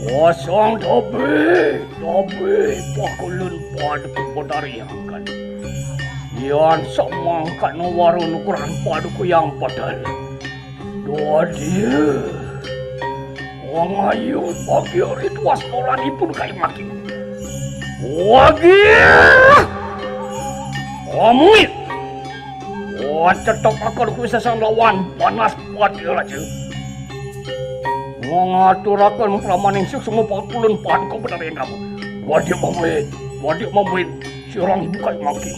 Wasang tabe, tabe pakulun paduka Betari yang kana. Yan samangkana wanugrakan paduka yang padal. Dadi. Wong ayu bagi rituas nolanipun kayu mati. Wagi. Omit. Wacetok akal kuwi sesang lawan panas pati raja. Ngaturaken pramaning suksma pakulun paduka Betari yang kamu. Wadi mamit, wadi mamit, sirang bukan mati.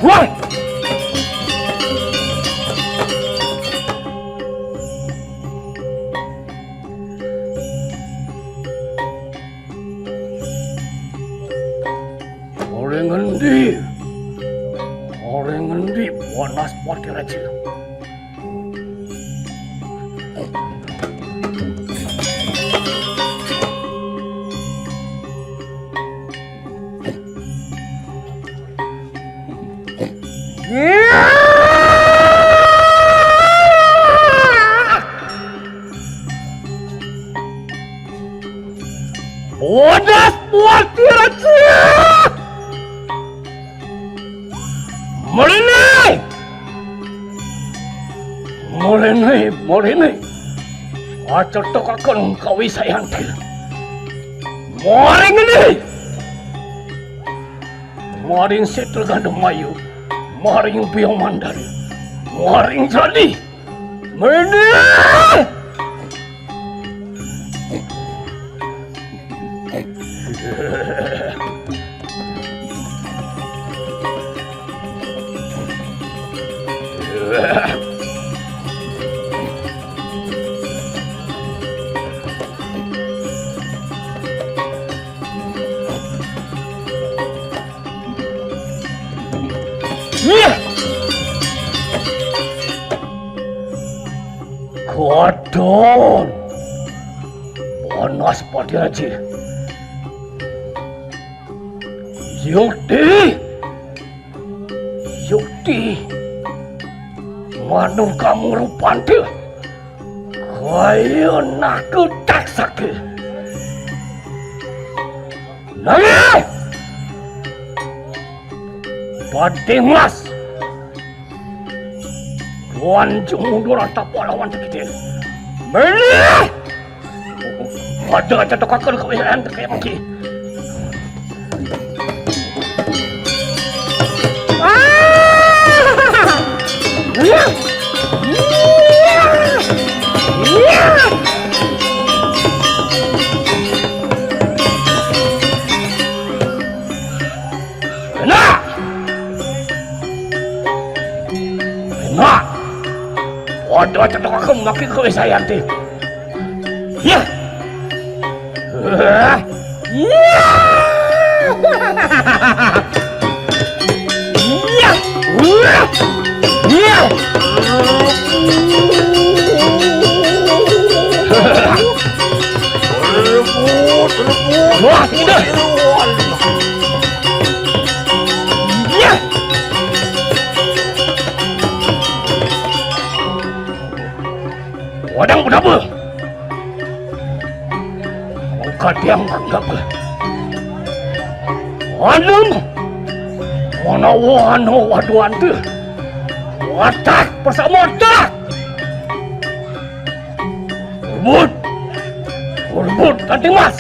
Wah! Ora ngendi? Ora ngendi panas pati raja? Bodas buah tiracil. Melini. Melini, melini. Acetokaken kawisayanti. Maring ini. Maring Setra Gandamayu, maring Biomandari, maring Jani. Mene! Iya. Kotor. Panas pati raja. Yukti. Yukti. Manuk kamu rupante. Kaya naku taksaka. Nangis! Pati Mas. Wan jumundura tapa lawan tekitil. Mene! Pada aja tekakan kewisayan tekaya mati. Enak. Enak. Pada aja tekakan mati kewisayan ti. Ya. Ya. Ya. Ya. Wah, udah. Ya. Wadang kenapa? Kadang kenapa? Anu, mana wano waduan tu? Watak bersama watak. Rebut, rebut, Kanting Mas.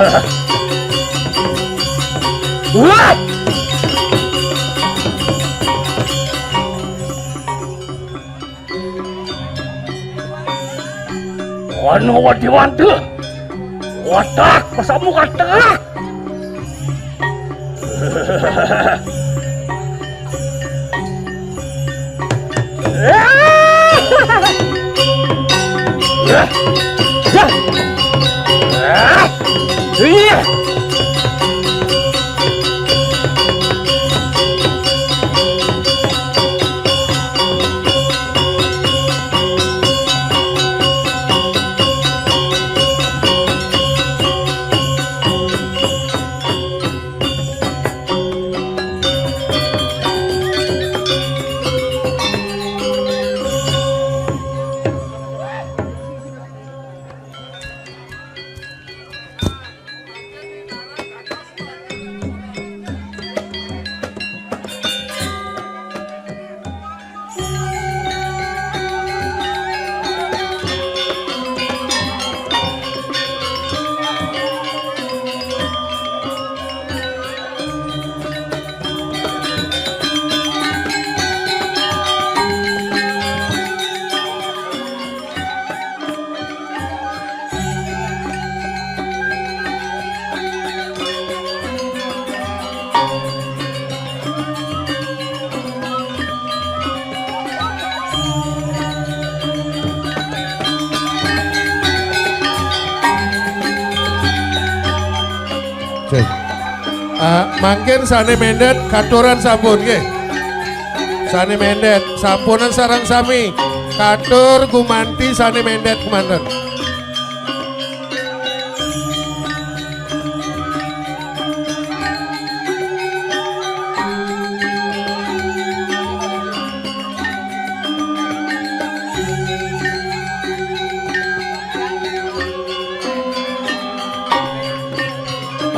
Wah! Ono wadiwante. Watak, pasamu katak. Oke. Ah, mangkin sane mendet katuran sampun, nggih. Sane mendet sampunan sareng sami. Katur gumanti sane mendet kemanten.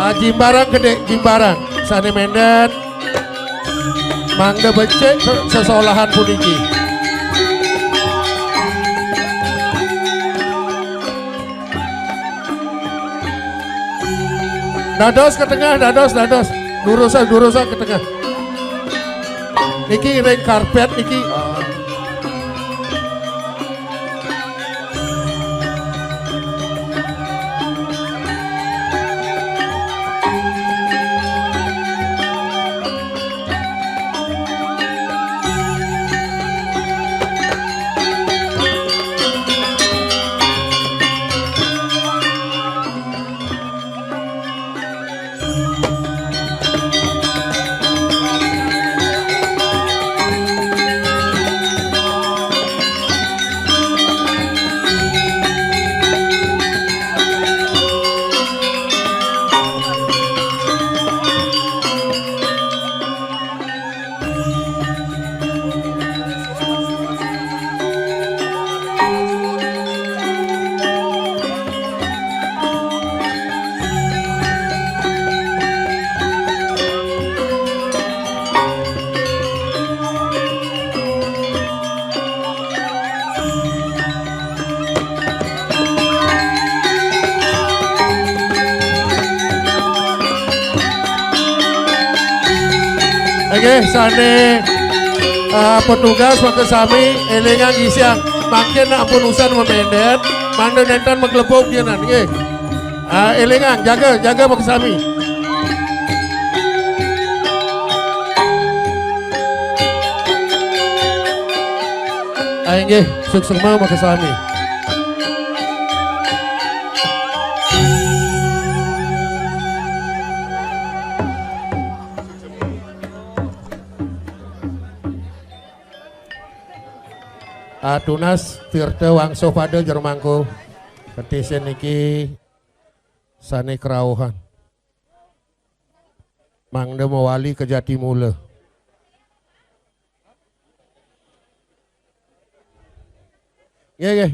Ah, jimbaran gede, jimbaran. Sane mendet mangda becik se-, sesolahan puniki. Dados ke tengah, dados, dados. Durusan, durusan ke tengah. Niki ring karpet niki. Nggih, sane, eh, petugas mangke sami elingang isiang. Mangkin ampun usan memendet, mangda nenten maglebug dinan, nggih. Ah, elingang, jaga, jaga mangke sami. Ah, inggih, suksema mangke sami. Ah, tunas tirta wangsuh pada jero mangku. Ketisin niki sane kerauhan. Mangda mawali ka jati mula. Nggih, nggih.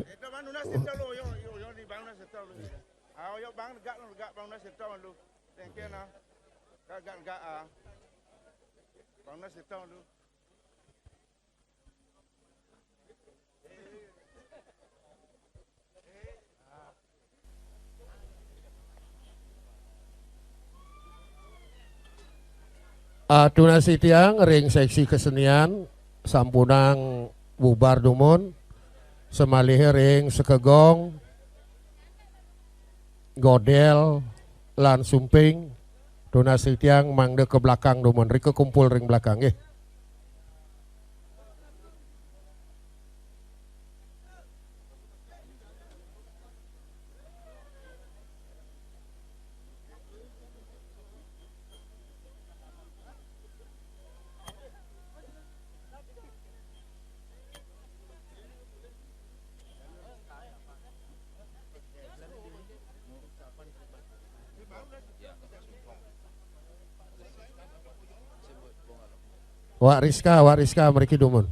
Ah, tunas titiang ring seksi kesenian sampunang bubar dumun, samaliha ring sekegong, godel, lan sumping, tunas titiang mangda ka belakang dumun, rika kumpul ring belakang, nggih. Wak Rizka, Wak Rizka, mriki dumun.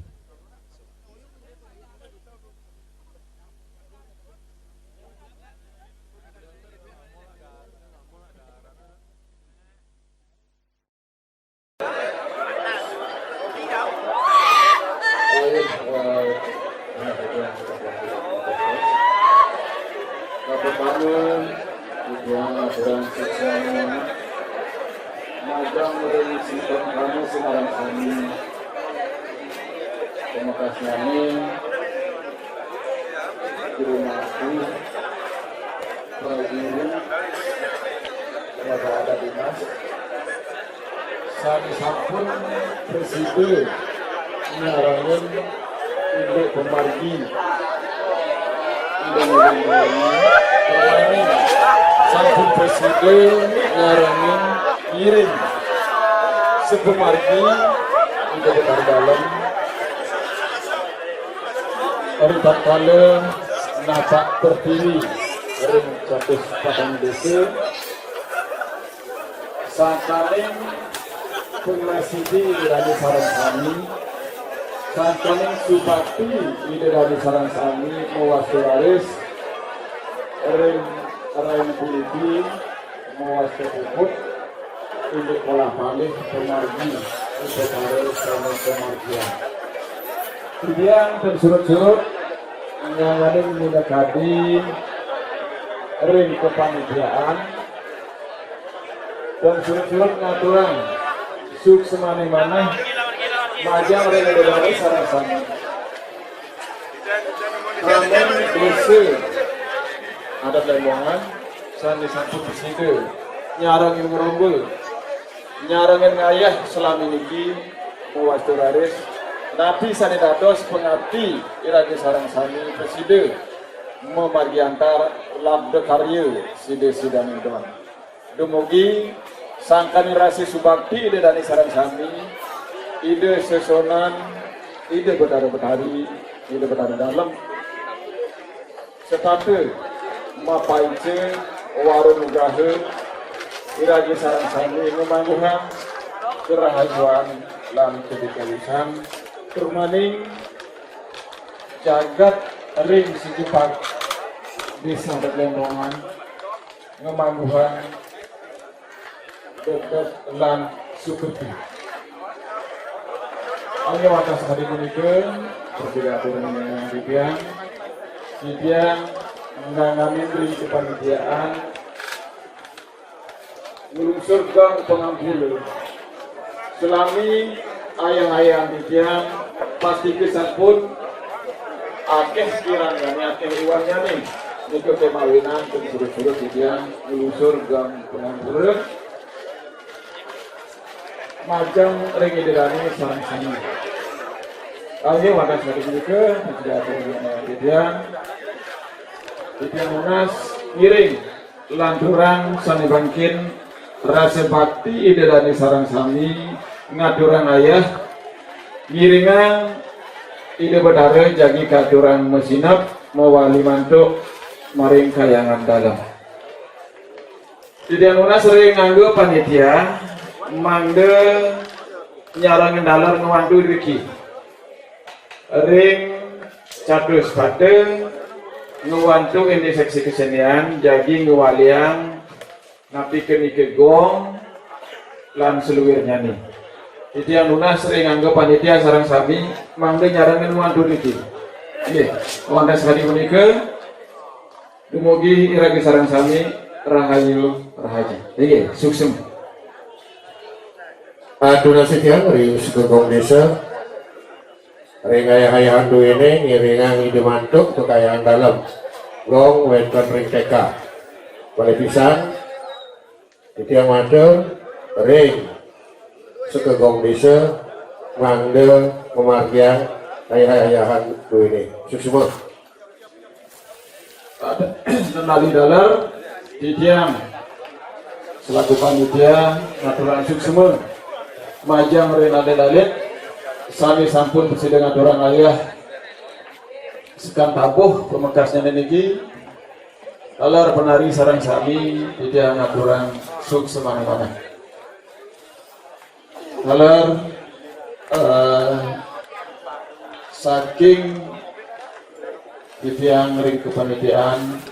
Baik, eh, yang pertama, ketua aturan siswa majang ring siswa kami sekarang kami. Terima kasih, amin. Terima kasih. Prajurit, para dinas, sane sampun prasida nyarengin indik pamargi. Indik pamargi. Sampun prasida nyarengin ngiring sapamargi indik Betara Dalem. Ritatkala napak pertiwi ring catus patang desa, sangkaning pangmasidi Ida Dane sareng sami, sangkaning subakti Ida Dane sareng sami mawasta raris ring rain puniki, mawasta puput indik polah palih pamargi upakara sane kamargiang. Titiang ten surut-surut ngangganin minakadi ring kapanitiaan, ten surut-surut ngaturang suksmane manah majang ring Ida Dane sareng sami. Ramen desa adat Lembongan sane sampun prasida nyarengin ngromba, nyarengin ngayah salami niki mawasta raris, napi sane dados pangabdi iraga sareng sami prasida mamargi antar labda karya sida-sidane don. Dumugi sangkaning rasa subakti Ida Dane sareng sami, Ida Sesonan, Ida Betara Betari, Ida Betara Dalem, setata mapaica wara nugraha, iraga sareng sami ngamangguhang karahayuan lan kadikayusan, tur maning jagat ring sikipak Desa Adat Lembongan ngamangguhang degdeg lan suketi. Ayo, atas kadi punika, prasida aturang titiang, titiang ngangganin ring kapanitiaan, nglungsur geng pangampura. Salami ayah-ayah titiang, pastika sampun akeh kirangnyane, akeh iwannyane. Nika kamawinan ten surut-surut titiang nglungsur geng pangampura majeng ring Ida Dane sareng sami. Ayo, wadah satu punika, titiang, titiang nunas ngiring lanturang sane mangkin rasa bakti Ida Dane sareng sami ngaturang ayah, ngiringang Ida Betara jagi katurang masineb mawali mantuk maring Kahyangan Dalem. Titiang nunas ring angga panitia mangda nyarengin taler ngwantu driki. Ring catus pata ngwantu indik seksi kesenian jagi ngwaliang napi kenika gong lan saluirnyane. Titiang nunas ring angga panitia sareng sami mangda nyarengin ngwantu driki. Nggih, wantah sakadi punika. Dumugi iraga sareng sami rahayu rahaji. Inggih, suksma. Atur nasib tiang ring Sukagong Desa, ring ayah-ayahan duene ngiringang Ida Mantuk pakayang dalem. Gong wenten ring T K. Malih pisan, titiang matur ring Sukagong Desa mangda mamargiang ayah-ayahan duene. Suksma. Nenali taler, titiang selaku panitia ngaturang suksma majeng ring alit-alit sane sampun prasida ngaturang ayah sekan tabuh pamekasnyane niki, taler penari sareng sami titiang ngaturang suksmane manah. Taler, eh, saking titiang ring kepanitiaan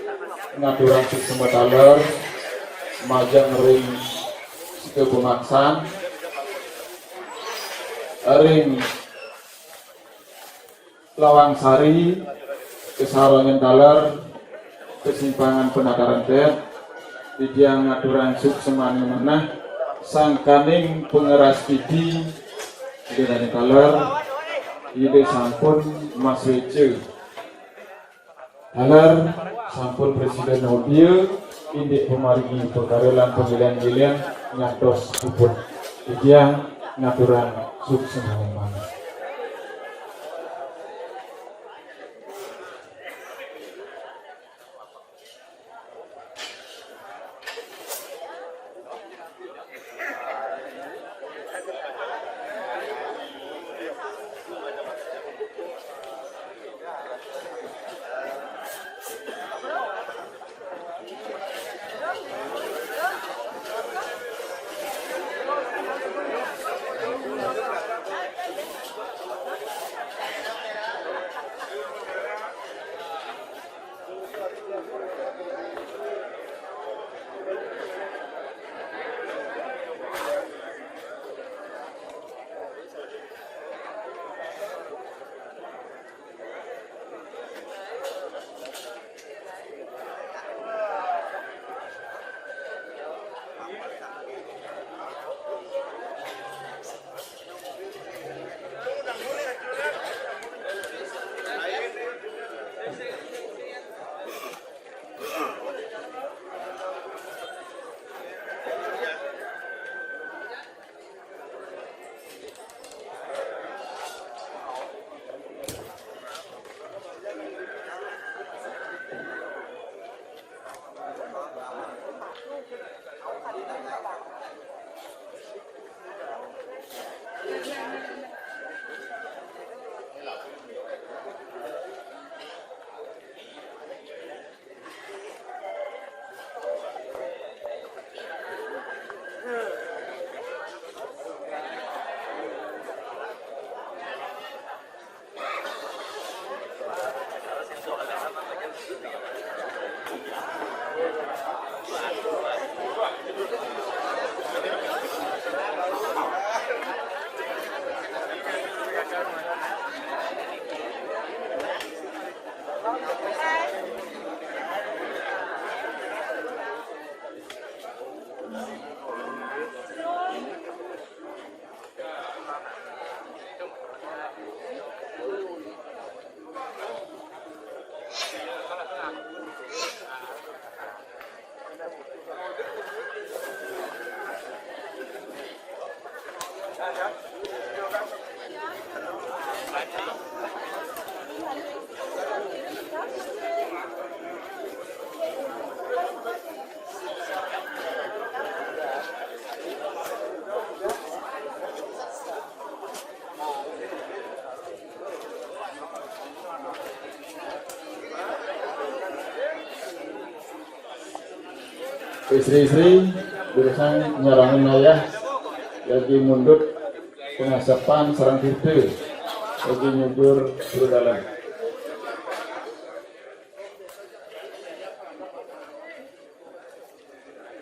ngaturang suksma taler majeng ring sida pamaksan ring Lawang Sari, kasarengin taler, kasimpangan penataran tet, titiang ngaturang suksmane manah, sangkaning pangeras titi, Ida dane taler, Ida sampun masueca. Taler, sampun prasida nodia, indik pamargi pakara lan panggilan-gilan nyantos puput. Titiang ngaturang suksmane manah. Istri-istri, durusang nyarengin ayah, jagi mundut pangasepan sareng tirta, jagi nyujur jero dalem.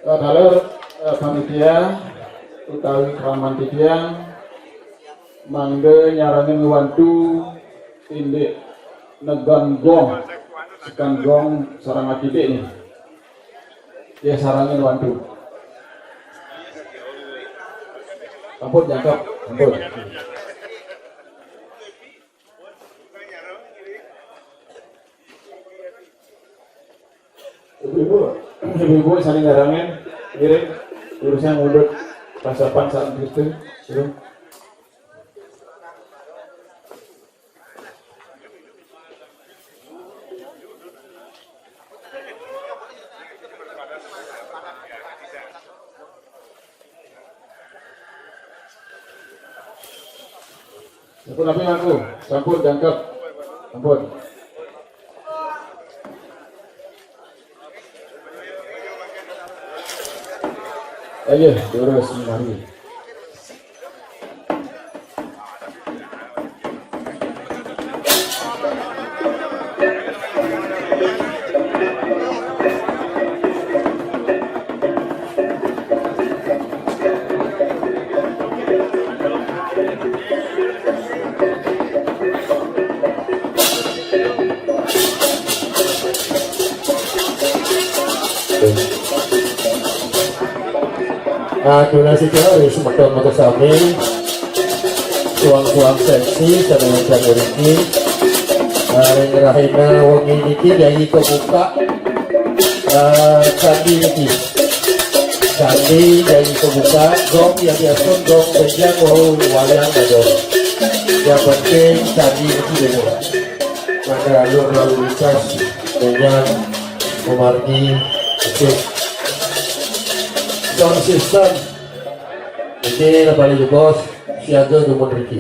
Eh, taler, eh, panitia utawi kraman titiang mangda nyarengin ngwantu indik negon gong, sekan gong sareng akidik nih. Ya, sarengin ngwantu. Ampun, jangkep. Ampun. Ibu-ibu, ibu-ibu saling ngarangan, ngiring, urusan mundur pasapan saat itu, belum. Sampun api aku, sampun jangkep. Sampun. Ayo, terus mari. Nah, durasi kita harus semeton mata sami. Suang-suang seksi, sama yang kami riki. Nah, yang rahina wengi niki jadi kebuka. Nah, tadi niki. Candi jadi pembuka, gong ya biasa, gong bejang, wau wayang ada. Yang penting candi itu dulu. Maka alur lalu lintas dengan memargi itu. Sound system. Oke, paling bos siaga ke Riki.